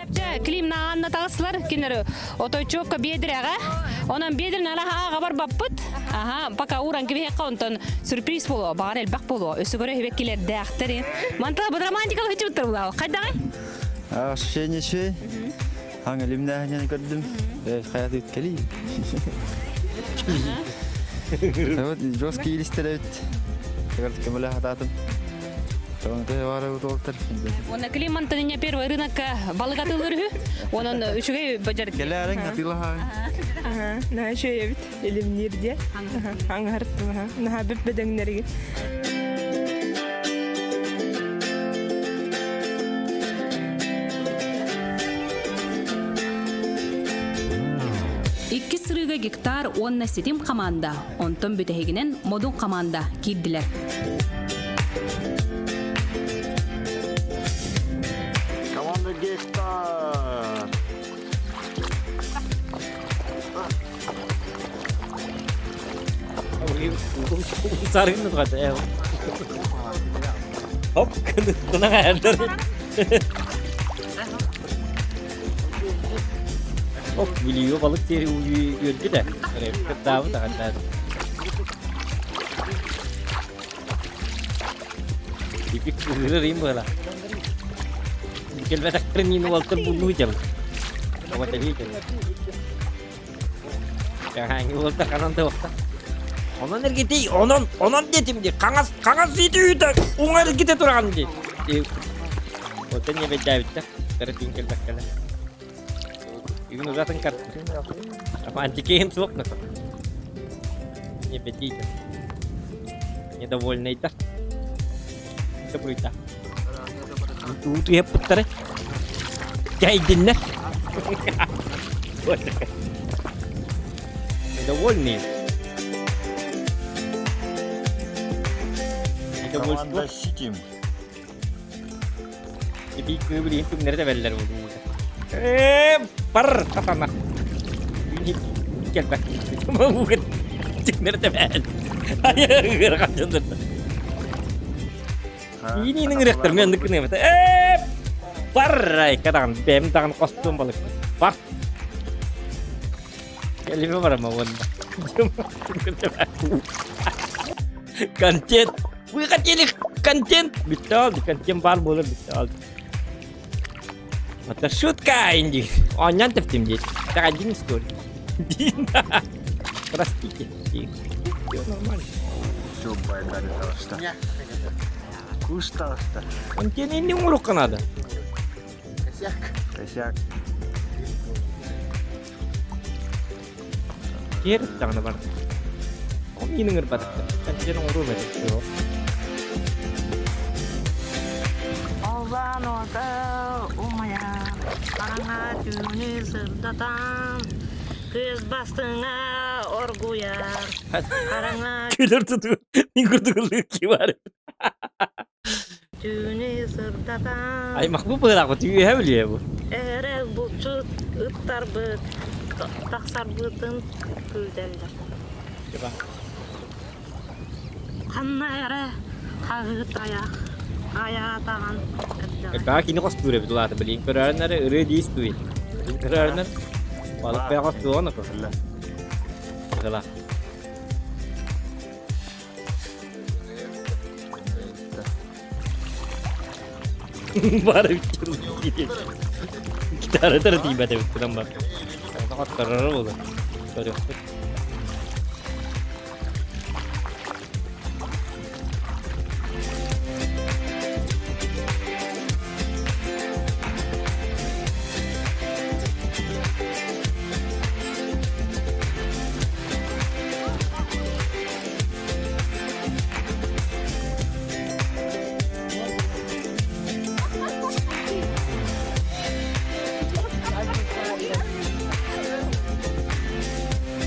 Эпчэ Клим наанна таҕыслар кинер отойчуокка биэдирэҕэ. Онон биэдирин араха ааҕабар баппыт. Аха, пока уран кибиһэххэ онтон сюрприз болуо, баҕар элбэх болуо. Өссө көрө хибеккилэрдээхтэр. Мантала бу романтикалы хычыбыттар булаа. Хайдаҕай? Ощущение швей. Хаҥа лимнээһинен көрдүм. Хаят үткели. Вот жесткий илистер эбит. Көмөлө хатаатым. Уонна Климантониня первый рынокка балык атылыр үһү. Онон үчүгэй бажар. Келээрин атыылаһа. Наһаа үчүгэй эбит. Илимниир диэ. Аҥаһарттым. Наһаа бүп бөдөҥнөрүгүн. Иккис сырыыга гектар уонна ситим команда, онтон бүтэһигинэн модун команда киирдилэр. Команда Гектар! Саргын тугата. Хоп, кына эрдер. Оп, билио балык тери үөрдү да. Кыттаабыт аҕаттаат. Типик ырыр им была. Келбетактыр мин уолтар буллуу дьал. Оба тэһии Хаҥы уолта ханан да уохта. Онон эргитий, онон, онон диэтим ди. Хаҥас, хаҥас сиити үүтэ, уҥа эргитэ тураҕын ди. Оттон не бэйдээбиттэр. Кара тиин келбэккэлэр. Бүгүн узатын карт. Антикейн суох на Не бетите. Недовольный да. Добрый да. Утуйаппыттары. Кэйдиннэр. Недовольные. Команда Ситим. Ити кыыбыр иһин түҥнэри тэбэллэр бу. Ээ, бар сатана. Кэлбэт. Мугут түҥнэри тэбээн. Ыарахан дьоннор. Иинин ыҥырыахтар мен оннук гыныам этэ. Ээ, бар айка даҕаны бэйэм даҕаны хостуом балык. Бар. Кэлиме барама уонна. Контент. Вы хотели контент? Бүттэ контент бар буолар бүттэ Это шутка, Инди. Оонньоон тэптим диэт. Так один история. Простите. Все нормально. Все байкали таҕыста. Кус таҕыста. Контент инни оҥоруохха надо. Косяк. Косяк. Киэр даҕаны бар. Ол миин ыҥырбатахтар. Контент оҥоруом этэ. Оллаан ота умайар, хараҥа түүнү сырдатан, күөс бастыҥа оргуйар, хараҥа Күлэр тутуу мин курдук ыллыыр бар. түүнү сырдатан, Аймах бу быһыылаах үөһэ билиэ бу. эрэл булчут ыттарбыт тахсарбытын күүтэллэр. Ханна эрэ хаһыытайах айаатаҕын эрдэҕэ. Элбэҕи кини хостуур эбит улаата билин көрөөрүнэр ырыа диис туй. Билин көрөөрүнэр балык бэйэ хостуоҕун ото. Ыла. Бары Гитара тара тиийбэт эбит кынан бар. Хотторор буолар. Көрүөхпүт.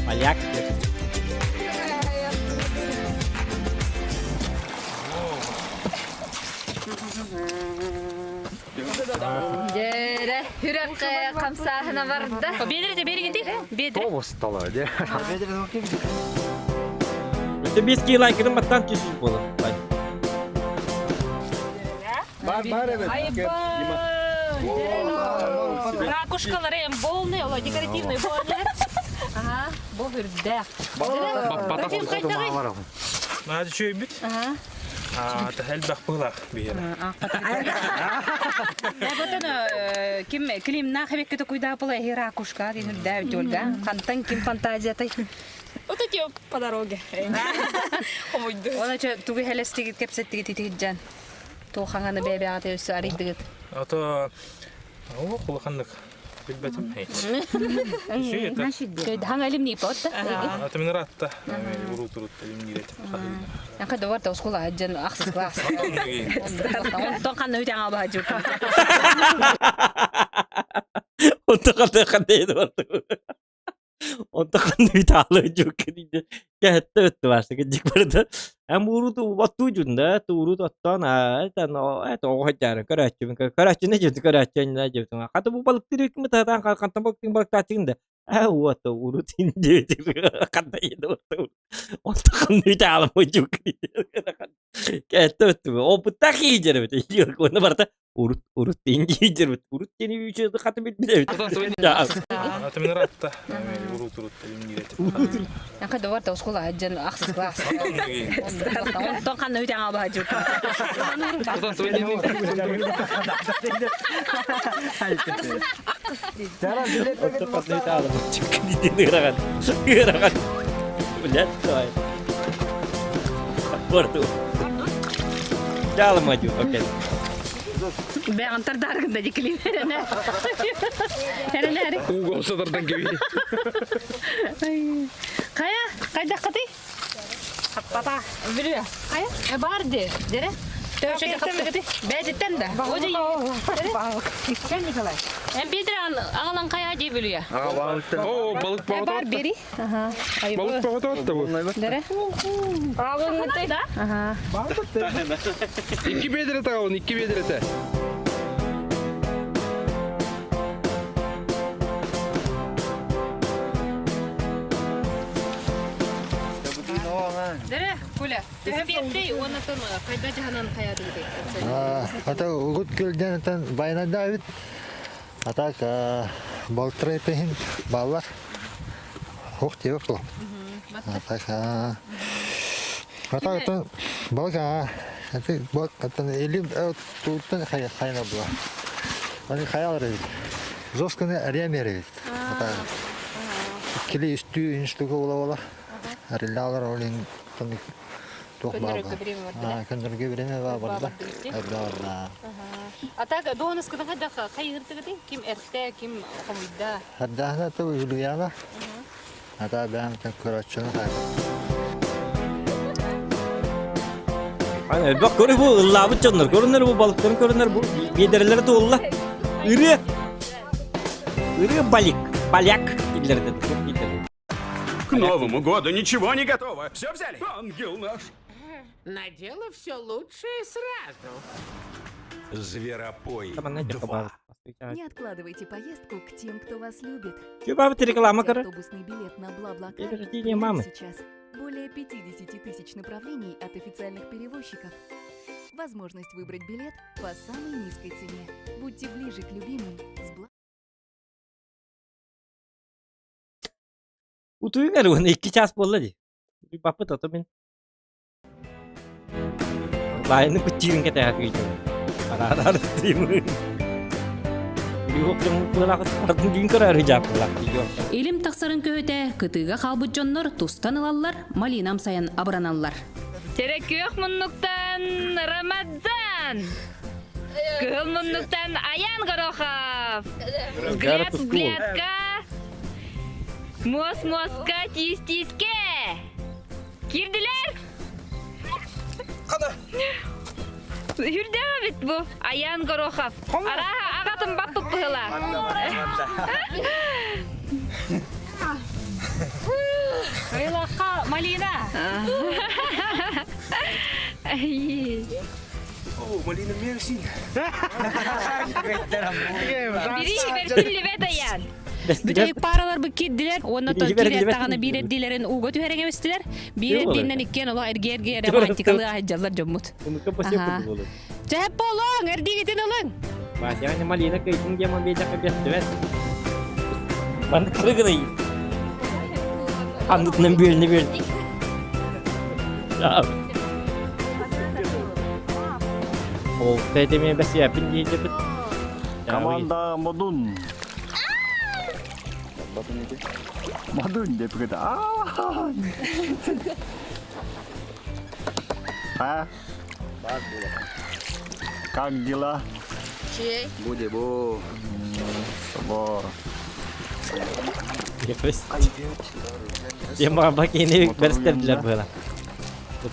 Поляк. Дьэрэ, хүрэх хамсааһына барда. Бедре бергити. Бедре. Тобустала, де. Өтө бес кии лайкырын баттан түсүс буолар. Лайк. Бар, бар evet. Ракушкалары эм полный, оло декоративный полный. Ага, бу хүрдээх. Наадьа үчүгэйбит. Элбэх быһылаах биһиэнэ. Ботон ким климнаах эбекке токуйдаапыла эһи ракушка диэн үрдээбит Ольга. Хантан ким фантазиятай? Вот эти по дороге. Хомуйду. Она че тугу хелестигит кепсеттигит итигиджан. Туохаңаны бэбэҕэ өссө арыйдыгыт. А то о улаханнык билбэтим. Хаҥа илимнии пот. Аты мен ыраатта. Урут урут илимниир этим. Аха довар та оскула дьэн ахсыс класс. Онтон ханна үтэн албаһа жук. Онтон ханна ханна барты. Онтон ханна үтаалы жук диде. Кәһәттә өтте башта кидик барда. Әм урут оттуу жунда, туурут оттоон аа, это оҕо жары көрөөччүбүн көрөөччүнэ жүтү көрөөччүнэ жүтү. Хата бу балык тирекми татан кантан балыктын балыктаачыгын да. Аа уота урут инде ханна иде уота. Онтон ханна үтаалы жук диде. Кәһәттә өтте. Опыттах иижер бит. Оны барта Урут урут диэн урут диэн үчүгэй хата билбит Аты мен ыраатта. Урут урут илимниир этим. Аха довар та оскула дьэн ахсыс класс. Онтон ханна үтэн албаһа жук. Ыарахан. Блядь, давай. Борту. Дьаалыма дуу, окей. Бэҕантар даргында дикли. Эрэнэ. Ууга сатардан кеби. Кая, кайдаккытый? Папа, биле. Кая? Бар де. Дере. Төшөдө хаптыгыты. Бәдиттен да. Ожи. Кел Николай. Эм бедре агалан кая дей биле. О, балык Бар бери. Ага. Балык поготоватта бу. Дере. Да? Ага. Икки бедре тагалын, икки бедрете. Коля, төһө биэрдэй уонна хайда дьаһанан хайаатыгытай? Ата угут көлден атан байнада эбит. А так балтырай тыһын баллар. Ох тебе было. А так А так атын балык а это вот атын элим туттан хайна була. Они хаялар эбит. Жестканы аремер эбит. Кили үстүү инстуга була була. Ариллалар олин туох баар Көннөргө время бар барда. Барда. А так донус кытын хайдах хайыыртыгытый? Ким эртэ, ким хомуйда? Хардаһына ту Юлиана. Ата бэм көрөччүнү Элбэх көрү бу ыллаабыт дьоннор көрүнэр бу балыктарын көрүнэр бу биэдэрэлэри туолла. Ырыа Ырыа балик, поляк дииллэр К Новому году ничего не готово. Все взяли? Ангел наш. Надела все лучшее сразу. Зверопой 2. Не откладывайте поездку к тем, кто вас любит. Чубабыт реклама кары. Автобусный билет на бла-бла День рождения мамы. сейчас. Более 50 тысяч направлений от официальных перевозчиков. Возможность выбрать билет по самой низкой цене. Будьте ближе к любимым с бла Утуйуҥ эрэ уонна икки чаас буолла дии. Баппыт ото мин. Лайны куччиирин кэтэҕэ күйдүм. Араарар тыымы. Илим тахсарын көһүтэ кытыыга хаалбыт дьоннор тустан ылаллар, малина амсайан абыраналлар. Терэ күөх муннуктан Рамазан! Кыһыл муннуктан Аян Горохов! Взгляд взглядка! Муос муоска тиис тиискэ! Киирдилэр! Хана! Үрдээх эбит бу Аян Горохов. Арааһа аҕатын баппыт быһыла. Ылахха Малина! О, Малина мерсин. Бири бэрсиллибэт Аян. Бүтэһик пааралар бу киирдилэр уонна тон киирэр даҕаны биир эрдиилэрин ууга түһэрэн эбистилэр. Биир эрдиинэн иккиэн олох эргиэ-эргиэ романтикалыы аһыдьаллар дьоммут. Чэһэп болоҥ, эрдиигитин ылыҥ. Вася малина кыйтын диэмон биэтэхэ бэстибэт. Маннык кырыгырый. Аннытынан бүөлүнэ бүөл. Ол тэтеме бэсиэпин диэбит. Команда Модун. Модун деп кете. А? Как дела? Чей? Буде бо. Бо. Тема бакини бэрстердилер быһыла.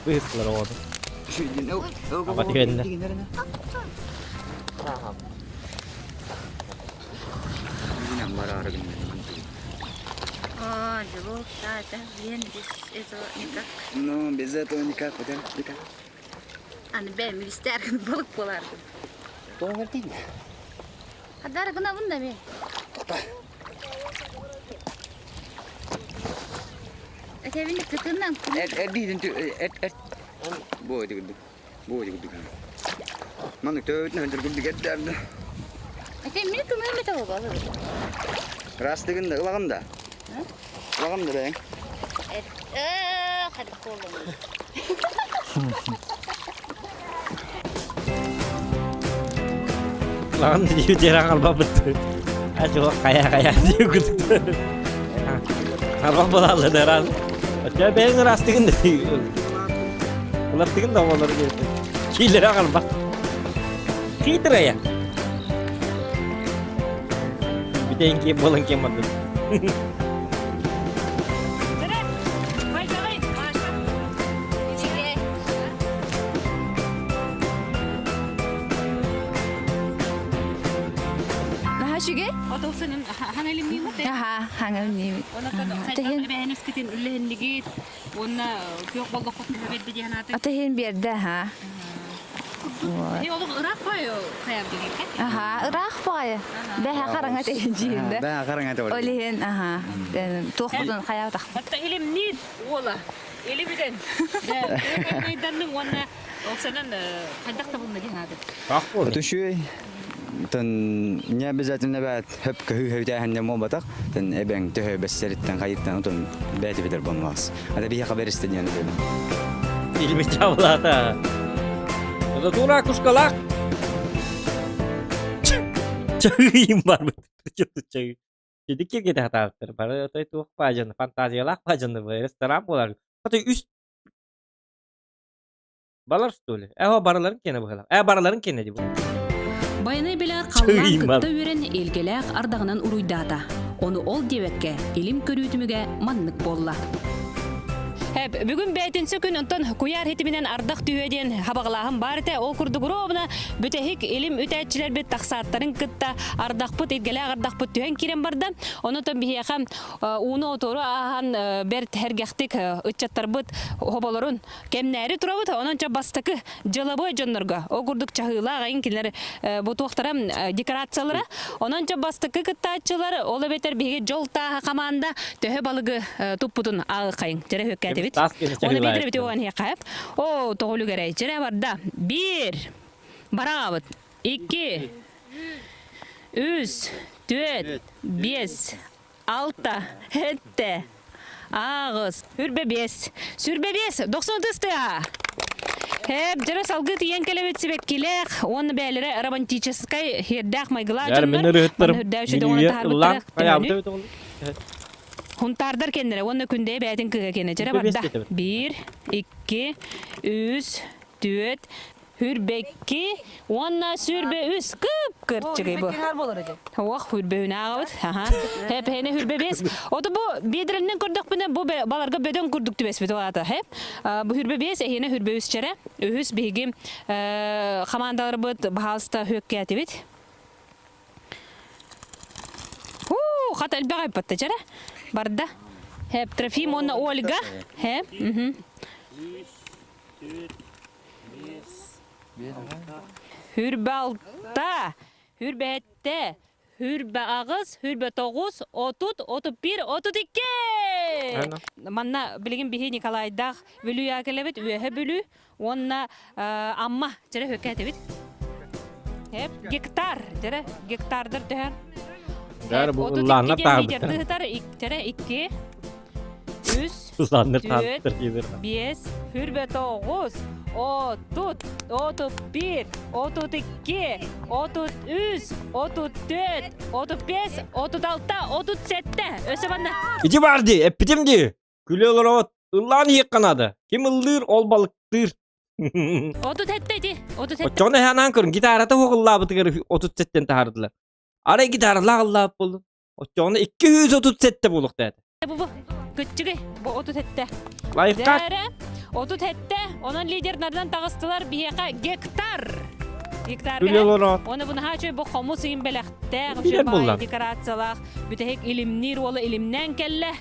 Быыстылар оҕону. Аба түгэннэ. О, Львов, да, это блин, без этого никак. Ну, без этого никак, потому никак. Аны бэм билистер балык болардым. Тоҕо бэртин? Хаддар гынабын да мен. Этэбин кытынан. Эрдиитин эт эт бу дигди. Бу дигди. Маны төбөтүн өндүргүн дигердэрди. Эте мин кымым эте болбалы. Растыгын да ылагым да. Ылагым да бэйэҥ. Эт э хадып болдум. Лаҕан дьиэ халбаппыт. Ачуга хайа хайа диye күлдү. Халба булаллы дыран. Оча бэйэҥ ырастыгын да Ылаттыгын да олор диэти. Киилere халба. Хитрая. Бүтейин киеп болан кием барды. Наһаа үчүгэй. Отолсунун хаҥалимниимит. Аха, хаҥалимниимит. Онон эбэһэнискитин үллэһиннигит уонна күөх боллоххут төһө биэрдэ диэн ааты. Атыһын биэрдэ, аха. Эһи олох ыраах баайы хайар дигикке. Аха, ыраах баайы. Бэһэ хараҥа тэһин дьиһинде. Бэһэ хараҥа Ол иһин, аха. Туохпутун хайаатах. Батта илимниит уола. Или бүтэн. Көйданның уонна оксанан хайдах табылна диэн аады. Түшүй тон не обязательно бәт хөп көһү хөйтәһәндә мобатак тон эбең төһө бәссәриттен хайыттан отон бәти битер болмас. Ада бихә хабер истәдән дим. Илми чавлата. Это тура кушкалак. Чагыйм бар бит. Чагы. Кеди киргете хатаабыттар. Бары отой туох баажаны, фантазиялаах баажаны ресторан буолар. Отой үс балар что ли? Э, бараларын кене быһалар. Э, бараларын кене ди бу. Байанай билэр халлаан кытта үөрэн илгэлээх ардаҕынан уруйдаата. Ону ол диэбэккэ илим көрүүтүмүгэ маннык буолла. Бүгүн бээтинсэ күн онтон куйаар хитиминэн ардах түһүө диэн хабаҕалааһын баар этэ. Ол курдук ровно бүтэһик илим үтээччилэрбит тахсааттарын кытта ардахпыт, илгэлээх ардахпыт түһэн киирэн барда. Онотон биһиэхэ ууну отору ааһан бэрт сэргэхтик ыччаттарбыт хоболорун кэмнээри турабыт. Онон ча бастакы дьылабыай дьоннорго ол курдук чаһыылаах айын кинилэр бу туохтара декорациялара. Онон ча бастакы кыттааччылар ол эбэтэр биһиги дьол тааһа хамаанда төһө балыгы туппутун ааҕыххайыҥ. Дьэрэ хөккээтибит. Оны биир бити оған хиэххайып. О, тоҕулу гэрэй. Дьэрэ барда. Биир. Бараҕабыт. Икки. Үс. Түөрт. Биэс. Алта. Сэттэ. Аҕыс. Үрбэ биэс. Сүрбэ биэс. 90 тыстыа. Эп, дьэрэ салгыы тиийэн кэлэбит сибэккилээх уонна бээлэрэ романтическай хиэрдээх майгылаах Яр дьоннор мен ырыһыттарым. манна үрдээх Мин үчүгэй үйэ таһаарбыттара ыллаан хайаабыта төһөнүй? эбит оҕолор. Хунтаардар кэннэрэ уонна күндэйэ бэйэтин кыыһа киэнэ дьэрэ Сүрбэ биэс барда. диэтэбит. Биир, икки, үс, түөрт, Хүрбэкки уонна сүрбэ үс кып кырчыгый бу. Ох, хүрбэ үн ааҕабыт. Аха. Хэп-хэне хүрбэ бес. Ото бу биэдэринэн көрдөхпүнэ бу баларга бөдөҥ курдук түбэспит олаата. Хэп. Бу хүрбэ бес, эһиэнэ хүрбэ үс чэрэ. Үһүс биһиги хамаандаларбыт баһаалыста хүөккээтибит. Хуу, хат элбэх айпатта чэрэ. Барда. Хэп, Трофим уонна Ольга. Хэп. Хүрбэ алта, хүрбэ сэттэ, хүрбэ аҕыс, хүрбэ тоҕус, 30, 31, 32! Манна билигин биһи Николайдаах Бүлүү кэлэбит, Үөһэ Бүлүү уонна Амма дьэрэ хөккээтибит. Гектар, дьэрэ гектардар төһө? Дьэр бу ыллааннар таабыттар. Дьэрэ икки, үс, Ыллааннар түөрт, таабыттар диибэр. биэс, хүрбэ тоҕус, 30, 31, 32, 33, 34, 35, 36, 37. Өсө манна. Ити бар дии, эппитим дии. Күлэ олоробут. Ыллаан иһиэххэ наада. Ким ыллыыр, ол балыктыыр. 37 ити, 37. Оччоҕуна эһэ анаан көрүн, гитарата суох ыллаабытыгар 37-тэн таһаардылар. Арай гитаралаах ыллаабыт буоллун. Оччоҕуна 237 буолуохтаах этэ. Бу бу кыччыгый бу 37. Лайфхак. Дээрэ 37. Онон лидердарынан таҕыстылар биһиэхэ гектар. Гектар. Үлэ олороо. Оны бу наһаа үчүгэй бу хомус ыйын бэлэхтээх, Билэр үчүгэй буолла. баҕайы декорациялаах бүтэһик илимниир уола илимнээн кэллэ.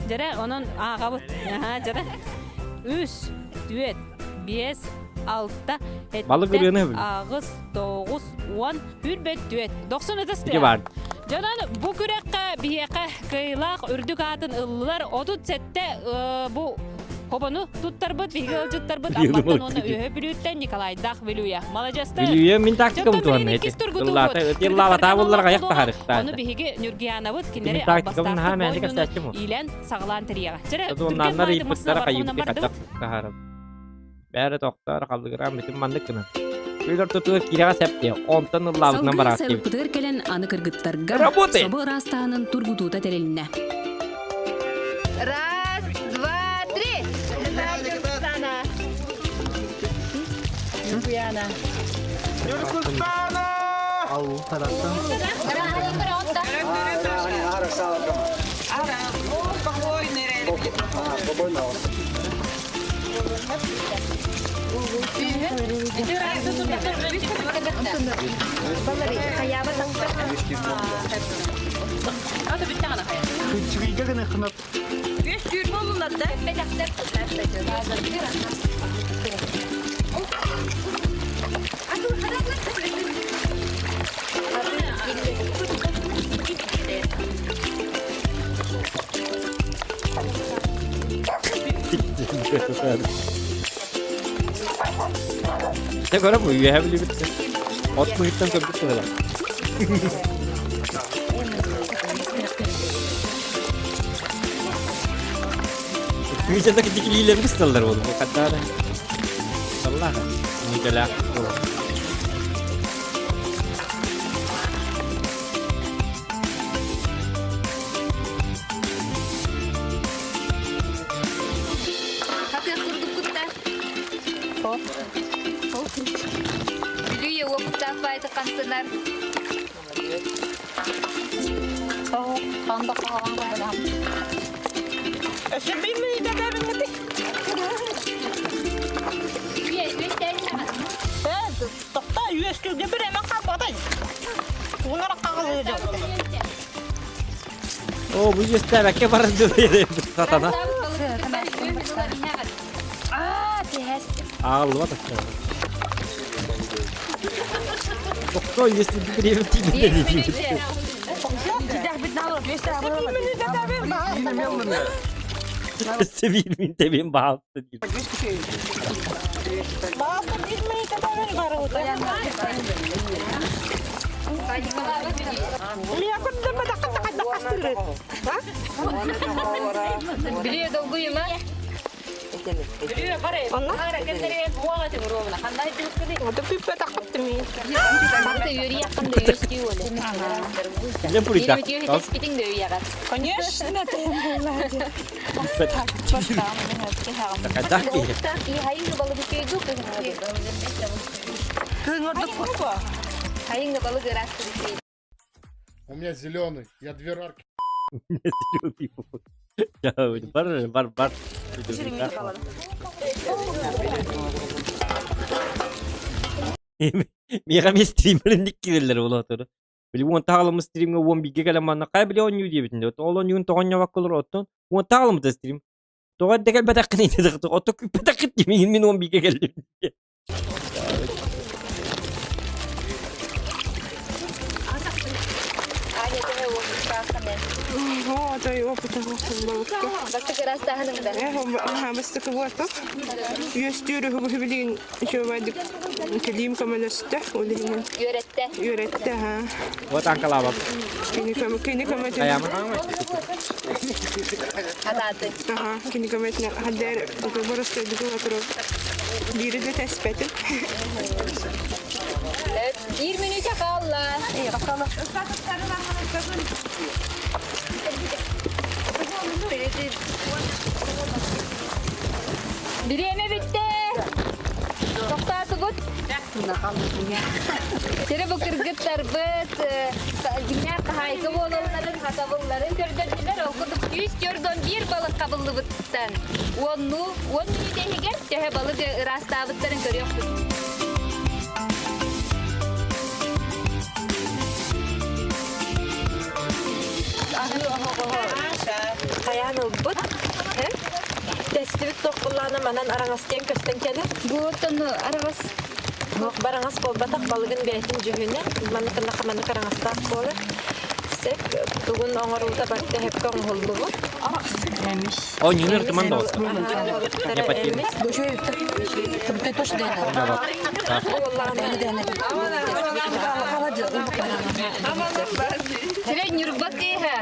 Дьэрэ, онон ааҕабыт. Аһаа, дьэрэ. Үс, түөрт, биэс, алта, Балык сэттэ, ырыаны сөбүлүүр. аҕыс, тоҕус, уон, Хүрбэт түөт, 90 ытыс Ити баар. Дьонон бу күрэххэ биһиэхэ кыайыылаах үрдүк аатын ыллылар. 37 бу хобону туттарбыт, биһиги ыалдьыттарбыт Амматтан уонна Үөһэ Бүлүүттэн Николайдаах Вилюя. Маладьыастар. Вилюя мин тактикам Дьонтон туһанна билигин ити. иккис тургутуубут. Ыллаабатаа буллар аяк таһарыктаа. Ону биһиги Нюргиянабыт кинилэри Мин тактикабын наһаа албастаахтык мээнэ оонньууну кэпсээччим. иилэн саҕалаан тэрийэҕэ. Чэрэ, түргэн Тутууннааннар баайды массыына ыйыппыттара бархуунан хайыппыт бардыбыт. хаччах таһаарым. Бээрэ тохтоор халлыгыраан бүтүн маннык гынан. Күөл ортотугар киирэҕэ сэп диэ, онтон ыллаабытынан Салгыы бараат диэбит. сайылыкпытыгар кэлэн аны кыргыттарга Работает! собо ыраастааһынын тургутуута тэрилиннэ. Раз, два, три! Нюргуяна. Нюргустана! Ал тараттан. Кыччыгыйга гына кынат. Дьэ көрө бу үөһэ билибит. От быһыттан көрбүт быһыылаах. Кыычата китикилиилэр бысталлар буолу. Хаттаара. Саллаах. Николаах. Хатыах курдуккутта. Бүлүү уопуттаах баайты хамсанар. Тохта үөскүлгэ бір эмен қалбатай. Уунара қағылы жауды. О, бу үөстээбэккэ баран дылы сатана. Ааллыбат Тохто үөстүбүт бириэмэ тиийбит диибит. Севилмин тебин баалты диир. Билиэ долгуйума. Конечно, ты У меня зеленый, я две рарки. Бар, бар, бар. Миэхэ эмиэ стримеринник киирэллэр буолаатар. Били уон таҕаламмыт стримҥэ уон бииргэ кэлэн манна хайа били оонньуу диэбитин дии. Ол оонньуун тоҕо оонньообокко олорор оттон уон таҕаламмыта стрим. Тоҕо эрдэ кэлбэтэххиний диэтэххит ото күүппэтэххит дии миигин мин уон бииргэ кэллим диye. Үөстүүр үһү билигин үчүгэйдик кэлиим көмөлөстө ол иһинэн. Үөрэттэ. Үөрэттэ, ха. Вот анкалаабап. Кини көмө кини көмөтүн. Хайаама. Атааты. Аха, кини көмөтүнэн хаддэр боростойдугу отуру биири да тэспэтим. Биир мүнүүтэ хаалла. Бириэмэ бүттэ. Тохтоотугут. Сири бу кыргыттарбыт дьиҥнээх хаһаайка буолалларын, хатабылларын көрдөрдүлэр. Ол курдук 141 балык хабыллыбыттан уоннуу уон мүнүүтэ иһигэр төһө балык ыраастаабыттарын көрүөхпүт. Хайаан ылбыт. Тестибит тохпуллаана манан араҥас диэн көстөн кэлэр. Бу оттон араҕас Туох бараҥас буолбатах балыгын бэйэтин дьүһүнэ маннык маннык араҥастаах буолар. Сек тугун оҥоруута барыта сөпкө оҥоһуллубут. О, не ныртыман да Не потем. Сирэй Ньурба кыыһа.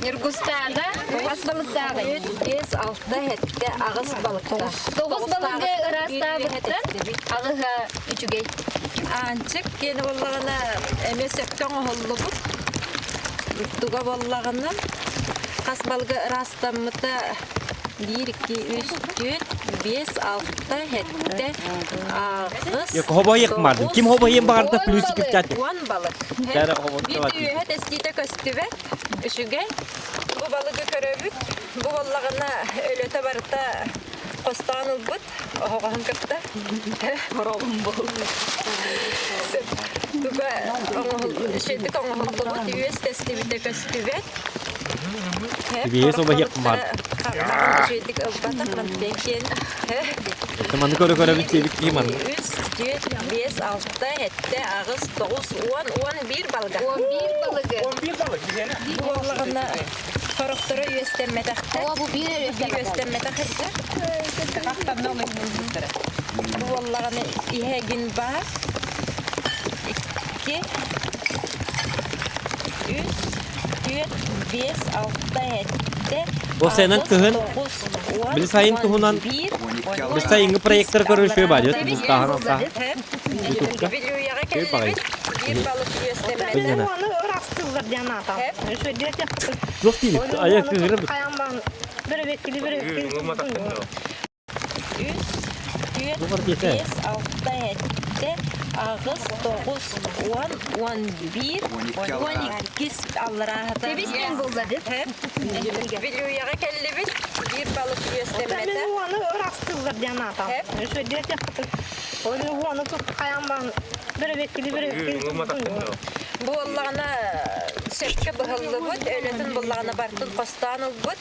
Ньургустаана хас балыктааҕый? Биэс, алта, сэттэ, аҕыс балыктаах. Тоҕус балыгы ыраастаабыттан аҕыһа үчүгэй. Аанчык киэнэ буоллаҕына эмиэ сөпкө оҥоһуллубут. Туга буоллаҕына хас балыгы ыраастаммыта биир, икки, үс, түөрт, биэс, алта, сэттэ, аҕыс, Хобойек мардым. Ким хобойен баҕарда плюсик чат. уон балык. Биир үөһэ тэстиитэ көстүбэт. Үчүгэй. Бу балыгы көрөбүт. Бу буоллаҕына өлөтө барыта хостоон ылбыт. Оһоҕоһун кытта. Мороҕун буолла. Туга оҥоһул, оҥоһуллубут үөс тэстибитэ көстүбэт. Биэс обайык мар. Үчүгэйдик ылбатах мантан Маны көрө-көрө бүтсэбит кии маны. Үс, түөрт, биэс, алта, сэттэ, аҕыс, тоҕус, уон, уон биир балыга. Уон биир балыгы. Уон биир балык. Буоллаҕына. Сорохторо үөстэммэтэхтэр. О, бу биир үөстэммэтэх ирдэр. Бу буоллаҕына иһэгин баар. 2 3 4 5 6 7 Бу сенен кыһын били сайын туһунан били сайыҥҥы проектор көрөр үчүгэй баар дьэ бултааһын алтааһын ютубка үчүгэй баҕайы Билнена. Туох диибит? Айа кыыһырабыт. Үс, түөрт, Бу диэтэ. биэс, алта, сэттэ, аҕыс, тоҕус, уон, уон биир, уон иккис алларааһыта. Тэбис диэн буолла дии. Бүлүүйэҕэ кэллибит, биир балык үөстэммэтэ. Уону ырастыыллар диэн аата. Уону хайаан Буоллаҕына сөпкө быһыллыбыт, өлөтүн буллаҕына бартын хостоон ылбыт,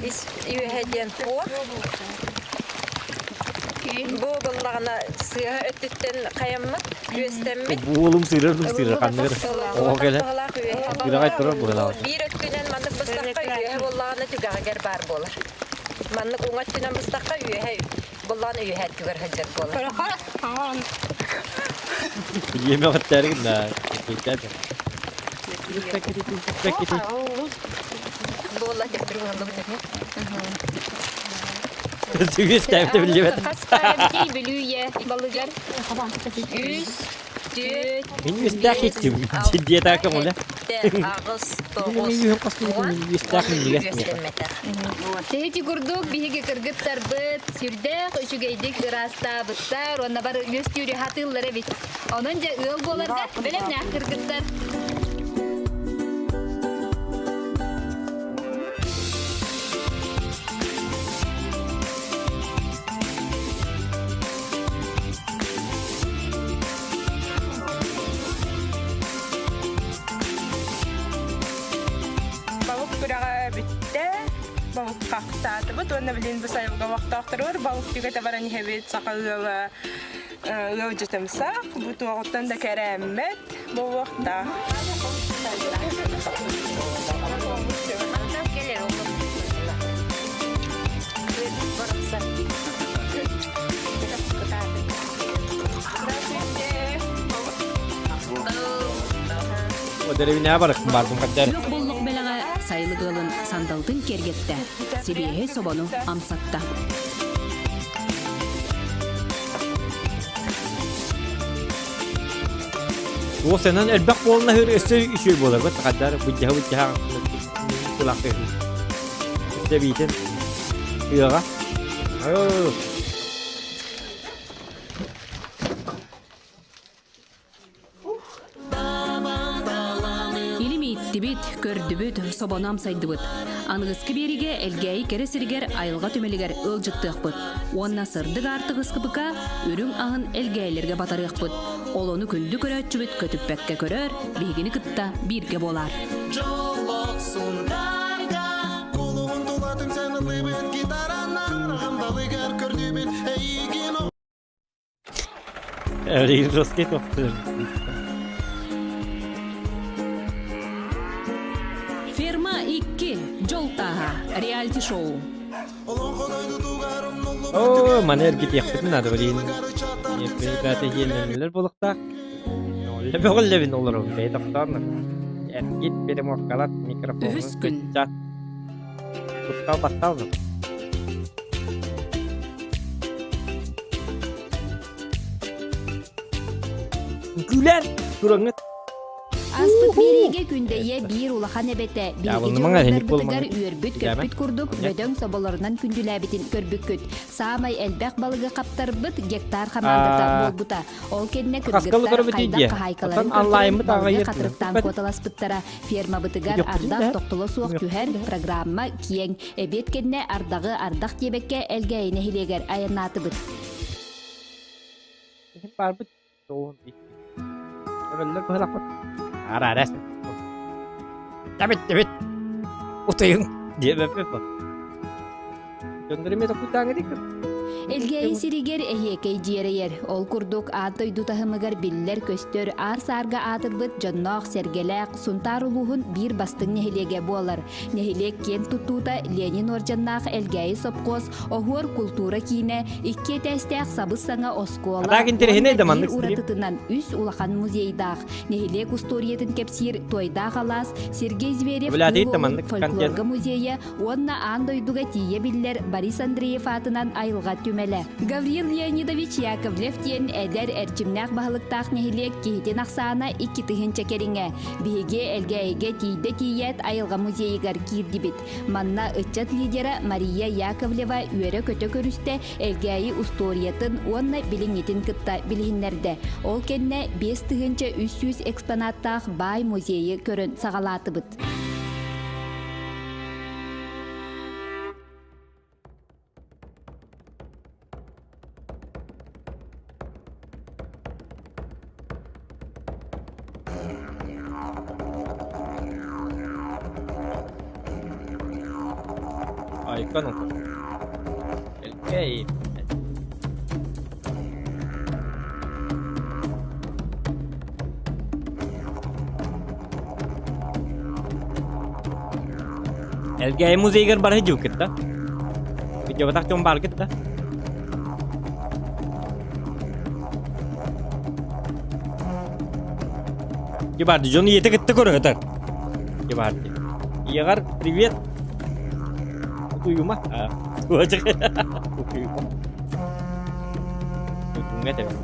ис үөһэ диэн туох. Бу буллаҕына сыыһа өттүттэн хайаммыт, үөстэммит. Уолум сыырар сыырар ханныгар оҕо кэлэ үрэҕэй турар быһылаах. Биир өттүнэн маннык быстахха үөһэ буоллаҕына түгэҕигэр баар буолар. Маннык уҥа өттүнэн быстахха үөһэ Былаан үөһэ өттүгэр сылдьар буолар. Иэмэҕиттээригин да кэпсээт. Буолла төттөрү быһыллыбыт этэ. Сүгүс тээбитэ биллибэт. Хас паарабитий Бүлүүйэ балыгар? Үс, түөрт, Мин үстээх иттим. Диэтака муля. аҕыс, тоҕус, уон, Үстээх минньигэс үөстэммэтэх. Тэһити курдук биһиги кыргыттарбыт сүрдээх үчүгэйдик ыраастаабыттар уонна бары үөстүүрү хатыыллар эбит. Онон дьэ ыал буоларга бэлэмнээх кыргыттар. Балык күрэҕэ бүттэ. Балык хахтаатыбыт уонна билин бу сайылга олохтоохторугар балык түгэтэ баран иһэбит саха ыала ыалдьытымсах бу туоҕуттан да кэрээммэт буолуохтаах. Дэриэбинэҕэ барыктым бардым хаддар. Күөх боллох бэлэҕэ сайылык ыалын сандалтын киэргэттэ, сибиэһэй собону амсатта. Уосанан элбэх буолна ыһыр өссө үчүгэй буолар бу хаддар быдьаһа быдьаһа кылаах Өссө биитин ыаҕа. Илим ииттибит, көрдүбүт, собону амсайдыбыт. Аныгыскы биэригэ Элгээйи кэрэ сиригэр айылҕа түмэлигэр ыалдьыттыахпыт уонна сырдык аартык ыскыпыка үрүҥ аһын элгээйилэргэ батарыахпыт. Ол ону күндү көрөөччүбүт көтүппэккэ көрөр, биһигини кытта бииргэ буолаар. Дьоллоох сунтаарга Кулуһун тулатын сыаналыыбыт гитаранан Рахамдалыгар көрдүүбүт эйигин Рижовский тохтуур. Ферма 2. Дьол тааһа. Реалити-шоу. Оо, маны эргитиэхпитин наада блин. Ребята иэннэннилэр буолуохтаах. Бөҕүллэбин олоробун бэйэ тохтоон Эргит переморкалат микрофону Үһүс күн. кыччат. Куттал баттал Күлэр тураҥҥыт. Ааспыт биэриигэ Күндэйэ биир улахан эбэтэ биһиги Дьаабылнымаҥ эһиник дьоруойдарбытыгар буолумаҥ. үөрбүт-көппүт курдук бөдөҥ соболорунан күндүлээбитин көрбүккүт. Саамай элбэх балыгы хаптарбыт гектар хамаандата буолбута. Ол кэннэ кыргыттар хайдах хаһаайкаларын көрдөрөн балыгы хатырыктаан куоталаспыттара. Фермабытыгар ардах тохтоло суох түһэр, программа киэҥ. Эбиэт кэннэ ардаҕы ардах диэбэккэ Элгээйи нэһилиэгэр айаннаатыбыт. Барбыт Өрөллөр быһылахпыт. Ара ара. Тэбит тэбит. Утуйуҥ диэбэппит. Дьоннор эмиэ токуйдааҥы дик. Элгээйи сиригэр эһиэкэй дьиэрэйэр. Ол курдук аан дойду таһымыгар биллэр-көстөр аар-саарга аатырбыт дьонноох-сэргэлээх Сунтаар улууһун биир бастыҥ нэһилиэгэ буолар. Нэһилиэк киэн туттуута Ленин уордьаннаах Элгээйи сопхуос Оһуор култуура киинэ икки этээстээх сабыс-саҥа оскуола А так интэриэһинэй да уонна маннык биир стрим. уратытынан үс улахан музейдаах. Нэһилиэк устуоруйатын кэпсиир Туойдаах алаас, Сергей Зверев Блядь, Кыыл да Уолун маннык контент. фольклорга музейа уонна аан дойдуга тиийэ биллэр Борис Андреев аатынан айылҕа түмэлэ. Гаврил Леонидович Яковлев диэн эдэр эрчимнээх баһылыктаах нэһилиэк киһитин ахсаана 2000 кэриҥэ. Биһиги Элгээйигэ тиийдэ тиийээт айылҕа музейыгар киирдибит. Манна ыччат лидера Мария Яковлева үөрэ-көтө көрүстэ, Элгээйи устуоруйатын уонна билиҥҥитин кытта билиһиннэрдэ. Ол кэннэ 5300 экспонаттаах баай музейы көрөн саҕалаатыбыт. Айкан Элкей. Элгээйи музейыгар бара сылдьыбыккыт да? Видеобатах дьон бааргыт да? Дебарди, дьон ийэтэ кытта көрөтөр. Дебарди. Ийэҕэр привет. Утуйума. Утуйума. Утуйума этэбин.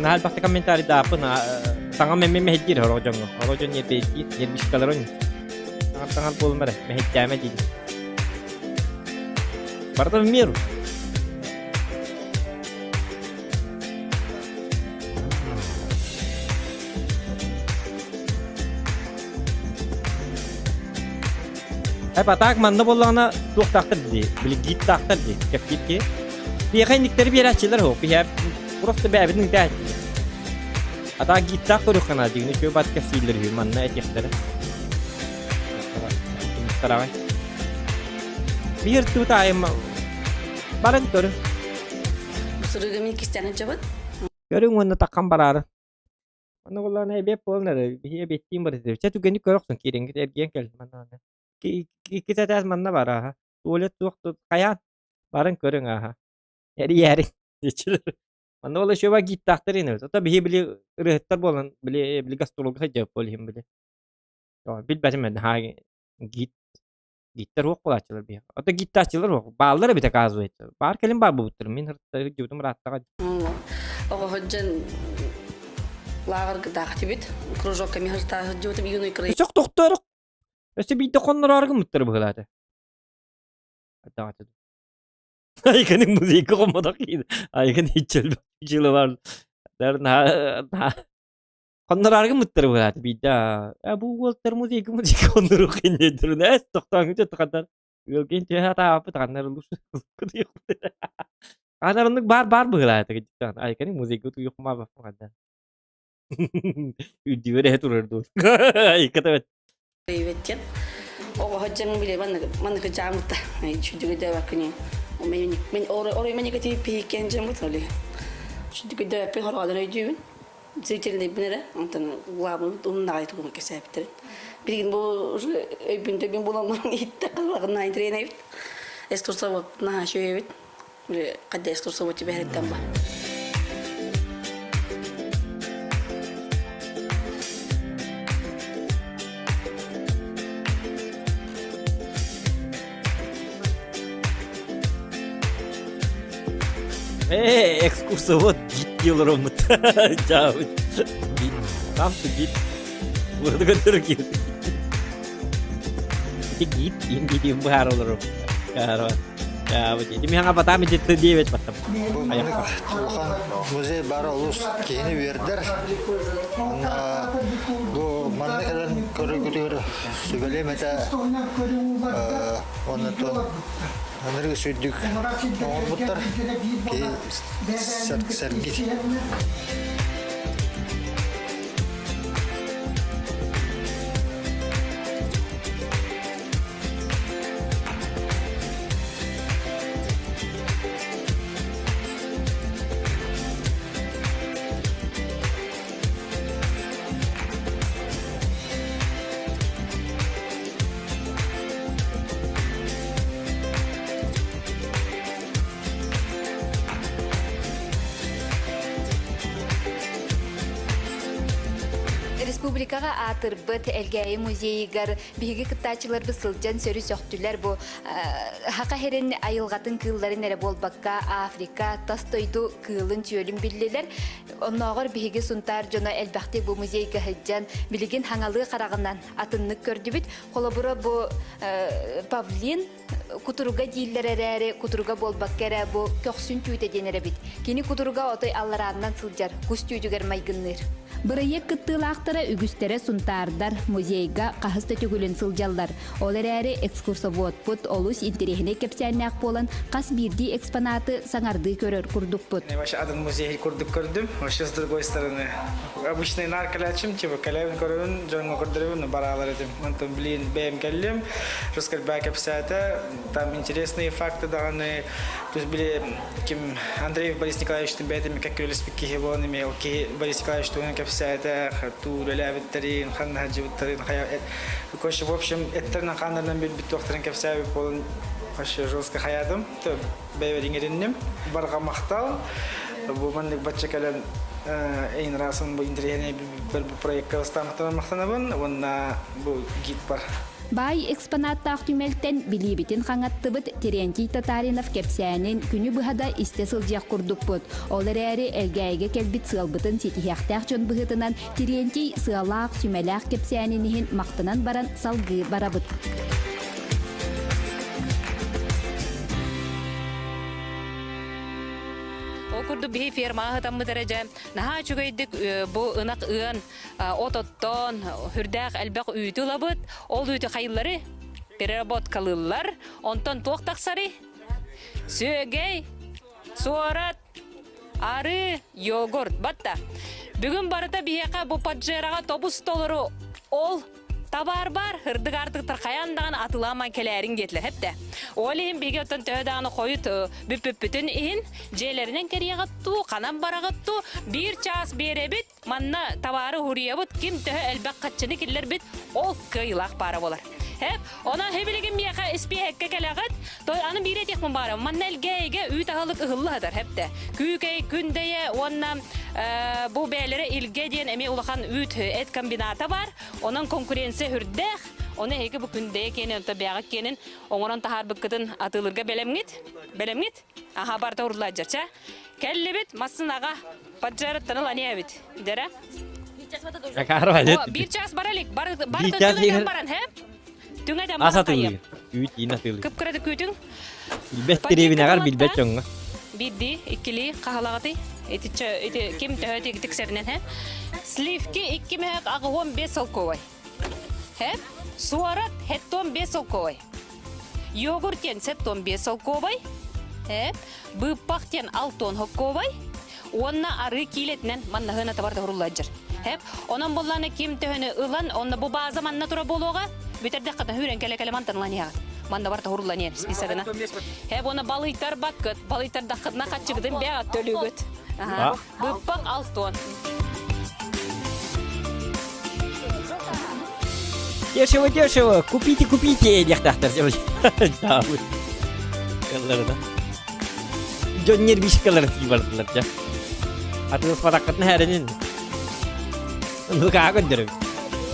Наһаа элбэхтэ комментарийдааппын саҥа мэммин мэһэйдиир ороо дьоҥҥо. Ороо дьон ньиэрбэйдиир, ньиэрбишкаларын таҥар-таҥар буолум эрэ, мэһэйдээмэ диир. Барыта в меру. Эп атаак манна буоллаҕына туохтаахтар дии, били гидтаахтар дии, кэпсиир киһи. Биһиэхэ инниктэри биэрээччилэр оһох, биһиэхэ просто бэйэбитин ыытааччылар. Атаак гидтаах көрүөххэ наада дии, үчүгэй бат кэпсииллэр үһү, манна этиэхтэрэ. Тараҕай. Биир туут аайым баран көрүҥ. Сырыыга мин кистэнэ дьабыт. Көрүҥ уонна таххан бараары. Манна буоллаҕына эбиэт буолан эрэ, биһи эбиэттиин барытыыр. Чэ түгэни көрө охсон киирэҥҥит эргийэн кэл манна. Икки этээс манна бар ааһа. Туалет суох хайаан баран көрүҥ ааһа. Эрийээри. Манна ол еще гиттаахтар ини. Ото биһи били ырыһыттар буолан били били гастролга сылдьабыт буол иһин били. Билбэтим мен хаа гид гиттэр уох буолааччылар биһи. Ото гиттааччылар уох. Бааллар эбит оказывается. Баар кэлин баар буолбуттар. Мин сылдьыбытым ырааттаҕа. Оҕо сылдьан лааҕыргытаах этибит. Кружокка мин сылдьыбытым юный край. Өсөх тохтоор. Өссө биирдэ хоннороору гыммыттар быһыылаата. Айганы музейка хоммотох киин. Айгын иччэл иччил бар. Дар на Хоннорааргы мыттары быһааты биирдэ аа бу уолтар музейга музейга хонноруох инньэдэрин эс тохтооҥҥу таханнар ыалгын түһэ сатаабаппыт ханнар Анар оннук баар баар быһыылаата кырдьыктаан айканы музейга утуйуохмаабаппын ханна үрдүгэр эһэ турар дуо айката бэт Иветкен. Оҕо сылдьан биле маннык жаамыта. Чүдүгү күнү. Мен орой мен икати пииккен жамыт оли. Чүдүгү дөппүн хорҕалар өйдүүбүн. Зрительный эрэ. Онтон главный умнагай тугун кесээбиттерин. Билигин бу уже өйбүн төбүн буламмын иһитте кыллагын тренебит. Экскурсовод наһаа үчүгэй Хадда экскурсовод түбэһэриттэн ба. Э, экскурсовод гид диэлэр Жаабыт. Гид. Там ты гид. Ураты көрдөрө киир. Ити гид инди быһаар олорор. Улахан музей баара олус киһини үөрдэр. Бу манна кэлэн көрөргүтүгэр сүбэлиэм этэ. Оннуттан. Анырыы сүрдүк оҥорбуттар киһи сэргиир. Республикаҕа аатырбыт Элгээйи музейыгар биһиги кыттааччыларбыт сылдьан сөрү сөхтүлэр бу Саха сирин айылҕатын кыылларын эрэ буолбакка Африка тас дойду кыылын-сүөлүн биллилэр. Оннооҕор биһиги Сунтаар дьоно элбэхтик бу музейга сылдьан билигин хаҥалыы хараҕынан атыннык көрдүбүт. Холобура бу павлин кутуруга дииллэр эрээри кутуруга буолбакка эрэ бу көхсүн түүтэ диэн эрэбит. Кини кутуруга отой алларааннан сылдьар кус түүтүгэр майгынныыр. Бырайыак кыттыылаахтара үгүстэрэ сунтаардар, музейга хаһыс да төгүлүн сылдьаллар. Ол эрээри экскурсоводпут олус интэриэһинэй кэпсээннээх буолан, хас биирдии экспонаты саҥардыы көрөр курдукпут. Вообще атын музей курдук көрдүм. Вообще с другой стороны. Обычный нарколячим, типа кэлэбин көрөбүн, дьоҥҥо көрдөрөбүн, бараалар этим. Онтон блин, бэйэм кэллим, Рускальба кэпсээтэ, там интересные факты даҕаны, то есть били ким Андреев Борис Николаевичтын бэйэтин кэккэлэспит киһи буолан эмиэ ол киһи Борис Николаевич туһунан кэпсээтэ, туу үлэлээбиттэрин, ханна сылдьыбыттарын, хайа Короче, в общем, эттеринэн хааннарынан билбит туохтарын кэпсээбит буолан вообще жестко хаятым. Бэйэбэр иҥэринним. Барҕа махтал. Бу маннык бачча кэлэн эйин расын бу интэриэһинэй бу проекка бастааммыттан махтанабын уонна бу гид бар. Баай экспонаттаах түмэлтэн билиибитин хаҥаттыбыт Терентий Татаринов кэпсээнин күнү быһа да истэ сылдьыах курдукпут. Ол эрээри Элгээйигэ кэлбит сыалбытын ситиһиэхтээх дьон быһыытынан Терентий сыалаах, сүмэлээх кэпсээнин иһин махтанан баран салгыы барабыт. Ол курдук биһи фермаҕа сытаммыт эрэ дьэ наһаа үчүгэйдик бу ынах ыан от оттоон үрдээх элбэх үүтү ылабыт. Ол үүтү хайыллары переработкалыыллар. Онтон туох тахсарый? Сүөгэй, суорат, Арыы, йогурт, батта. Бүгүн барыта биһиэхэ бу Паджераҕа тобус толору ол табаар бар, ырдык артыктар хайаан даҕаны атылааман кэлээриҥ диэтилэр хэптэ. Ол иһин биһиги оттон төһө даҕаны хойут бүппүппүтүн иһин дьиэлэринэн кэриэҕит дуу, ханан бараҕыт дуу, биир чаас биэрэбит, Манна табаары уһуруйабыт, ким төһө элбэх хаччыны киллэрбит, ол кыайыылаах паара буолар. Эп, онон хибилигин миэхэ испиэһэккэ кэлэҕит, той аны биир этиэхпин баарым. Манна элгээйигэ үүт аһылык ыһылла сытар, хэптэ. Күүкэй, Күндэйэ уонна бу бээлэрэ Илгэ диэн эмиэ улахан үүт эт комбината бар. Онон конкуренция үрдээх. Оны эһиги бу Күндэйэ киэнин, онто бэҕэ киэнин оҥорон таһаарбыккытын атыылырга бэлэмҥит? Бэлэмҥит? Аха, барыта урулла дьэ. Кэллибит массынаҕа Паджарыттан ылан эбит. Дэрэ. Биир час бара илик. Бар түҥэтэн баран, хэ? Түҥэтэн Ас баран атыылыыр. Үүт иин атыылыыр. Кып-кырады күүтүҥ. Билбэт дэриэбинэҕэр билбэт дьоҥҥо. Биирдии, иккилии хаһалаҕытый? Итиччэ ити ким төһө тиксэринэн, хэ? Сливки икки мөһөк аҕыһуон бес солковай. Хэ? Суорат хеттон бес солковай. Йогурт диэн сеттон бес солковай. Хэ? Быыппах диэн алтон хоккуобай уонна арыы киилэтинэн маннаһыына табар тоһурулладжыр. Хэп, онон боллаана ким төһөнү ылан, онно бу бааза манна тура буолуоҕа, бүтэрдэххэ хүүрэн кэлэ-кэлэ мантан ылан иһэҕит. Манна бар тоһуруллан иһэн списогына. Хэп, уонна балыйтар баккыт, балыйтардаххытына хаччыгытын бэҕэ төлүүгүт. Быыппах алтон. Дешево, дешево, купите, купите диэхтээхтэр. Кылларына. Дьон нервишкаларын сии бардылар дьэ. Атыыласпатаххытына эрэнин. Лукаа көрдөрөбүт.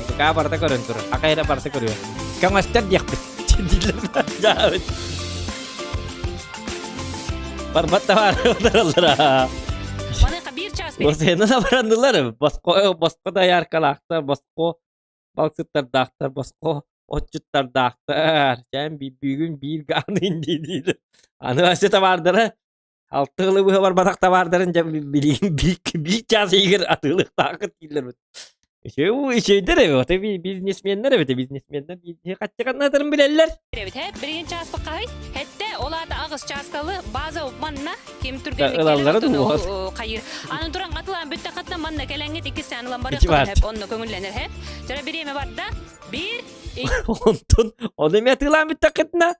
Лукаа барыта көрөн турар. Акайра барыта көрүө. Көҥөстөр диэхпит. Дииллэр. Барбат табаар отыраллара. Маныаха биир час бери. Осыйаны да бараннылар. Босхо босхо дояркалаахтар, босхо балыксыттардаахтар, босхо отчуттардаахтар. Чээн бүгүн биир гааны дии Аны өссө табаардара алты ылы быһа барбатах табаардарын дьэ билигин биир час иһигэр атыылыахтааххыт дииллэр. Үчүгэйдэр эбит, бизнесменнэр эбит, бизнесменнэр хаччыганнаатарын билэллэр. Эбит, билигин чаас баккаһый. Хэтте ол аата аҕыс чааскалы база манна ким түргэнник Ылаллара дуо? хайыр. Аны туран атылаан бүтте хатна манна кэлэҥҥит иккистээн ылан Ичи барыаххытын бар. сөп. Онно көҥүллэнэр һэ. Чара бириэмэ барда. Биир, Онтон ону эмиэ атыылаан бүттэххитинэ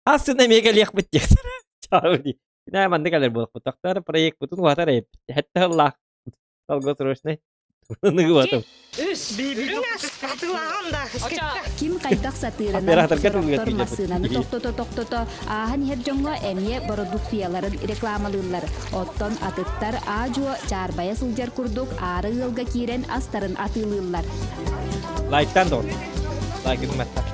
астына эмиэ кэлиэхпит диэхтэр. Чаау дии. Нэ маннык кэлэр буолуохпут. Проекпытын уһатар эбиппит. Хэтте ыллаах. Долгосрочный. Ким хайдах сатыырынан сорохтор массыынаны тохтото-тохтото ааһан иһэр дьоҥҥо эмиэ бородууксуйаларын рекламалыыллар. Оттон атыттар аа-дьуо чаарбайа сылдьар курдук аара ыалга киирэн астарын атыылыыллар. Лайктан да Лайк гымматтар.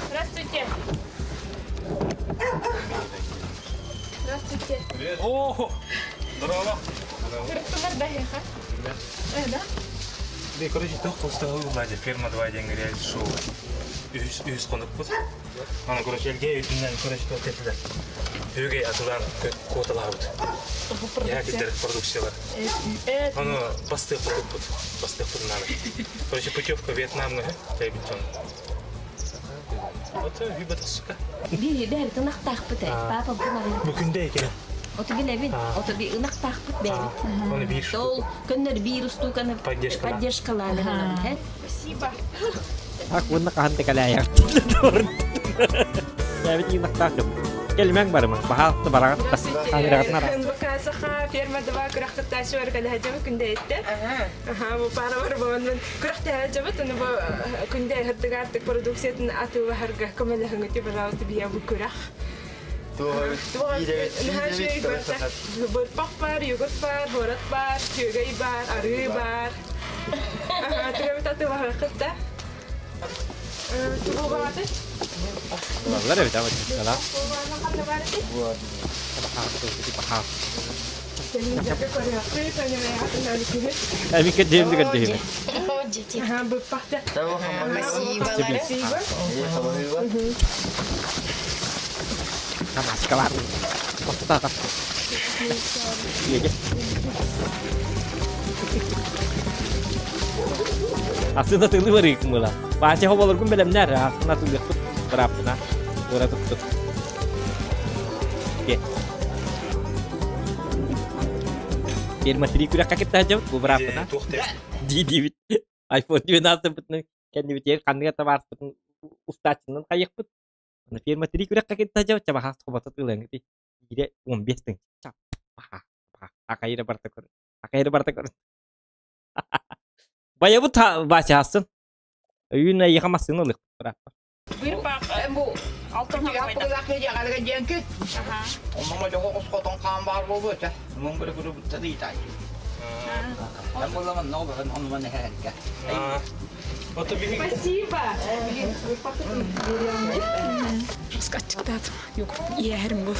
Здравствуйте. Здравствуйте. Привет. О, здорово. Кырыктылар да эһиэхэ? Э, да? Да, короче, туох толстого Владя, ферма 2 диэн реалити шоу. Үһүс үһүс хонукпут. Аны, короче, элге өтүнэн, короче, туох этилер. Үгэй атылаан куоталаабыт. Яһа продукциялар. Аны бастыах курдукпут. Бастыахпыт наада. Короче, путевка Вьетнамҥа тэйбит дьон. Вот үбэтэх сука. Би бэйбит ынахтаахпыт ээ. Папа бу Бу күндэ экен. Оту билэбин. Оту би ынахтаахпыт бэйбит. Оны биир Ол көннөр биир устууканы поддержкалаан ынабыт, Спасибо. Ак уонна хаһан да кэлээйэх. Ябит иинахтаах дьон. Кэлимэҥ барыма. Баһаалта бараҕат да. Камераҕытын ара. НВК Саха ферма 2 күрэхтэһээччи бар кэлэһэдьэбит күндэйиттэ. Аха, бу пара бар буолан күрэхтэһээччибит, аны бу күндэ хырдыгаартык продукциятын атыылаһарга көмөлөһүҥүтү, пожалуйста, биһиэ бу күрэх. Бырпах бар, йогурт бар, хорат бар, күөгэй бар, арыы бар. Аха, түгэбит атыылаһыаххыт да. Тугу баҕаты? Баллар эбит ама чала. Эмикке дьиэмди көрдөһүмэ. Спасибо. Тамаскалар. Астына тылы барык мыла. Баача хоболоргун бэлэмнэр, астына тылыахпыт бырааппына. Тура туттут. Ферма 3 күрэххэ кытта сылдьабыт бу бырааппына. Дии диибит. iPhone 12 кэннибитигэр ханныга табаарыспытын устааччынан хайыахпыт. Ферма 3 күрэххэ кытта сылдьабыт, чабахаас хобото тылыаҥыты. Биирэ 15 тыҥ. Акайра барта көр. Акайра барта көр. Баябыт Вася асын. Үйүн айыха массыына ылык. Бу алтын Спасибо. Скачыктаатым. Йогурт иэһэрим бу.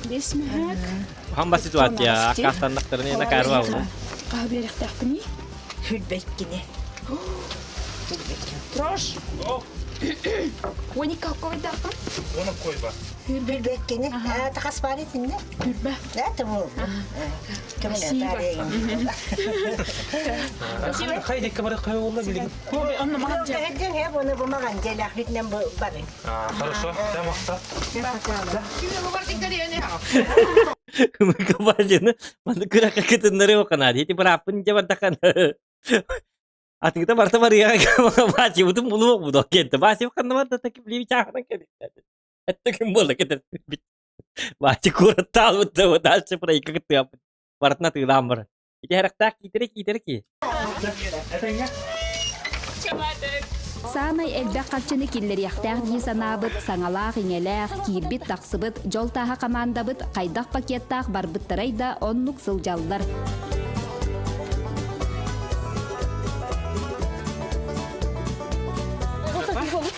Бес мөһөк. Хамба ситуация аккаастаннахтарына ена карва була. Каһы биэрэхтээхпиний? Хүрбэккини. Трош. Уоникка койдаахпын? Оны койба. Хүрбэккини. Тахас бар итинне. Хүрбэ. Это был. Спасибо. Хайдекке бары кай болла билигин. Онно маған Хэ буны бу маган делах битнен бу бары. Хорошо, тамакта. Мыкабажыны маны күрэххэ кытыннары оканаады. Ити бырааппын дьэ бардакан. Атыгыта барта барыга Васибытын булуок бу кетти. Васиб ханна барда таки билиби чахынан кетти. Это ким болла кетер. Васи кураттаалбыт да дальше проекка кыттыаппыт. Барытына тыылаан бар. Ити характаах киитере киитере ки. Саамай элбэх харчыны киллэриэхтээх дии санаабыт, саҥалаах-иҥэлээх, киирбит-тахсыбыт, дьол тааһа хамаандабыт хайдах пакеттаах барбыттарай да оннук сылдьаллар.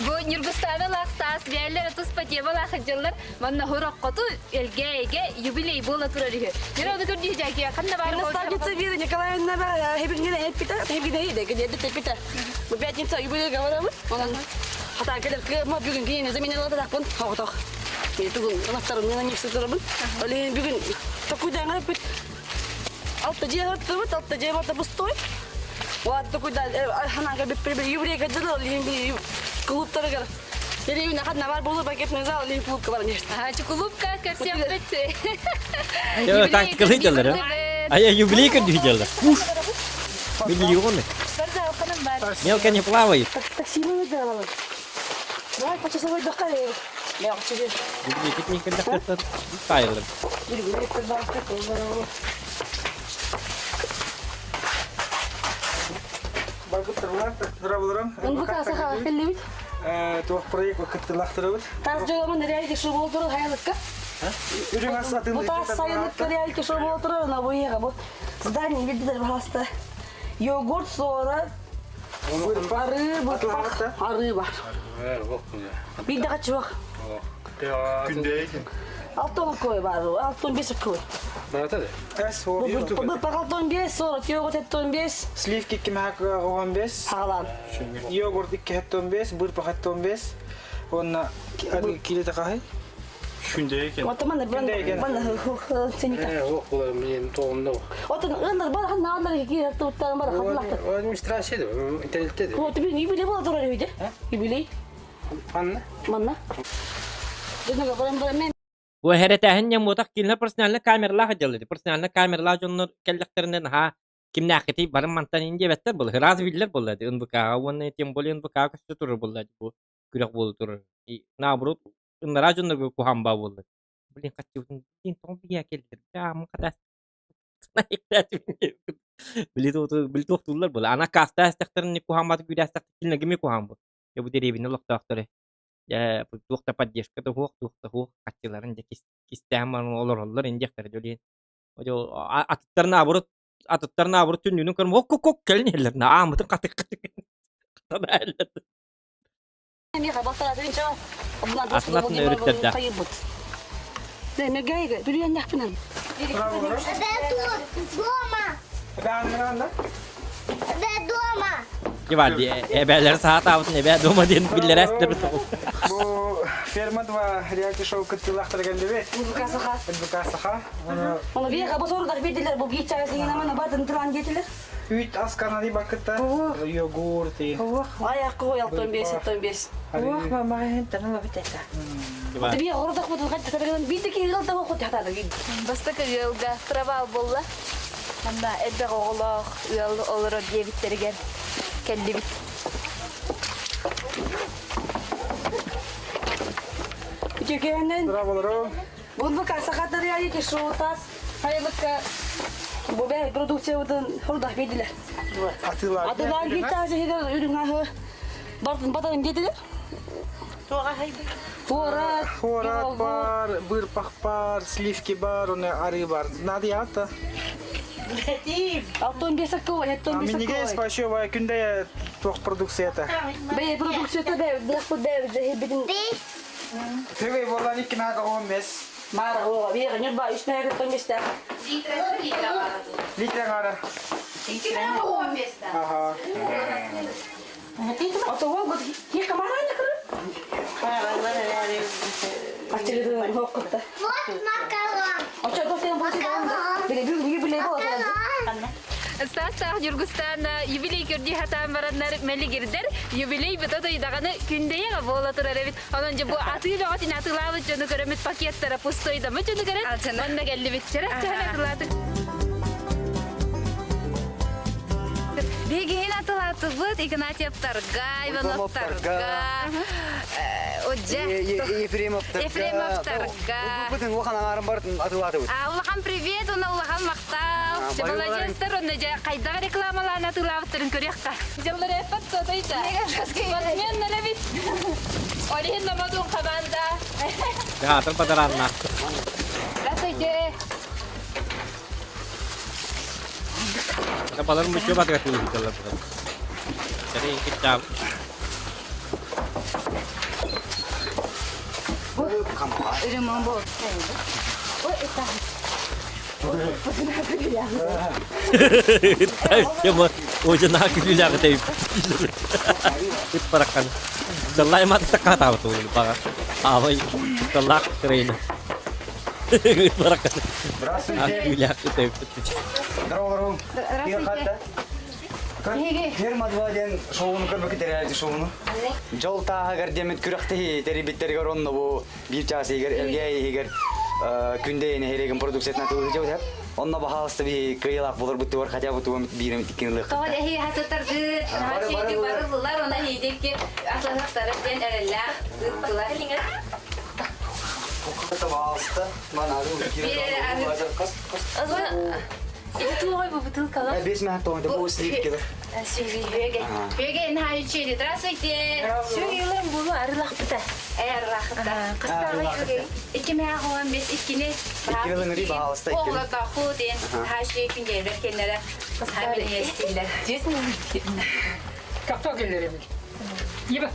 Бу Ньургустаана Лаахтаас бэйэлэрэ туспа. темалаах дьыллар манна хороххоту элгээйгэ юбилей буола турар үһү. Мен оны көрдүү жакия ханна бар Наставница Вера Николаевна хебигине эппитэ, хебигине иде, где теппитэ. Бу пятница юбилей говорабыт. Онон хата келер кыма бүгүн кинини заменила тахпын. Хоғотох. Мен тугун ынаттарым мен никси турабын. Оле бүгүн такуйдан эппит. Алта же хыртыбыт, алта же барда пустой. Вот такуйдан ханага биппер юбилей гаджыды, оле клубтарыгар. Деревня хадна бар болу пакетный зал или клубка бар нешті. Клубка көрсөппүт. Жо, тактикалы дьаллар, а я юбилей көрдүү дьаллар. Куш. Миллионы. Мелко не плавает. Такси мы выдавала. Давай по часовой докали. Я хочу. Юбилей китни кэллэхтэр тайылыр. НВК саха келлибит. Туох проект кыттылахтырыбыт. Тас жоломун реалити шоу болтуру хаялыкка. Үрүҥ ас атын Бу тас сайылыкка реалити шоу болтуру на буега бу здание виддер баста. Йогурт сора ары бу ары бар. Бир да чувак. Күндейген. Алтон кой бар, алтон бес кой. Бу алтон бес, сора йогурт еттон бес. Сливки кимак 15. Хагалан. Йогурт 2 15, бырпах 15. Онна килете кахай. Күндейген. Отаман бан бан сеника. Отон ындар бар ханна андар ки туттан бар ханна. Администрация интернетте. Вот би юбилей була турар үйде. Юбилей. Манна. Манна. Дөнөгө баран баран мен Бу хэрэтээһин ньамуотах кинилэр персональнай камералаах дьаллар. Персональнай камералаах дьоннор кэллэхтэринэн наһаа кимнээххитий барын мантан ин диэбэттэр буолла. Ыраас биллэр буолла НВК-ҕа уонна тем более НВК көстө турар буолла бу күрэх буола турар. И наоборот ыннараа дьоннорго куһаан баа буолла. Блин, хаччыбытын блин, тоҕо биһиэхэ кэллилэр? Бля, хата Били туохтууллар буолла. Ана каста эстэхтэрин куһаамматы күүрээстэхтэр кинилэргэ эмиэ куһаан буолла. Дьэ бу дэриэбинэ олохтоохторо дьэ туох да поддержка да суох, туох да суох хаччыларын дьэ кистээн баран олороллор индиэхтэрэ дьэ атыттар наоборот атыттар наоборот түннүнүн көрүм ок ок ок кэлин иһэллэр ааммытын хатык хатык Атын атын өрүттэрдээх. Иван, эбээлэр саатаабытын эбээ дома диэн биллэрээстэр Бу ферма 2 реалити шоу кыттыылаахтара кэллибит. НВК Саха. НВК Саха. Оны бияга бу сорудах бердилер, бу бит чагасыгына мана батын туран детилер. Үүт ас канады бакытта. Йогурт. Аяк кой 65 75. Ох, мама, таны битета. Бия городах бу хат тараган бидики ыалда хот хатада гид. Бастакы ыалга провал болла. Анда элбэх оҕолоох ыал олорор диэбиттэригэр кэллибит. Үтүкэнен. Бу касахатар яйки шоутас. Хайылыкка бу бэ продукция удын хордах бердилер. Атылар. Атылар гитар жehigер үрүң ахы. Бартын батарын детилер. Туора. Хорат бар, бырпах бар, сливки бар, оны ары бар. Надо ята. Алтон бесак кой, алтон бесак Миниге кой. спасибо, күндә туох продукцията. Бэ продукцията бэ, бу бэ жehibidin. Хөвей болан 2015. Мара о, бия нюрба үснәге тон бестә. Литр ара. Ага. Ото гот хи камара не кыр. Ачыгы хоккта. Вот макарон. Ача тосен бу Биле бил биле бу. Стастаах Ньургустан юбилей көрдүү хатаан бараннар мэлигирдер юбилей быта тойдаганы күндэйэҕэ буола турар эбит. Онон дьэ бу атыы бөҕөтүн атыылаабыт дьону көрөмүт пакеттара пустойдаммыт дьону көрөн манна кэллибит. Чэрэ чэһэн атыылаатык. Биһигиһин атылаатыбыт Игнатьевтарга, Ивановтарга, Одже, Ефремовтарга. Ефремовтарга. Бүтүн улахан аңарын бартын атылаатыбыт. А, улахан привет, уна улахан мактау. Молодецтер, онна же кайдага рекламалаан атылаабыттарын көрүөхкэ. Дьыллар эппат сотойта. Спортсмен нарабит. Олиһин намадун команда. Театр бадаранна. Здравствуйте. Балар мүчө батыга тылы Jadi kita Бу Ремонт бол. Ой, это. Тема очень күлүлээх Ыт бараккан. Даллай мат таккаатаабыт уол баҕа. Аабай даллаах кырайна. Ыт бараккан. Здравствуйте. Күлээх Здорово, Здравствуйте. Ферма 2 диэн шоуну көрбөккүт реалити шоуну. Дьол тааһыгар диэмит күрэхтэһии тэрийбиттэригэр онно бу биир чаас иһигэр Элгээйи иһигэр күндэ нэһилиэгин продукциятын атыылыһы Онно баһаалыста биһи кыайыылаах буоларбыт хотя бы тугу биирим иккини ылыахха. Тоҕо эһи хасытаргыт, наһаа барыллар, она иидикки асаһыктары диэн эрэллээх ыыттылар. Баһаалыста, ман ары Ити туоҕай бу бутылкалар? Бес мә тоҕо бу сливкилер. Сүрү Бөге инхайчи, здравствуйте. Сүрү булу арылахпыта. Э арылахпыта. Кыстаҕай үгэй. Икки мэ хоон бес иккини. Иккини лыҥырый баһаалыста иккини. Оҕолор ху диэн хаши күнделер кеннere хаминестиллер. Как келлер Еба.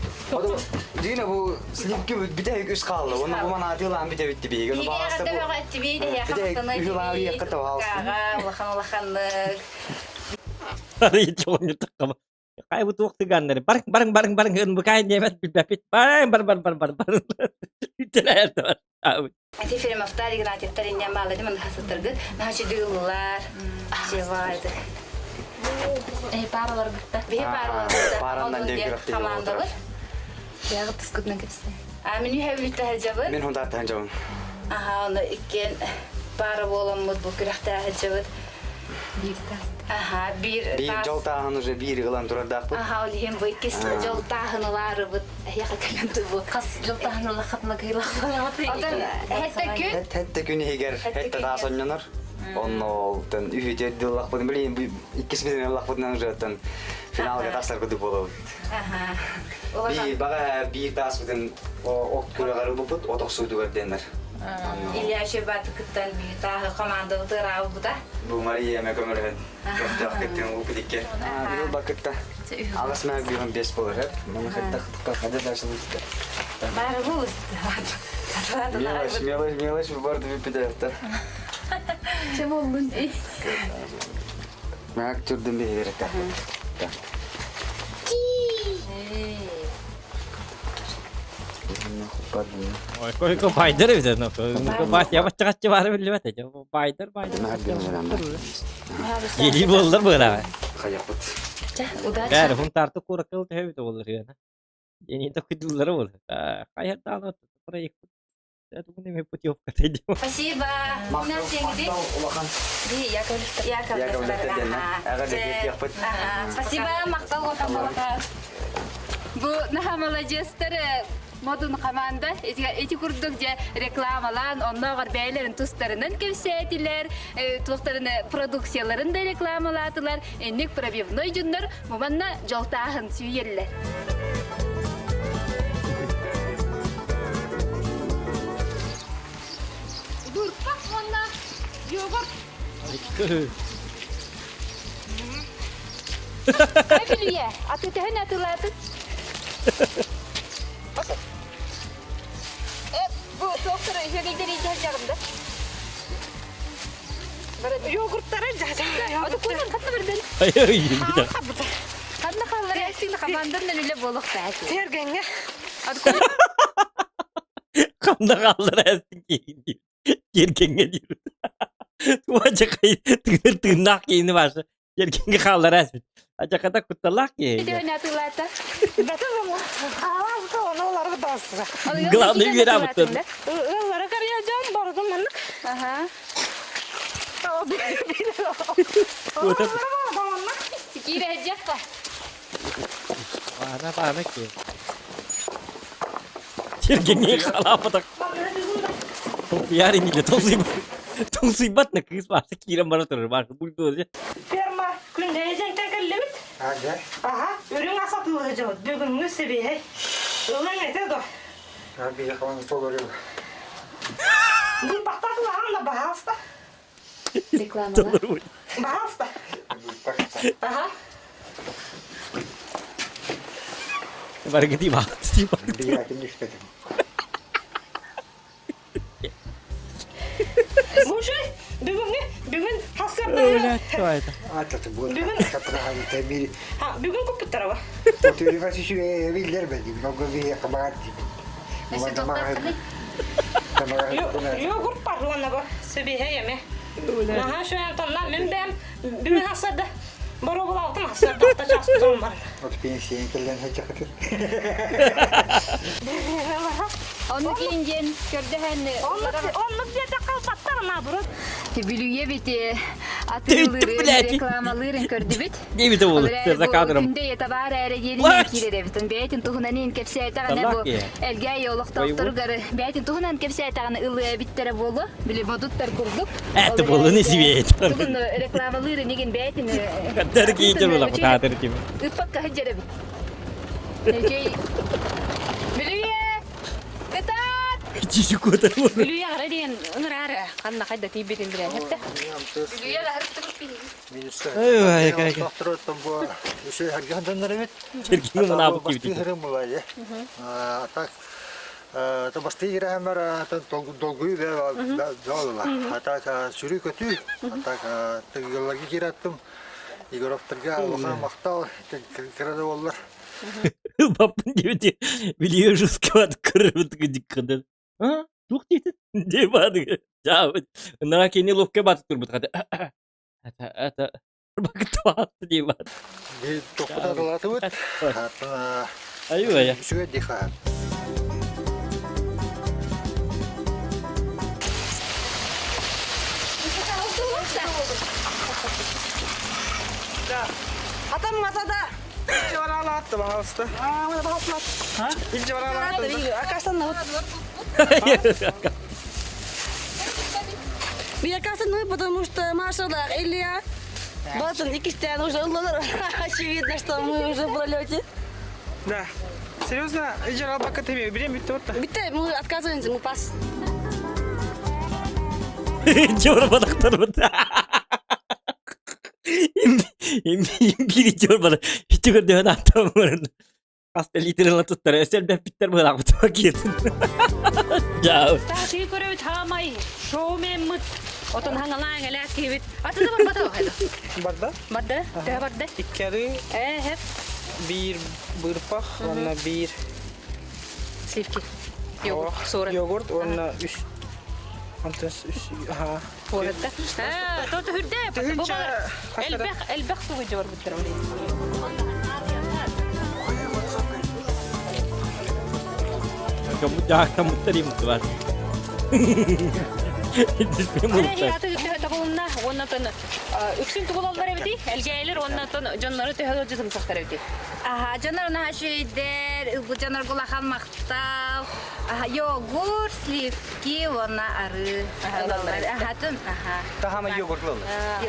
Дина бу сливки бүтэ үс хаалла. Оны бу манаатылаан бүтэ битти биһиги. Оны баҕаста бу. Улахан улаханнык. Хай бу туох тыганнары барың барың барың барың ынбыкай диэбэт билбэппит барың бар бар бар бар бар үтэлээр Ати Феремовтар, Игнатьевтар иннен баалады мын хасыттыргыт. Нахачы дыгыллар. Жевайды. Э, паралар гытта. Бихи паралар гытта. Параннан деграфты. Командалар. Ягы тыскытынан кепсте. А мен үһәбүлүттэ хажабын. Мен хонтаатта хажабын. Аха, оны иккен пара боламмыт бу күрэхтэ хажабыт. Бир тас. Аха, бир Бир жол тааһын уже бир ылан турардаахпыт. Аха, ол иһин бу иккис жол тааһын ылаарыбыт. Эһиэхэ кэлэн бу. Хас жол тааһын ылахатына кыйлахпалааты. Отон хэтте күн. Хэтте күн иһигэр хэтте таас онньонор. Онно олтан үһүтэ дыллахпытын билин иккис битин ыллахпытынан уже оттон финалга тахсар кудук болобут. Би бага биир тааспытын от күрэҕэр ылбыппыт, от охсуутугар диэннэр. Илья Щербатыкыттан биир тааһы командабыт ыраабыта. Бу Мария эмэ көмөлөһөн көхтөөх кыттын ылбыт икки. Бил бакытта. Алас маа бүйөн бес болар эп. Маны хаттах хада дальше будет. Бары бу. Мелочь, мелочь, мелочь, барды биппитэ. Чем болдун? Мак түрдүн бейеректе. Ой, байдер эбит, ну, бачча бары билбэт, байдер, байдер. Ели боллар быра. Хаяпыт. Удачи. Бәрі хунтарты куракыл төбүт боллар гена. Ени токуйдулар бол. Хайаттааны проект Спасибо. У нас деньги. Би Яковлевтар. Яковлевтар. Спасибо, мактал Бу наха молодецтер модун команда эти курдук же рекламалаан оннооҕор бэйэлэрин тустарынан кэпсээтилэр туохтарын продукцияларын да рекламалаатылар инник пробивной дьоннор муманна дьолтааһын сүүйэллэр Дурпах уонна йогурт. Билие, а ты төһөн атылаатын? Бу доктор үһүгейдер иде жағымда. Йогурттары Ото куйнан хатна берден. Ханна халлар ястыгны командан үле болук та. Тергенге. Ханна халлар ястын кейин Кергенге диир. Туа тыгыр тыыннаах киһини башы. Кергенге хааллар эспит. Ачаката кутталаах киһи. Төһөн атылаата? Главный вера бутын. Ыллары карьяжан бардым маннык. Ага. Кире жакка. Бана бана ки. Кергенге халаапатак. Толсуяр иниле толсуйбат. Толсуйбат на кыыс баасы киирэн бара турар баасы бульдозер. Ферма күндәйден кәллебит. Ага, үрүң асатылыгы жабыт. Бүгүнгү себеһей. Ылаң эте до. Бул бактатылаган да баһаста. Рекламалар. Баһаста. Ага. Баргыти бааты. Ушай, бүгүҥҥү бүгүн хасыарда Бүгүн бүгүн куппуттара Йогурт бар уонна бу сибиһэй эме. Наһаа үчүгэй тонна мин бэйэм бүгүн хасыарда боруобулаабытым хасыарда алта чаас туран баран. От пенсиян кэллэн сылдьахытыр. Оннук иин диэн көрдөһөн Оннук диэтэххэ ылбаттар наоборот. Бүлүйэ бити атыылыырын, рекламалыырын көрдүбүт. Диэбитэ буолу за кадром. Күндэ табаар ээрэ диэн киирэрэбитин бэйэтин туһунан иин кэпсээтэҕинэ бу Элгээйи олохтоохторугар бэйэтин туһунан кэпсээтэҕинэ ылыа эбиттэрэ буолуо. Били модуттар курдук. Это было не себе. Тугун рекламалыырын игин бэйэтин Каттар киитер була кутаатыр ким. Ыппакка сылдьар эбит. Бүлүйэ! Кытаат! Чичикотар буолу. Бүлүйэ ара диэн ыныраар ханна хайда тиийбитин билэн хэттэ. Бүлүйэ аһырыктыбыт биһиги. Ай ай ай. Сергей Баппын диэбити билиэ жускабат көрөрбүт диккыдан. А? Туох диэтин? Дии баадыгы. Жаабыт. Ынара кини ловка батып турбут хата. Это это бактыбатты дии баады. Аю ая. Атам масада. Илдьэ бараалаатты, пожалуйста. Илдьэ бараалаатты. Акасан Биякасын, потому что Маша да Илья Батон и Кистян уже очевидно, что мы уже в пролете. Да. Серьезно, илдьэ бараалбакка тебе берем битте вот. Битте, мы отказываемся, мы пас. Чорбадахтарбыт. Имбири чорбада. Ити көрдөһөн аттаммарын. Хаста литрила туттара өсөл бэппиттер быһалаахпытыма киирдин. Жаа. Таатыы көрөбүт хаамай шоумеммыт отон хаҥалаан элээх киһибит атыда барбата хайда Барда. барда төһө барда Иккери ээ биир быырпах уонна биир сливки йогурт суорат йогурт уонна үс онтон үс аха Суоратта аа то түһүрдэ бу элбэх элбэх тугу барбыттар Дьаахтаммыттар иммут Табылынна уоннатан үксүн тугулаллар эбити элгээйлер уоннатан дьоннору төһө дьытымсахтар эбити Аха, дьоннор наһаа үчүгэйдэр, ылбыт дьоннорго улахан махтал. Аха, йогурт, сливки уонна арыы ылаллар. Ахатын, аха. Тахама йогурт ылаллар.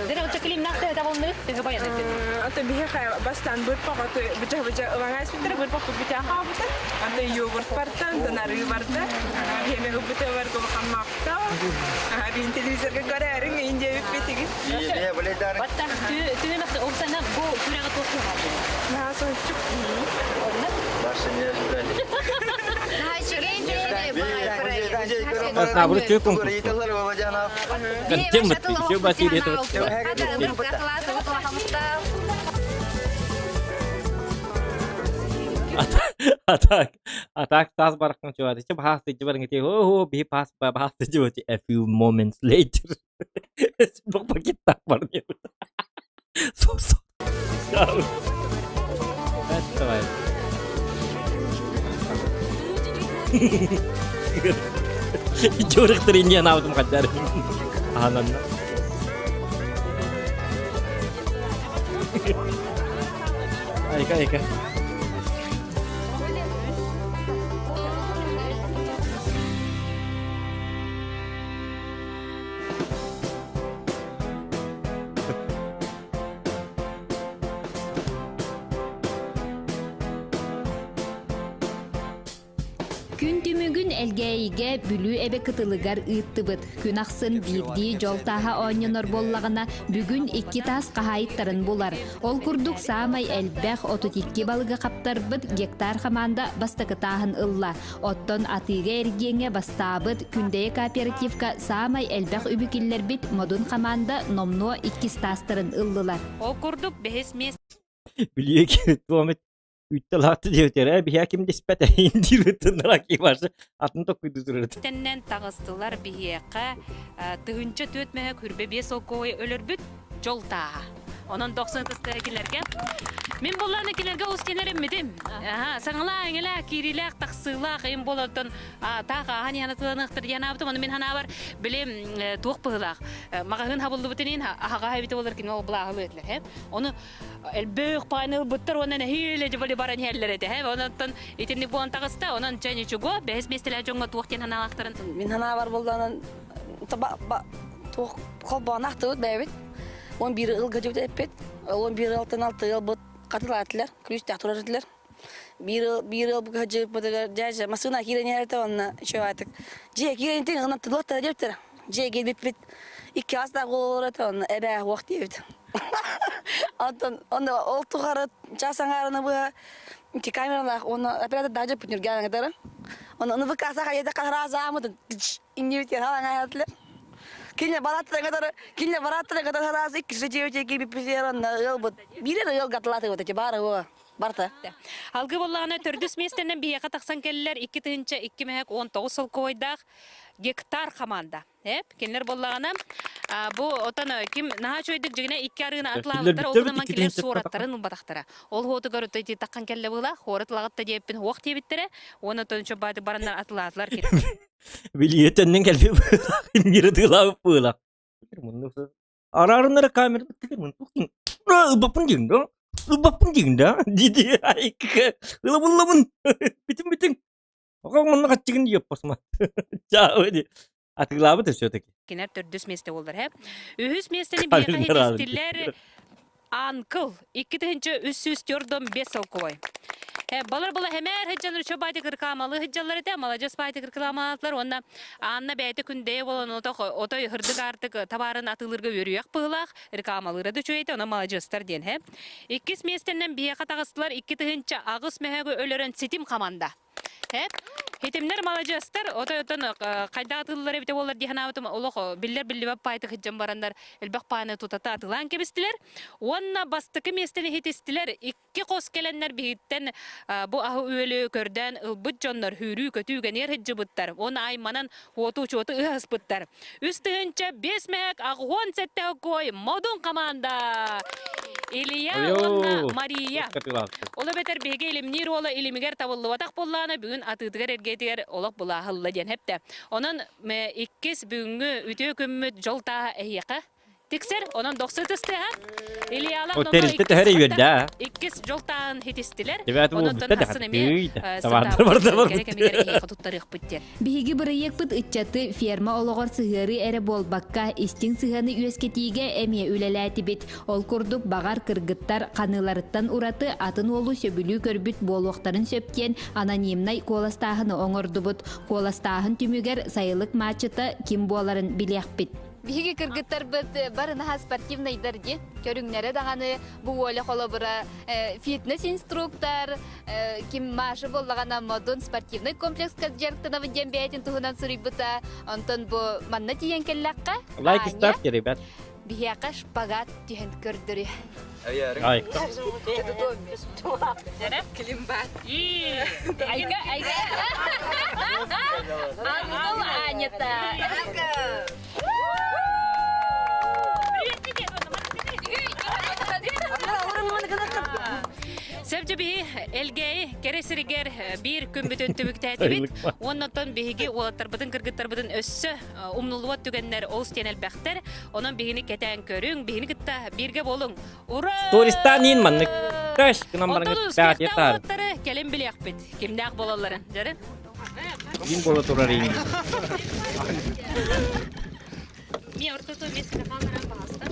Дere оча климнах төһө табылынны төһө баян Ата биһиэхэ бастаан бырпах аты быдьа-быдьа ылаҥаас биттэр бырпах бутя хаабыта. Анда йогурт барта, онтон арыы барда. Биһиэме ылбыта барга улахан махтал. Биин телевизорга көрөөрүҥ иин диэбиппитигин. Батта түнемек олсана бу күрэҕи туох Наһаа соһуччук. Дальше не ожидали. Наһаа үчүгэй диэри Наоборот, чөй конкурс. Контент все басили это. Атак, атак тас барахтан чуа. Чэ баас тыджы барың те хо хо би пас баас тыджы a few moments later. Бок пакет так бар не. Со со. Давай. Чорықтыр индиан аудым қадар. Ананна. Айка, айка. Күн түмүгүн Элгээйигэ Бүлүү эбэ кытылыгар ыыттыбыт. Күн ахсын биирдии дьол тааһа оонньонор буоллаҕына, бүгүн икки таас хаһаайыттарын булар. Ол курдук саамай элбэх 32 балыгы хаптарбыт гектар хамаанда бастакы тааһын ылла. Оттон атыыга эргиэҥҥэ бастаабыт Күндэйэ кооперативка саамай элбэх үбү киллэрбит Модун хамаанда номнуо иккис таастарын ыллылар. Ол курдук бэһис миэс Билиэки туомит Үттэлаатты диэбитэр ээ биһиэ ким диспэт эйин диир ыттыннара киибарсы атын токкуйду турар. Тэннэн таҕыстылар биһиэхэ 1004 мөһө күрбэ биэс солкуобай өлөрбүт дьол тааһа. Онон дохсун ытыстыга кинилэргэ. Мин буллааны кинилэргэ устинер эммитим. Саҥалаа эҥэлээ киириилээх тахсыылаах им болортон таах ааһан иһэн атыланыахтар диэн аабытым. Ону мин ханаабар били туох быһыылаах маҕаһыын хабыллыбытын иһин аһаҕаһа эбитэ болар кини ол былааһылыы этилэр. Ону элбэх пааны ылбыттар уонна нэһиилэ дьыбали баран иһэллэр этэ. Онон итинник буолан таҕыста. Онон чэ ничего, бэһис миэстэлээх дьоҥҥо туох диэн санаалаахтарын. Мин санаабар буоллаҕына туох холбооноохтубут бэйэбит. 11 ылга дьыбыт эппит. 11 алтан алты ылбыт хатылаатылар, күлүүстээх турар этилэр. Биир биир ыал дьыппытыгар дьээдьэ массыына киирэн иһэртэ уонна үчүгэй дьиэ киирэн тиҥ гынан тылыаттара диэбиттэрэ. Дьиэ киирбиппит икки астаах уол этэ онно эбээ уох диэбит. Онтон онно ол тухары час аҥаарыны быһа ити камералаах уонна оператор даже пүтүргээн кытары. Онно ны быкааса хайда хараазаамытын иннибит халаҥаатылар. Кине бараттара кытары кине бараттара кытары хараас иккиси дьиэбит киирбиппитигэр онно ыалбыт биир эрэ ыал гатылаатыбыт эти баара уо барта. Алгы боллаҕына төрдүс миэстэнэн биһиэхэ тахсан кэллилэр 2 002 мөһөк 19 солкуойдаах гектар хамаанда. Эп, кинилэр боллаҕына бу отон ким наһаа үчүгэйдик дьигинэ икки арыыны атлаабыттар, ол гынан кинилэр суораттарын ылбатахтара. Ол хуотугар ити таххан кэллэ была, хуорат ылаҕытта диэппин хуох диэбиттэрэ, уонна отон чобааты бараннар атылаатылар. Билиэ төннөн кэлбит быылах, мира тыылаабыт быылах. Араарыннара камера ылбаппын диигин да ылбаппын диигин да дии ылабыллабын бүтүн бүтүн Оҕо манна хаччыгын диэппосма чаабы ди атыылаабыт все-таки Кинер төрдүс миэстэ буоллар һэ. Үһүс миэстэни биһиэхэ иһитистилэр Анкыл 2345 солкуой. Балар була хэмээр хыджан ручо баати кыркаамалы хыджаллар этэ, маладьас баати кыркаамалаатылар уонна Анна бэйэтэ күндэйэ болон отох отой хырдык аартык табаарын атыылырга үөрүйэх быһылаах, рекламалыыра да үчүгэй этэ, онон маладьыастар диэн һэ. Иккис миэстэннэн биһиэхэ таҕыстылар 2008 мөһөөгү өлөрөн ситим хаманда. Эп, хитимнэр маладьыастар, отой отон хайдах атыыллар эбитэ буоллар дии санаабытым, олох биллэр-биллибэт паайты сылдьан бараннар элбэх пааны тутата атыылаан кэбистилэр. Уонна бастакы миэстэни хитистилэр, икки хос кэлэннэр биһиттэн бу аһы-үөлү көрдөөн ылбыт дьоннор сүүрүү-көтүү гэнээр сылдьыбыттар. Уонна айманан уоту-учуоту ыһаспыттар. 3 005 мэһэк 87 кой модун команда! Илья уонна Мария. Ол эбэтэр биһиги илимниир уола илимигэр табыллыбатах буоллаҕына бүгүн атыытыгар эргиэтигэр олох былааһылла диэн хэптэ. Онон иккис бүгүҥҥү үтүө күммүт дьол тааһа эһиэхэ тиксэр. Онон дохсу ытыстыаха. Ильялар О, тэрилтэ төһө эрэ үөрдэ аа? иккис дьол тааһын хитистилэр. Ребята, Онон бүттэ хасын эмиэ Табаардар барда кэрэ кэмигэр эһиэхэ туттарыахпыт диэн. Биһиги бырайыакпыт ыччаты ферма олоҕор сыһыарыы эрэ буолбакка, истиҥ сыһыаны үөскэтиигэ эмиэ үлэлээтибит. Ол курдук, баҕар, кыргыттар ханыыларыттан ураты атын уолу сөбүлүү көрбүт буолуохтарын сөп диэн анонимнай куоластааһыны оҥордубут. Куоластааһын түмүгэр сайылык мааччыта ким буоларын билиэхпит. Биһиги кыргыттарбыт бары наһаа спортивнайдар дии. Көрүҥнэрэ даҕаны бу Оля холобура фитнес-инструктор, ким Маша буоллаҕына Модун спортивнай комплекска дьарыктанабын диэн бэйэтин туһунан суруйбута. Онтон бу манна тиийэн кэллэххэ, Лайк ставьте, ребят. Биһиэхэ шпагат түһэн көрдөрүө. Ай. Климбат. Айга, айга. Ангел Анята. Сөпчө биһи Элгээйи кэрэ сиригэр биир күммүтүн түбүктээтибит. Уоннаттан биһиги уолаттарбытын, кыргыттарбытын өссө умнуллубат түгэннэр олус диэн элбэхтэр. Онон биһини кэтээн көрүҥ, биһини кытта бииргэ буолуҥ. Ура! Туристан иин маннык. Көш, гынан Онтон баран успехтаах уолаттары кэлин билиэхпит. Кимнээх буолалларын. Дьары. Ким буола турар иин? Ми ортото место хааларан баҕаста.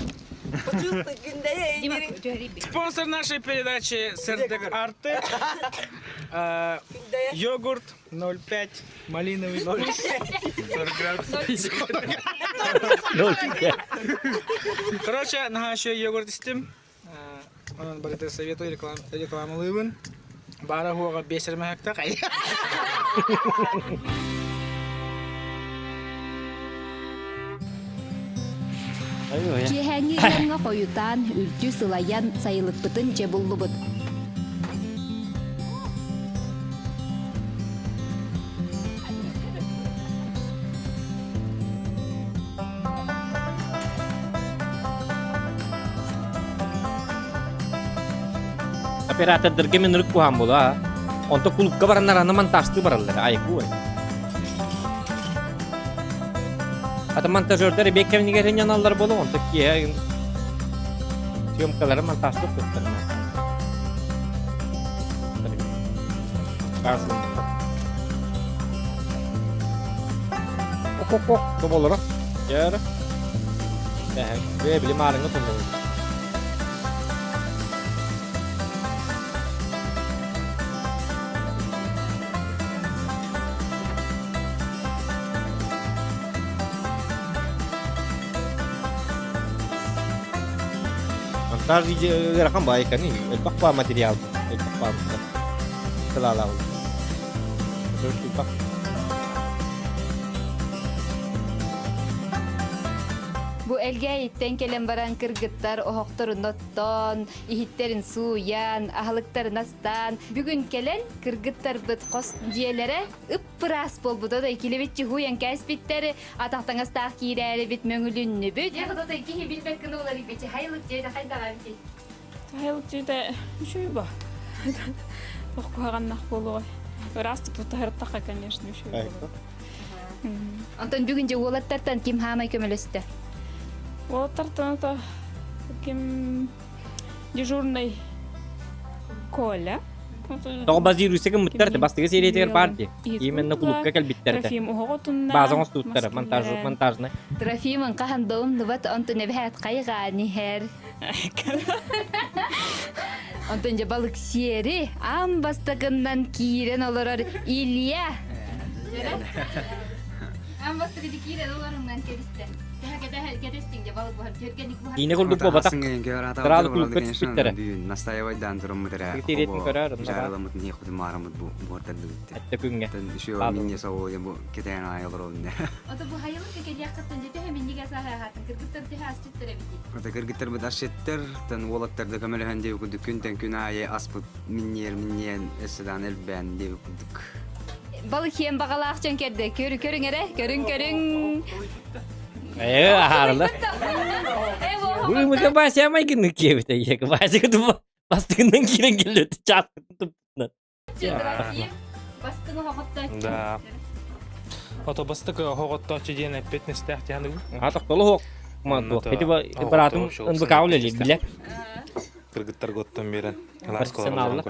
Спонсор нашей передачи Сердек Арты. Йогурт 0,5, малиновый 0,5. 40 градусов. 0,5. Короче, наһаа еще йогурт истим. Онон барыта советую рекламалыыбын. Баара хуоҕа биэсэрмэһэктэх. Киэһээҥҥи ыамҥа хойутаан, үлтү сылайан, сайылыкпытын дьэ буллубут. Оператордарга мен ырык куһаан була. Онто кулупка бараннар аны монтажтыы бараллар. Айку. Ата монтажердар бек кэмнигэр ыналлар болу, онто киэһэ съемкалары монтажтык туттар. Ок-ок-ок, тоболоро. Дьэ, били маарыҥҥа туллубут. Монтаж ыарахан баайканы элбэх баа материал элбэх баа сылаалаабыт. Бу Элгээйиттэн кэлэн баран кыргыттар оһохторун оттоон, иһиттэрин сууйан, аһылыктарын астаан, бүгүн кэлэн кыргыттарбыт хос дьиэлэрэ ып-ыраас буолбута да килибит чуһуйан кээспиттэр, атахтаҥастаах киирээрибит мөҥүлүннүбүт. Дьэ, хототой киһи билбэт гына уларыйбыт. Хайылык дьиэтэ хайдаҕа эбитий? Хайылык дьиэтэ үчүгэй ба. Ох куһаҕаннах буолуой. Ыраастык тутаһыртахха, конечно, үчүгэй буолуо. Онтон бүгүн дьэ уолаттартан ким хаамай көмөлөстө? Уолаттартан ото ким дежурный Коля. Тоҕо базируйса гыммыттар бастакы сериятыгар баар дии. Именно клубка кэлбиттэр Трофим уһоҕотунна. База оҥостубуттара монтаж монтажный. Трофимын хаһан да умнубат, онтон эбэһээт хайҕаан иһэр. Онтон дьэ балык сиэри аан бастакыннан киирэн олорор Илья. Аан бастакы киирэн олорунан кэбистэ. Киинэ курдук буолбатах. Сразу клубка түспүттэрэ. Настаивайдаан тураммыт эрэ. Сериятын көрөр, Жарыламмытын иэхпитин маараммыт бу буортардыбыт. Этте күҥҥэ. Еще минне сау бу кэтээн аайы олоробун. Ото бу хайылык кэлиэххиттэн дьэ төһө минньигэс аһаатын кыргыттар төһө асчыттар эбитий? Ото кыргыттарбыт асчыттар, тан уолаттар да көмөлөһөн диэбит курдук күнтэн күн аайы аспыт минньиэр минньиэн өссө элбээн диэбит курдук. Балык хиэн баҕалаах дьон кэрдэ. Көр көрүҥ эрэ, көрүҥ көрүҥ. Э, аһаарылар. Бу Вася майгыннык киэбитэ. Вася бастыгынан киирэн келлөтү чааскытын туппутунан. Бастыҥ оһоҕоттооччу. Да. Ото бастакы оһоҕоттооччу диэн эппиэтинэстээх диэн А тохтолу оһох. Мантуох. Ити быраатым НБК үлэлиир билэр. Кыргыттарга оттон биэрэн. Профессионаллар.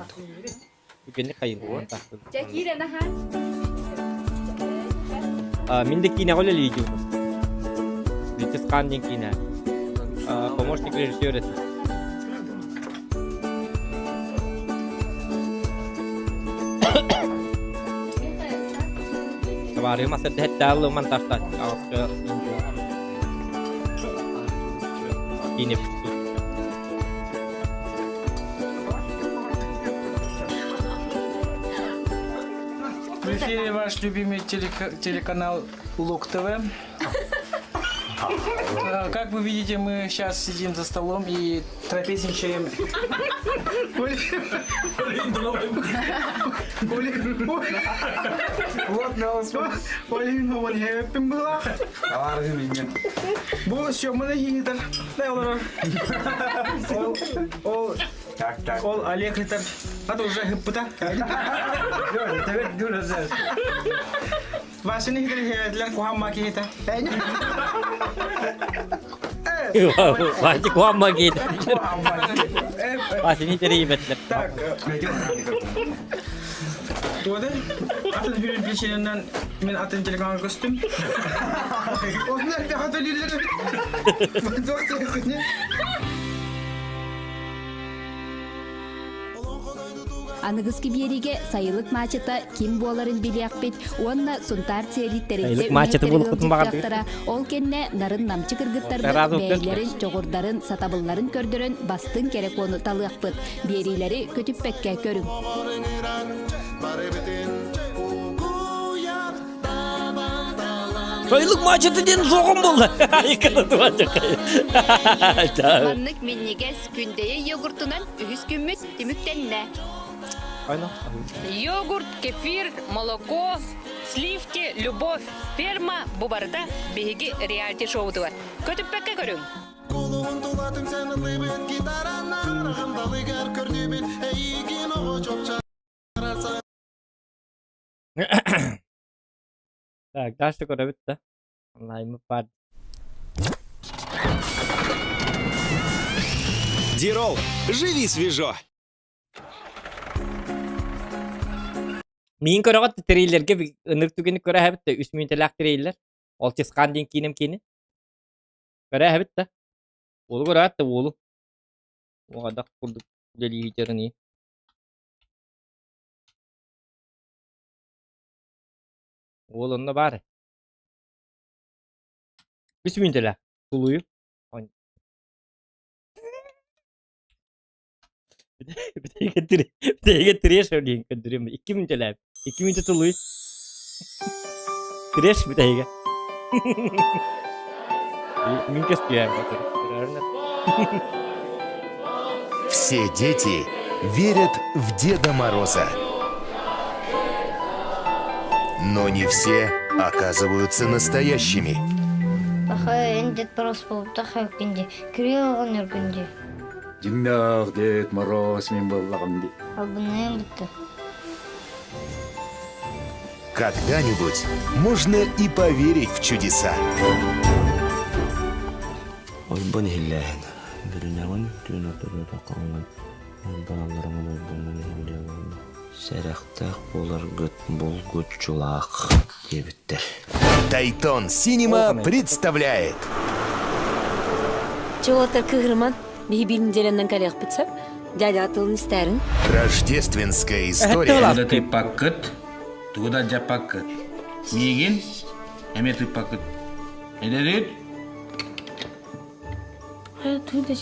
Үгэнник хайын. Дьэ киирэн аһаан. Мин да киинэҕэ үлэлиир Витязь Хан диэн киинэ. Помощник режиссера этим. Табаарыым асырдэһэттэаллы монтажтааччы аҕыска киинэ В эфире ваш любимый телеканал Лук ТВ. Как вы видите, мы сейчас сидим за столом и трапезничаем. Бу съеманы хиитер. Ол ол ол Олег хитер. Ат уже хыппыта. Васяны хитер кухамма киһитэ. Вася кухамма киһитэ. Васяны терийбэтлэр. Так. Туода атын хүрүн причинанан мен атын телеканал көстүм. Онно элбэх төлүүллэр. Аныгыскы биэриигэ сайылык маачата ким буоларын билиэхпит уонна Сунтаар Цели тэрилтэ Сайылык маачата буолуккутун баҕардыгыт. үлэһиттэрэ Ол кэннэ нарын намчы кыргыттарбыт бэйэлэрин дьоҕурдарын, сатабылларын көрдөрөн бастыҥ кэрэ куону талыахпыт. Биэриилэри көтүппэккэ көрүҥ. Сайылык маачата диэн суоҕум буолла. Маннык минньигэс күндэйэ йогуртунан үһүс күммүт түмүктэннэ. Йогурт, кефир, молоко, сливки, любовь, ферма бу барыта биһиги реалити-шоубутугар. Көтүппэккэ көрүҥ. Кулуһун тулатын сэнылыбыт гитаранан Рахымдалыгар көрдүбүт эйигин оҕо чопчарарса Так, дальше көрөбүт да. Онлайммыт баар. Дирол, живи свежо! Миин көрөҕүт трейлергэ ынырык түгэни көрө эһэбит да үс мүнүүтэлээх трейлер. Ол Чысхаан диэн киинэм киини. Көрө эһэбит да. Уолу көрөөт да уолу. Уоҕадах курдук үлэлииһитэрин Уол онно баар. Үс мүнүүтэлээх. Тулуйу. Бүтэйгэ тиреш диэн көрдөрүөм. Икки мүнүүтэлээх. Икки мүнүүтэ тулуй. Тиреш бүтэйгэ. Мин көстүөм. Все дети верят в Деда Мороза. Но не все оказываются настоящими. Дед Мороз Дьиҥнээх Дед Мороз мин буоллаҕым дии. Албынныам бүттэ. Когда-нибудь можно и поверить в чудеса. Ойбон иһиллээһин. Бүрүнэҕин түүн ортотута хоҥнон ойбоналларыҥын ойбоҥҥун иһиллиэҕин Сэрэхтээх буоларгыт булгуччулаах диэбиттэр. Тайтон Синема представляет. Чуолатар кыһырман, биһи биир неделянан кэлиэхпит сөп. Дядя тылын истээрин. Рождественская история. Тугу да тыыппаккыт, тугу да алдьаппаккыт. Миигин эмиэ тыыппаккыт. Эдэрит? Тугу да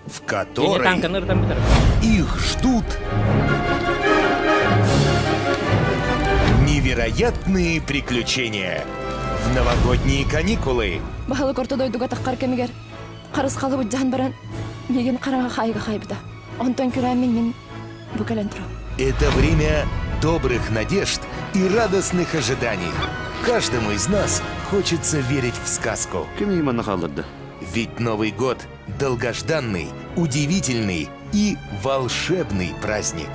В которой их ждут невероятные приключения в новогодние каникулы. Баһылык орто дойдуга таххар кэмигэр харысхалы былдьаһан баран миигин хараҥа хаайга хаайбыта. Онтон күрээммин мин бу кэлэн турам. Это время добрых надежд и радостных ожиданий. Каждому из нас хочется верить в сказку. Ведь Новый год – долгожданный, удивительный и волшебный праздник.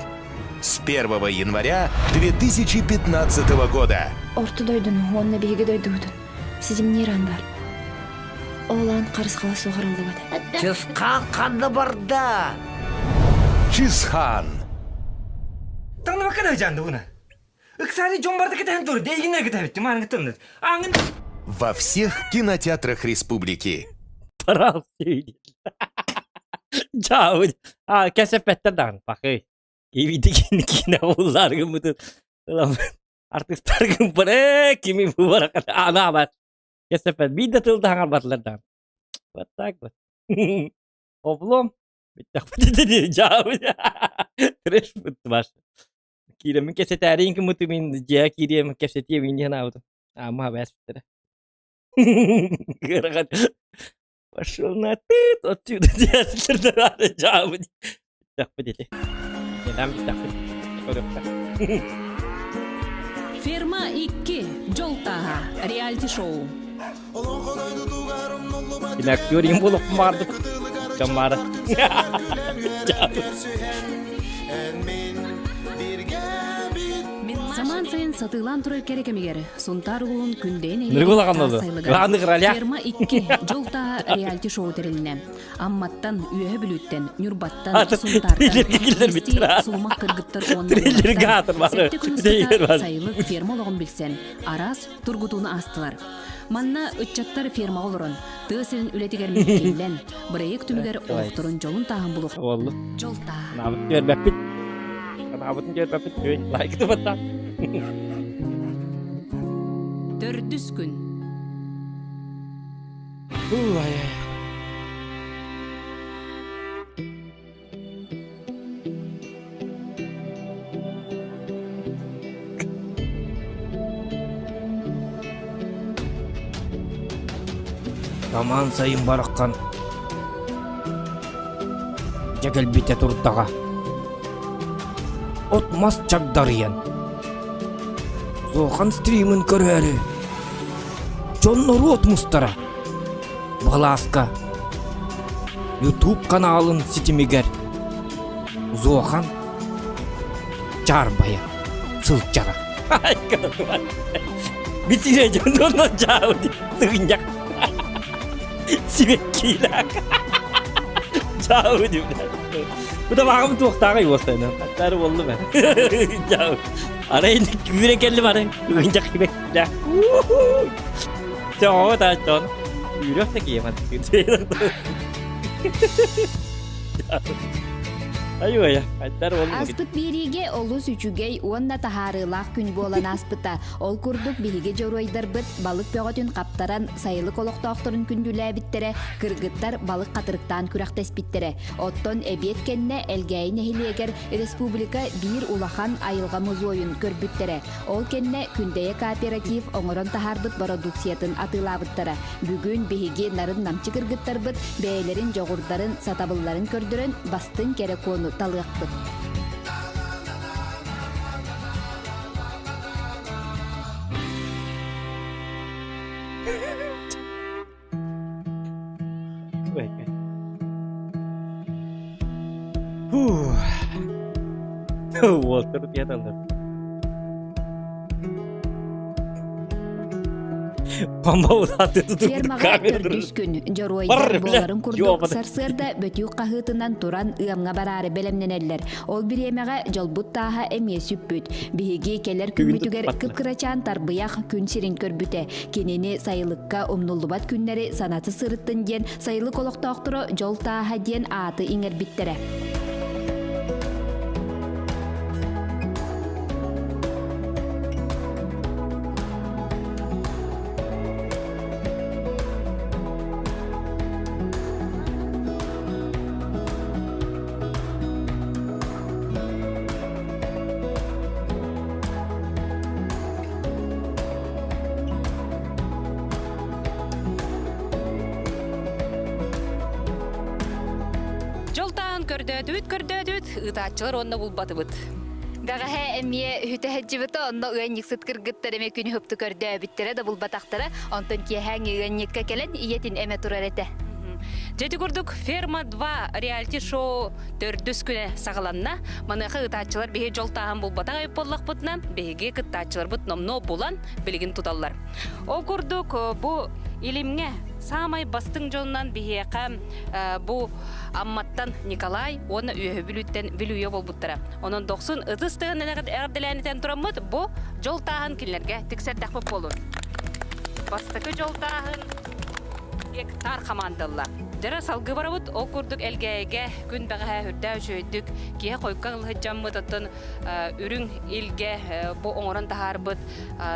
С 1 января 2015 года. Орто дойдуну уонна биһиги дойдубутун ситимниир аан баар. Ол аан харысхала суох арыллыбат. Чысхаан ханна барда? Чысхаан. Таҥныбакка да ыдьаанды буна. Ыксаары дьон барда кэтэһэн тур, дейгиннер кэтэһэбит, мааныгыттан Аңын Во всех кинотеатрах республики. Парал Чао. А, кэсэппэттэр даҕаны, пахый. Киибити киинэ уллаар гыммытын артыстар гымпар кими бу барахан анаабат. Кэсэппэт биир да тыл да хаҥарбатылар даҕаны. Вот так вот. Облом. Трэш ваш. Киирэммин кэсэтээриин кыммыты мин дьиэ киириэм кэпсэтиэм мин диэн аабытым. Аама бэспиттэрэ. Ыарахан. Пошел на ты, отсюда диэсилэр дьаабы. Бүттэхпит ити. Недам бүттэхпит. Көрүөххэ. Ферма 2. Дьол тааһа. Реалити-шоу. Кини актер им буолуохпун баҕардым. Дьон баара. Самаан сайын сатыылаан турар кэрэ кэмигэр Сунтаар улууһун Күндэйин Ныргы нэһилиэгин улахан таас буолуо. сайылыгар Главный роля. Ферма 2 дьол тааһа реалити-шоу тэрилиннэ. Амматтан, Үөһэ Бүлүүттэн, Ньурбаттан, Сунтаартан, Трейлергэ киллэрбиттэр. Исти сулумах кыргыттар уонна Трейлергэ уолаттар аатыр бары. сэттэ күн Трейлер устата бар. сайылык ферма олоҕун билсэн, араас тургутууну аастылар. Манна ыччаттар фермаҕа олорон, тыа сирин үлэтигэр миккиллэн, бырайыак түмүгэр олохторун дьолун тааһын булуох. Оллу. Дьол тааһа. Анаабытын түөрбэппит. Анаабытын түөрбэппит. Лайк тупатта. Төрдүс күн. Ай, ай. Самаан сайын бараххан дьэ кэлбитэ турдаҕа. От-мас чагдарыйан, Зохан стримын көрөөрү, дьон норуот мустара. Былааска Ютуб каналын ситимигэр Зохан Чаарбайа сылдьара. Битире дьонно дьаабы тыгынньах сибэккиилээх дьаабы Бу табааҕым туохтааҕый уостайна хаттары боллум ээ дьаабы арай күүрэ кэллим арай тыгынньах сибэккилээх Сөҕөҕө тааччон үүрүөх да киһи Айуойа, айдар ол Аспыт биэриигэ олус үчүгэй уонна таһаарыылаах күн буолан ааспыта. Ол курдук биһиги дьоруойдарбыт балык бөҕөтүн хаптаран сайылык олохтоохторун күндүлээбиттэрэ, кыргыттар балык хатырыктаан күрэхтэспиттэрэ. Оттон эбиэт кэннэ Элгээйи нэһилиэгэр республика биир улахан айылҕа музейын көрбүттэрэ. Ол кэннэ Күндэйэ кооператив оҥорон таһаарбыт бородууксуйатын атыылаабыттара. Бүгүн биһиги нарын-намчы кыргыттарбыт бэйэлэрин дьоҕурдарын, сатабылларын көрдөрөн бастыҥ кэрэ куону талыахпыт. Уолтар утуйаталлар. Фермаҕа төрдүс күн дьоруойдар буоларын курдук сарсыарда бөтүүк хаһыытынан туран ыамҥа бараары бэлэмнэнэллэр. Ол бириэмэҕэ дьолбут тааһа эмиэ сүппүт. Биһиги кэлэр күммүтүгэр кып-кырачаан тарбыйах күн сирин көрбүтэ. Кинини сайылыкка умнуллубат күннэри санаты сырыттын диэн сайылык олохтоохторо Дьол тааһа диэн ааты иҥэрбиттэрэ. Дьолтаан көрдөөтүбүт көрдөөтүбүт ыытааччылар уонна булбатыбыт. Бэҕэһээ эмиэ үһүтэһэддьибитэ онно ыанньыксыт кыргыттар эмиэ күнү хыпту көрдөөбүттэрэ да булбатахтара. Онтон киэһээҥи ыанньыкка кэлэн ийэтин эмэ турар этэ. Дьэ ити курдук Ферма 2 реалити-шоу төрдүс күнэ саҕаланна. Маныаха ыытааччылар биһи дьол тааһын булбатах эбит буоллахпытына, биһиги кыттааччыларбыт номнуо булан билигин туталлар. Ол курдук бу илимҥэ саамай бастыҥ дьонунан биһиэхэ бу Амматтан Николай уонна Үөһэ Бүлүүттэн Бүлүйэ буолбуттара. Онон дохсун ытыс тыһын эҕэрдэлээн этэн тураммыт бу дьол тааһын кинилэргэ тиксэрдэхпит буолун. Бастакы дьол тааһын гектар хамаандалла. Дьара салгыы барабыт, ол курдук Элгээйигэ күн бэҕэһээ үрдээх үчүгэйдик киһи хойукка ылыһыдьаммыт, оттон үрүҥ илгэ бу оҥорон таһаарбыт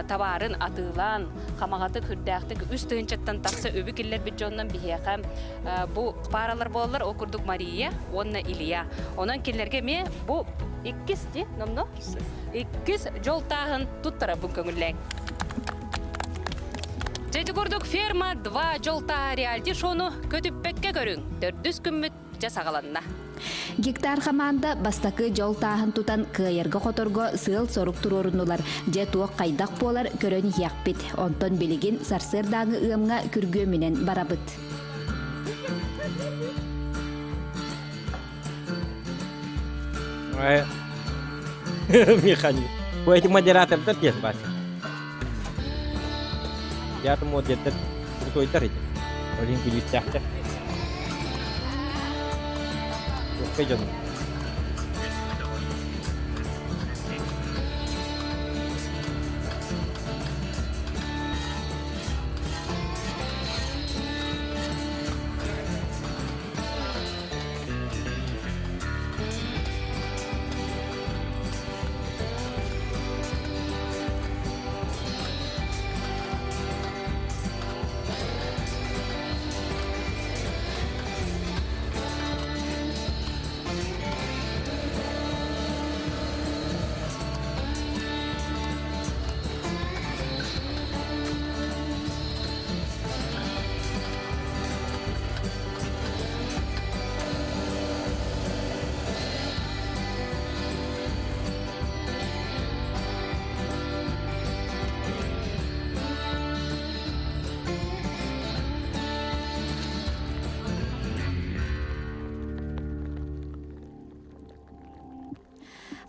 табаарын атыылаан, хамаҕатык, үрдээхтик 3 тыһыынчаттан тахса үбү киллэрбит дьоннон биһиэхэ бу пааралар буолаллар, ол курдук Мария уонна Илья. Онон кинилэргэ эмиэ бу иккис ди, номно? Иккис дьол тааһын туттарабын көҥүллээҥ. Дьэ ити курдук ферма 2 дьол тааһа реалити шоуну көтүппэккэ көрүҥ. Төрдүс күммүт дьэ саҕаланна. Гектар хамаанда бастакы дьол тааһын тутан кыайарга-хоторго сыал-сорук туруоруннулар. Дьэ туох хайдах буолар көрөн иһиэхпит. Онтон билигин сарсыардааҥы ыамҥа күргүөмүнэн барабыт. Механик. Бу эти модератордар диэн баар. Я думал, где-то крутойдар эти. Олин күлүүстээхтэр. Туохка дьону.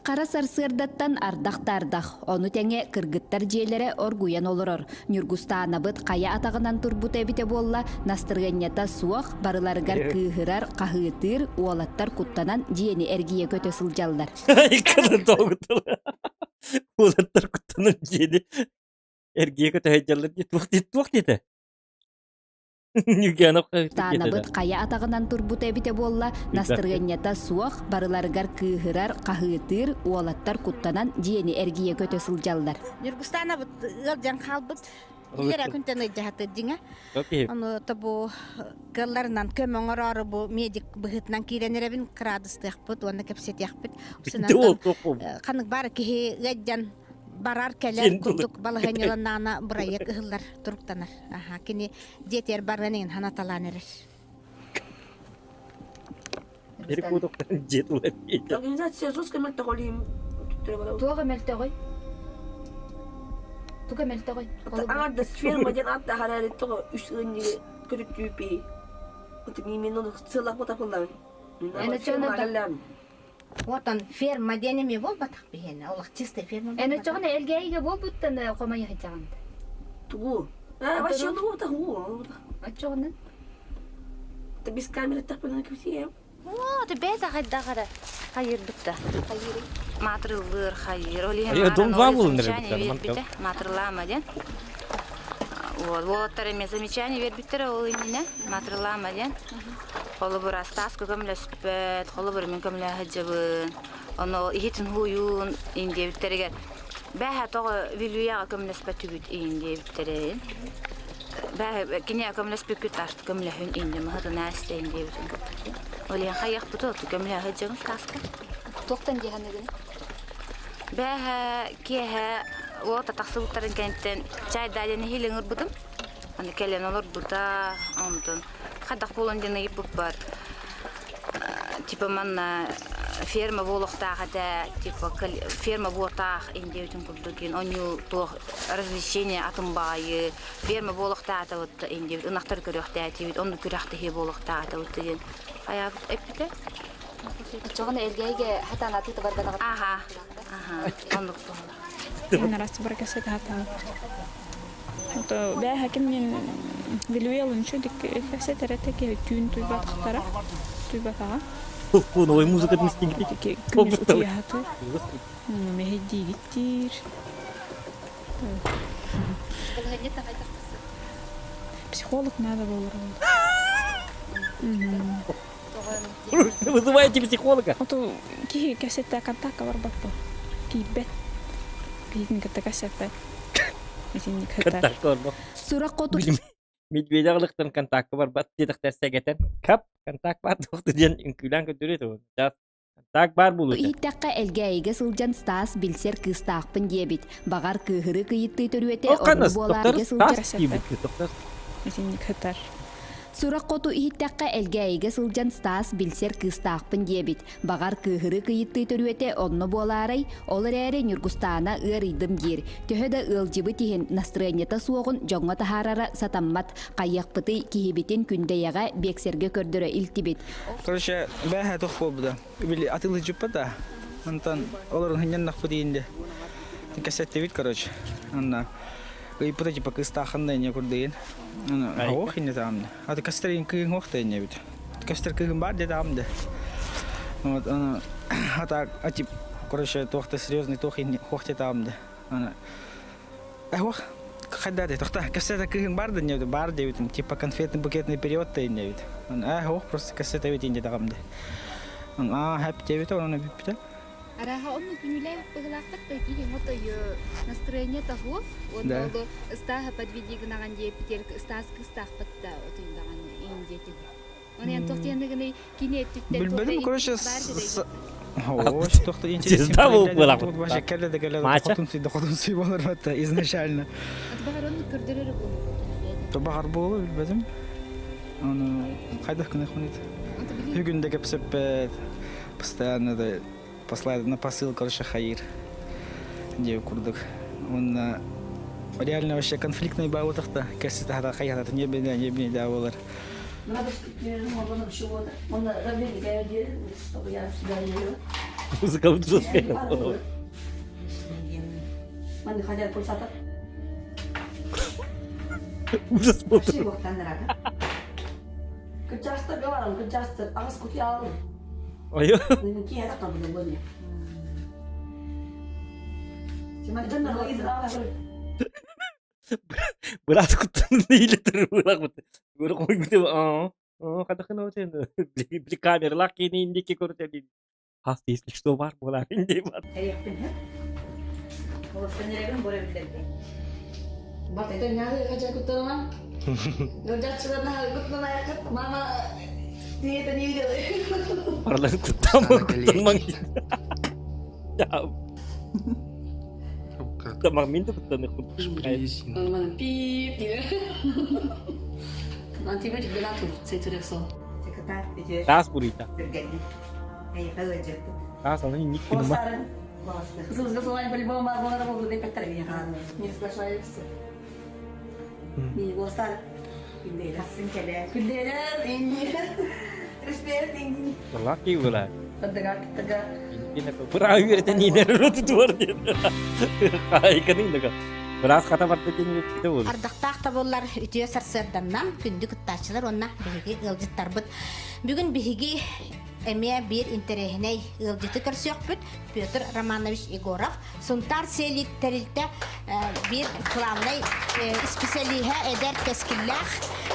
Хара сарсыардаттан ардах да ардах, ону тэҥэ кыргыттар дьиэлэрэ оргуйан олорор. Ньургустаанабыт хайа атаҕынан турбута эбитэ буолла, настырыанньата суох, барыларыгар кыыһырар, хаһыытыыр, уолаттар куттанан дьиэни эргийэ көтө сылдьаллар. Уолаттар куттанан дьиэни эргийэ көтө сылдьаллар дии туох туох диэтэ? Таанабыт хайа атаҕынан турбута эбитэ буолла, настырыанньата суох, барыларыгар кыыһырар, хаһыытыыр, уолаттар куттанан дьиэни эргийэ көтө сылдьаллар. Ньургустаанабыт ыалдьан хаалбыт. Илэрэ күнтэн ыйдьаһатыр дьиҥэ. Ону тобу кыалларынан көмө оҥороору бу медик быһыытынан киирэн эрэбин кыраадыстыахпыт уонна кэпсэтиэхпит. Ханнык баар киһи ыалдьан барар кэлэр курдук балаһыанньаланнаҕына бырайыак ыһыллар туруктанар. Аха, кини дьиэтигэр барыан иҥин ханаталаан эрэр. Организация жестко мөлтөҕөлүүм. Туох мөлтөҕүй? Туга мөлтөҕүй? Аҥардас ферма диэн ааттаах эрээри тоҕо үс ыанньыгы көтүттүүпүй? Мин ону сыаллах ботапыллабын. Отон ферма диэн эмиэ буолбатах биһиэнэ. Олох чистый ферма Эн оччоҕуна Элгээйигэ буолбуттан хомойо сылдьаҕын. Тугу? А, вообще ну тугу? Оччоҕуна? Ты без камеры тахпына кэпсиэм. Оо, бэйэ хайдах эрэ хайырбыта. Маатырыллыыр хайыр. Ол иһин Айы, дом два булун биэрбитэ. Маатырылаама диэн. Вот, уолаттар эмиэ замечание биэрбиттэрэ ол иннинэ. Маатырылаама диэн. Холобур, Астааска көмөлөспөт, холобур, мин көмөлөһө сылдьабын. Ону иһитин һууйуун иин диэбиттэригэр бээһэ тоҕо Вилюяҕа көмөлөспөтүгүт иин диэбиттэрин. Бээһэ киниэхэ көмөлөспүккүт арт көмөлөһүн инньэ маһытын ээстэйин диэбитин курдук. Ол иһин хайыахпыт оту көмөлөһө сылдьабын Стаска. Туохтан дии саныыгын? Бээһэ киэһэ уота тахсыбыттарын кэнниттэн чайдаа диэн иһиилин ырбытым. Аны кэлэн олорбута, онтон хайдах буолан диэн ыйыппыппар, типа манна ферма буолуохтаах этэ, типа ферма буотаах индиэбитин курдук онньуу туох развлечение атын баайы, ферма буолуохтаах этэ вот индиэбит ынахтар көрүөхтээтибит, онну күрэхтэһии буолуохтаах этэ вот диэн хайаабыт эппитэ. Оччоҕуна Элгээйигэ хатаан атыыта барбатаҕа. Аха, аха, оннук буолла. Раз баракасы хатаабыт. Бээһэ кимнин Вилюя лунчу дик киһи түүн туйбатахтара туйбатаҕа. Новой музыка мистигит. Күнүс утуйаһатыр. Мэһэйдиигит диир. Психолог надо болар. Вызывайте психолога. Оту киһи кэсетте контакка барбат бу. Киирбэт. Киһитин кытта кэсеппэт. Итинник Контакка барбат. Сурах хоту Медведя ылыктан контакка барбат диэтэхтэр сэгэтэн кап контакт баар туохту диэн үҥкүүлээн көрдөрүө тугун. Контакт баар буолуо. Иһиттэххэ Элгээйигэ сылдьан Стас билсэр кыыстаахпын диэбит. Баҕар кыыһырыы кыйыттыы төрүөтэ Ол онно ханас буолаарга доктор сылдьар Стас диэбит доктор. Итинник сытар. Сурах хоту иһиттэххэ Элгээйигэ сылдьан Стас билсэр кыыстаахпын диэбит. Баҕар кыыһырыы кыйыттыы төрүөтэ онно буолаарай, ол эрээри Ньургустаана ыарыйдым диир. Төһө да ыалдьыбыт иһин настырыанньата суоҕун дьоҥҥо таһаарара сатаммат. Хайыахпытый, киһибитин Күндэйэҕэ биэксэргэ көрдөрө илтибит. Короче, бээһэ туох буолбута. Били атыылыдьыппыт да. Онтон олорун хынньаннахпыт иинде. Кэсэттибит, короче. Онно ыйпыта типа кыыстаахын да инне курдугин. Ох инне таамда. Аты кастер кыыһын ох да инне бит. Кастер кыыһын бар деді таамда. Вот аны ата тип короче туох серьезный туох инне хох те таамда. Аны Ох, хайда де тохта кассета кыһын бар да не бар дебитин типа конфетный букетный период да инне бит. Э ох просто кассета бит инде дагамды. А хэп дебит оны бүппүтэ. Араха онну күнүлэ быһылаахпыт да киһи мотой настроение того, он ол ыстааһа подведи гынаган диэппитер ыстаас кыстаахпыт да отуйдаган индиэтин. Оны туох диэн кини өттүттэн Билбедим, короче, Ой, что-то интересно. Вообще, кэлэ да кэлэ хотун сый да хотун сый болар это изначально. То баҕар буолу билбэтим. Оны хайдах гына хонит. Бүгүн да кэпсэппэт. Постоянно да послать на посыл, короче, хайыр. Диэ курдук. Онна реально вообще конфликтный баалытахта кэсси тахата хайхата не бене не бене да болар. Надо, чтобы Музыкабыт Манны хадьар пульсатор. Ужас болду. Кырдьаастар баран кырдьаастар аҕыс кутуй аалым. Айо. Киһи тахтабын буолуо. Быраас куттан иилэтэр быраах Көрө қойбуты аа хатахын отен били камералаах киини индики көрүтэ хас если что бар буолар инди бар. Параларын куттама куттанмаң. Куттамаң мин де куттаны Пип Таас буруйта. Таас аны ник кыныма. Лаки була. Быра үөрэтэн иинэр тутуар диэн. Хайканың да. Быраас хата барда диэн үөрэтэ буолар. Ардахтаах табыллар үтүө сарсыарданнан күндү кыттааччылар уонна биһиги ыалдьыттарбыт. Бүгүн биһиги эмиэ биир интэриэһинэй ыалдьыты көрсүөхпүт. Петр Романович Егоров, Сунтаар Селит тэрилтэ биир главнай исписэлииһэ эдэр кэскиллээх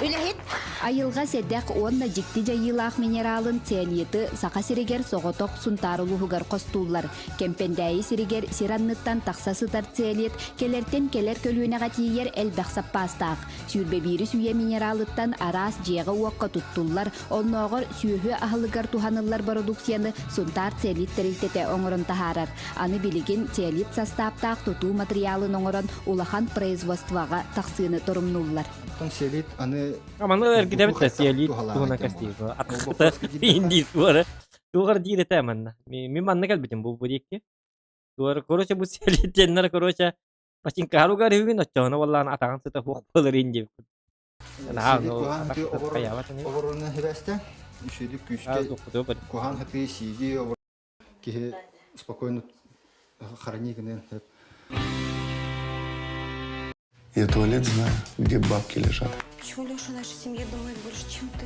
үлэһит. Айылҕа сэдэх уонна дьикти дьайыылаах минералын цианиты Саха сиригэр соҕотох Сунтаар улууһугар хостууллар. Кэмпэндээйи сиригэр сир анныттан тахса сытар цианит кэлэртэн кэлэр көлүөнэҕэ тиийэр элбэх саппаастаах. 21 үйэ минералыттан араас дьиэҕэ-уокка туттуллар, оннооҕор сүөһү аһылыгар туһаныллар бородууксуйаны Сунтаар цианит тэрилтэтэ оҥорон таһаарар. Аны билигин цианит састааптаах тутуу матырыйаалын оҥорон улахан производствоҕа тахсыыны торумнууллар. Оттон цианит аны Маны эргитэбит да цианит туһунан кэстиир. Атахта индиир туора. Тугар диир этэ манна. Мин манна кэлбитим бу бу диэки. Туора короче бу цианит диэннэр короче Пачинкааругар үһүгүн оччоҕуна буоллаҕына атаҕын сыта суох буоларын диэбит. Оборуна хибэстэ үсүдүк күүскэ куһаан хатыы сииги киһи спокойно хорони гынан Я туалет знаю, где бабки лежат. Почему Леша нашей семье думает больше, чем ты?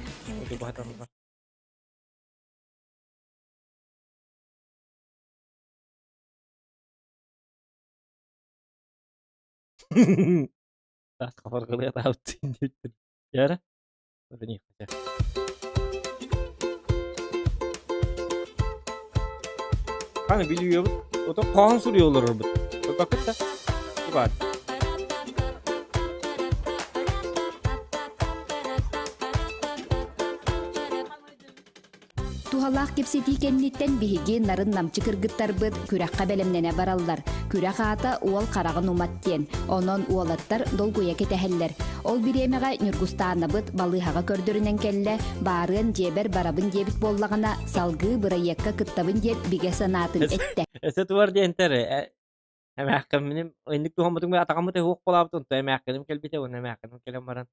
Яра? Ханы билиебит, ото хоһон суруйаллар бит. Бакыт да. Бар. Туһалаах кэпсэтии кэнниттэн биһиги нарын-намчы кыргыттарбыт күрэххэ бэлэмнэнэ бараллар. Күрэх аата уол хараҕын умат диэн. Онон уолаттар долгуйа кэтэһэллэр. Ол бириэмэҕэ Ньургустаанабыт балыыһаҕа көрдөрүнэн кэллэ, баарыан дьиэбэр барабын диэбит буоллаҕына, салгыы бырайыакка кыттабын диэн бигэ санаатын эттэ. Өссө туар диэнтэр эмээххимминим инник туһаммытым атаҕаммыт уох буолаабыт онто эмээххиним кэлбитэ уонна эмээххиним кэлэн баран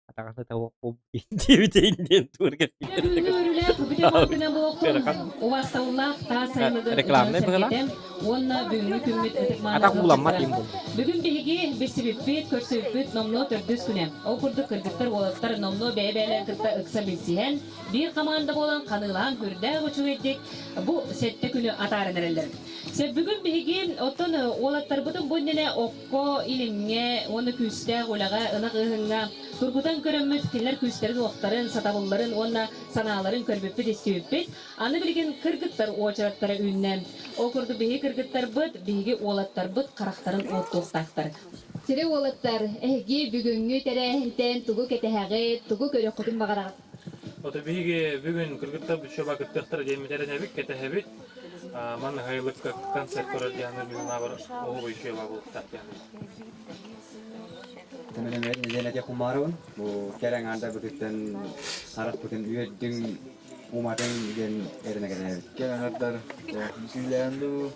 атаҕын тавах диэбитин диэн туор Убастабыллаах таас сайылыгын Рекламнай быһыла. уонна бүгүҥҥү күммүт ытык Атах ууламмат им булду. Бүгүн биһиги билсибиппит, көрсүбүппүт номнуо төрдүс күнэ. Ол курдук кыргыттар уолаттар номнуо бэйэ-бэйэлэрин кытта ыкса билсиһэн, биир хамаанда буолан ханыылаһан үрдээх үчүгэйдик бу сэттэ күнү атааран эрэллэр. Сөп бүгүн биһиги оттон уолаттарбытын бу иннинэ окко, илимҥэ уонна күүстээх үлэҕэ, ынах ыаһыҥҥа тургутан көрөммүт, кинилэр күүстэрин-уохтарын, сатабылларын уонна санааларын көрбүппүт-истибиппит. Аны билигин кыргыттар уочараттара үүннэ. Ол курдук биһиги кыргыттарбыт, биһиги уолаттарбыт харахтарын уоттуохтаахтар. Сири уолаттар, эһиги бүгүҥҥү тэрээһинтэн тугу кэтэһэҕит, тугу көрүөххүтүн баҕараҕыт? Ото биһиги бүгүн кыргыттар бүччөба кыттыахтара диэн эрэнэбит, кэтэһэбит. Манна хайылыкка концерт көрөр диэн билинабар оһуобай үчүгэй буолуохтаах диэн. Нэдиэлэ Кумаровын бу кэлэн аанда бытыттан харахпытын үөрдүҥ. Уматын диэн эрэнэ кэлэр сүүлээн дуу,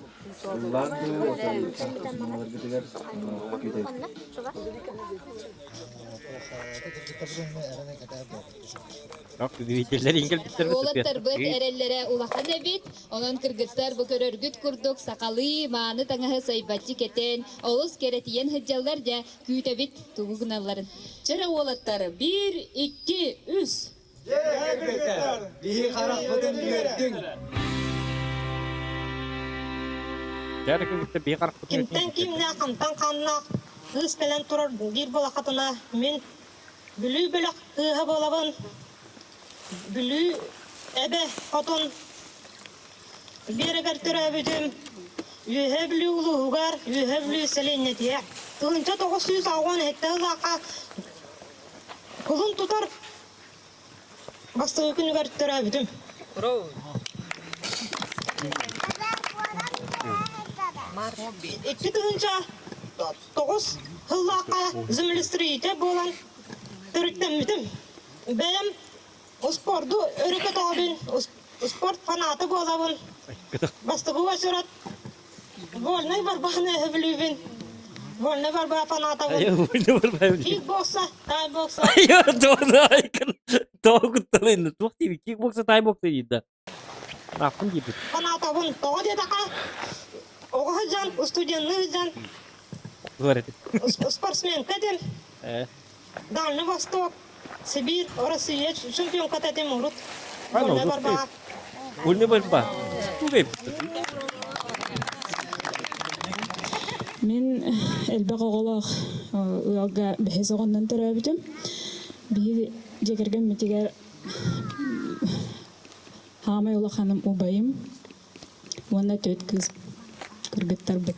ыллаан дуу, отон күүтэбит. Уолаттарбыт эрэллэрэ улахан эбит. Онон кыргыттар бу көрөргүт курдук сахалыы мааны таҥаһы сайбаччы кэтэн, олус кэрэтийэн сылдьаллар дьэ, күүтэбит тугу гыналларын. Чэрэ уолаттар, биир, икки, үс. Биһи харахпытын үөрдүҥ! Кимтэн кимнээх, хантан ханнаах кыыс кэлэн турар диир буолаххытына, мин Бүлүү бөлөх кыыһа буолабын. Бүлүү эбэ хотун биэрэгэр төрөөбүтүм. Үөһээ Бүлүү улууһугар, Үөһээ Бүлүү сэлиэнньэтигэр 1987 сыллаахха Кулун тутар бастакы күнүгэр төрөөбүтүм. 2009 сыллаахха землестроитель буолан төрүттэммитим. Бэйэм успуорду өрө көтөҕөбүн, спорт фаната буолабын. Бастакы уочарат Вольнай барбааны өһөбүлүүбүн. Вольнай барбаа фанатабын. Кикбокса, тайбокса. Тоҕо кутталыйна? Туох диибит? Кикбокса, тайбокса диир да. Ааппын диэбит. Фанатабын. Тоҕо диэтэххэ, оҕо сылдьан, студенныы сылдьан, спортсменка этим. Дальний Восток, Сибирь, Россия чемпионката этим урут. Вольнай барбаа. Вольнай борьба. Мин элбэх оҕолоох ыалга бэһис оҕоннон төрөөбүтүм. Биһиги дьиэ кэргэммитигэр хаамай улаханым убайым уонна түөрт кыыс кыргыттарбыт.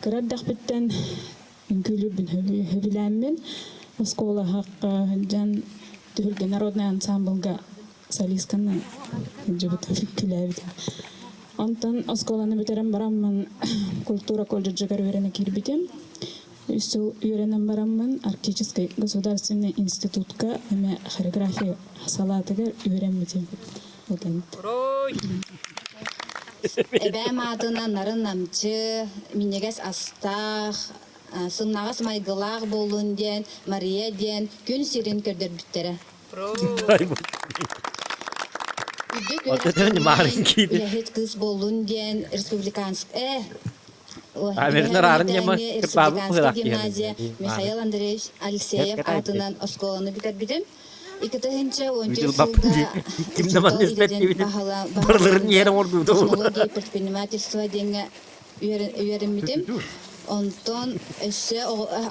Кыра эрдэхпиттэн үҥкүүлүүрбүн сөбүлээммин оскуолаһахха сылдьан Түһүлгэ народнай ансаамбылга солистканан сылдьыбыт үҥкүүлээбитим. Онтон оскуоланы бүтэрэн бараммын культура колледжыгар үөрэнэ киирбитим. Үс сыл үөрэнэн бараммын Арктическай государственнай институтка эмэ хореография салаатыгар үөрэммитим. Эбээм аатынан нарын-намчы, минньигэс астаах, сымнаҕас майгылаах буоллун диэн Мария диэн күн сирин көрдөрбүттэрэ. Үрдүк үлэһит кыыс буоллун диэн республиканскай республиканскай гимназия Михаил Андреевич Алексеев аатынан оскуоланы бүтэрбитим. 2014 сылга учуутал идэтин баһылаан технология предпринимательства диэҥҥэ үөрэммитим. Онтон өссө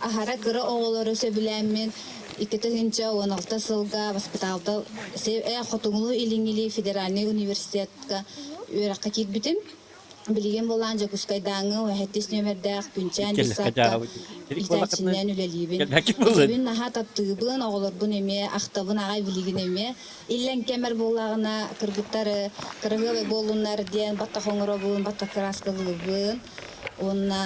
аһара кыра оҕолору сөбүлээммин 2016 сылга воспиталта Хотугулуу-Илиҥҥи федеральнай университетка үөрэххэ киирбитим. Билигин булаан Дьокуускайдааҥҥы уһэттис нүөмэрдээх Күнчээн детсадка иитээччинэн үлэлиибин. Үлэбин наһаа таптыыбын, оҕолорбун эмиэ ахтабын аҕай билигин эмиэ. Иллэҥ кэмэр буоллаҕына кыргыттары кыраһыабай буоллуннар диэн баттах оҥоробун, баттах кырааскалыыбын. Уонна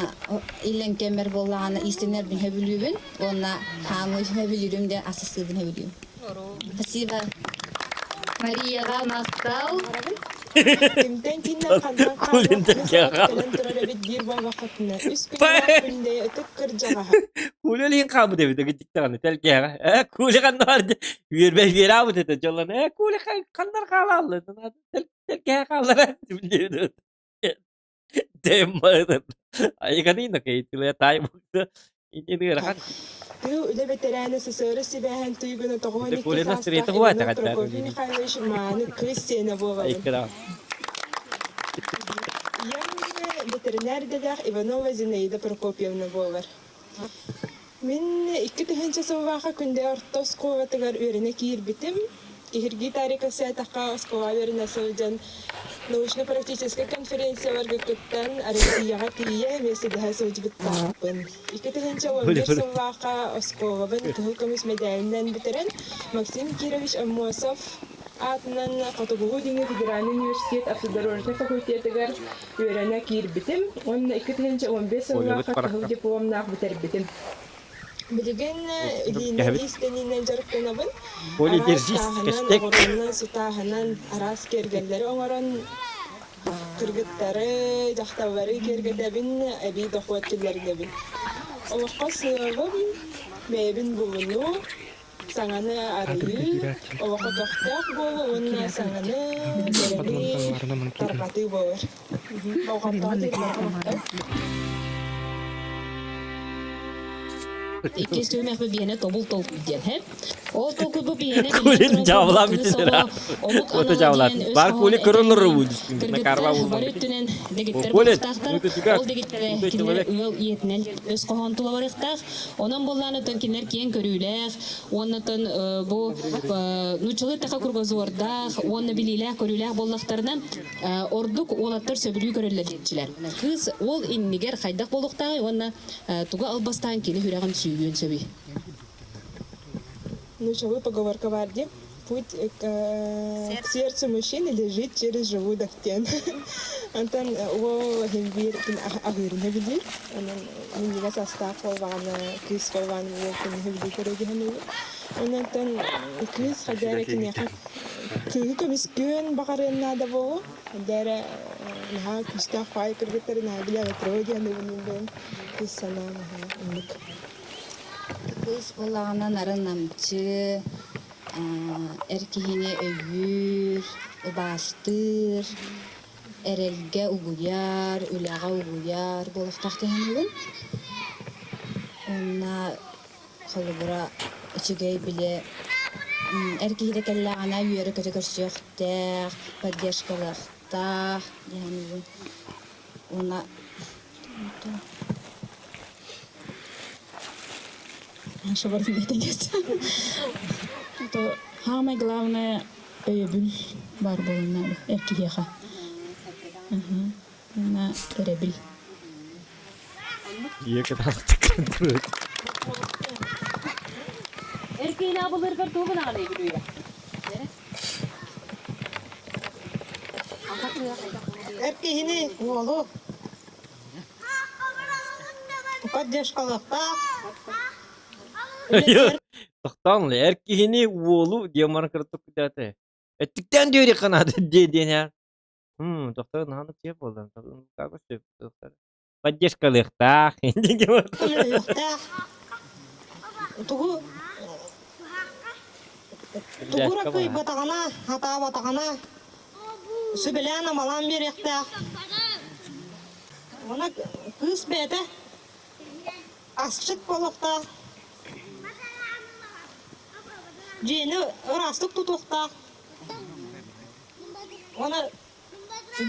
иллэҥ кэммэр буоллаҕына иистэнэрбин сөбүлүүбүн уонна хаамыы сөбүлүүрүм диэн ас астыырбын сөбүлүүм. Спасибо. Марияҕа махтал. Кимтэн киннэн хантан хаалбат кэлэн турар эбит диир буоллаххытына, үс күннээх күндэйэ ытык кырдьаҕаһа. Куля лиин хаалбыт эбит ыгыттаҕына тэлгээҕэ. Э, Куля ханна бар үөрбэ үөраабыт этэ дьоллон. Э, Куля ханнар хаалааллы? Тэлгээҕэ хааллара. Айганина кейтиле тай Ини ыарахан. Тыыл үлэ бэтэрээнэ СССР сибээһин туйгуна 92 Кулина саастаах встреча Иванов Прокопий Михайлович мааны кыыс сиэнэ буолабын. Ийэм ветеринар идэлээх Иванова Зинаида Прокопьевна буолар. Мин 2000 сыллаахха Күндэ орто оскуолатыгар үөрэнэ киирбитим. Киһиргии таарыйа кэпсээтэххэ, оскуолаҕа үөрэнэ сылдьан научно-практическай конференцияларга кыттан Россияҕа тиийэ миэстэлэһэ сылдьыбыттаахпын. 2011 сыллаахха оскуолабын кыһыл көмүс мэдээлинэн бүтэрэн Максим Кирович Аммосов аатынан Хотугулуу-Илиҥҥи федеральнай университет автодорожнай факультетыгар үөрэнэ киирбитим уонна 2015 сыллаахха кыһыл дипломнаах бүтэрбитим. Билигин илиинэн иистэниинэн дьарыктанабын. Коля, Араас держись, тааһынан, хэштег. оҕуруонан, сутааһынан араас киэргэллэри оҥорон кыргыттары, дьахталлары киэргэтэбин, эбии дохуот киллэринэбин. Олоххо сыалым бэйэбин булунуу, саҥаны арыйыы, олоххо көхтөөх буолуу уонна саҥаны, кэрэни тарҕатыы буолар. Болҕомтоҕо тиэрдиэххэ Иккис түһүмэхпит биһиэнэ тобул толкуй диэн, һэ? Ол толкуйбут биһиэнэ Кулин жаалаа бүтүннэр. омук Ота анала жаалаа. диэн өс Бар хоһоон кули этэринии көрөлөр кыргыттар бары өттүнэн дэгиттэр Коля, буолуохтаахтар. ну ты как? Ол дэгиттэрэ Ну ты кинилэр человек. ыал ийэтинэн өс хоһоон тула барыахтаах. Онон буоллаан оттон кинилэр киэҥ көрүүлээх, уонна оттон бу нууччалыы эттэххэ кругозордаах уонна билиилээх-көрүүлээх буоллахтарына ордук уолаттар сөбүлүү көрөллөр диэччилэр. Кыыс уол иннигэр хайдах буолуохтааҕый уонна тугу албастаан кини сүрэҕин сүүйүөн сөбүй? Нууччалыы поговорка баар дии. Путь к сердцу мужчины лежит через желудок диэн. Онтон уол иһин биир күн аһыырын билиир. Онон минньигэс астаах буолбаҕына, кыыс буолбаҕына уол күнүһү билии көрө диһэн Онон кыыс хайда эрэ киниэхэ кыыһы көмүскүөн баҕарыан наада буолуо. Хайда эрэ наһаа күүстээх баай кыргыттары наһаа билэҕит диэн бэйэм кыыс санаа наһаа оннук. Кыыс буоллаҕына нарын-намчы, эр киһини өйүүр, убаастыыр, эрэлгэ угуйар, үлэҕэ угуйар буолуохтаах киһи Уонна холобура үчүгэй били эр киһитэ кэллэҕинэ үөрэ-көтө көрсүөхтээх, поддержкалыахтаах диэн уонна Это самое главное өйөбүл баар буолан наада эр киһиэхэ. Уонна эрэбил. Эр киһини абылыыргар тугу гынаҕыный Бүлүүгэ? Эр киһини уолу поддержкалыахтаах. Тохтоон эр киһини уолу диэн баран кыраттык кутаата. Эттиктэн диэри наада диэ диэн Тохтоо наһаа киэп буолла. Поддержкалыахтаах. Көмөлөһүөхтээх. Тугу тугу кыайбатаҕына, хатаабатаҕына сүбэлээн-амалаан биэриэхтээх. Уонна кыыс бэйэтэ асчыт буолуохтаах. Дьиэни ыраастык тутуохтаах. Уонна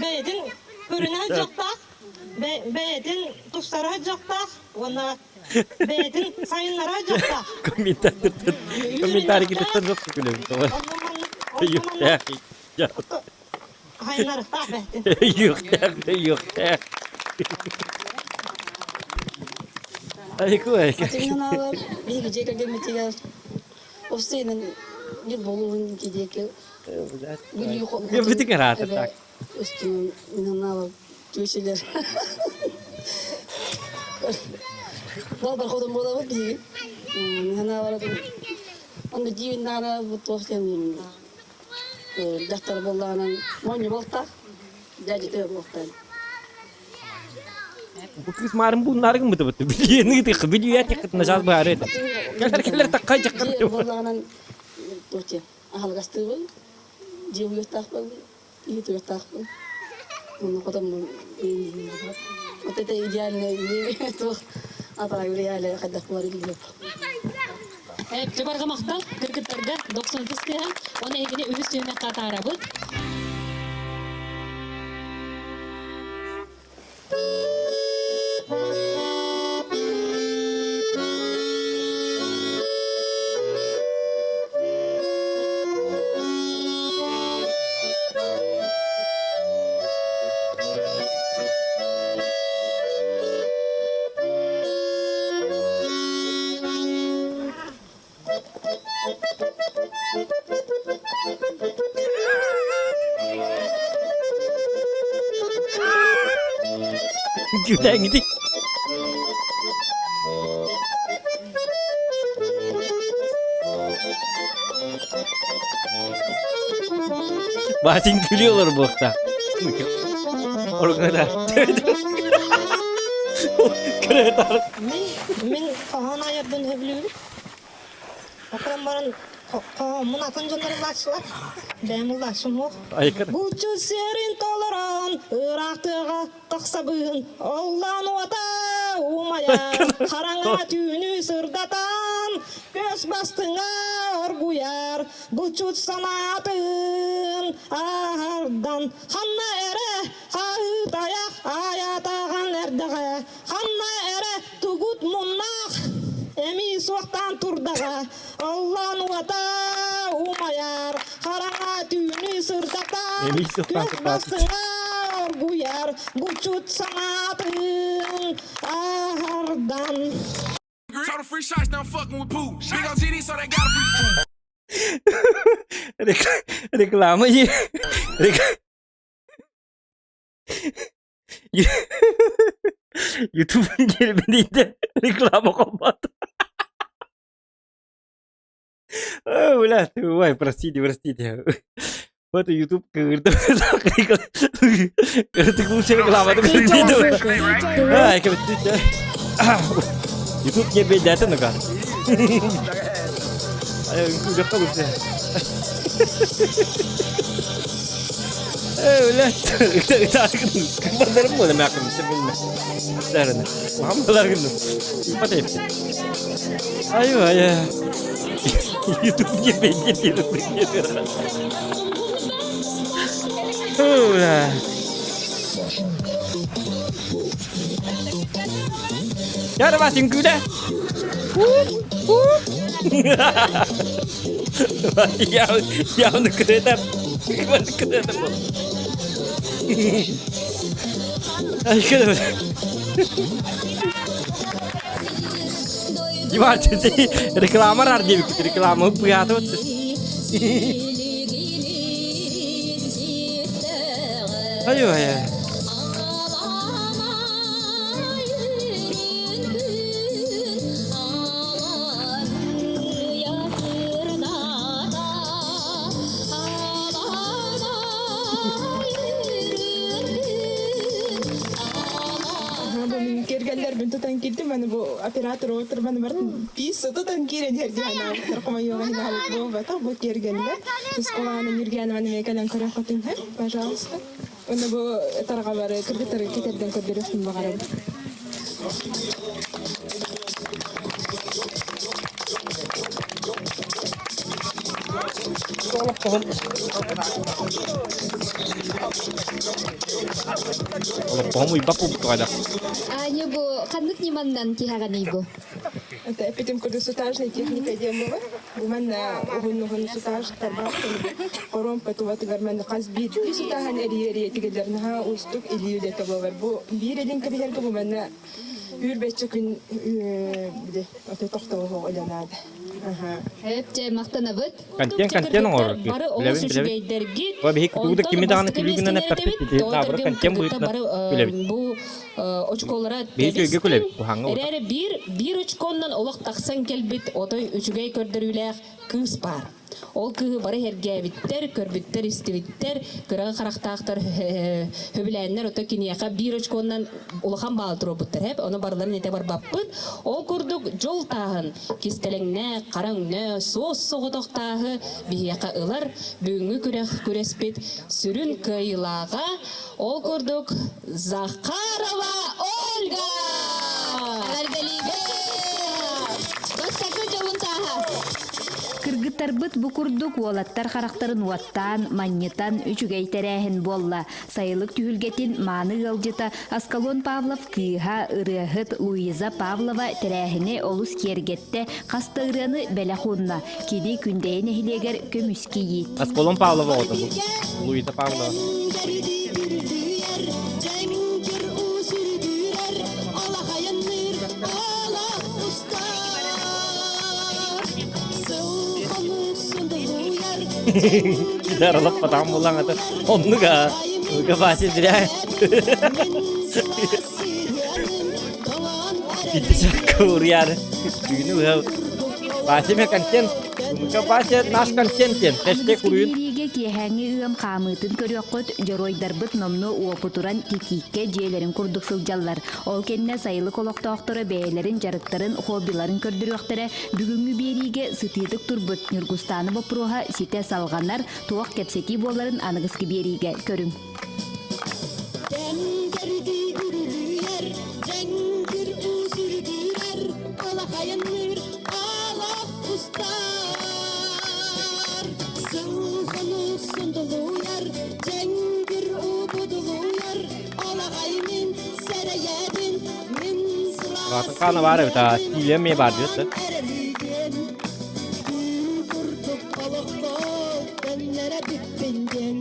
бэйэтин көрүнэ сылдьыахтаах, бэйэтин тупсара сылдьыахтаах уонна бэйэтин сайыннара сылдьыахтаах. Комментарий кытта жестко күлэбин. Өйүөхтээх. Сайыннарыахтаах бэйэтин. Өйүөхтээх, өйүөхтээх. Айку, айку. Атыҥнаналар биһиги дьиэ кэргэммитигэр Осенин bir болуун диэки Бүтүн араата так. Үстүн инанала түөсүлэр. Балдар ходон болабыт биһиги. Инанала Онно диибин наана бу туох диэн дьахтар буоллаҕынан моонньу буолтаах, дьээдьитэ буолтаан. Бу кыыс маарын бууннаары гыммыта бытты. Билиэни тык билиэ тиккит начал баары это. Кэлэр кэлэр таккай жаккан. Дьиэ буоллаҕынан туох диэн аһылгастыыбын, дьиэ уйуохтаахпын, иһит уйуохтаахпын. Онно хотоммун Вот это идеальное туох атаҕа реалия хайдах буолар билбэт. Чабарга махтал кыргыттарга 90 кыһа, оны эһигини үһүс түһүмэххэ атаарабыт. Gülen gidi. Васин күлү олор буохта. Оргада. Кыратар. Мин мин хоһоон айарбын сөбүлүүбүн. Окуран баран хоһооммун атын дьоннор ылааччылар. Бэйэм ыллааччым суох. Айкыр. Булчу сиэрин толорон ыраахтыаҕа тахсабыын оллаан уота умайар хараҥа түүнү сырдатан көс бастыҥа оргуйар булчут санаатын аһардан ханна эрэ хаһыытайах айаатаҕан эрдэҕэ ханна эрэ тугут муннаах эмиий суохтаан турдаҕа оллоон уота умайар хараҥа түүнү сырдатар Эмиий суохтаан күөх турдаҕа. бастыҥа оргуйар булчут санаатын аһардан Told the free shots, now I'm fucking with Pooh. Big on GD, so they got a free food. Реклама Ютубун киэрбиниитэ реклама холбоото. Бля, ой, простите, простите. Вот YouTube кыырды. Кырдык лучше рекламаны көрдү. Ай, кэбиттэ. YouTube не бедятын ну-ка. Ай, үҥкүүлэххэ лучше. Э, блядь, Кымбардарым буола мээким, билме. Сэрин. Хамбалар гынным. Патеп. Ай, ай. YouTube не бедятын. Бля. Яра вас үҥкүүлэ. Явно кыретер. Кыретер бол. Ай, кыретер. Дивар реклама ар диэбиккит реклама быһаата Ай ай. Бу мин кэргэннэрбин тутан киирдим, аны бу оператор отурбаны бартын пиис тутан киирэн иһэрдиһэн хомойуоҕа иһин буолбатах бу киэргэллэр. Тускулааны Ньургианованы эмиэ кэлэн көрүөххүтүн сөп, пожалуйста. Уонна бу тарҕабары кыргыттары кэтэрдэн көрдөрүөхпүн баҕарабын. Олоппоһум уйбат буолбут хайдах. Аня бу ханнык ньыманнан тиһэҕиний бу? Это эпитим курдук сутажная техника диэн буолар. Бу манна уһун-уһун сутаж тарбах хоруомпа тубатыгар манна хас биирдии сутааһын эрийэ-эрийэ тигиллэр наһаа уустук илии үлэтэ буолар. Бу биир илин кэбиһэргэ бу манна үүрбэччэ күн били ото тохтобоһуох үлэ наада. Эп дьэ махтанабыт. Контент контент оҥорор. Бары олус Билэбин, билэбин. үчүгэйдэргит. Ба биһи кутугуда Онтон кими даҕаны бастакы күлүү гынан миэстэни эппэппит. этэбит. Тоҕо Наоборот, тэргим контент кыргытта быһыытынан бары күлэбит. бу очколара Биһи үчүгэйгэ тэбистин. күлэбит, куһаҥҥа бута. Эрээри биир биир очконнан олох тахсан кэлбит отой үчүгэй көрдөрүүлээх кыыс баар. Ол кыыһы бары сэргээбиттэр, көрбүттэр, истибиттэр, кыраҕы харахтаахтар сөбүлээннэр ото киниэхэ биир очконнан улахан баал туруорбуттар эп, ону барыларын этэ барбаппыт. Ол курдук дьол тааһын кистэлэҥнээх, хара өҥнөөх, суос соҕотох тааһы биһиэхэ ылар бүгүҥҥү күрэх күрэспит сүрүн кыайыылааҕа ол курдук Захарова Ольга! Эҕэрдэлиибит! Бастакы дьолун тааһа! Кыргыттарбыт бу курдук уолаттар харахтарын уоттаан, манньытан үчүгэй тэрээһин буолла. Сайылык түһүлгэтин мааны ыалдьыта Аскалон Павлов кыыһа, ырыаһыт Луиза Павлова тэрээһини олус киэргэттэ, хас да ырыаны бэлэх уунна. Кини Күндэйэ нэһилиэгэр көмүс кийиит. Аскалон Павлова оҕото бу. Луиза Павлова. Гитаралап потам булаң ата. Оннуга. Оннуга Вася зря. Курьер. Бүгүнү Вася контент. Вася наш контент. Хэштег уруйун. Биэриигэ киэһээҥҥи ыам хаамыытын көрүөххүт, дьоруойдарбыт номнуо уопутуран титииккэ дьиэлэрин курдук сылдьаллар. Ол кэннэ сайылык олохтоохторо бэйэлэрин дьарыктарын, хоббиларын көрдөрүөхтэрэ. Бүгүҥҥү биэриигэ сытыытык турбут Ньургустаана боппуруоһа ситэ салҕанар, туох кэпсэтии буоларын аныгыскы биэриигэ көрүҥ. Дьэҥкир уу сүргүрэр, алахайынныыр аалаах кустар. Сыл-хонук сундулуйар, дьэҥкир уу будулуйар, алаҕай мин сэрэйэбин, мин сылаас Хаана баар эбит, а стилем эмиэ баар диэт да. эрэлиигин. Түүн курдук олохтоох төннөрө бүппүн диэн.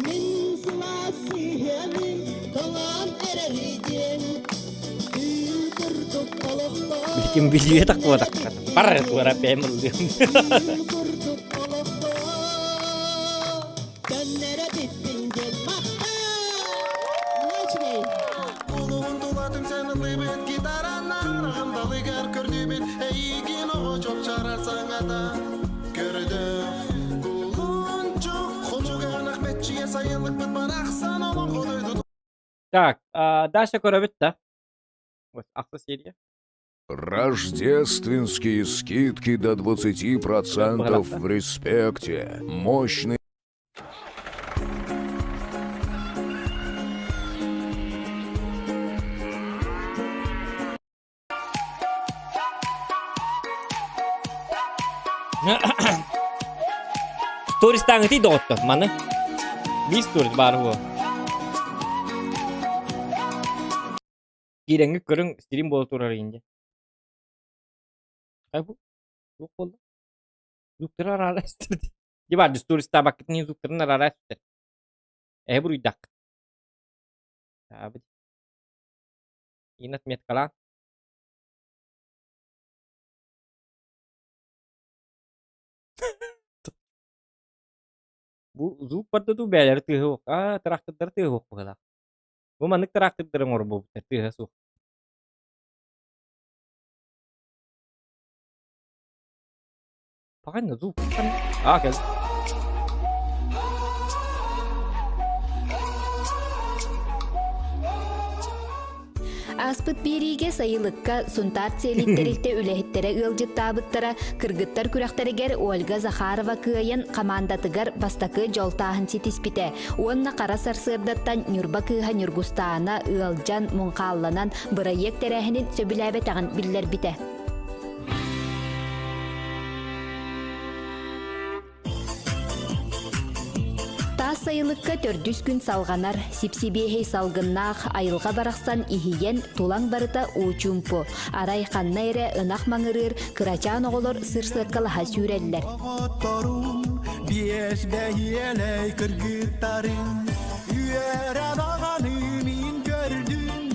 Мин сылаас сыһыаным тоҥон эрэридиэн Түүн курдук олохтоох Билким билиэ таккуотак. Бар туора бэйэм ыллыам. Түүн курдук олохтоох Төннөрө бүппүн диэн Махтал! Улуун тула түмсэн ыллыыбыт гитаранан Аҕам далыгар көрдүүбүт эйигин оҕо чопчарар саҥата Көрдөөх кулунчук хонугаанах мэччийэ сайылыкпыт барахсан олоҥхо дойду Так, а, дальше көрөбүт да. Вот, автосерия. Рождественские скидки до 20% в Респекте. Мощный Туристааҥытый доҕоттор, маны. Биир турист баар буо. Киирэҥҥит көрүҥ стрим буола турар инде. Хай бу? Туох буолла? Звуктары араара истэрди. Дьэ баар туристаабаккытын звуктарын араара истэр. Эһэ буруйдах. Таабыт. Ин отметкалаан. Бу звук барда дуу бээлэри тыаһа суох. Аа, тыраахтырдары тыаһа суох быһыылаах. Бу маннык тыраахтырдары оҥорбуппуттар тыаһа суох. Паганна звук. Аа, кэл. Ааспыт биэриигэ сайылыкка Сунтаар Целит тэрилтэ үлэһиттэрэ ыалдьыттаабыттара, кыргыттар күрэхтэригэр Ольга Захарова кыайан хамаандатыгар бастакы дьолтааһын ситиспитэ уонна хара сарсыардаттан Ньурба кыыһа Ньургустаана ыалдьан, муҥхаалланан бырайыак тэрээһинин сөбүлээбэтэҕин биллэрбитэ. Таас сайылыкка төрдүс күн салҕанар, сипсибиэһэй салгыннаах айылҕа барахсан иһийэн, тулаҥ барыта уу-чуумпу. Арай ханна эрэ ынах маҥырыыр, кырачаан оҕолор сырсыаккалаһа сүүрэллэр. Биэс бэһиэлэй кыргыттарын үөрэ даҕаны мин көрдүм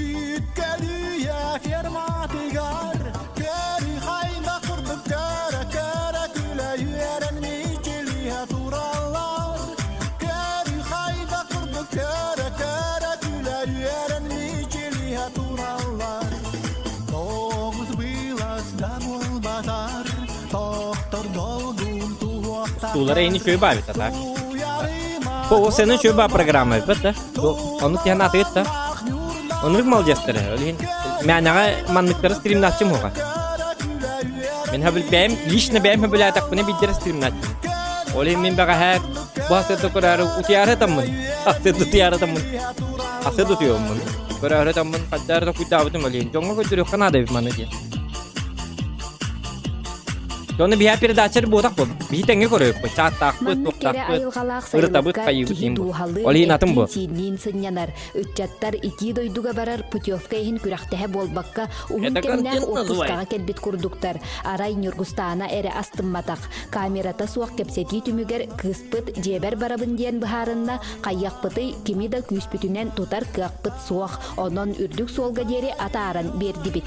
Үткөлүйэ ферматыгар Көрү хайдах курдук көрө-көрө күлэ үөрэн мичилиһэ тураллар Көрү хайдах курдук көрө-көрө күлэ үөрэн мичилиһэ тураллар Тоҕус былас да буолбатар Тохтор долгун туһуохтатар Туулара ини шөй баабит ата. О, сенен шөй баа программа бит да. Ону тиһэн атыгыт да. Оннук молодецтар. Ол иһин мээнэҕэ манныктары стримнааччым уоҕа. Мин хабыл бэйэм лично бэйэм хөбүлээтэхпинэ биирдэрэ стримнааччым. Ол иһин мин бэҕэһээ бу асыат көрөөрү утуйаары таммын. Асыат утуйаары таммын. Асыат утуйуоммун. Көрөөрү таммын хаддаар да куйдаабытым ол иһин. Дьоҥҥо көрдөрүөххэ наада эбит маны диэн. Дьону биһа передача буотах бу. Биһи тэҥҥэ көрөйүкпүт, чааттаахпыт, Маннык кэрэ туохтаахпыт, айылҕалаах ырытабыт, сайылыкка хайыыбыт киһи диэн бу. дууһалыын, Ол иһин атын бу. эттиин-сиинниин сынньанар. Ыччаттар итии дойдуга барар путевка иһин күрэхтэһэ буолбакка, уһун Это кэмнээх контент уоппускаҕа называется. кэлбит курдуктар. Арай Ньургустаана эрэ астымматах. Камерата суох кэпсэтии түмүгэр кыыспыт дьиэбэр барабын диэн быһаарынна, хайыахпытый, кими да күүспүтүнэн тутар кыахпыт суох. Онон үрдүк суолга диэри атааран биэрдибит.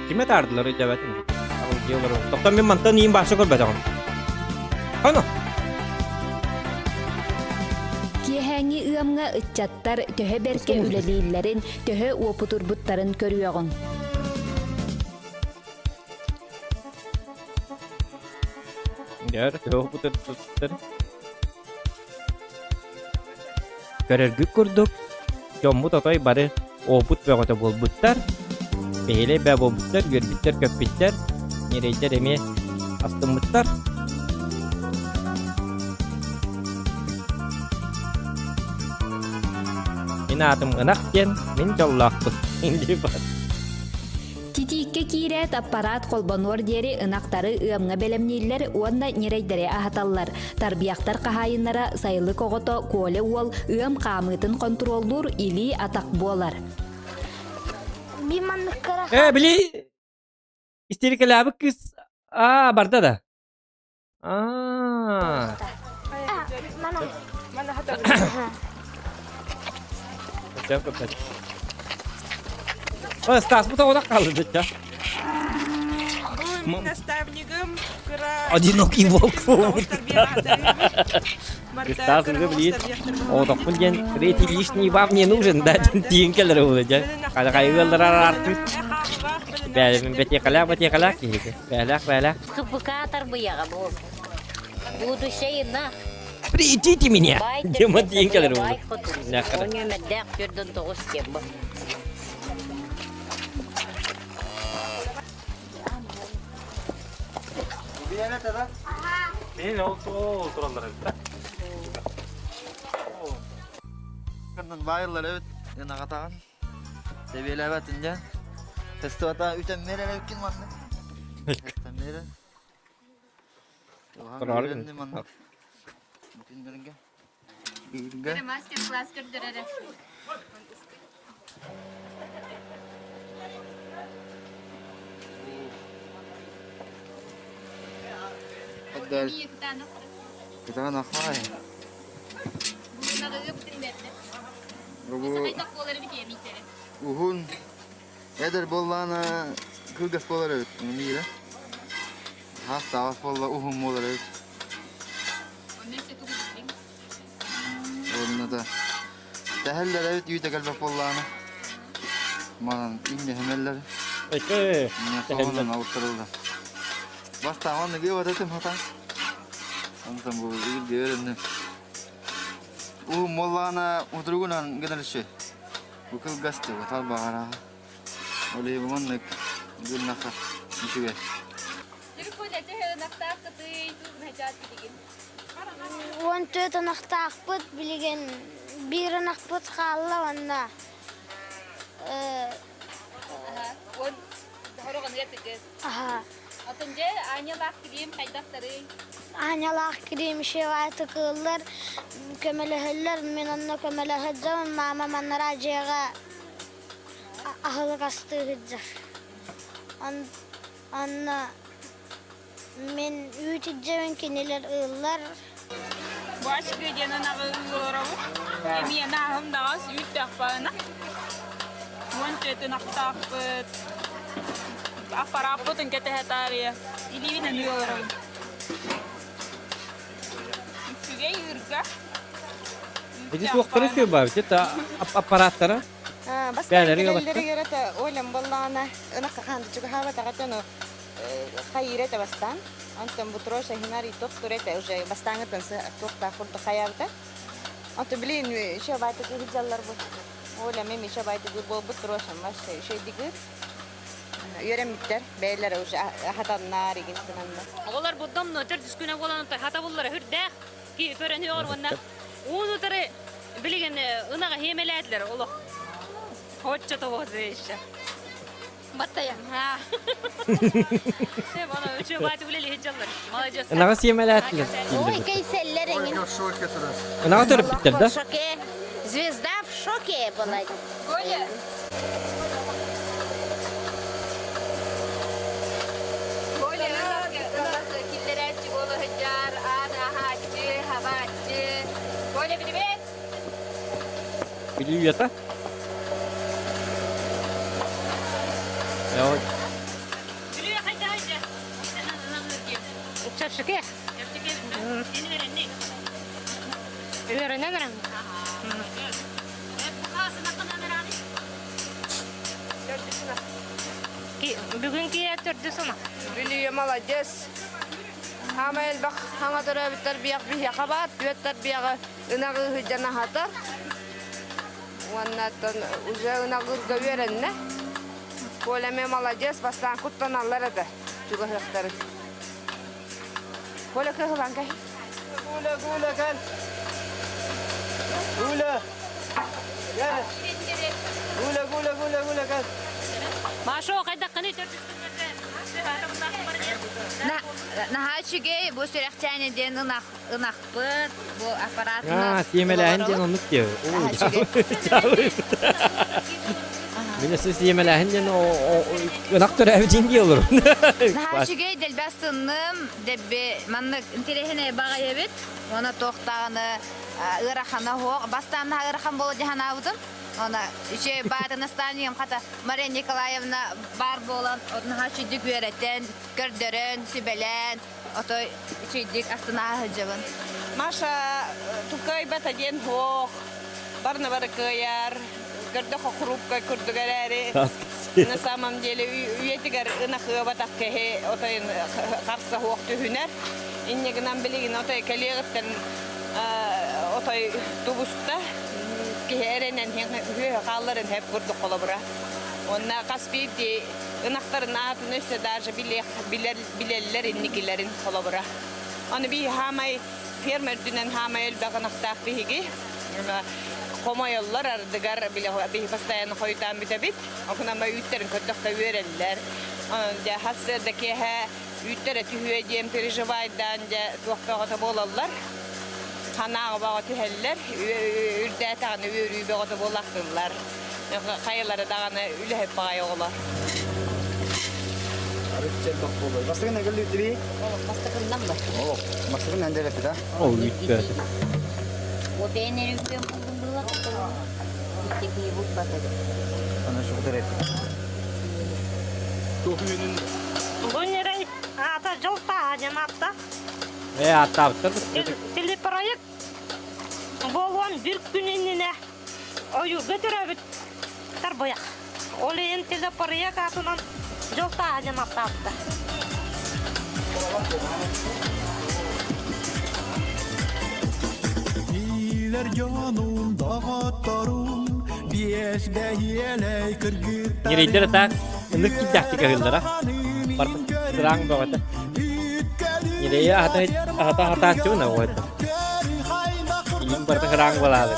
Кime таардылар өйдөөбөтүм. Тоқтон мен мантан иин башы көрбөтөҕүм. Ано. Киэһээҥҥи. Киэһээҥҥи ыамҥа ыччаттар төһө бэркэ үлэлииллэрин, төһө уопутурбуттарын көрүөҕүҥ. Дьэр, төһө уопутурбуттарын. Көрөргүт курдук, дьоммут отой бары опыт бөҕөтө буолбуттар, бэһиэлэй бээ буолбуттар, үөрбүттэр-көппүттэр, ньирэйдэр эмиэ астыммыттар. Мин аатым Ынах диэн, мин дьоллоохпун. Титииккэ киирээт аппараат холбонуор диэри ынахтары ыамҥа бэлэмнииллэр уонна ньирэйдэри аһаталлар. Тарбыйахтар хаһаайыннара сайылык оҕото Коля уол ыам хаамыытын хонтуруоллуур илии-атах буолар. Э, били истерикалаабыт кыыс аа барда да. Аа. Стас, бу тоҕо хаалды дычча. Наставнигым кыра Одинокий волк Стас уже билиит. Оотохпун диэн третий лишний вам не нужен, да, тиин кэлэр ула дьэ. Хайыгаллар араартыт. Бээлин бэтиэхэлээх бэтиэхэлээх киһи. Бээлээх бээлээх. КПК тарбыйаҕа бу. Будущее ынах. Прийдите меня! Бай Дима тиин кэлэр ула. бай хотун. Нүөмэрдээх төрдөн тоҕус диэн бу. Мен ол ол тураллар эбит. Каннан байыллар эбит. Ынагатаган. Тэбиэлээбэт инде. Тестыбата үтэн мере эбиккин манна. Үтэн мере. Манна. Бүтүннэринге. Бииргэ. Мастер-класс көрдөрөрө. Отдаль. Кытаанах хай. Бу уһун эдэр буоллаана кылгас буолар эбит миирэ. Хас таҕас буолла уһун буолар эбит. Онно да тэһэллэр эбит үүтэ кэлбэт буоллаана. Манан иҥнэһимэллэр. Эке. Соһонон ауттарылла. Бастаан ныгы бататым хатан. Онтон бу үгүр Уу моллаана утуругунан гынарышы. Бу кылгасты, отал баҕара. Ол иһи маннык гыннаха үчүгэй. 14 ынахтаахпыт билигин биир ынахпыт хаалла уонна Аанньалаах кириим ишевааты кыыллар көмөлөһөллөр мин онно көмөлөһө сылдьабын маама маннараа дьиэҕэ аһылык астыы сылдьар онно мин үүт илдьэбин кинилэр ыыллар Бачка диэн ынаҕы олоробут. Эмиэ нааһым даҕас үүттээх баҕана. 14 ынахтаахпыт. Аппарааппытын кэтэһэ таарыйа. Илиибинэн ыы олоробун. Үчүгэй ыырга. Ити туохтара сүөбаабыт это аппараттара? Бастаан кэлэллэригэр это Олям боллаҕына ынахха хаан чугаһаабатаҕа ону хайыыр этэ бастаан. Онтон бутроша хинар тохтур этэ уже бастааҥыттан туохтаах курдук хайаабыта. Онтон билин еще байтык ыһыдьаллар бу. Оля мем еще байтык буолбут трошам вообще еще дигыр. Үөрэммиттэр бэйэлэрэ уже хатаннаар игин гынаннар. Оҕолор буддом төрдүс күнэ буолан хатабыллара үрдээх көрөн үөр уонна уун утары билигин ынаҕа хиэмэлээтилэр олох оччо того еще Баттайа. Молодец. Ынаҕы сиэмэлээтилэр. Ой, кейселлер эҥин. Ынаҕы төрөппүттэр да? В шоке. Звезда в шоке была. Коля. Коля, киллэрээччи буола сылдьар, аан аһааччы, хабааччы. Коля, привет! Привет, а? Чэпчэки. Үөрэнэн эрэн. Бүгүн киһи төрдүс ынах. Бүлүйэ молодец. Хаама элбэх хаҥа төрөөбүттэр биэх биһиэхэ баар, түөттэр биэҕи ынах ыыһыдьан аһатар. Уонна уже ынах ыырга үөрэннэ. Коля эмиэ молодец, бастаан куттаналлар этэ чугаһыахтарын. Коля кыһылан кэл. Гуля, Гуля, кэл. Гуля. Кэл. Гуля, Гуля, Гуля, Гуля, кэл. Маша, хайдаххыный Наһаа үчүгэй бу сүрэхчээни диэн ынах ынахпыт бу аппаратына Аа, сиэмэлээһин диэн оннук диэ. Ой, Мин өссө сиэмэлээһин диэн ынах төрөөбүтүн дии олорун. Наһаа үчүгэй дэлби астынным дэбби маннык интэриэһинэй баҕайы эбит уонна туохтааҕыны ыарахана суох бастаан наһаа ыарахан буолуо дии санаабытым Она үчүгэй баатын астаан хата Мария Николаевна баар буолан наһаа үчүгдүк үөрэтэн, көрдөрөн, сүбэлээн, отой үчүгдүк астына сылдьабын. Маша тукайбата диэн суох, барына бары кыайар, көрдөхө хрупкай курдук эрээри, на самом деле үйэтигэр ынах ыабатах киһи отойун харса суох түһүнэр. Инньэ гынан билигин отой кэлиэҕиттэн отой тубуста киһи эрэнэн үһүө хаалларын хэп курдук холобура. Уонна хас биирдии ынахтарын аатын өссө даже билиэх билэр билэллэр инникилэрин холобура. Аны би хаамай ферма үрдүнэн хаамай элбэх ынахтаах биһиги. Хомойоллор ардыгар биле биһи постоянно хойутаан бүтэбит. Окунама үүттэрин көрдөхтө үөрэллэр. Дьэ хас да киэһэ үүттэрэ түһүө диэн переживайдаан дьэ туох бөҕөтө буолаллар. Санааҕа бөҕө түһэллэр, үрдээтэҕинэ үөрүү бөҕөтө буолахтыллар. Хайалара даҕаны үлэһит баҕайы оҕолор. Бастакын әгел үтүби? Бастакыннан ба. О, бастакын әндер да? О, үтпе. О, бэйэн эрүүбүөн булдум булла. Итти бут бата. Ана шугдар Бу нерей аата жол тааһа диэн ааттаах. Э, аттаабыттар. Телепроект буолуон бір күн иннинэ ойууга төрөөбүт тарбыйах. Ол иһин телепроект аатынан дьол тааһа диэн ааттаабыттар. Билэр дьонум, доҕотторум, биэс бэйиэлэй кыргыттарым. Ньирэйдэр атаак ынырык киирдээхтик аһыыллара. Барбыт сыраҥ бөҕөтө. Ньирэйи аһата аһата аһатааччыбын оҕойдо. Иин барыта хыраҥ буолаалы.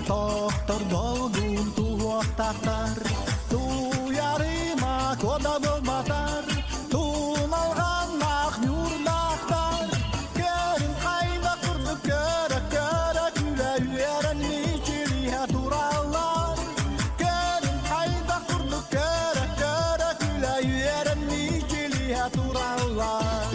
Тохтор долгун туһуохтахтар Туйарыма кода болматар Туналганнах нюрнахтар Көрүн хайда курдук көрө көрө күлэ үөрэн мичилиһэ тураллар Көрүн хайда курдук көрө көрө күлэ үөрэн мичилиһэ тураллар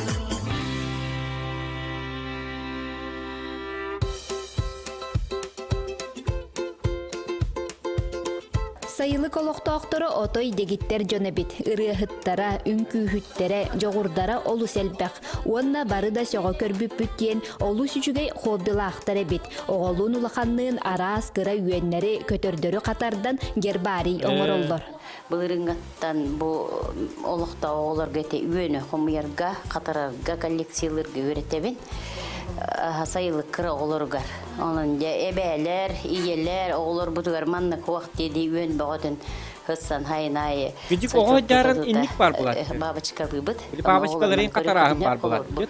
Сайылык олохтоохторо отой дэгиттэр дьон эбит. Ырыаһыттара, үҥкүүһүттэрэ, дьоҕурдара олус элбэх. Уонна бары да сөҕө көрбүппүт диэн олус үчүгэй хоббилаахтар эбит. Оҕолуун улаханныын араас кыра үөннэри, көтөрдөрү хатардан гербарий оҥороллор. Былырыыҥҥаттан бу олохтоох оҕолорго ити үөнү хомуйарга, хатарарга, коллекциялыырга үөрэтэбин. Сайылык кыра оҕолоругар. Онон дьэ эбээлэр, ийэлэр оҕолорбутугар маннык уох диэди үөн бөҕөтүн хыссан хайын аайы Күдьүк оҕо дьарын инник бар булааччы. бабочкалыыбыт. Били бабочкаларын хатарааһын бар булааччы.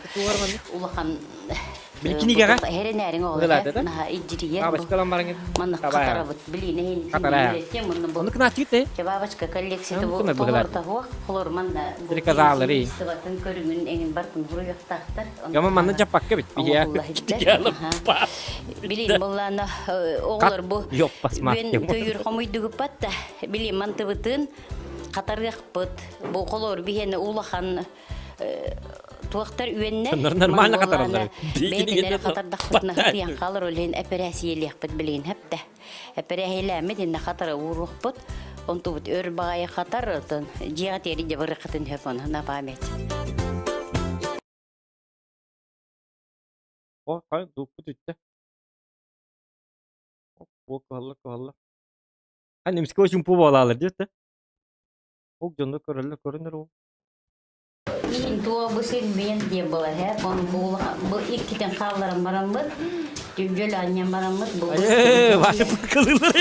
Улахан Били кинигэҕэ Херенээриҥ оҕо Ыалаата да? наһаа иддирийэр Бабочкалан баран манна хатарабыт билиинэ Хатараа. Ону кынааччыгыт э? Бабочка коллекцията бу Кымар быһылаат. толорутаһуох холор манна Приказалары. сыбатын көрүҥүн эҥин бартын хуруйахтаахтар. Гама манна жаппакка бит. Билин буллаана оҕолор бу Йоппас үөн көйүр хомуйдугуппат да билин мантыбытын хатарыахпыт бу холор биһиэнэ улахан туохтар үөннэр Нормально хатараллар. бэйэтинэрэ хатардахпытына хытыйан хаалар ол иһин эпэрээсийэлиэхпит билигин хэптэ эпэрээһийэлээммит иннэ хатара ууруохпут. Онтубут өр баҕайы хатар, отон дьиэҕэ тиэри дьабырыххытын хөп ону на память. О, хай, дуппут үттэ. О, кыһалла, кыһалла. Ха, немского чумпу буолаалар диэт да. Ол дьонно көрөллөр, көрөнөр ол. Туо бу сирбиэн диэн буолар һэ. Он бу бу иккитин хаалларан бараммыт, түбдьөл анньан бараммыт бу Э, ваша пыкылылар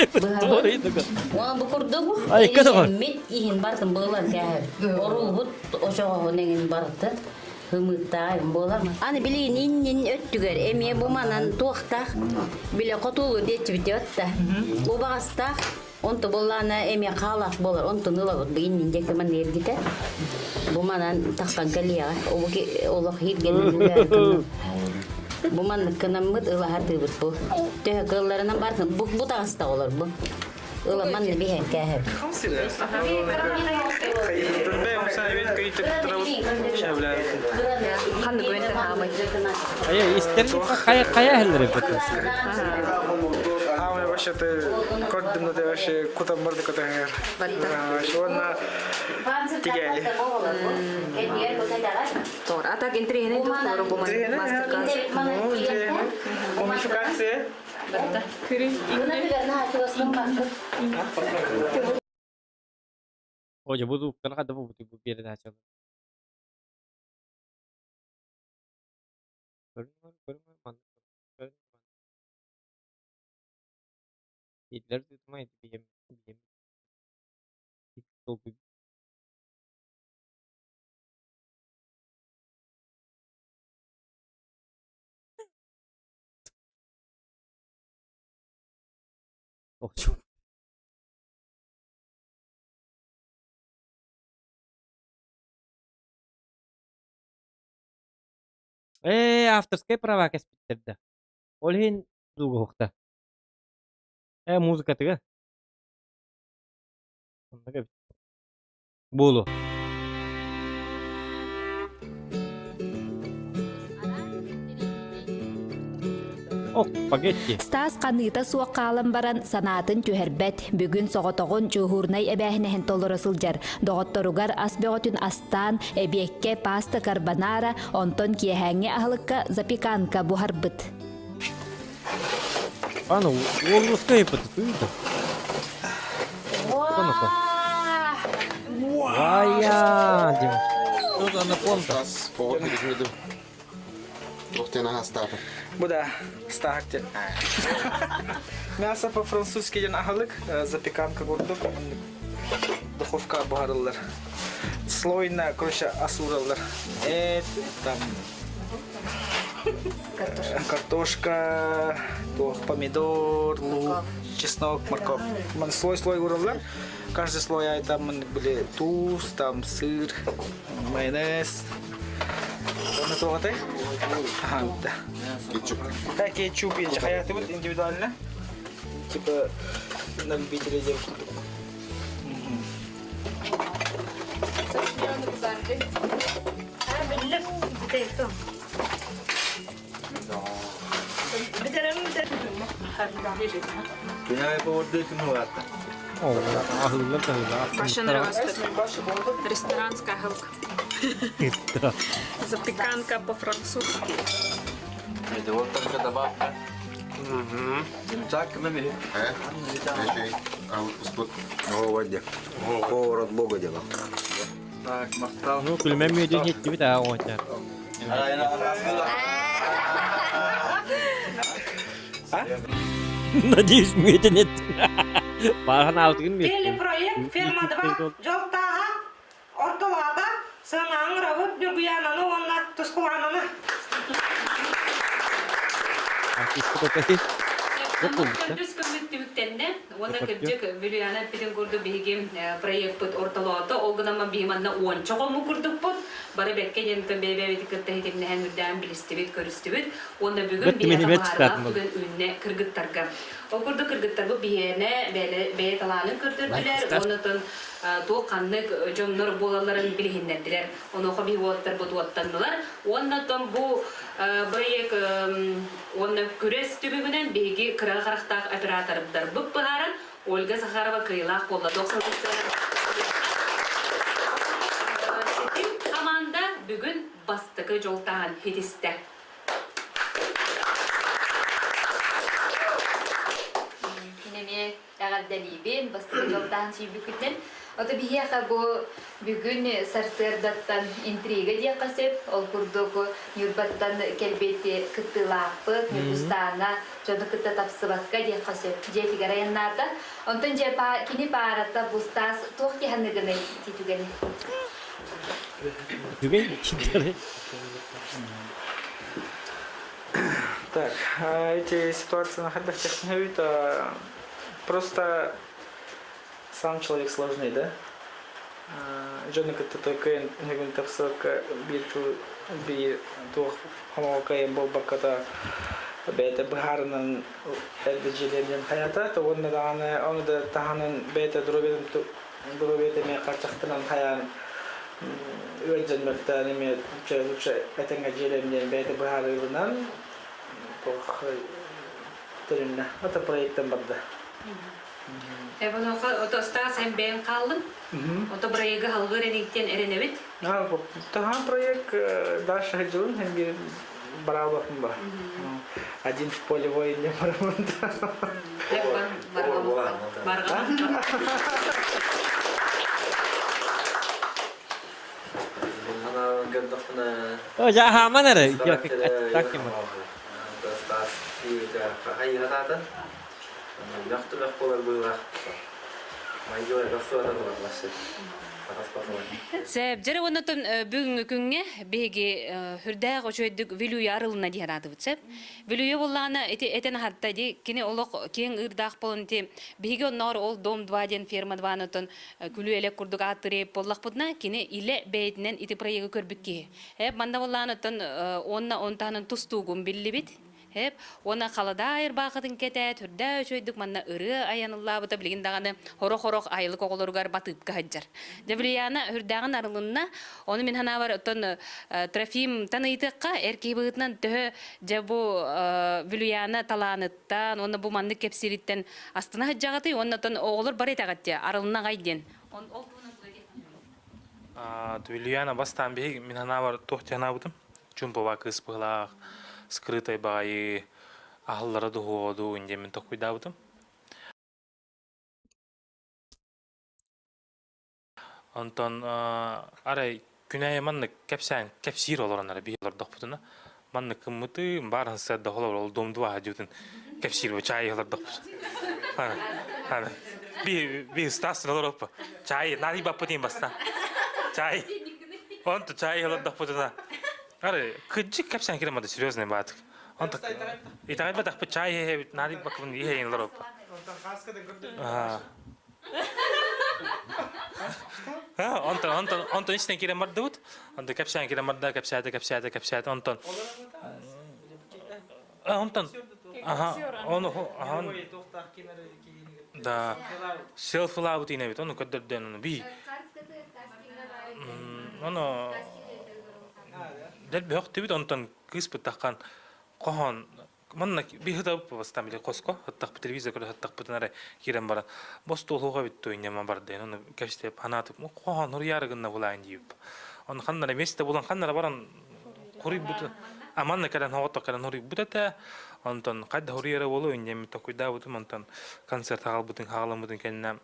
Уон бу курдук Ай, кытыгыр. мит иһин бартын буолар кээһэр. Оруубут очоҕоһун эҥин барыты ымыыттаах буолар. Аны билигин иннин өттүгэр эмиэ бу манан туохтаах биле хотулу диэччибит отта. Убаҕастаах Онто буоллаана эмиэ хаалаах буолар, онтун ылабыт бу иннин диэки манна эргитэ. Бу манан тахсан кэлиэҕэ. Обуки олох ииргэнэн Бу маннык гынаммыт ылаһатыыбыт бу. Төһө кыалларынан бартын бу, бу таҕыста олор бу. Ыла манна биһэн кээһэбит. Айа, истер хайа хайа хеллер эбит. Аамай вообще-то көрдүм да вообще кутан барды көтөһөр. Уонна тигээли. Тор, а так интриһинэй туох бу мастер-класс? Ну, интриһинэй. Коммуникация. О, дьэ бу зууктан хада бу бу биэрэ Көрүҥ көрүҥ маннык көрүҥ Итлер тытыма биһим биһим толкуй Ээ, авторскай права кэспиттэр да. Ол иһин дуугуһукта. Ээ, музыкатыгар. Оннук эбит. Буолуо. Ок, спагетти. Стас ханыыта суох хаалан баран санаатын түһэрбэт. Бүгүн соҕотоҕун дьуһуурунай эбээһинэһин толоро сылдьар. Доҕотторугар ас бөҕөтүн астаан, эбиэккэ паста карбонара, онтон киэһээҥҥи аһылыкка запеканка буһарбыт. Аны уоллуска ыйыппыт да. Вая, дима. Что за анаконда? Бу да стаак диэн. Мясо по-французски диэн аһылык, запеканка курдук, духовка буһарыллар. Слойно, короче, асуураллар. Эт, там, картошка, картошка туох, помидор, лук, чеснок, морковь. Слой-слой уураллар. Каждый слой там были туз, там сыр, майонез. Оны туох Ага, да. Кетчуп. Да, кетчуп инже хаятыбыт индивидуально. Типа на любителей деп курдук. Ресторанская аһылык. Запеканка по-французски. Это вот только добавка. Повар от Бога делал. Так, махтал. Ну, күлмәм мүйден еттибит аа оонча. Надеюсь, мүөтүн Бархан алтыгын мүөттүн. Телепроект Ферма 2 дьолтааҕа ортолоото сыанаҕын ырабыт Ньургуйаананы уонна Тускулаананы. Төрдүс күммүт түмүктэннэ уонна кырдьык Бүлүйээнэ эппитин курдук биһиги проекпыт ортолоото. Ол гынан биһи манна уонча хомму курдукпут. Бары бэккэ диэн бэйэ-бэйэбитин кытта ситимнэһэн үрдээн билистибит, көрүстүбүт. Уонна бүгүн биһиэхэ баһаардаах түгэн үүннэ кыргыттарга. Ол курдук кыргыттарбыт биһиэнэ бэйэ талаанын көрдөрдүлэр уонна оттон туох ханнык дьоннор буолалларын билиһиннэрдилэр. Онуоха биһи уолаттарбыт уоттаннылар. Уонна оттон бу бырайыак уонна күрэс түмүгүнэн биһиги кыра харахтаах оператордарбыт быһааран. Ольга Захарова кыайыылаах буолла. Ситим команда бүгүн бастакы дьолтаан хитистэ. Мин эмиэ эҕэрдэлиибин, бастакы дьолтаан сүүйбүккүтүнэн. Ото биһиэхэ бу бүгүн сарсыардаттан интрига диэххэ сөп. Ол курдук Ньурбаттан кэлбит кыттыылаахпыт Ньургустаана дьону кытта тапсыбакка диэххэ сөп. Дьиэтигэр айаннаата. Онтон дьэ кини паарата бу Стас туох дии ити түгэни? Түгэн киттары. Так, эти ситуации на ходах техновид, просто сам человек сложный, да? Дьону кытта тойкайын бүгүн тахсыбакка биир тыл биир туох хомоҕокайын буолбакката бэйэтэ быһаарынан эрдэ дьиэлэринэн хайата то уонна даҕаны ону да таһынан бэйэтэ доруобуйатын доруобуйата эмиэ харчахтанан хайаан ыалдьан мөлтөөн эмиэ лучше этэҥҥэ дьиэлэринэн бэйэтэ быһаарыылынан туох төнүннэ ата проекттан барда. Эбоноха ото Стас эн бэйэҥ хааллыҥ. Ото проегы халгыр эниттен эрэнэбит. Таһаан проект дальше ходилын һэн биир бараабаппын ба. Один в поле воин не барамын. О, жа хааман эрэ. Так ким. Сэп, дьэрэ оннотон бүгүҥҥү күҥҥэ биһиги хүрдээх үчүгэйдик Вилюя арылына диэн аатыбыт сэп. Вилюя буллаҕына ити этэн аһарта ди кини олох киэҥ ыырдаах буолан ити биһиги онноор ол дом 2 диэн ферма 2 отон күлүү элек курдук ааттырыйып буоллахпытына кини илэ бэйэтинэн ити проегы көрбүт киһи. Эп манна буллаҕына оттон уонна онтаанын тустуугун биллибит. Эп, уонна халадаай ырбаахытын кэтээт, үрдээ үчүгэйдик манна ырыа айаныллаабыта билигин даҕаны хорох-хорох айылык оҕолоругар батыыпка сылдьар. Дьэбилийаана үрдээҕин арылынна, ону мин санаабар оттон Трофимтан ыйытыахха, эр киһи быһыытынан төһө дьэ бу Вилюяна талааныттан уонна бу маннык кэпсиириттэн астына сылдьаҕытый уонна оттон оҕолор бары итэҕэт дии, арылынна аҕай диэн. Ол туһунан тугу этиэххин Вилюяна бастаан биһиги мин санаабар туох дии санаабытым чуумпуба кыыс быһылаах, скрытай баҕайы, аһыллара дуһуоҕа дуу диэммин толкуйдаабытым. Онтон арай күнээйи маннык кэпсээн кэпсиир олорон эрэ биһи олордохпутуна маннык кыммытым баарын сыадда холобур ол дуомдубаһа дьуутун кэпсиир бу чаайы олордохпут. Аны би би ыстаастын олороппу. Чаайы наадый баппыт иин бастаан. Чаай. Онто чаайы олордохпутуна Ары, кыджик кэпсээн кире мады серьезный баатык. Онто итэҕэйбэтахпыт чаай иһэбит, наадый бакыбын иһэйин олороппу. Онтон, онтон, онтон истэн киирэн бардыбыт. Онтон кэпсээн киирэн барда, кэпсээтэ, кэпсээтэ, кэпсээтэ. Онтон онтон аха, ону аха, да, селфилаабыт инэбит, ону көрдөрдөн ону би. Ону дэлби өхтүбүт, онтон кыыспыт таххан хоһоон Манна биһи бастаан били хоско хаттахпыт телевизор көрө хаттахпытын эрэ киирэн баран бостуолуга бүттү инньэ бардайын ону кэпсэтип ханаатып хоһоон хуруйаары гынна булаайын диибит оны ханнара месте булан ханнара баран хуруйбут а манна кэлэн хоҕото кэлэн хуруйбут этэ онтон хайда хуруйара буолуо инньэ токуйдаабытым онтон концерт хаалбытын хааламмытын кэннэ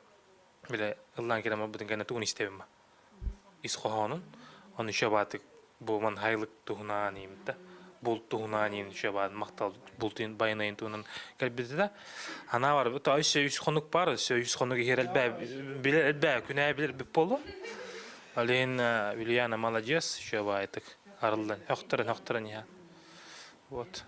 биле ыллаан кэлэн барбытын кэннэ тугун истэбин ба ис хоһоонун ону еще баатык бу ман хайлык туһунаан иимитэ булт туһунаан иин еще баат махтал бултун байанайын туһунан кэлбитэ да анаа бар то өссө үс хонук бар өссө үс хонук иһэр элбээ билэр элбээ күнээ билэр бүп болу Алин Ульяна молодец еще баайтык арыллан хохторон хохторон иһа Вот.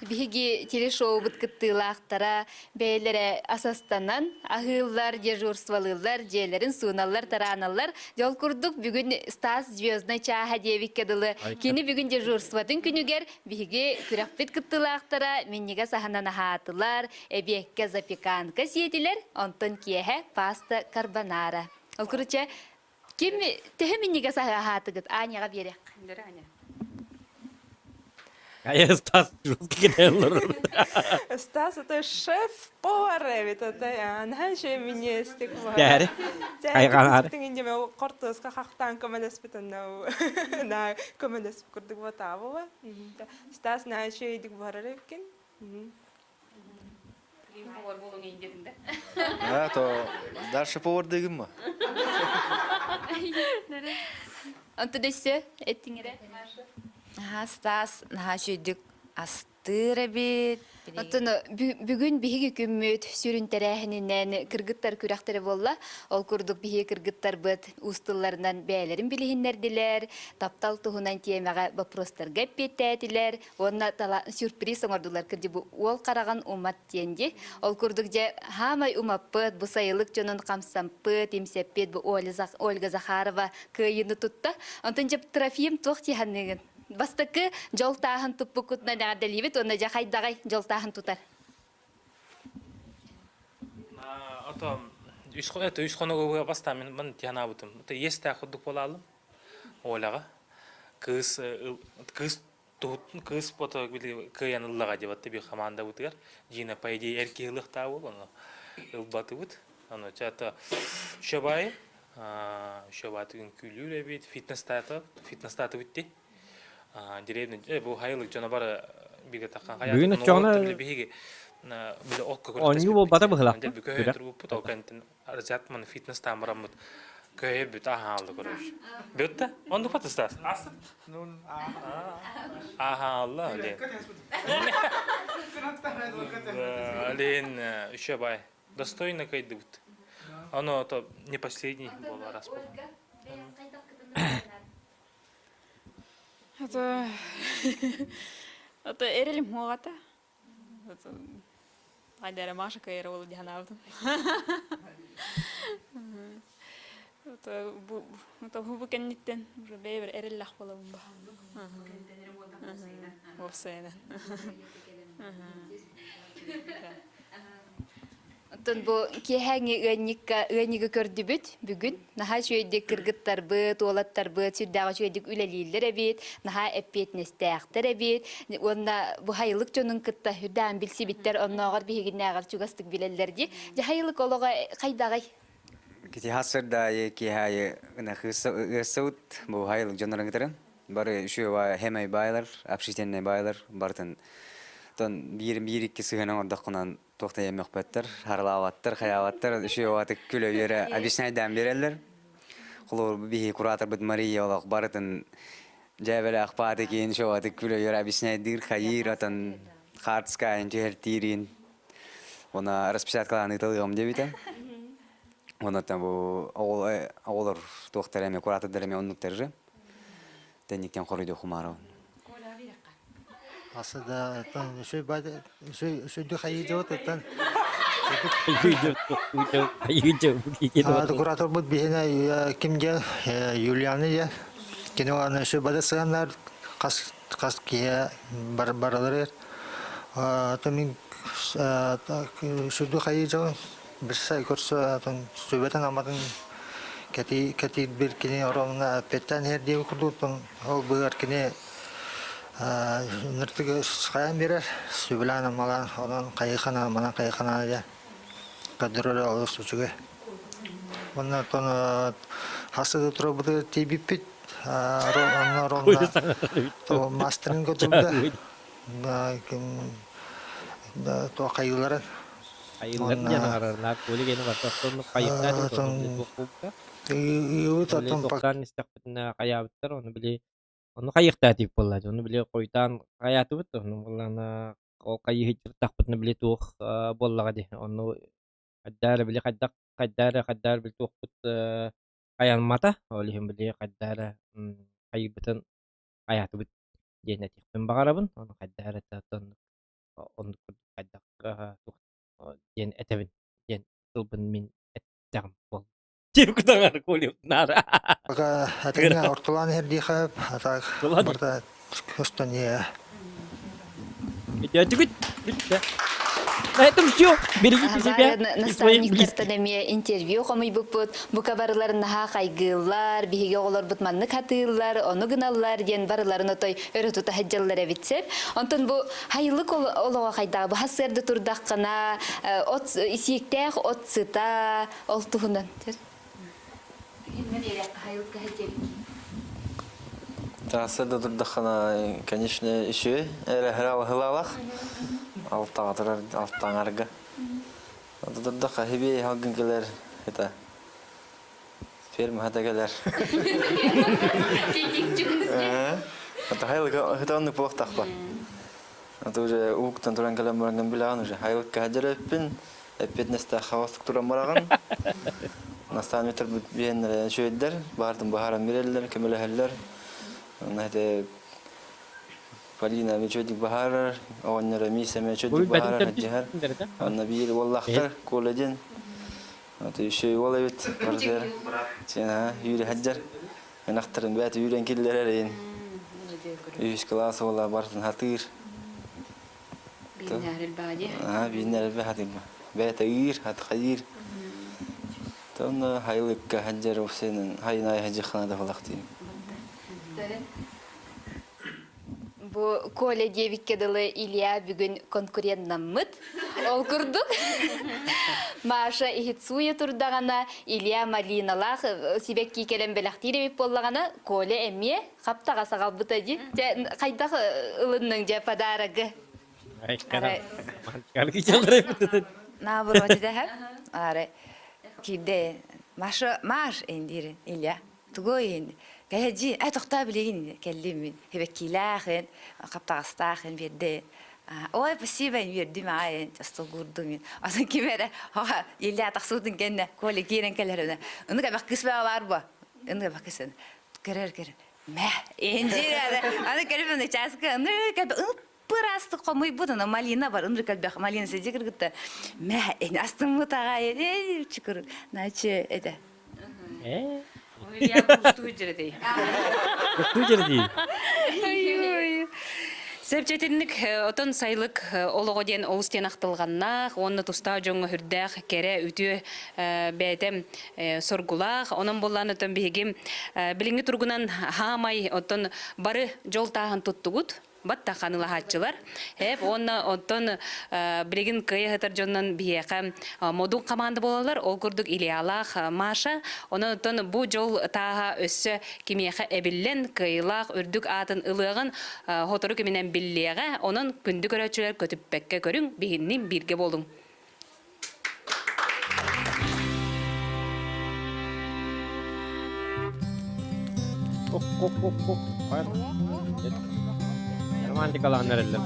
Биһиги телешоубут кыттыылаахтара бэйэлэрэ асастанан аһыыллар, дежурстволыыллар, дьиэлэрин сууналлар, тарааналлар. Дьол курдук бүгүн Стас звездный чааһа диэбиккэ дылы кини бүгүн дежурствотын күнүгэр биһиги күрэхпит кыттыылаахтара минньигэс аһынан аһаатылар, эбиэккэ запеканка сиэтилэр, онтон киэһэ паста карбонара. Ол куруча Ким төһө минньигэс аһы аһаатыгыт? Аняҕа биэриэх. Аня. Айа Стас жесткий кидаллар. Стас это шеф-повар эбит это наһаа үчүгэй минньигэстик буһар. Дээри. Хайҕанаары. Индиме хортуоска хахтаан көмөлөспүт онно на көмөлөспүт курдук буотаабыла. Стас наһаа үчүгэйдик буһарар эбиккин. Повар болуң индетинде. А, то дальше повар дегин ма? Онто дөссө эттиңере. Наһаа Стас наһаа үчүгүйдүк астыыр эбит. Оттон бүгүн биһиги күммүт сүрүн тэрээһининэн кыргыттар күрэхтэрэ буолла. Ол курдук биһиги кыргыттарбыт уус тылларынан бэйэлэрин билиһиннэрдилэр, таптал туһунан тиэмэҕэ боппуруостарга эппиэттээтилэр уонна сюрприз оҥордулар кырдьы бу уол хараҕын умат диэн дии. Ол курдук дьэ хаамай умаппыт, бу сайылык дьонун хамсампыт, имсэппит бу Ольга Захарова кыайыыны тутта. Онтон дьэ Трофим туох дии саныыгын? Бастакы дьол тааһын туппуккутунан эҕэрдэлиибит уонна дьэ хайдаҕай дьол тааһын тутар? Ото үс это үс хонугу бастаан мен мын тиһанаабытым. Это иэстээх курдук буолаалым. Оляҕа. Кыыс кыыс туһуттун кыыс бото били кыайан ыллаҕа диэбатты би хамаандабытыгар. Дьиина по идее эр киһи ылыахтаа буол ону ылбатыбыт. Ону чата Шабай Шабаты үҥкүүлүүр эбит фитнес-тата фитнес-татыбыт дии. Деревня бу хайылык дьоно бары бигэ таххан Бүгүн оччоҕуна биһиги били окко оонньуу буолбата быһылаах. Күрэх. Турбуппут ол кэнтин разряд маны фитнес таамараммыт көйө бүт аһаалды короче. Бүтті? Онду патыстас. Аһаалла олен. Олен еще бай. Достойно кайдыбыт. Оно то не последний буолар раз был. Это это эрелим хуоҕата. Айдара Маша кайра ол диһанаабытым. Это бу это бу кэнниттэн уже бэйбер эрэллэх болобун ба. Уопсайынан. Оттон бу киэһээҥҥи ыанньыкка ыанньыгы көрдүбүт бүгүн. Наһаа үчүгэйдик кыргыттарбыт, уолаттарбыт сүрдээх үчүгэйдик үлэлииллэр эбит, наһаа эппиэтинэстээхтэр эбит. Уонна бу хайылык дьонун кытта үрдээн билсибиттэр, оннооҕор биһигиннээҕэр чугастык билэллэр дии. Дьэ хайылык олоҕо хайдаҕый? Кити хассырдаайы киэһээйи ыассабыт бу хайылык дьоннорун кытары бары үчүгэй хэмэй баайлар, общительный баайлар барытын тон биир биир икки сыһыан оҥордоххунан туох да еммөхпөттөр, харалаабаттар, хайаабаттар, үчүгэй күлэ-үөрэ объясняйдаан биэрэллэр. Холобур, биһи кураторбыт Мария олох барытын дьээбэлээх пааты киин үчүгэй күлэ-үөрэ объясняйдыыр, хайыыр, отон хаартыскаайын түһэртиирин Уонна распечаткалаан ыыталыам диэбитэ. Онон бу оҕолор туохтара эмэ куратордар эмэ оннуктары тэнниктэн хоруйдуох хумаарабын. Асы да үсүйдү хайыдыбыт оттон кураторбут биһине ким диэн Юлианы диэн кини аны үсүй бада сыаннар хас хас киһи баралар мин сүрдү хайыы дьон билсэ көрсө сүбэтин аматын кэтиир кини оромна эппиэттээн иһэр диэби курдук ол быар кини ныртыгы хайаан биэрэр сүбэлээн амалаан онон хайыхана манан хайыхана диэн көрдөрөр олус үчүгэй уонна оттон хас да турабытыгар тиийбиппит онно ровно мастерын көрдөрдө туох хайыыларын Хайыыларын диэн аҕарарнаах Коля гени барта оттон хайыктаат ыыбыт оттон тоқтаан истэхпитинэ хайаабыттар ону били ону хайыахтаат дип буолла ону били хойутаан хайаатыбыт ону буоллаана ол хайыһыттахпытына били туох буоллаҕа дии ону хайдаа эрэ били хайдах хайдаа эрэ хайдаа эрэ били туохпут хайанмата ол иһин били хайдаа эрэ хайыырбытын хайаатыбыт диэн этиэхпин баҕарабын ону хайдаа эрэ оннук оннук курдук хайдах туох диэн этэбин диэн тылбын мин эттэҕим буолла Тип кутаҕар Колевнаара. Пока этиҥҥэ ортолоон иһэр диэхэ, а так барыта көстөн иһэ. Бүтүгүт бүттэ. На этом все. Берегите себя и своих близких. Наставниктартан эмиэ интервью хомуйбуппут. Бука барыларын наһаа хайгыыллар, биһиги оҕолорбут маннык хатыыллар, ону гыналлар диэн барыларын отой өрө тута сылдьаллар эбит сөп. Онтон бу хайылык олоҕо хайдах бу сарсыарда турдаххына от сииктээх от сыта ол туһунан. Трасса турдаххына, конечно, үчүгэй. Эрэ алтаҕа турар алтаҥарга. Турдахха хибиэй халгын кэлэр это ферма хата кэлэр. Ата хыта оннук буолуохтаахпа. Ата уже ууктан туран кэлэн баран билэҕин уже хайылыкка хадьар эппин эппиэтинэстээх хабастык туран бараҕын. Наставниктар биһиэннэрэ үчүгэйдэр, баартын баһааран биэрэллэр, көмөлөһөллөр. Онно это Полина үчүгэйдик баһаарар, оҕонньоро Миса эмиэ үчүгэйдик баһаарар, дьиһэр. Онно биир уоллаахтар, Коля диэн. Это еще и уол эбит, барытыгар. Үүрэ сылдьар. Ынахтарын бэйэтэ үүрэн киллэрэр эйин. Үһүс кылаас уола барытын хатыыр. Бииннэр элбэх хатыырба. Бэйэтэ ыыр, хатхайыыр. Тонна хайылыкка ханжар упсенин хайын ай хажыххана да фалахтыым. Бу Коля диэбиккэ дылы Илья бүгүн конкуреннаммыт. Ол курдук Маша иһит-сууйа турдаҕына Илья малиналаах сибэкки кэлэн бэлэхтиир эбит буоллаҕына Коля эмиэ хаптаҕас аҕалбыта дии. Дьэ хайдах ылынныҥ дьэ подарогы? Наоборот идэһэ. Аары киирдэ Маша Маш индир Илья тугуй кэһэдьи э тохтоо билигин кэллим мин хибэккиилээхин хаптаҕастаахын биэрдэ ой спасибо үөрдүм аайын остолгуурдум мин атын ким эрэ Илья тахсыбытын кэннэ Коля киирэн кэлэр ыннык эбэх кыыс баар бо ыннык эбэх кыыс көрөр көрөр мэ инжир аны кэлип чааска ыннык ыппыраастык хомуйбут ана малина бар ынырык элбэх малина сидьи кыргытта мэ эн астыммыт аҕай э чукур наче это Я кустуу дьэрдей. Кустуу дьэрдей. Сэпчэтинник отон сайлык олоҕо диэн олус диэн ахтылҕаннаах уонна тустаах дьоҥҥо сүрдээх кэрэ үтүө бэйэтэ соргулаах. Онон буоллаан отон биһиги билиҥҥи туругунан хаамай оттон бары дьол тааһын туттугут. Батта ханыылаһааччылар. Эп уонна оттон билигин кыайа сытар дьоннон биһиэхэ модун команда буолаллар. Ол курдук Ильялаах Маша. Онон оттон бу дьол тааһа өссө кимиэхэ эбиллэн кыайыылаах үрдүк аатын ылыаҕын сотору кэминэн биллиэҕэ. Онон күндү көрөөччүлэр көтүппэккэ көрүҥ, биһиннин бииргэ буолуҥ. Романтикалаан эрэллэр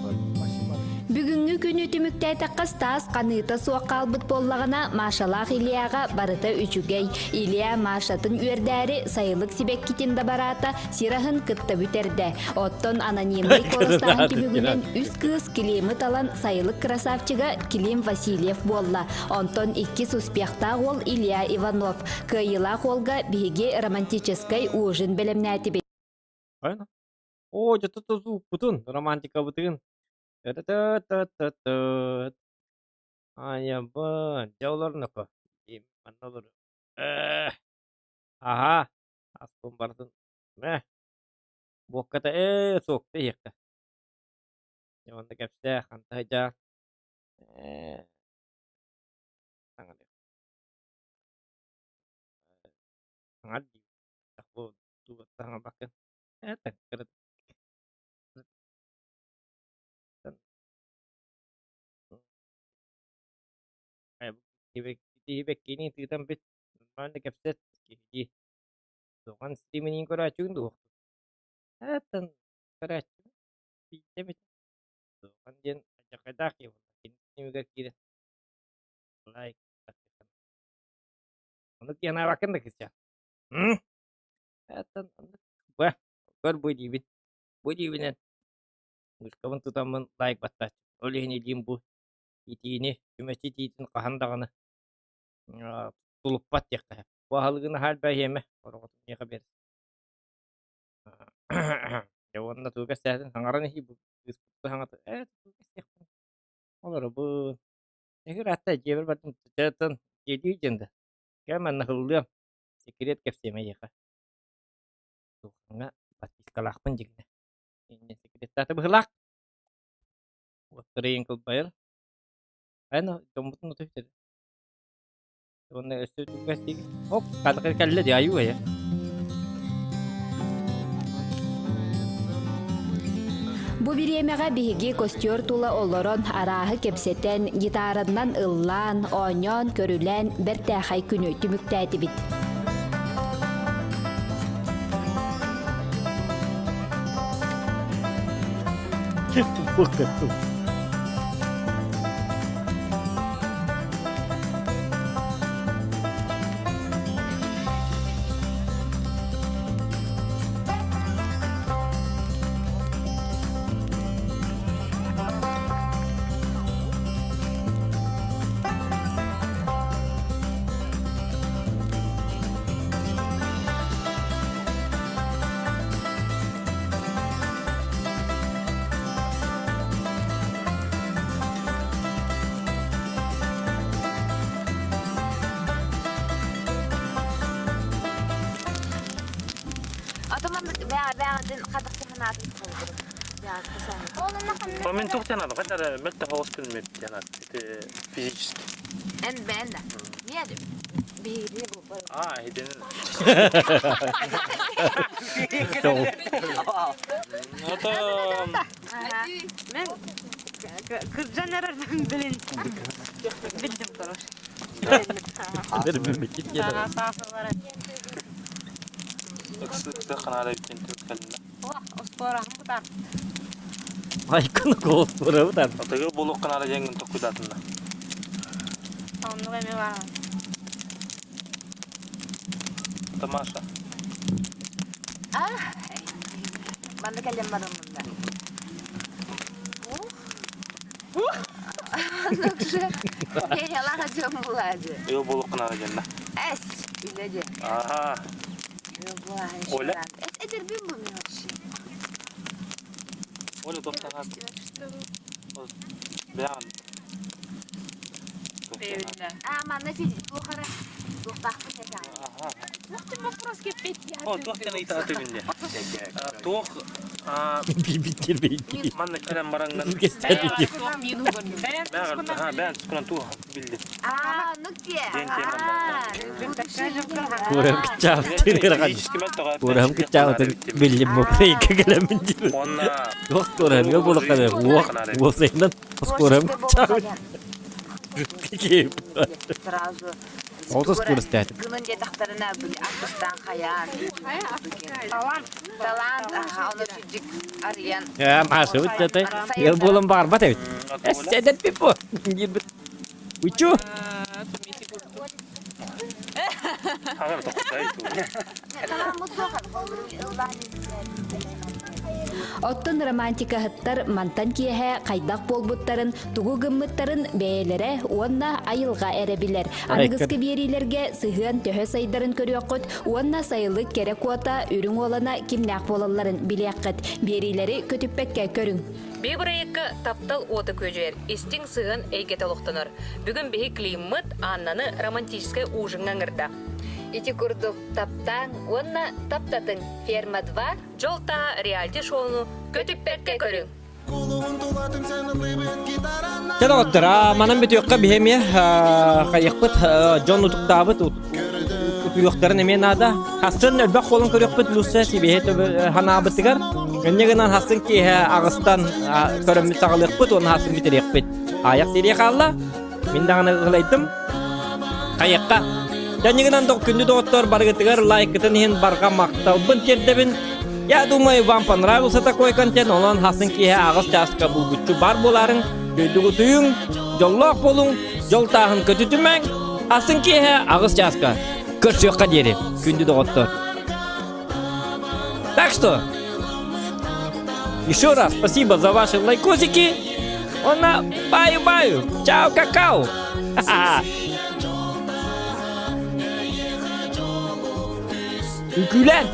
Бүгүҥҥү күнү түмүктээтэххэ Стас ханыыта суох хаалбыт буоллаҕына, Машалаах Ильяҕа барыта үчүгэй. Илья Машатын үөрдээри сайылык сибэккитин да бараата, сир аһын кытта бүтэрдэ. Оттон анонимнай куоластааһын түмүгүнэн үс кыыс Климы талан сайылык красавчига Клим Васильев буолла. Онтон иккис успехтаах уол Илья Иванов. Кыайыылаах уолга биһиги романтическай ужин бэлэмнээтибит. Правильно? О, дьэ туту романтикабытын. Та-та-та-та-та. Аайабын, дьэ олорноко. Манна олор. Аха, аспын бардын. Мэ. Буокката ээ, суокта иһиэххэ. Дьэ онно кэпсээ, ханта сылдьаҕын? Ээ, саҥа саҥар дии. Бу саҥарбаккын. Ээ, Киһи тыытан бүт. Нормально кэпсэт киһи. Суоҕан стриминин көрөөччүгүн дуо? Эттэн көрөөччү биирдэ эмит Суоҕан диэн алдьархайдаах киһи буолла. Кини түмүгэр киирэн лайк Ону киһи да кырдьа. Эттэн бу көр бу диибин. Бу диибинэн мышкабын тутаммын лайк баттааччы. Ол иһин илиим бу итиини, чүмэчи итиитин хаһан даҕаны тулуппат диэххэ. Бу аһылыгын аһаар бэйиэмэ, ороҕотун миэхэ биэр. Дьэ уонна тугу кэпсээтин саҥаран иһии бу кыыспыт саҥата ээ тугу кэпсиэхпин олоробун. Эгер атта дьиэбэр бардым тыаттан дьиэлии дьэн да. Кэ манна һыллыам. Секрет кэпсиэмэ эйиэхэ. Тухаҥҥа подпискалаахпын дьиҥнэ. Инньэ секреттаата быһылаах. Уоттарыйын кылбайар. Айна дьоммутун утуй Уонна өссө түгэстиги. Оп, кадыр кэллэ дии айуу эйэ. Бу бириэмэҕэ биһиги костер тула олорон, арааһы кэпсэтэн, гитаранан ыллаан, оонньоон, көрүлээн бэртээхэй күнү түмүктээтибит. Мен тух тянады, хотя мөтте хоос күнмет тянат, это физически. Эн бэн да. Миэдим. Биһигини бу. А, иденин. Это Мен кырдьан эрэрбин билин билдим короче. Айкын куоспурабыт Атыгы болук канала жеңин токуйдатында. Оннук эме бар. Тамаша. А, манна кэлэн бараммын да. Eo болук канала жеңна. Эс, үледе. Ага. Оля? Эс, эдербин бу мен вообще. Оля токтаган. Бян. А, манна физи, тухара, тухтахпын этэ. Ага. Туохтан вопрос кеппет О, туох тен ыйта атыбинде. Туох Манна кэлэн бараңнан. Бәгәр, бән тускунан туох билди. А, ну те. Курам кычаав тирер Курам кычаав билим бу фейк келемин дип. Туох курам болук кадar. Уох, уосайнан курам кычаав. Сразу. Отыз курс тәтіп. Гынын детахтарына били Августан хаян. Талант. Талант, аха, оны чүдүк арыян. Я машы бит жатай. Ел болым бар бат эбит. Эс эдет пипо. Дибит. Учу. Хагар токтай. Оттон романтикаһыттар мантан киэһэ хайдах буолбуттарын, тугу гыммыттарын бэйэлэрэ уонна айылҕа эрэ билэр. Аныгыскы биэриилэргэ сыһыан төһө сайдарын көрүөххүт уонна сайылык кэрэ куота үрүҥ уолана кимнээх буолалларын билиэххит. Биэриилэри көтүппэккэ көрүҥ. Бии бырайыкка таптал уота күөдьүйэр, истиҥ сыһыан эйгэтэ олохтонор. Бүгүн биһи климмыт Аннаны романтическай ужиҥҥа ыҥырда. Ити курдук таптаан уонна таптатын Ферма 2 Дьол таа реалити-шоуну көтүппэккэ көрүҥ. Чэ доҕоттор, манан бүтүөххэ биһи эмиэ хайыахпыт дьон утуктаабыт утуйуохтарын эмиэ наада. Хассын элбэх холун көрүөхпүт Люся сибиһи ханаабытыгар. Инньэ гынан хассын киэһэ аҕыстан көрөммүт саҕалыахпыт уонна хассын бүтэриэхпит. Аайах сирие хаалла. Мин даҕаны ылайдым. Хайыахха. Дьанньыгынан күндү доҕоттор барыгытыгар лайкытын иһин барҕа махталбын тиэрдэбин. Я думаю, вам понравился такой контент. Онон хасын киэһэ аҕыс чааска булгуччу бар буолаарыҥ. Дойдугутуйуҥ, дьоллоох буолуҥ, дьол тааһын көтүтүмэҥ. Асын киэһэ аҕыс чааска. Көрсүөххэ диэри, күндү доҕоттор. Так что, еще раз спасибо за ваши лайкосики. Она баю-баю. Чао, какао. Үкүлэн.